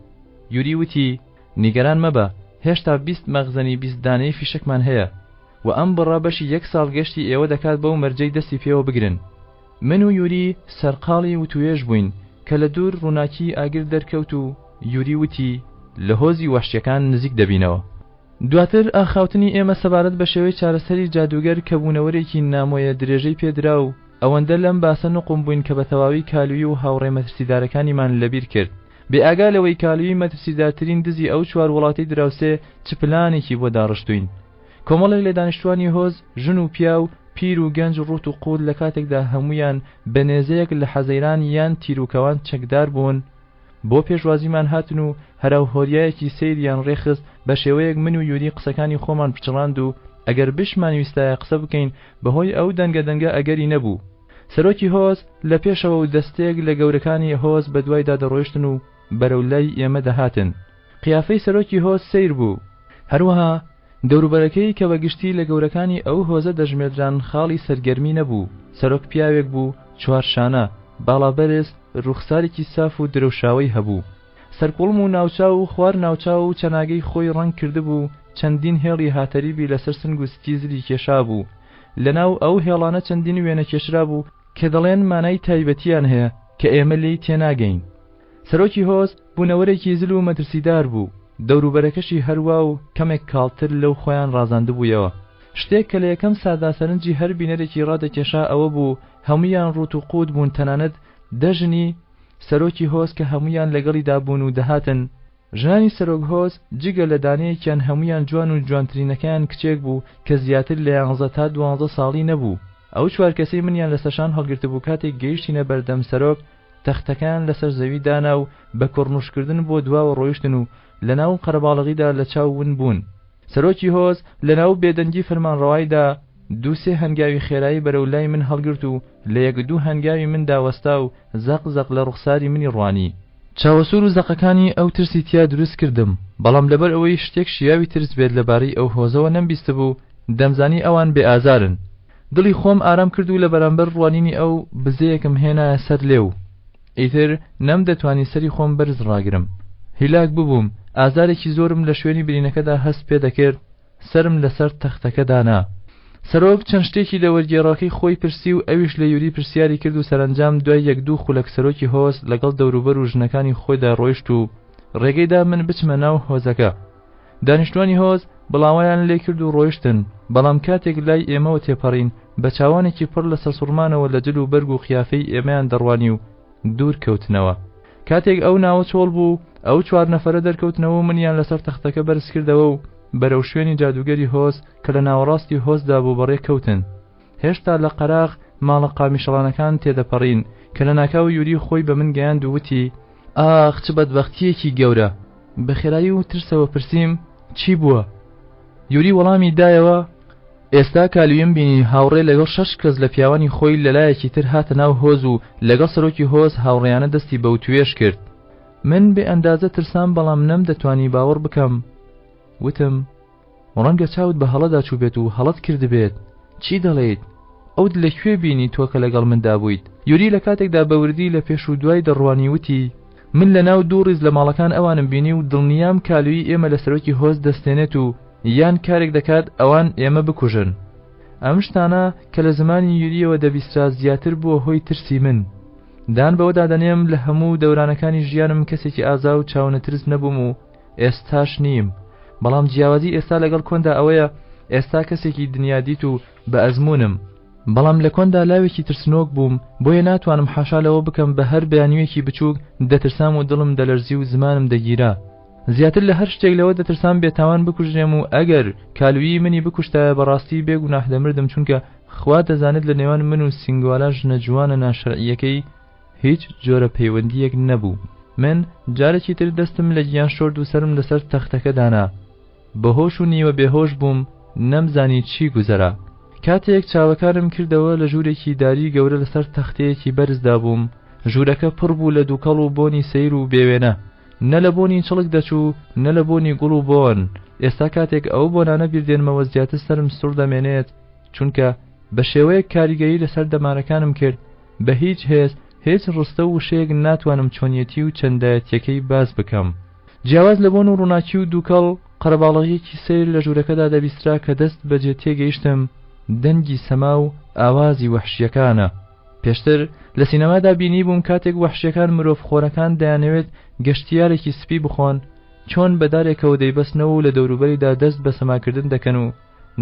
یوری وتی، نیگەران مەبە، هێشتا 20 مەخزەنی 20 دانەی فیشەکمان هەیە. و ئەم بڕە بەشی یەک ساڵ گەشتی ئێوە دەکات بەو مەرجەی دەستی پێوە بگرن. من و یوری سەرقاڵی وتوێژ بووین کە لە دوور ڕووناکیی ئاگر دەرکەوت و یوری وتی. لە هۆزی وەحشیەکان نزیک دەبینەوە. دواتر ئاخاوتنی ئێمە سەبارەت بە شێوەی چارەسەری جادووگەر کە بوونەوەرێکی نامۆیە درێژەی پێ درا و ئەوەندە لەم باسە نوقم بووین کە بە تەواوی کالوی و هاوڕێ مەترسیدارەکانیمان لەبیر کرد. بێ ئاگا لەوەی کالوی مەترسیدارترین دزی ئەو چوار وڵاتەی دراوسێ چ پلانێکی بۆ داڕشتووین. کۆمەڵێک لە دانیشتوانی هۆز، ژن و پیاو، پیر و گەنج ڕووت و قووت لە کاتێکدا هەموویان بە نێزەیەک لە حەزەیران یان تیروکەوان چەکدار بوون، بۆ پێشوازیمان هاتن و هەراوهۆریایەکی سەیریان ڕێکخست بە شێوەیەک من و یوری قسەکانی خۆمان پچڕاند و ئەگەر بشمانویستایە قسە بکەین بەهۆی ئەو دەنگە دەنگە ئەگەری نەبوو. سەرۆکی هۆز لە پێشەوە و دەستەیەک لە گەورەکانی هۆز بەدوایدا دەڕۆیشتن و بەرەو لای ئێمە دەهاتن. قیافەی سەرۆکی هۆز سەیر بوو. هەروەها دەوروبەرەکەی کە بە گشتی لە گەورەکانی ئەو هۆزە دەژمێردران خاڵی سەرگەرمی نەبوو، سەرۆک پیاوێک بوو چوارشانە، باڵابەرز، ڕووخسارێکی ساف و درەوشاوەی هەبوو. سەرکوڵم و ناوچاو و خوار ناوچاو و چەناگەی خۆی ڕەنگ کردبوو، چەندین هێڵی هاتەریبی لەسەر سنگ و سکی زلی کێشابوو. لەناو ئەو هێڵانە چەندین وێنە کێشرابوو کە دەڵێن مانای تایبەتیان هەیە کە ئێمە لێی تێناگەین. سەرۆکی هۆز بوونەوەرێکی زل و مەترسیدار بوو، دەوروبەرەکەشی هەروا و کەمێک کاڵتر لەو خۆیان ڕازاندبوویەوە. شتێک کە لە یەکەم ساتدا سەرنجی هەر بینەرێکی ڕادەکێشا ئەوە بوو هەموویان ڕووت و قووت بوون تەنانەت دە ژنی سەرۆکی هۆز کە هەموویان لەگەڵیدا بوون و دەهاتن. ژنانی سەرۆک هۆز جگە لە دانەیەکیان هەموویان جوان و جوانترینەکەیان کچێک بوو کە زیاتر لە یانزە تا دوانزە ساڵی نەبوو. ئەو چوار کەسەی منیان لەسەرشان هەڵگرتبوو کاتێک گەیشتینە بەردەم سەرۆک تەختەکەیان لەسەر زەوی دانا و بە کڕنوشکردن بۆ دواوە ڕۆیشتن و لەناو قەرەباڵغیدا لە چاو ون بوون. سەرۆکی هۆز لەناو بێدەنگی فەرمانڕەوایدا دوو سێ هەنگاوی خێرایی بەرەو لای من هەڵگرت و لە یەک دوو هەنگاوی مندا وەستا و زەق زەق لە ڕوخساری منی ڕوانی. چاوە سوور و زەقەکانی ئەو ترسی تیا دروست کردم، بەڵام لەبەر ئەوەی شتێک شیاوی ترس بێت لەبارەی ئەو هۆزەوە نەمبیستبوو، دەمزانی ئەوان بێ ئازارن. دڵی خۆم ئارام کرد و لە بەرامبەر ڕوانینی ئەو بزەیەکم هێنایە سەر لێو. ئیتر نەمدەتوانی سەری خۆم بەرز ڕاگرم. هیلاک ببووم، ئازارێکی زۆرم لە شوێنی برینەکەدا هەست پێ دەکرد، سەرم لەسەر تەختەکە دانا. سەرۆک چەند شتێکی لە وەرگێڕەکەی خۆی پرسی و ئەویش لە یوری پرسیاری کرد و سەرەنجام دوای یەک دوو خولەک سەرۆکی هۆز لەگەڵ دەوروبەر و ژنەکانی خۆیدا ڕۆیشت و ڕێگەی دا من بچمە ناو هۆزەکە. دانیشتوانی هۆز بڵاوەیان لێ کرد و ڕۆیشتن، بەڵام کاتێک لای ئێمەوە تێپەڕین، بە چاوانێکی پڕ لە سەرسوڕمانەوە لە جل و بەرگ و قیافەی ئێمەیان دەڕوانی و دوور کەوتنەوە. کاتێک ئەو ناوە چۆڵ بوو، ئەو چوار نەفەرە دەرکەوتنەوە و منیان لەسەر تەختەکە بەرز کردەوە و بەرەو شوێنی جادووگەری هۆز کە لە ناوەڕاستی هۆزدا بوو بەڕێ کەوتن. هێشتا لە قەراغ ماڵە قامیشەڵانەکان تێدەپەڕین کە لەناکاو یوری خۆی بە من گەیاند و وتی، ئاخ چ بەدبەختییەکی گەورە! بە خێرایی و ترسەوە پرسیم، چی بووە؟ یوری وەڵامی دایەوە، ئێستا کالویم بینی هاوڕێ لەگەڵ شەش کەس لە پیاوانی خۆی لە لایەکی تر هاتە ناو هۆز و لەگەڵ سەرۆکی هۆز هاوڕێیانە دەستی بە وتوێژ کرد. من بێ ئەندازە ترسام بەڵام نەمدەتوانی باوەڕ بکەم. وتم، ڕەنگە چاوت بە هەڵەدا چووبێت و هەڵەت کردبێت. چی دەڵێیت؟ ئەوت لە کوێ بینی تۆ کە لەگەڵ مندا بوویت؟ یوری لە کاتێکدا بە وردی لە پێش و دوای دەڕوانی وتی، من لە ناو دوو ڕیز لە ماڵەکان ئەوانم بینی و دڵنیام کالویی ئێمە لە سەرۆکی هۆز دەستێنێت و یان کارێک دەکات ئەوان ئێمە بکوژن. ئەم شتانە کە لە زمانی یورییەوە دەبیسترا زیاتر بووە هۆی ترسی من. دان بەوەدا دەنێم لە هەموو دەورانەکانی ژیانم کەسێکی ئازا و چاونەترس نەبووم و ئێستاش نیم بەڵام جیاوازی ئێستا لەگەڵ کۆندا ئەوەیە ئێستا کەسێکی دنیادیت و بە ئەزموونم بەڵام لە کۆندا لاوێکی ترسنۆک بووم بۆیە ناتوانم حاشا لەوە بکەم بە هەر بیانوویەکی بچووک دەترسام و دڵم دەلەرزی و زمانم دەگیرا زیاتر لە هەر شتێک لەوە دەترسام بێتاوان بکوژرێم و ئەگەر کالویی منی بکوشتایە بەڕاستی بێ گوناح دەمردم چونکە خوا دەزانێت لە نێوان من و سینگوالا ژنە جوانە ناشەرعیەکەی هیچ جۆرە پەیوەندییەک نەبوو. من جارێکی تر دەستم لە گیان شۆرد و سەرم لەسەر تەختەکە دانا. بەهۆش و نیوە بێهۆش بووم، نەمزانی چی گوزەرا. کاتێک چاوەکانم کردەوە لە ژوورێکی داری گەورە لەسەر تەختەیەکی بەرزدا بووم، ژوورەکە پڕ بوو لە دووکەڵ و بۆنی سەیر و بێوێنە. نە لە بۆنی چڵک دەچوو، نە لە بۆنی گوڵ و بۆن. ئێستا کاتێک ئەو بۆنانە بیردێنمەوە زیاتر سەرم سوڕ دەمێنێت، چونکە بە شێوەیەک کاریگەری لەسەر دەمارەکانم کرد، بە هیچ هێز، هیچ ڕستە و وشەیەک ناتوانم چۆنیەتی و چەندایەتییەکەی باس بکەم. جیاواز لە بۆن و ڕووناکی و دووکەڵ، قەرەباڵغییەکی سەیر لە ژوورەکەدا دەبیسترا کە دەست بەجێ تێگەیشتم دەنگی سەما و ئاوازی وەحشییەکانە. پێشتر لە سینەمادا بینیبووم کاتێک وەحشییەکان مرۆڤخۆرەکان دەیانەوێت گەشتیارێکی سپی بخۆن، چۆن بە دارێکەوە دەیبەستنەوە و لە دەوروبەریدا دەست بە سەماکردن دەکەن و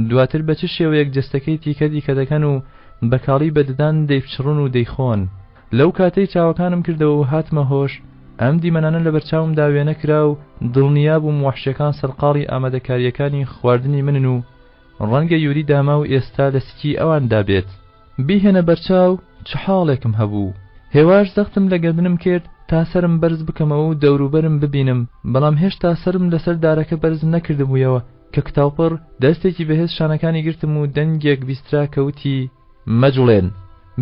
دواتر بە چ شێوەیەک جەستەکەی تیکە دیکە دەکەن و بە کاڵی بە ددان دەیپچڕن و دەیخۆن. لەو کاتەی چاوەکانم کردەوە و هاتمە هۆش، ئەم دیمەنانە لەبەرچاومدا وێنە کرا و دڵنیا بووم وەحشیەکان سەرقاڵی ئامادەکارییەکانی خواردنی منن و ڕەنگە یوری داماو ئێستا لە سکی ئەواندا بێت. بیهێنە بەرچاو چ حاڵێکم هەبوو. هێواش زەختم لە گەردنم کرد تا سەرم بەرز بکەمەوە و دەوروبەرم ببینم، بەڵام هێشتا سەرم لەسەر دارەکە بەرز نەکردبوویەوە کە کتاوپڕ دەستێکی بەهێز شانەکانی گرتم و دەنگێک بیسترا کە وتی، مەجوڵێن.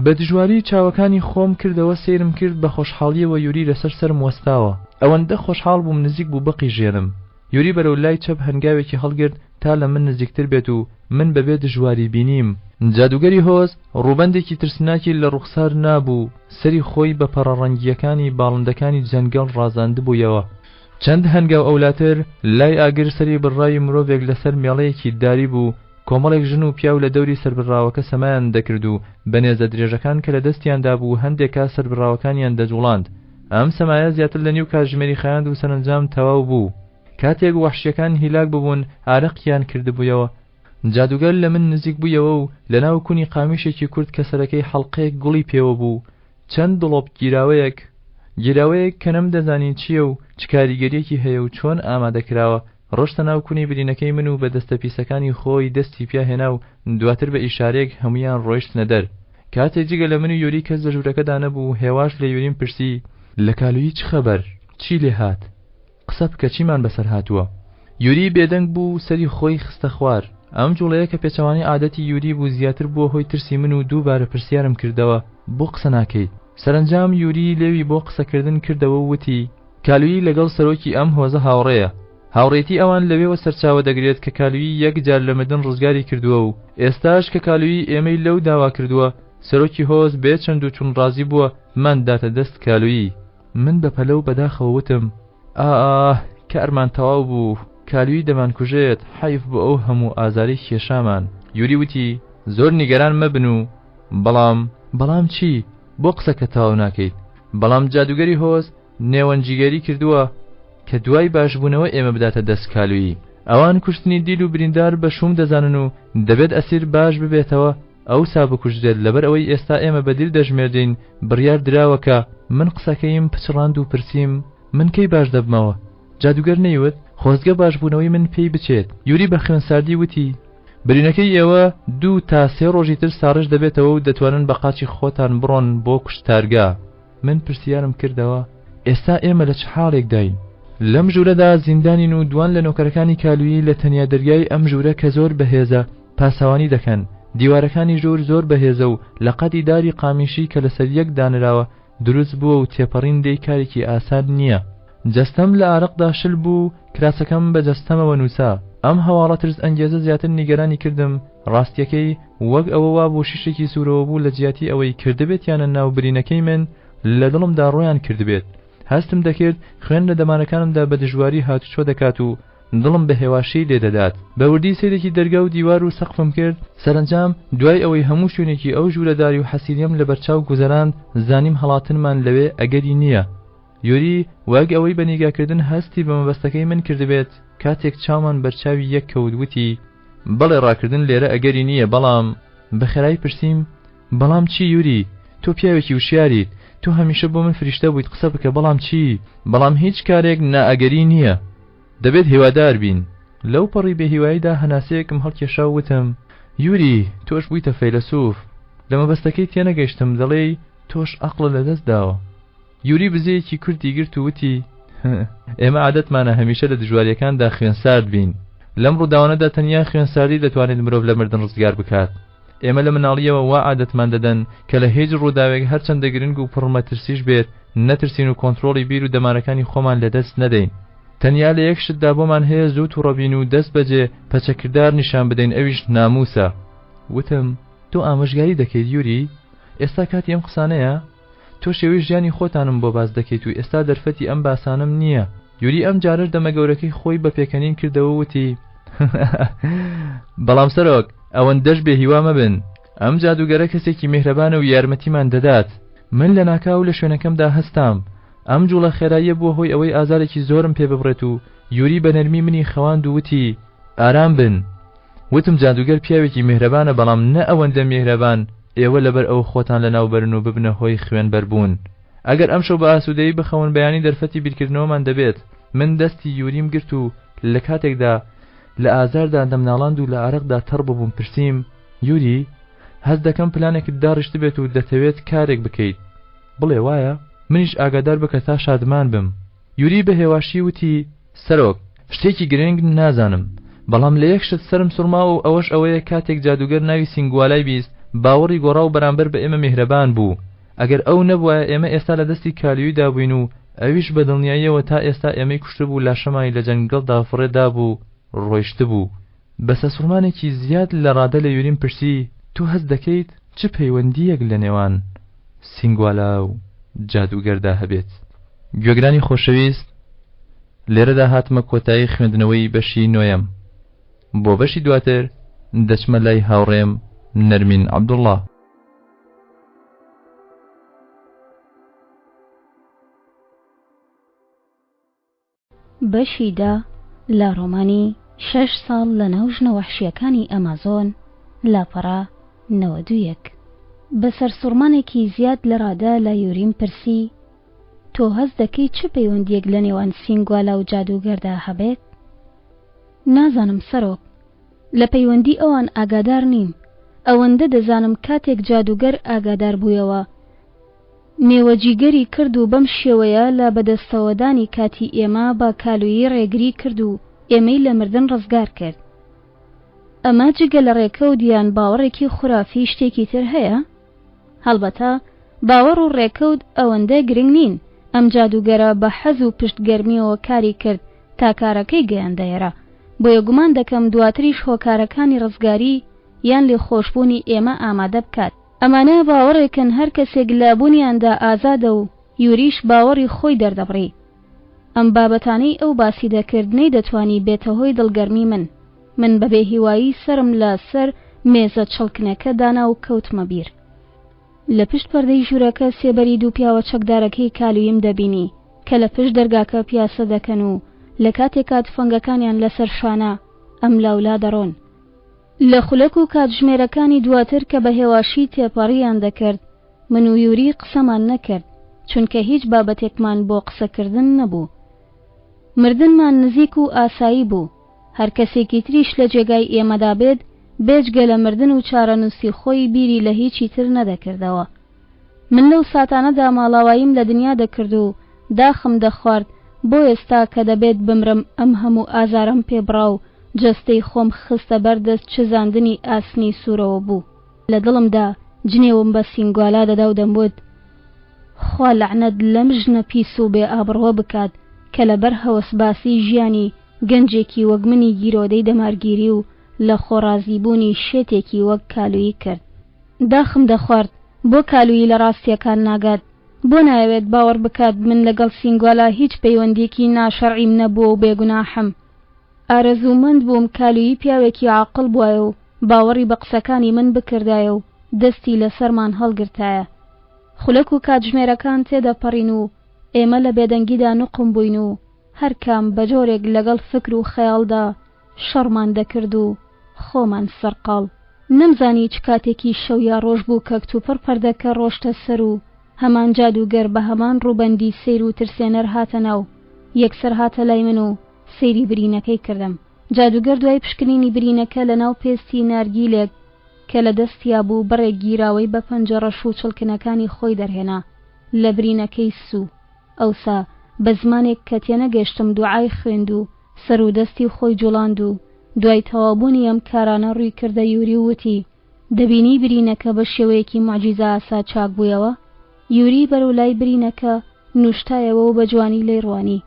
بە دژواری چاوەکانی خۆم کردەوە سەیرم کرد بە خۆشحاڵیەوە یوری لەسەر سەرم وەستاوە. ئەوەندە خۆشحاڵ بووم نزیک بوو بقیژێنم. یوری بەرەو لای چەپ هەنگاوێکی هەڵگرت تا لە من نزیکتر بێت و من بەبێ دژواری بینیم. جادوگەری هۆز ڕووبەندێکی ترسناکی لە ڕوخسار نابوو، سەری خۆی بە پەڕە ڕەنگییەکانی باڵندەکانی جەنگەڵ ڕازاندبوویەوە. چەند هەنگاو ئەولاتر، لای ئاگر سەری بڕراوی مرۆڤێک لەسەر مێڵەیەکی داری بوو، کۆمەڵێک ژن و پیاو لە دەوری سەربڕراوەکە سەمایان دەکرد و بە نێزە درێژەکان کە لە دەستیاندا بوو هەندێک کات سەربڕراوەکانیان دەجوڵاند. ئەم سەمایە زیاتر لە نیو کاتژمێری خایاند و سەرەنجام تەواو بوو. کاتێک وەحشییەکان هیلاک ببوون، ئارەقیان کردبوویەوە. جادووگەر لە من نزیک بوویەوە و لە ناو کونی قامیشێکی کورت کە سەرەکەی حەڵقەیەک گوڵی پێوە بوو، چەند دڵۆپ گیراوەیەک، گیراوەیەک کە نەمدەزانی چییە و چ کاریگەرییەکی هەیە و چۆن ئامادە کراوە، ڕشتە ناو کونی برینەکەی من و بە دەستە پیسەکانی خۆی دەستی پیا هێنا و دواتر بە ئیشارەیەک هەموویان ڕۆیشتنە دەر. کاتێ جگە لە من و یوری کەس لە ژوورەکەدا نەبوو، هێواش لە یوریم پرسی. لە کالویی چ خەبەر؟ چی لێ هات؟ قسە بکە چیمان بەسەر هاتووە؟ یوری بێدەنگ بوو و سەری خۆی خستە خوار. ئەم جوڵەیە کە پێچەوانەی عادەتی یوری بوو زیاتر بووە هۆی ترسی من و دووبارە پرسیارم کردەوە، بۆ قسە ناکەیت؟ سەرەنجام یوری لێوی بۆ قسەکردن کردەوە و وتی، کالویی لەگەڵ سەرۆکی ئەم هۆزە هاوڕێیە. هاوڕێیەتی ئەوان لەوێوە سەرچاوە دەگرێت کە کالویی یەک جار لە مردن ڕزگاری کردووە و ئێستاش کە کالویی ئێمەی لەو داوا کردووە، سەرۆکی هۆز بێ چەند و چون ڕازی بووە بمانداتە دەست کالویی. من بە پەلە و بەداخەوە وتم، ئاه، کارمان تەواو بوو، کالویی دەمانکوژێت، حەیف بۆ ئەو هەموو ئازارەی کێشامان. یوری وتی، زۆر نیگەران مەبن و بەڵام. بەڵام چی؟ بۆ قسەکەت تەواو ناکەیت؟ بەڵام جادوگەری هۆز نێوەندگیری کردووە کە دوای باشبوونەوە ئێمە بداتە دەست کالویی. ئەوان کوشتنی دیل و بریندار بە شووم دەزانن و دەبێت ئەسیر باش ببێتەوە ئەوسا بکوژرێت لەبەر ئەوەی ئێستا ئێمە بە دیل دەژمێردرێین بڕیار دراوە کە. من قسەکەیم پچڕاند و پرسیم، من کەی باش دەبمەوە؟ جادوگەر نەیوت، خۆزگە باشبوونەوەی من پێی بچێت. یوری بە خوێنساردی وتی، برینەکەی ئێوە دوو تا سێ ڕۆژی تر ساڕێژ دەبێتەوە و دەتوانن بە قاچی خۆتان بڕۆن بۆ کوشتارگا. من پرسیارم کردەوە، ئێستا ئێمە لە چ حاڵێکداین؟ لەم ژوورەدا زیندانین و دوان لە نۆکەرەکانی کالویی لە تەنیا دەرگای ئەم ژوورە کە زۆر بەهێزە پاسەوانی دەکەن. دیوارەکانی ژوور زۆر بەهێزە و لە قەدی داری قامیشی کە لەسەر یەک دانراوە دروست بووە و تێپەڕین لێی کارێکی ئاسان نییە. جەستەم لە ئارەقدا شل بوو و کراسەکەم بە جەستەمەوە نووسا. ئەم هەواڵە ترس ئەنگێزە زیاتر نیگەرانی کردم، ڕاستییەکەی وەک ئەوە وابوو شیشێکی سوورەوەبوو لە جیاتی ئەوەی کردبێتیانە ناو برینەکەی من لە دڵمدا ڕۆیان کردبێت. هەستم دەکرد خوێن لە دەمارەکانمدا بە دژواری هاتوچۆ دەکات و دڵم بە هێواشی لێ دەدات. بە وردی سەیرێکی دەرگا و دیوار و سەقفم کرد، سەرەنجام دوای ئەوەی هەموو شوێنێکی ئەو ژوورە داری و حەسیریەم لەبەرچاو گوزەراند، زانیم هەڵاتنمان لەوێ ئەگەری نییە. یوری وەک ئەوەی بە نیگاکردن هەستی بە مەبەستەکەی من کردبێت، کاتێک چاومان بەر چاوی یەک کەوت وتی، بەڵێ ڕاکردن لێرە ئەگەری نییە، بەڵام. بە خێرایی پرسیم، بەڵام چی یوری؟ تۆ پیاوێکی وشیاریت، تۆ هەمیشە بۆ من فریشتە بوویت قسە بکە بەڵام چی؟ بەڵام هیچ کارێک نائەگەری نییە. دەبێت هیوادار بین. لەو پەڕی بێهیواییدا هەناسەیەکم هەڵکێشا و وتم، یوری، تۆش بوویتە فەیلەسوف. لە مەبەستەکەی تێنەگەیشتم، دەڵێی تۆش ئەقڵت لەدەست داوە. یوری بزەیەکی کورتی گرت و وتی، ئێمە عادەتمانە هەمیشە لە دژوارییەکاندا خوێنسارد بین. لەم ڕووداوانەدا تەنیا خوێنساردی دەتوانێت مرۆڤ لە مردن ڕزگار بکات. ئێمە لە مناڵییەوە وا عادەتمان دەدەن کە لە هیچ ڕووداوێک هەرچەندە گرنگ و پڕ مەترسیش بێت نەترسین و کۆنترۆڵی بیر و دەمارەکانی خۆمان لەدەست نەدەین. تەنیا لە یەک شتدا بۆمان هەیە زوو توڕە بین و دەست بەجێ پەچەکردار نیشان بدەین ئەویش ناموسە. وتم، تۆ ئامۆژگاری دەکەیت یوری؟ ئێستا کاتی ئەم قسانەیە؟ تۆ شێوەی ژیانی خۆتانم بۆ باس دەکەیت و ئێستا دەرفەتی ئەم باسانەم نییە. یوری ئەم جارەش دەمە گەورەکەی خۆی بە پێکەنین کردەوە وتی، بەڵام سەرۆک، ئەوەندەش بێ هیوا مەبن. ئەم جادووگەرە کەسێکی میهرەبانە و یارمەتیمان دەدات. من لەناکاو لە شوێنەکەمدا هەستام. ئەم جوڵە خێراییە بووە هۆی ئەوەی ئازارێکی زۆرم پێ ببڕێت و یوری بە نەرمی منی خەواند و وتی، ئارام بن. وتم جادوگەر پیاوێکی میهرەبانە بەڵام نە ئەوەندە میهرەبان ئێوە لەبەر ئەو خۆتان لەناو بەرن و ببنە هۆی خوێن بەربوون ئەگەر ئەمشەو بە ئاسوودەیی بخەون بەیانی دەرفەتی بیرکردنەوەمان دەبێت من دەستی یوریم گرت و لە کاتێکدا لە ئازاردا دەمناڵاند و لە ئارەقدا تەڕ ببووم پرسیم یوری هەست دەکەم پلانێکت داڕشتبێت و دەتەوێت کارێک بکەیت بڵێ وایە منیش ئاگادار بکە تا شادمان بم یوری بە هێواشی وتی سەرۆک، شتێکی گرنگ نازانم، بەڵام لە یەک شت سەرم سوڕماوە و ئەوەش ئەوەیە کاتێک جادووگەر ناوی سینگوالای 20 باوەڕی گۆڕا و بەرامبەر بە ئێمە میهرەبان بوو. ئەگەر ئەو نەبوایە ئێمە ئێستا لە دەستی کالیویدا بووین و ئەویش بە دڵنیاییەوە تا ئێستا ئێمەی کوشتبوو و لاشەمانی لە جەنگەڵدا فڕێ دابوو و ڕۆیشتبوو. بە سەرسوڕمانێکی زیاد لە ڕادە لە یوریم پرسی، تۆ هەست دەکەیت چ پەیوەندییەک لە نێوان سینگوالا و جادووگەردا هەبێت؟ گوێگرانی خۆشەویست لێرەدا هاتمە کۆتایی خوێندنەوەی بەشی نۆیەم بۆ بەشی دواتر دەچمە لای هاوڕێم نەرمین عەبدوڵڵا. بەشی دە لە ڕۆمانی. شەش ساڵ لە ناو ژنە وەحشییەکانی ئەمازۆن، لاپەڕە 91. بە سەرسوڕمانێکی زیاد لە ڕادە لە یوریم پرسی، تۆ هەست دەکەی چ پەیوەندییەک لە نێوان سینگوالا و جادووگەردا هەبێت؟ نازانم سەرۆک. لە پەیوەندی ئەوان ئاگادار نیم. ئەوەندە دەزانم کاتێک جادووگەر ئاگادار بوویەوە، نێوەجیگەری کرد و بەم شێوەیە لە بەدەستەوەدانی کاتی ئێمە بە کالویی ڕێگری کرد و ئێمەی لە مردن ڕزگار کرد. ئەمە جگە لە ڕێکەوت یان باوەڕێکی خورافی شتێکی تر هەیە؟ هەڵبەتە باوەڕ و ڕێکەوت ئەوەندە گرنگ نین، ئەم جادووگەرە بە حەز و پشتگەرمییەوە کاری کرد تا کارەکەی گەیاندە ئێرە، بۆیە گومان دەکەم دواتریش هۆکارەکانی ڕزگاری یان لێخۆشبوونی ئێمە ئامادە بکات. ئەمانە باوەڕێکن هەر کەسێک لە بوونیاندا ئازادە و یوریش باوەڕی خۆی دەردەبڕی. ئەم بابەتانەی ئەو باسی دەکرد نەیدەتوانی بێتە هۆی دڵگەرمی من. من بە بێهیوایی سەرم لە سەر مێزە چڵکنەکە دانا و کەوتمە بیر. لە پشت پەردەی ژوورەکە سێبەری دوو پیاوە چەکدارەکەی کالویم دەبینی کە لە پشت دەرگاکە پیاسە دەکەن و لە کاتێکا تفەنگەکانیان لەسەر شانە ئەملاولا دەڕۆن. لە خولەک و کاتژمێرەکانی دواتر کە بە هێواشی تێپەڕیان دەکرد، من و یوری قسەمان نەکرد، چونکە هیچ بابەتێکمان بۆ قسەکردن نەبوو. مردنمان نزیک و ئاسایی بوو، هەر کەسێکی تریش لە جێگای ئێمەدا بێت، بێجگە لە مردن و چارەنووسی خۆی بیری لە هیچی تر نەدەکردەوە. من لەو ساتانەدا ماڵاواییم لە دنیا دەکرد و داخم دەخوارد بۆ ئێستا کە دەبێت بمرم ئەم هەموو ئازارەم پێ بڕا و جەستەی خۆم خستە بەر دەست چزاندنی ئاسنی سوورەوە بوو. لە دڵمدا جنێوم بە سینگوالا دەدا و دەموت، خوا لەعنەت لەم ژنە پیس و بێ ئابڕووە بکات کە لەبەر هەوەسبازی ژیانی گەنجێکی وەک منی گیرۆدەی دەمارگیری و لە خۆڕازیبوونی شێتێکی وەک کالویی کرد. داخم دەخوارد بۆ کالویی لە ڕاستییەکان ناگات، بۆ نایەوێت باوەڕ بکات من لەگەڵ سینگوالا هیچ پەیوەندییەکی ناشەرعیم نەبووە و بێگوناحم. ئارەزوومەند بووم کالویی پیاوێکی عاقڵ بوایە و باوەڕی بە قسەکانی من بکردایە و دەستی لە سەرمان هەڵگرتایە. خولەک و کاتژمێرەکان تێدەپەڕین و ئێمە لە بێدەنگیدا نوقم بووین و هەر کام بە جۆرێک لەگەڵ فکر و خەیاڵدا شەڕمان دەکرد و خۆمان سەرقاڵ. نەمزانی چ کاتێکی شەو یا ڕۆژ بوو کە کتوپڕ پەردەکە ڕۆشتە سەر و هەمان جادووگەر بە هەمان ڕووبەندی سەیر و ترسێنەر هاتە ناو، یەکسەر هاتە لای من و سەیری برینەکەی کردم. جادووگەر دوای پشکنینی برینەکە لە ناو پێستی نارگیلێک کە لە دەستیا بوو بڕێک گیراوەی بە پەنجە ڕەش و چڵکنەکانی خۆی دەرهێنا لە برینەکەی سوو. ئەوسا بە زمانێک کە تێنەگەشتم دوعای خوێند و سەر و دەستی خۆی جوڵاند و دوای تەواوبوونی ئەم کارانە ڕووی کردە یوری و وتی، دەبینی برینەکە بە شێوەیەکی موعجیزەئاسا چاک بوویەوە؟ یوری بەرەو لای برینەکە نوشتایەوە و بە جوانی لێی ڕوانی.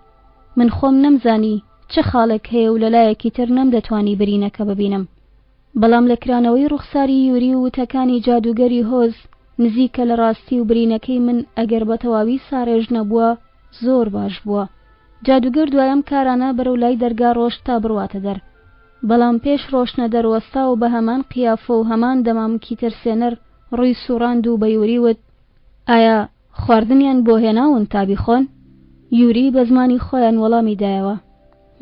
من خۆم نەمزانی چ خاڵێک هەیە و لە لایەکی تر نەمدەتوانی برینەکە ببینم. بەڵام لە کرانەوەی ڕوخساری یوری و وتەکانی جادووگەری هۆز نزیکە لە ڕاستی و برینەکەی من ئەگەر بە تەواوی ساڕێژ نەبووە زۆر باش بووە. جادووگەر دوای ئەم کارانە بەرەو لای دەرگا ڕۆشت تا بڕواتە دەر. بەڵام پێش ڕۆشتنە دەر وەستا و بە هەمان قیافە و هەمان دەمامکی ترسێنەر ڕووی سوڕاند و بە یوری وت، ئایا خواردنیان بۆ هێناون تا بیخۆن؟ یوری بە زمانی خۆیان وەڵامی دایەوە،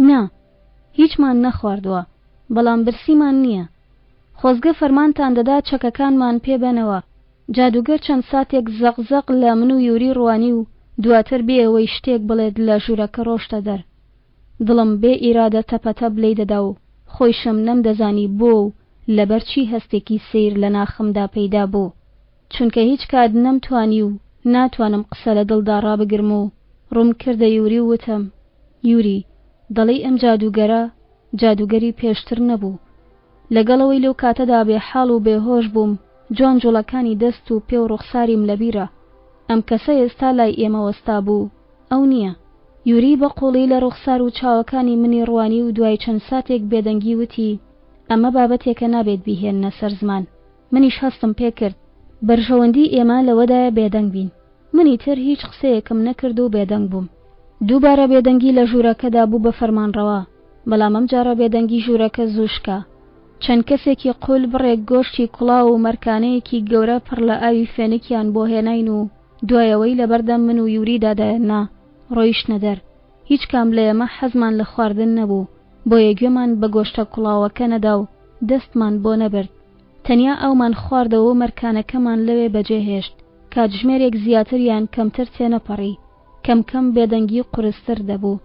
نا، هیچمان نەخواردووە، بەڵام برسیمان نییە. خۆزگە فەرمانتان دەدا چەکەکانمان پێ بەنەوە. جادووگەر چەند ساتێک زەق زەق لە من و یوری ڕوانی و دواتر بێ ئەوەی شتێک بڵێت لە ژوورەکە ڕۆشتە دەر. دڵم بێ ئیرادە تەپەتەپ لێی دەدا و خۆیشم نەمدەزانی بۆ و لەبەر چی هەستێکی سەیر لە ناخمدا پەیدا بوو. چونکە هیچ کات نەمتوانی و ناتوانم قسە لە دڵدا ڕابگرم و ڕووم کردە یوری و وتم، یوری، دەڵێی ئەم جادووگەرە، جادووگەری پێشتر نەبوو. لەگەڵ ئەوەی لەو کاتەدا بێ حاڵ و بێ هۆش بووم، جوان جوڵەکانی دەست و پێ و ڕوخساریم لەبیرە. ئەم کەسە ئێستا لای ئێمە وەستابوو، ئەو نییە. یوری بە قووڵی لە ڕوخسار و چاوەکانی منی ڕوانی و دوای چەند ساتێک بێدەنگی وتی، ئەمە بابەتێکە نابێت بیهێننە سەر زمان. منیش هەستم پێ کرد بەرژەوەندی ئێمە لەوەدایە بێدەنگ بین. من ئیتر هیچ قسەیەکم نەکرد و بێدەنگ بووم. دووبارە بێدەنگی لە ژوورەکەدا بوو بە فەرمانڕەوا، بەڵام ئەمجارە بێدەنگی ژوورەکە زوو شکا. چەند کەسێکی قول بڕێک گۆشتی کوڵاو و مەرکانەیەکی گەورە پڕ لە ئاوی فێنکیان بۆ هێناین و دوای ئەوەی لەبەردەم من و یوریدا دایاننا، ڕۆیشتنە دەر. هیچ کام لە ئێمە حەزمان لە خواردن نەبوو. بۆیە گوێمان بە گۆشتە کوڵاوەکە نەدا و دەستمان بۆ نەبرد. تەنیا ئاومان خواردەوە و مەرکانەکەمان لەوێ بەجێ هێشت. کاتژمێرێک زیاتر یان کەمتر تێنەپەڕی. کەم کەم بێدەنگی قورستر دەبوو.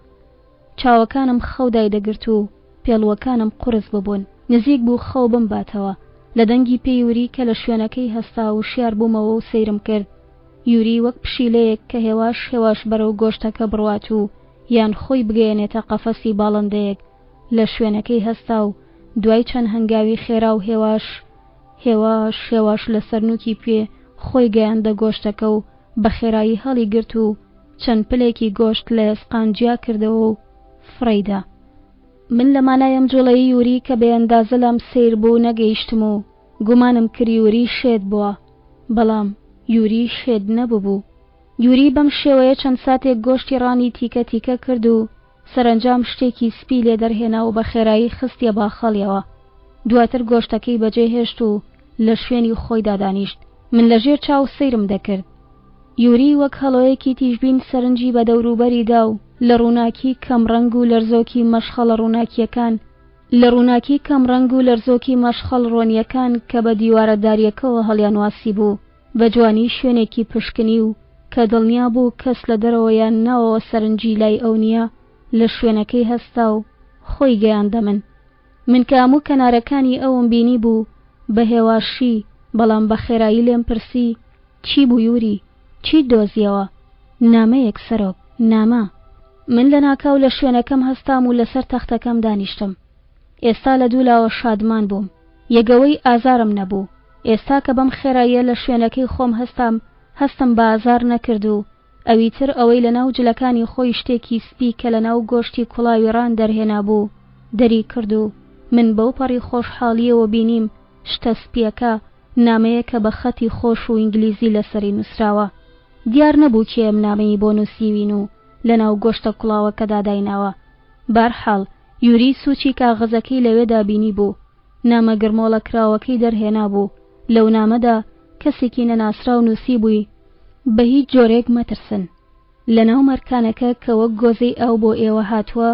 چاوەکانم خەو دایدەگرت و پێڵووەکانم قورس ببوون. نزیک بوو خەو بمباتەوە. لە دەنگی پێی یوری کە لە شوێنەکەی هەستا وشیار بوومەوە و سەیرم کرد. یوری وەک پشیلەیەک کە هێواش هێواش بەرەو گۆشتەکە بڕوات و یان خۆی بگەیەنێتە قەفەسی باڵندەیەک، لە شوێنەکەی هەستا و دوای چەند هەنگاوی خێرا و هێواش هێواش هێواش لەسەر نووکی پێ خۆی گەیاندە گۆشتەکە و بە خێرایی هەڵیگرت و چەند پلێکی گۆشت لە ئێسقان جیا کردەوە و فڕێی دا. من لە مانای ئەم جوڵەی یوری کە بێئەندازە لام سەیر بوو نەگەیشتم و گومانم کرد یوری شێت بووە، بەڵام یوری شێت نەبووبوو. یوری بەم شێوەیە چەند ساتێک گۆشتی ڕانی تیکە تیکە کرد و سەرەنجام شتێکی سپی لێ دەرهێنا و بە خێرایی خستیە باخەڵیەوە. دواتر گۆشتەکەی بەجێ هێشت و لە شوێنی خۆیدا دانیشت. من لە ژێر چاو سەیرم دەکرد. یوری وەک هەڵۆیەکی تیژبین سەرنجی بە دەوروبەری دا و لە ڕووناکی کەم ڕەنگ و لەرزۆکی مەشخەڵە ڕووناکییەکان لە ڕووناکی کەم ڕەنگ و لەرزۆکی مەشخەڵ ڕۆنییەکان کە بە دیوارە دارییەکەوە هەڵیانواسیبوو بە جوانی شوێنێکی پشکنی و کە دڵنیا بوو کەس لە دەرەوە یان ناوەوە سەرنجی لای ئەو نییە لە شوێنەکەی هەستا و خۆی گەیاندە من. من کە هەموو کەنارەکانی ئەوم بینیبوو بە هێواشی بەڵام بە خێرایی لێم پرسی، چی بوو یوری؟ چیت دۆزیەوە؟ نامەیەک سەرۆک، نامە. من لەناکاو لە شوێنەکەم هەستام و لەسەر تەختەکەم دانیشتم. ئێستا لە دوولاوە شادمان بووم. یەگەوەی ئازارم نەبوو. ئێستا کە بەم خێراییە لە شوێنەکەی خۆم هەستام، هەستم بە ئازار نەکرد و ئەویتر ئەوەی لەناو جلەکانی خۆی شتێکی سپی کە لەناو گۆشتی کوڵاوی ڕان دەرهێنابوو دەری کرد و من بەوپەڕی خۆشحاڵییەوە بینیم شتە سپییەکە نامەیەکە بە خەتی خۆش و ئینگلیزی لەسەری نووسراوە. دیار نەبوو کێ ئەم نامەی بۆ نووسیوین و لەناو گۆشتە کوڵاوەکەدا دایناوە. بەهەرحاڵ یوری سووچی کاغەزەکەی لەوێدا بینیبوو. نامە گرمۆڵە کراوەکەی دەرهێنابوو. لەو نامەدا کەسێکی نەناسراو نووسیبووی، بە هیچ جۆرێک مەترسن. لەناو مەرکانەکە کە وەک گۆزەی ئاو بۆ ئێوە هاتووە،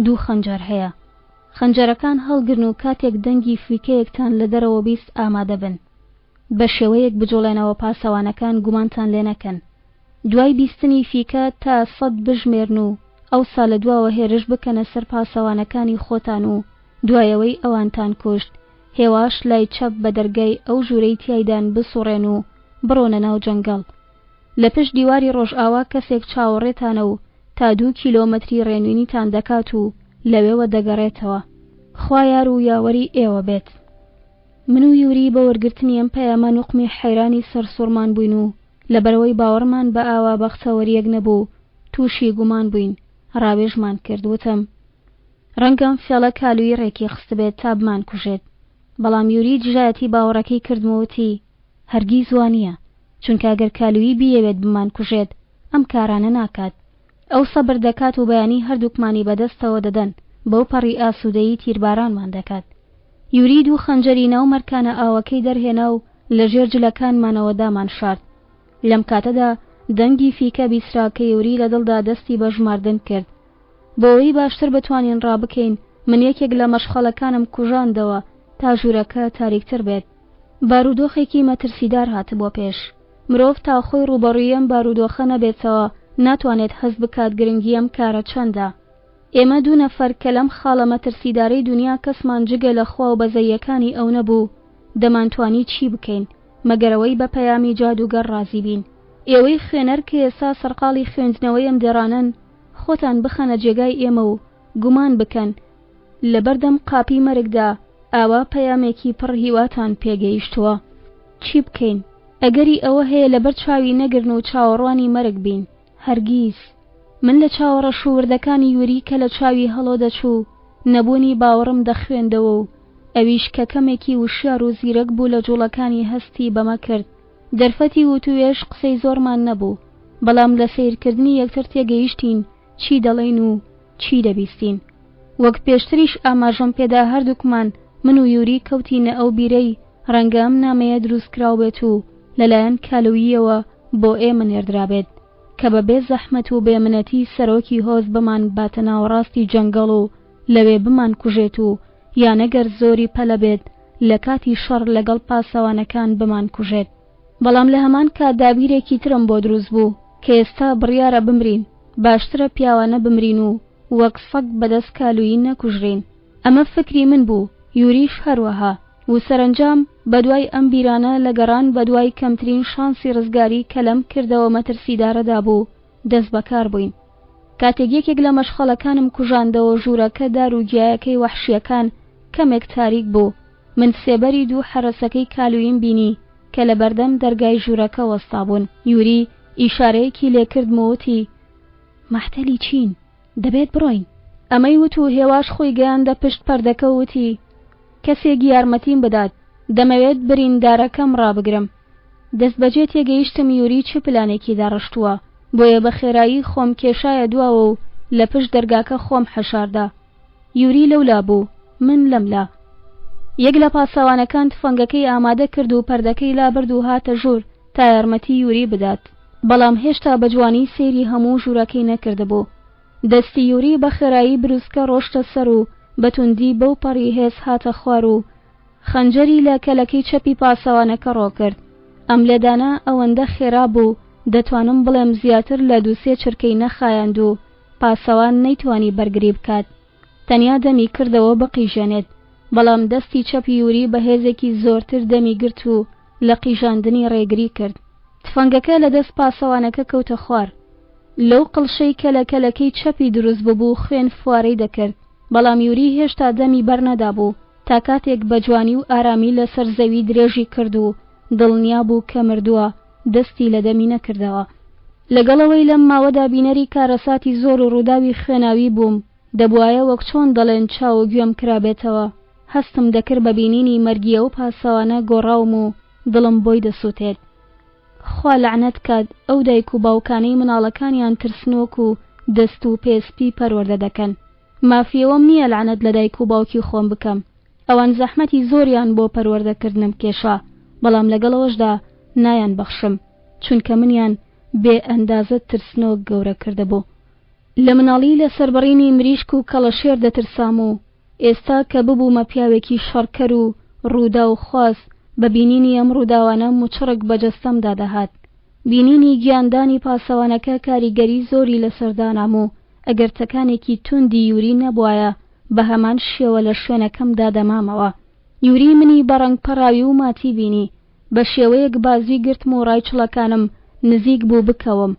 دوو خەنجەر هەیە. خەنجەرەکان هەڵگرن و کاتێک دەنگی فیکەیەکتان لە دەرەوە 20 ئامادە بن. بە شێوەیەک بجوڵێنەوە پاسەوانەکان گومانتان لێ نەکەن. دوای بیستنی فیکە تا سەت بژمێرن و ئەوسا لە دواوە هێرش بکەنە سەر پاسەوانەکانی خۆتان و دوایەوەی ئەوانتان کوشت هێواش لای چەپ بە دەرگای ئەو ژوورەی تیایدان بسوڕێن و بڕۆنە ناو جەنگەڵ. لە پشت دیواری ڕۆژئاوا کەسێک چاوەڕێتانە و تا دوو کیلۆمەتری ڕێنوینیتان دەکات و لەوێوە دەگەڕێتەوە. خوا یار و یاوەری ئێوە بێت. من و یوری بە وەرگرتنی ئەم پەیامە نوقمی حەیرانی سەرسوڕمان بووین و لەبەرئەوەی باوەڕمان بە ئاوا بەختەوەرییەک نەبوو تووشی گومان بووین، ڕاوێژمان کرد. وتم، ڕەنگە ئەم فێڵە کالویی ڕێکی خستبێت تا بمانکوژێت. بەڵام یوری دژایەتی باوەڕەکەی کردم و وتی، هەرگیز وا نییە، چونکە ئەگەر کالویی بیەوێت بمانکوژێت، ئەم کارانە ناکات. ئەو سەبر دەکات و بەیانی هەردووکمانی بەدەستەوە دەدەن، بەو پەڕی ئاسوودەیی تیربارانمان دەکات. یوری دوو خەنجەری ناو مەرکانە ئاوەکەی دەرهێنا و لە ژێر جلەکانمانەوە دامانشارد. لەم کاتەدا دەنگی فیکە بیسرا کە یوری لە دڵدا دەستی بە ژماردن کرد. بۆ ئەوەی باشتر بتوانین ڕابکەین، من یەکێک لە مەشخەڵەکانم کوژاندەوە تا ژوورەکە تاریکتر بێت. بارودۆخێکی مەترسیدار هاتبووە پێش. مرۆڤ تا خۆی ڕووبەڕووی ئەم بارودۆخە نەبێتەوە، ناتوانێت هەست بکات گرنگی ئەم کارە چەندە. ئێمە دوو نەفەر کە لەم خاڵە مەترسیدارەی دونیا کەسمان جگە لە خوا و بەزەییەکانی ئەو نەبوو، دەمانتوانی چی بکەین، مەگەر ئەوەی بە پەیامی جادووگەر ڕازی بین. ئێوەی خوێنەر کە ئێستا سەرقاڵی خوێندنەوەی ئەم دێڕانەن، خۆتان بخەنە جێگای ئێمە و گومان بکەن لەبەردەم قاپی مەرگدا ئاوا پەیامێکی پڕ هیواتان پێگەیشتووە. چی بکەین؟ ئەگەری ئەوە هەیە لەبەر چاوی نەگرن و چاوەڕوانی مەرگ بین؟ هەرگیز. من لە چاوە ڕەش و وردەکانی یوری کە لە چاوی هەڵۆ دەچوو، نەبوونی باوەڕم دەخوێندەوە و ئەویش کە کەمێکی وشیار و زیرەک بوو لە جووڵەکانی هەستی بەمە کرد. دەرفەتی وتووێژ قسەی زۆرمان نەبوو، بەڵام لە سەیرکردنی یەکتر تێگەیشتین چی دەڵێین و چی دەبیستین. وەک پێشتریش ئاماژەم پێدا هەردووکمان من و یوری کەوتینە ئەو بیرەی ڕەنگە ئەم نامەیە دروستکراو بێت و لەلایەن کالوییەوە بۆ ئێمە نێردرابێت کە بە بێ زەحمەت و بێ منەتی سەرۆکی هۆز بمان باتە ناوەڕاستی جەنگەڵ و لەوێ بمانکوژێت و یان ئەگەر زۆری پەلە بێت لە کاتی شەڕ لەگەڵ پاسەوانەکان بمانکوژێت. بەڵام لە هەمان کاتدا بیرێکی ترم بۆ دروست بوو کە ئێستا بڕیارە بمرین، باشترە پیاوانە بمرین و وەک سەگ بەدەست کالویی نەکوژرێین. ئەمە فکری من بوو، یوریش هەروەها. و سەرەنجام بەدوای ئەم بیرانە لە گەڕان بەدوای کەمترین شانسی ڕزگاری کە لەم کردەوە مەترسیدارەدا بوو دەستبەکار بووین. کاتێک یەکێک لە مەشخەڵەکانم کوژاندەوە ژوورەکە دار و گیایەکەی وەحشییەکان کەمێک تاریک بوو. من سێبەری دوو حەرەسەکەی کالوییم بینی کە لە بەردەم دەرگای ژوورەکە وەستابوون. یوری ئیشارەیەکی لێکردم و وتی، مەحتەلی چین؟ دەبێت بڕۆین. ئەمەی وت و هێواش خۆی گەیاندە پشت پەردەکە و وتی، کەسێک یارمەتیم بدات، دەمەوێت بریندارەکەم ڕابگرم. دەستبەجێ تێگەیشتم یوری چ پلانێکی داڕشتووە، بۆیە بە خێرایی خۆم کێشایە دواوە و لە پشت دەرگاکە خۆم حەشاردا. یوری لەولا بوو، من لەملا. یەک لە پاسەوانەکان تفەنگەکەی ئامادە کرد و پەردەکەی لابرد و هاتە ژوور تا یارمەتی یوری بدات. بەڵام هێشتا بە جوانی سەیری هەموو ژوورەکەی نەکردبوو. دەستی یوری بە خێرایی بروسکە ڕۆشتە سەر و بە توندی بەو پەڕی هێز هاتە خوار و خەنجەری لە کەلەکەی چەپی پاسەوانەکە ڕۆکرد. ئەم لێدانە ئەوەندە خێرا بوو دەتوانم بڵێم زیاتر لە دوو سێ چرکەی نەخایاند و پاسەوان نەیتوانی بەرگری بکات. تەنیا دەمی کردەوە بقیژێنێت، بەڵام دەستی چەپی یوری بە هێزێکی زۆرتر دەمی گرت و لە قیژاندنی ڕێگری کرد. تفەنگەکە لە دەست پاسەوانەکە کەوتە خوار. لەو قڵشەی کە لە کەلەکەی چەپی دروست ببوو خوێن فوارەی دەکرد، بەڵام یوری هێشتا دەمی بەرنەدابوو تا کاتێک بە جوانی و ئارامی لەسەر زەوی درێژی کرد و دڵنیا بوو کە مردووە، دەستی لە دەمی نەکردەوە. لەگەڵ ئەوەی لەم ماوەدا بینەری کارەساتی زۆر و ڕووداوی خوێناوی بووم، دەبوایە وەک چۆن دەڵێن چاو و گوێم کرابێتەوە، هەستم دەکرد بە بینینی مەرگی ئەو پاسەوانە گۆڕاوم و دڵم بۆی دەسووتێت. خوا لەعنەت کات ئەو دایک و باوکانەی مناڵەکانیان ترسنۆک و دەست و پێ سپی پەروەردە دەکەن. مافی ئەوەم نییە لەعنەت لە دایک و باوکی خۆم بکەم. ئەوان زەحمەتی زۆریان بۆ پەروەردەکردنم کێشا، بەڵام لەگەڵ ئەوەشدا نایانبەخشم، چونکە منیان بێ ئەندازە ترسنۆک گەورە کردبوو. لە مناڵی لە سەربڕینی مریشک و کەڵەشێر دەترسام و ئێستا کە ببوومە پیاوێکی شەڕکەر و ڕووداو خواز بە بینینی ئەم ڕووداوانە موچڕک بە جەستەمدا دەهات. بینینی گیاندانی پاسەوانەکە کاریگەری زۆری لەسەر دانام و ئەگەر تەکانێکی توندی یوری نەبوایە بە هەمان شێوە لە شوێنەکەمدا دەمامەوە. یوری منی بە ڕەنگ پەڕاوی و ماتی بینی. بە شێوەیەک بازوی گرتم و ڕایچڵەکانم نزیک بوو بکەوم.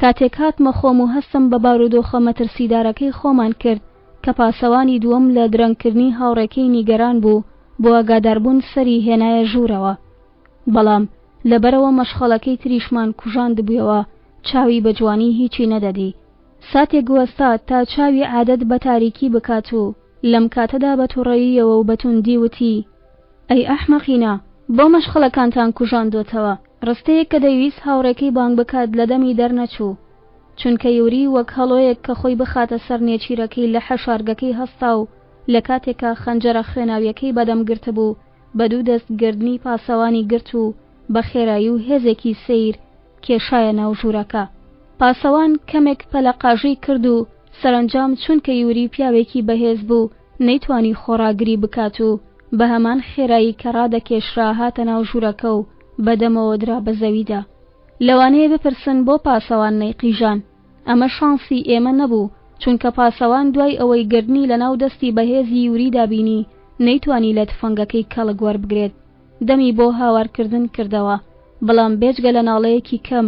کاتێک هاتمە خۆم و هەستم بە بارودۆخە مەترسیدارەکەی خۆمان کرد کە پاسەوانی دووەم لە درەنگکردنی هاوڕێکەی نیگەران بوو بۆ ئاگاداربوون سەری هێنایە ژوورەوە بەڵام لەبەرئەوە مەشخەڵەکەی تریشمان کوژاندبوویەوە چاوی بە جوانی هیچی نەدەدی ساتێک وەستا تا چاوی عادەت بە تاریکی بکات و لەم کاتەدا بە توڕەییەوە و بە توندی وتی ئەی ئەحمەقینە بۆ مەشخەڵەکانتان کوژاندۆتەوە؟ ڕستەیەک کە دەیویست هاوڕێکەی بانگ بکات لە دەمی دەرنەچوو، چونکە یوری وەک هەڵۆیەک کە خۆی بخاتە سەر نێچیرەکەی لە حەشارگەکەی هەستا و لە کاتێکا خەنجەرە خوێناویەکەی بەدەم گرتبوو بە دوو دەست گردنی پاسەوانی گرت و بە خێرایی و هێزێکی سەیر کێشایە ناو ژوورەکە. پاسەوان کەمێک پەلەقاژەی کرد و سەرەنجام چونکە یوری پیاوێکی بەهێز بوو نەیتوانی خۆڕاگری بکات و بە هەمان خێرایی کە ڕادەکێشرا هاتە ناو ژوورەکە و بە دەمەوە درا بە زەویدا. لەوانەیە بپرسن بۆ پاسەوان نەیقیژان؟ ئەمە شانسی ئێمە نەبوو، چونکە پاسەوان دوای ئەوەی گردنی لەناو دەستی بەهێزی یوریدا بینی، نەیتوانی لە تفەنگەکەی کەڵک وەربگرێت. دەمی بۆ هاوارکردن کردەوە، بەڵام بێجگە لە ناڵەیەکی کەم،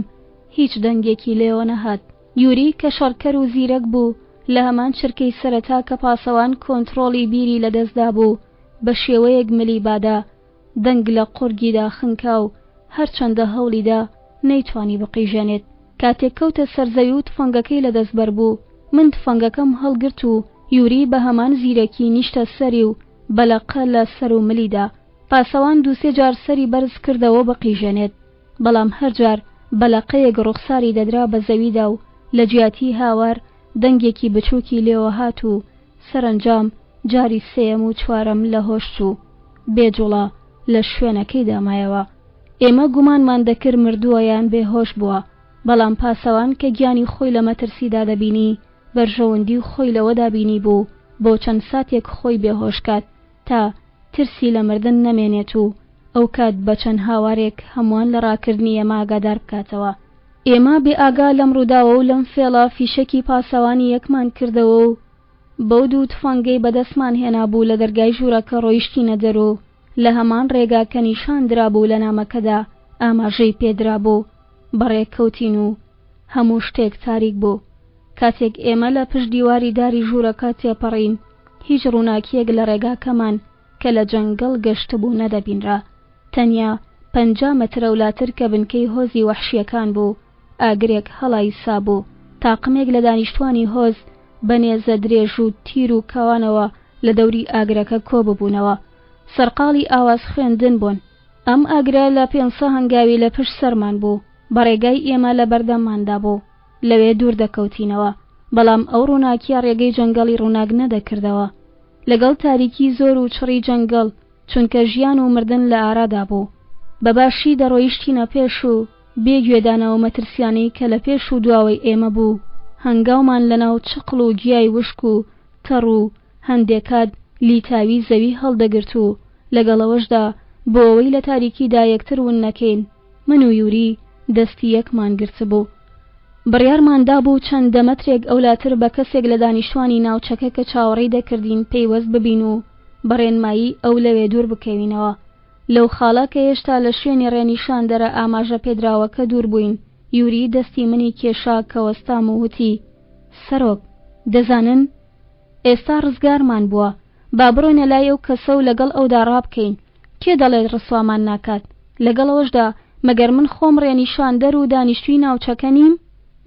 هیچ دەنگێکی لێوە نەهات. یوری کە شەڕکەر و زیرەک بوو، لە هەمان چرکەی سەرەتا کە پاسەوان کۆنتڕۆڵی بیری لەدەست دابوو، بە شێوەیەک ملی بادا، دەنگ لە قوڕگیدا خنکا و هەرچەندە هەوڵی دا، نەیتوانی بقیژێنێت. کاتێک کەوتە سەر زەوی و تفەنگەکەی لەدەست بەربوو، من تفەنگەکەم هەڵگرت و یوری بە هەمان زیرەکی نیشتە سەری و بە لەقە لە سەر و ملی دا. پاسەوان دووسێ جار سەری بەرز کردەوە بقیژێنێت. بەڵام هەر جار بە لەقەیەک ڕوخساری دەدرا بە زەویدا و لە جیاتی هاوار دەنگێکی بچووکی لێوە هات و سەرەنجام جاری سێیەم و چوارەم لە هۆش چوو بێ جوڵە لە شوێنەکەیدا مایەوە. ئێمە گومانمان دەکرد مردووە یان بێ هۆش بووە، بەڵام پاسەوان کە گیانی خۆی لە مەترسیدا دەبینی بەرژەوەندی خۆی لەوەدا بینیبوو. بۆ چەند ساتێک خۆی بێهۆش کات تا ترسی لە مردن نەمێنێت و ئەوکات بە چەند هاوارێک هەمووان لە ڕاکردنی ئێمە ئاگادار بکاتەوە. ئێمە بێ ئاگا لەم ڕووداوە و لەم فێڵە فیشەکی پاسەوانی یەکمان کردەوە و بەو دوو تفەنگەی بەدەستمان هێنابوو لە دەرگای ژوورەکە ڕۆیشتینە دەر و لە هەمان ڕێگا کە نیشان درابوو لە نامەکەدا ئاماژەی پێ درابوو بەڕێ کەوتین و هەموو شتێک تاریک بوو. کاتێک ئێمە لە پشت دیواری داری ژوورەکە تێپەڕین هیچ ڕووناکییەک لە ڕێگاکەمان کە لە جەنگەڵ گەشتبوو نەدەبینرا. تەنیا 50 مەتر ئەولاتر کە بنکەی هۆزی وەحشییەکان بوو، ئاگرێک هەڵایسابوو. تاقمێک لە دانیشتوانی هۆز بە نێزە درێژ و تیر و کەوانەوە لە دەوری ئاگرەکە کۆ ببوونەوە. سەرقاڵی ئاواز خوێندن بوون. ئەم ئاگرە لە پێنسە هەنگاوی لە پشت سەرمان بوو، بە ڕێگای ئێمە لە بەردەمماندا بوو. لەوێ دوور دەکەوتینەوە، بەڵام ئەو ڕووناکییە ڕێگەی جەنگەڵی ڕووناک نەدەکردەوە. لەگەڵ تاریکی زۆر و چڕی جەنگەڵ، چونکە ژیان و مردن لە ئارادا بوو. بە باشی دەڕۆیشتینە پێش و بێ گوێدانە ئەو مەترسیانەی کە لە پێش و دواوەی ئێمە بوو، هەنگاومان لەناو چقڵ و گیای وشک و تەڕ و هەندێ کات لیتاوی زەوی هەڵدەگرت و لەگەڵ ئەوەشدا بۆ ئەوەی لە تاریکیدا یەکتر ون نەکەین، من و یوری دەستی یەکمان گرتبوو. بڕیارمان دابوو چەند دە مەترێک ئەولاتر بە کەسێک لە دانیشتوانی ناوچەکە کە چاوەڕێی دەکردین پەیوەست ببین و بە ڕێنمایی ئەو لەوێ دوور بکەوینەوە. لەو خاڵە کە هێشتا لە شوێنی ڕێنیشاندەرە ئاماژە پێدراوەکە دوور بووین، یوری دەستی منی کێشا کە وەستام و وتی، سەرۆک، دەزانن؟ ئێستا ڕزگارمان بووە. با بڕۆینە لای ئەو کەسە و لەگەڵ ئەودا ڕابکەین. کێ دەڵێت ڕسوامان ناکات؟ لەگەڵ ئەوەشدا مەگەر من خۆم ڕێنیشاندەر و دانیشتووی ناوچەکە نیم؟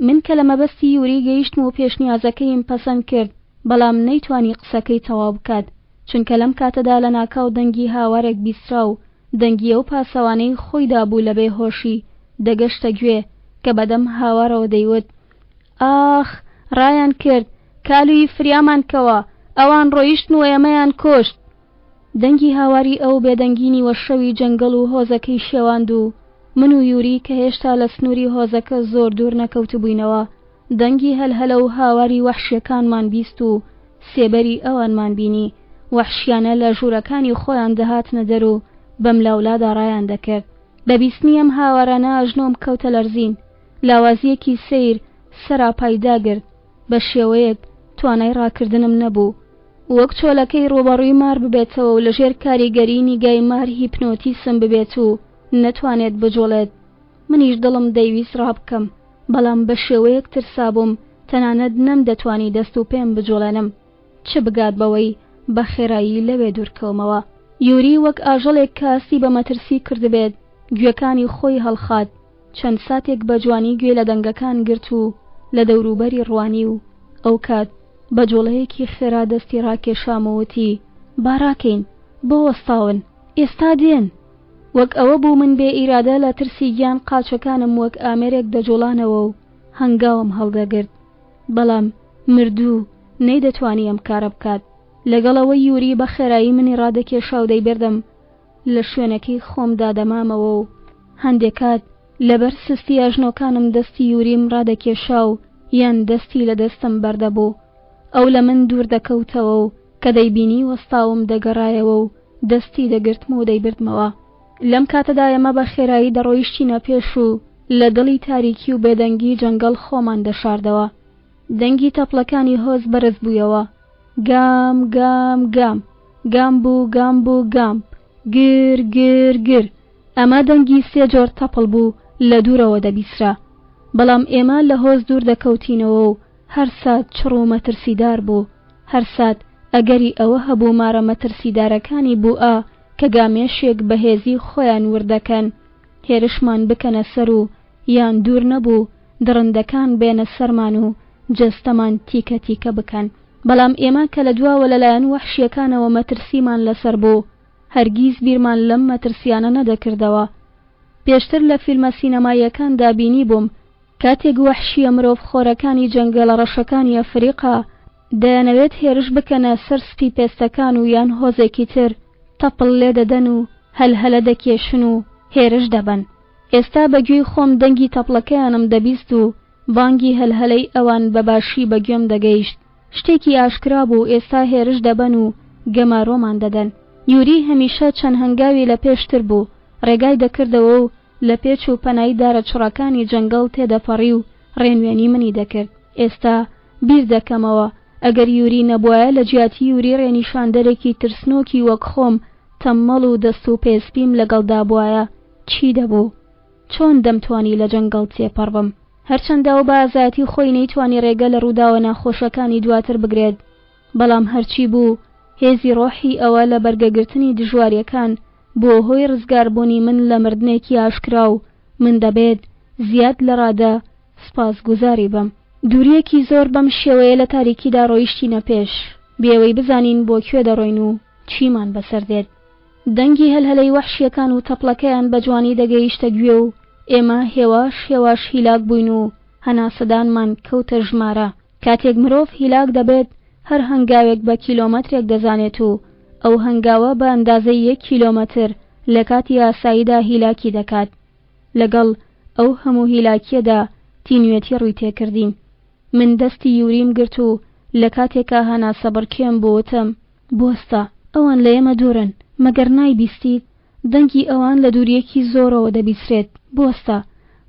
من کە لە مەبەستی یوری گەیشتم و پێشنیازەکەیم پەسەند کرد، بەڵام نەیتوانی قسەکەی تەواو بکات، چونکە لەم کاتەدا لەناکاو دەنگی هاوارێک بیسترا و دەنگی ئەو پاسەوانەی خۆی دابوو لە بێ هۆشی دەگەشتە گوێ کە بەدەم هاوارەوە دەیوت، ئاخ! ڕایان کرد! کالوی فریامان کەوە! ئەوان ڕۆیشتن و ئێمەیان کوشت! دەنگی هاواری ئەو بێدەنگی نیوەشەوی جەنگەڵ و هۆزەکەی شێواند و من و یوری کە هێشتا لە سنووری هۆزەکە زۆر دوور نەکەوتبووینەوە، دەنگی هەلهەلە و هاواری وەحشیەکانمان بیست و سێبەری ئەوانمان بینی، وەحشیانە لە ژوورەکانی خۆیان دەهاتنە دەر و بەملاولادا ڕایان دەکرد. بە بیستنی ئەم هاوارانە ئەژنۆم کەوتە لەرزین، لاوازییەکی سەیر سەراپای داگرت، بە شێوەیەک توانای ڕاکردنم نەبوو. وەک چۆلەکەی ڕووبەڕووی مار ببێتەوە و لەژێر کاریگەریی نیگای مار هیپنۆتیسم ببێت و نەتوانێت بجوڵێت. منیش دڵم دەیویست ڕابکەم، بەڵام بە شێوەیەک ترسابووم تەنانەت نەمدەتوانی دەست و پێم بجوڵێنم، چ بگات بەوەی بە خێرایی لەوێ دوورکەومەوە. یوری وەک ئاژەڵێک کە هەستی بە مەترسی کردبێت، گوێکانی خۆی هەڵخات، چەند ساتێک بە جوانی گوێی لە دەنگەکان گرت و لە دەوروبەری ڕوانی و ئەوکات بە جوڵەیەکی خێرا دەستی ڕاکێشام و وتی، با ڕاکەین، بۆ وەستاون؟ ئێستا دێن! وەک ئەوە بوو من بێ ئیرادە لە ترسی گیان قاچەکانم وەک ئامێرێک دەجوڵانەوە و هەنگاوم هەڵدەگرت. بەڵام مردوو نەیدەتوانی ئەم کارە بکات. لەگەڵ ئەوەی یوری بە خێرایی منی ڕادەکێشا و دەیبردم، لە شوێنەکەی خۆمدا دەمامەوە و هەندێ کات لەبەر سستی ئەژنۆکانم دەستی یوریم ڕادەکێشا و یان دەستی لە دەستم بەردەبوو. ئەو لە من دوور دەکەوتەوە و کە دەیبینی وەستاوم دەگەڕایەوە و دەستی دەگرتم و دەیبردمەوە. لەم کاتەدا ئێمە بە خێرایی دەڕۆیشتینە پێش و لە دڵی تاریکی و بێدەنگی جەنگەڵ خۆمان دەشاردەوە. دەنگی تەپڵەکانی هۆز بەرز بوویەوە. گام، گام، گام. گام بوو، گام بوو، گام. گر، گر، گر. ئەمە دەنگی سێ جۆر تەپڵ بوو لە دوورەوە دەبیسرا. بەڵام ئێمە لە هۆز دوور دەکەوتینەوە و هەر سات چڕ و مەترسیدار بوو. هەر سات ئەگەری ئەوە هەبوو مارە مەترسیدارەکانی بووئا کە گامێشێک بە هێزی خۆیان ورد دەکەن هێرشمان بکەنە سەر و یان دوور نەبوو دڕندەکان بێنە سەرمان و جەستەمان تیکە تیکە بکەن. بەڵام ئێمە کە لە دواوە لەلایەن وەحشییەکانەوە مەترسیمان لەسەر بوو، هەرگیز بیرمان لەم مەترسییانە نەدەکردەوە. پێشتر لە فیلمە سینەماییەکاندا بینیبووم کاتێک وەحشییە مرۆڤخۆرەکانی جەنگەڵە ڕەشەکانی ئەفریقا دەیانەوێت هێرش بکەنە سەر سپی پێستەکان و یان هۆزێکی تر تەپڵ لێدەدەن و هەلهەلە دەکێشن و هێرش دەبەن. ئێستا بە گوێی خۆم دەنگی تەپڵەکەیانم دەبیست و بانگی هەلهەلەی ئەوان بە باشی بە گوێم دەگەیشت. شتێکی ئاشکرا بوو ئێستا هێرش دەبەن و گەمارۆمان دەدەن. یوری هەمیشە چەند هەنگاوی لە پێشتر بوو، ڕێگای دەکردەوە و لە پێچ و پەنای دارە چڕەکانی جەنگەڵ تێدەپەڕی و ڕێنوێنی منی دەکرد. ئێستا بیر دەکەمەوە، ئەگەر یوری نەبوایە لە جیاتی یوری ڕێنیشاندەرێکی ترسنۆکی وەک خۆم تەممەڵ و دەست و پێ سپیم لەگەڵدا بوایە چی دەبوو؟ چۆن دەمتوانی لە جەنگەڵ تێپەڕ بم؟ هەرچەندە ئەو بە ئازایەتی خۆی نەیتوانی ڕێگە لە ڕووداوە ناخۆشەکانی دواتر بگرێت، بەڵام هەرچی بوو هێزی ڕۆحی ئەوە لە بەرگەگرتنی دژوارییەکان بووە هۆی ڕزگاربوونی من لە مردنێکی ئاشکرا و من دەبێت زیاد لە ڕادە سوپاسگوزاری بم. دوورییەکی زۆر بەم شێوەیە لە تاریکیدا ڕۆیشتینە پێش، بێ ئەوەی بزانین بۆ کوێ دەڕۆین و چیمان بەسەر دێت. دەنگی هەلهەلەی وەحشییەکان و تەپڵەکەیان بە جوانی دەگەیشتە گوێ و ئێمە هێواش هێواش هیلاک بووین و هەناسەدانمان کەوتە ژمارە. کاتێک مرۆڤ هیلاک دەبێت هەر هەنگاوێک بە کیلۆمەترێک دەزانێت و ئەو هەنگاوە بە ئەندازەی یەک کیلۆمەتر لە کاتی ئاساییدا هیلاکی دەکات. لەگەڵ ئەو هەموو هیلاکییەدا تینوێتی ڕووی تێکردین. من دەستی یوریم گرت و لە کاتێکا هەناسەبڕکێم بوو وتم. بوەستە، ئەوان لە ئێمە دوورن، مەگەر نایبیستیت؟ دەنگی ئەوان لە دوورییەکی زۆرەوە دەبیسرێت. بوەستە،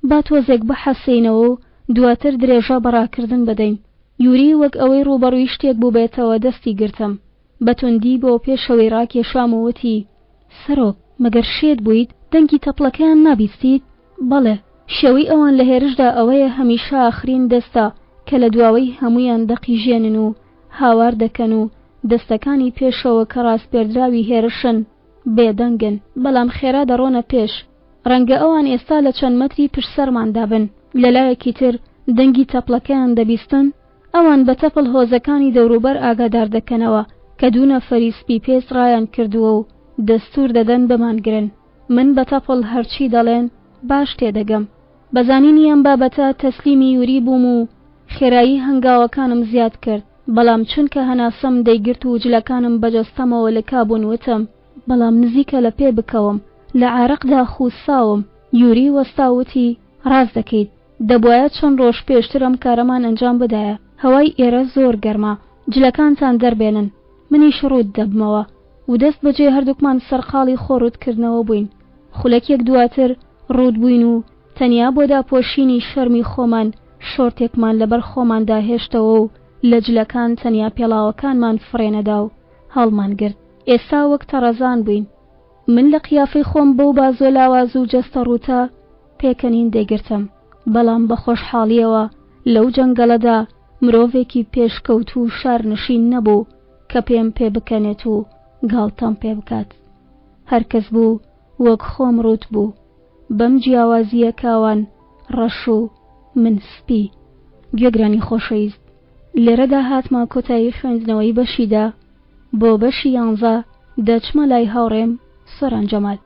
با تۆزێک بحەسێینەوە و دواتر درێژە بە ڕاکردن بدەین. یوری وەک ئەوەی ڕووبەڕووی شتێک بووبێتەوە دەستی گرتم. بە توندی بۆ پێشەوەی ڕاکێشام و وتی، سەرۆک، مەگەر شێت بوویت؟ دەنگی تەپڵەکەیان نابیستیت؟ بەڵێ، شێوەی ئەوان لە هێرشدا ئەوەیە هەمیشە ئاخرین دەستە کە لە دواوەی هەموویان دەقیژێنن و هاوار دەکەن و دەستەکانی پێشەوە کە ڕاسپێردراوی هێرشن بێدەنگن، بەڵام خێرا دەڕۆنە پێش. ڕەنگە ئەوان ئێستا لە چەند مەتری پشت سەرماندا بن. لە لایەکی تر دەنگی تەپڵەکەیان دەبیستن؟ ئەوان بە تەپڵ هۆزەکانی دەوروبەر ئاگادار دەکەنەوە کە دوو نەفەری سپیپێست ڕایان کردووە و دەستوور دەدەن بمانگرن. من بە تەپڵ هەرچی دەڵێن باش تێدەگەم. بە زانینی ئەم بابەتە تەسلیمی یوری بووم و خێرایی هەنگاوەکانم زیاد کرد، بەڵام چونکە هەناسەم دەیگرت و جلەکانم بە جەستەمەوە لکابوون وتم، بەڵام نزیکە لە پێ بکەوم، لە عارەقدا خووساوم. یوری وەستا و وتی، ڕاست دەکەیت، دەبوایە چەند ڕۆژ پێشتر ئەم کارەمان ئەنجام بدایە، هەوای ئێرە زۆر گەرمە، جلەکانتان دەربێنن، منیش ڕووت دەبمەوە. و دەست بەجێ هەردووکمان سەرقاڵی خۆ ڕووتکردنەوە بووین. خولەکێک دواتر ڕووت بووین و تەنیا بۆ داپۆشینی شەرمی خۆمان شۆرتێکمان لەبەر خۆماندا هێشتەوە و لە جلەکان تەنیا پێڵاوەکانمان فڕێنەدا و هەڵمانگرت. ئێستا وەک تەڕەزان بووین. من لە قیافەی خۆم بەو بازۆ لاواز و جەستە ڕووتە پێکەنین دەیگرتم، بەڵام بە خۆشحاڵییەوە لەو جەنگەڵەدا مرۆڤێکی پێشکەوتوو و شارنشین نەبوو کە پێم پێ بکەنێت و گاڵتەم پێ بکات. هەر کەس بوو وەک خۆم ڕووت بوو، بەم جیاوازییە کە ئەوان ڕەش و من سپی. گوێگرانی خۆشەویست لێرەدا هاتمە کۆتایی خوێندنەوەی بەشی دە، بۆ بەشی یانزە دەچمە لای هاوڕێم سۆران جەمال.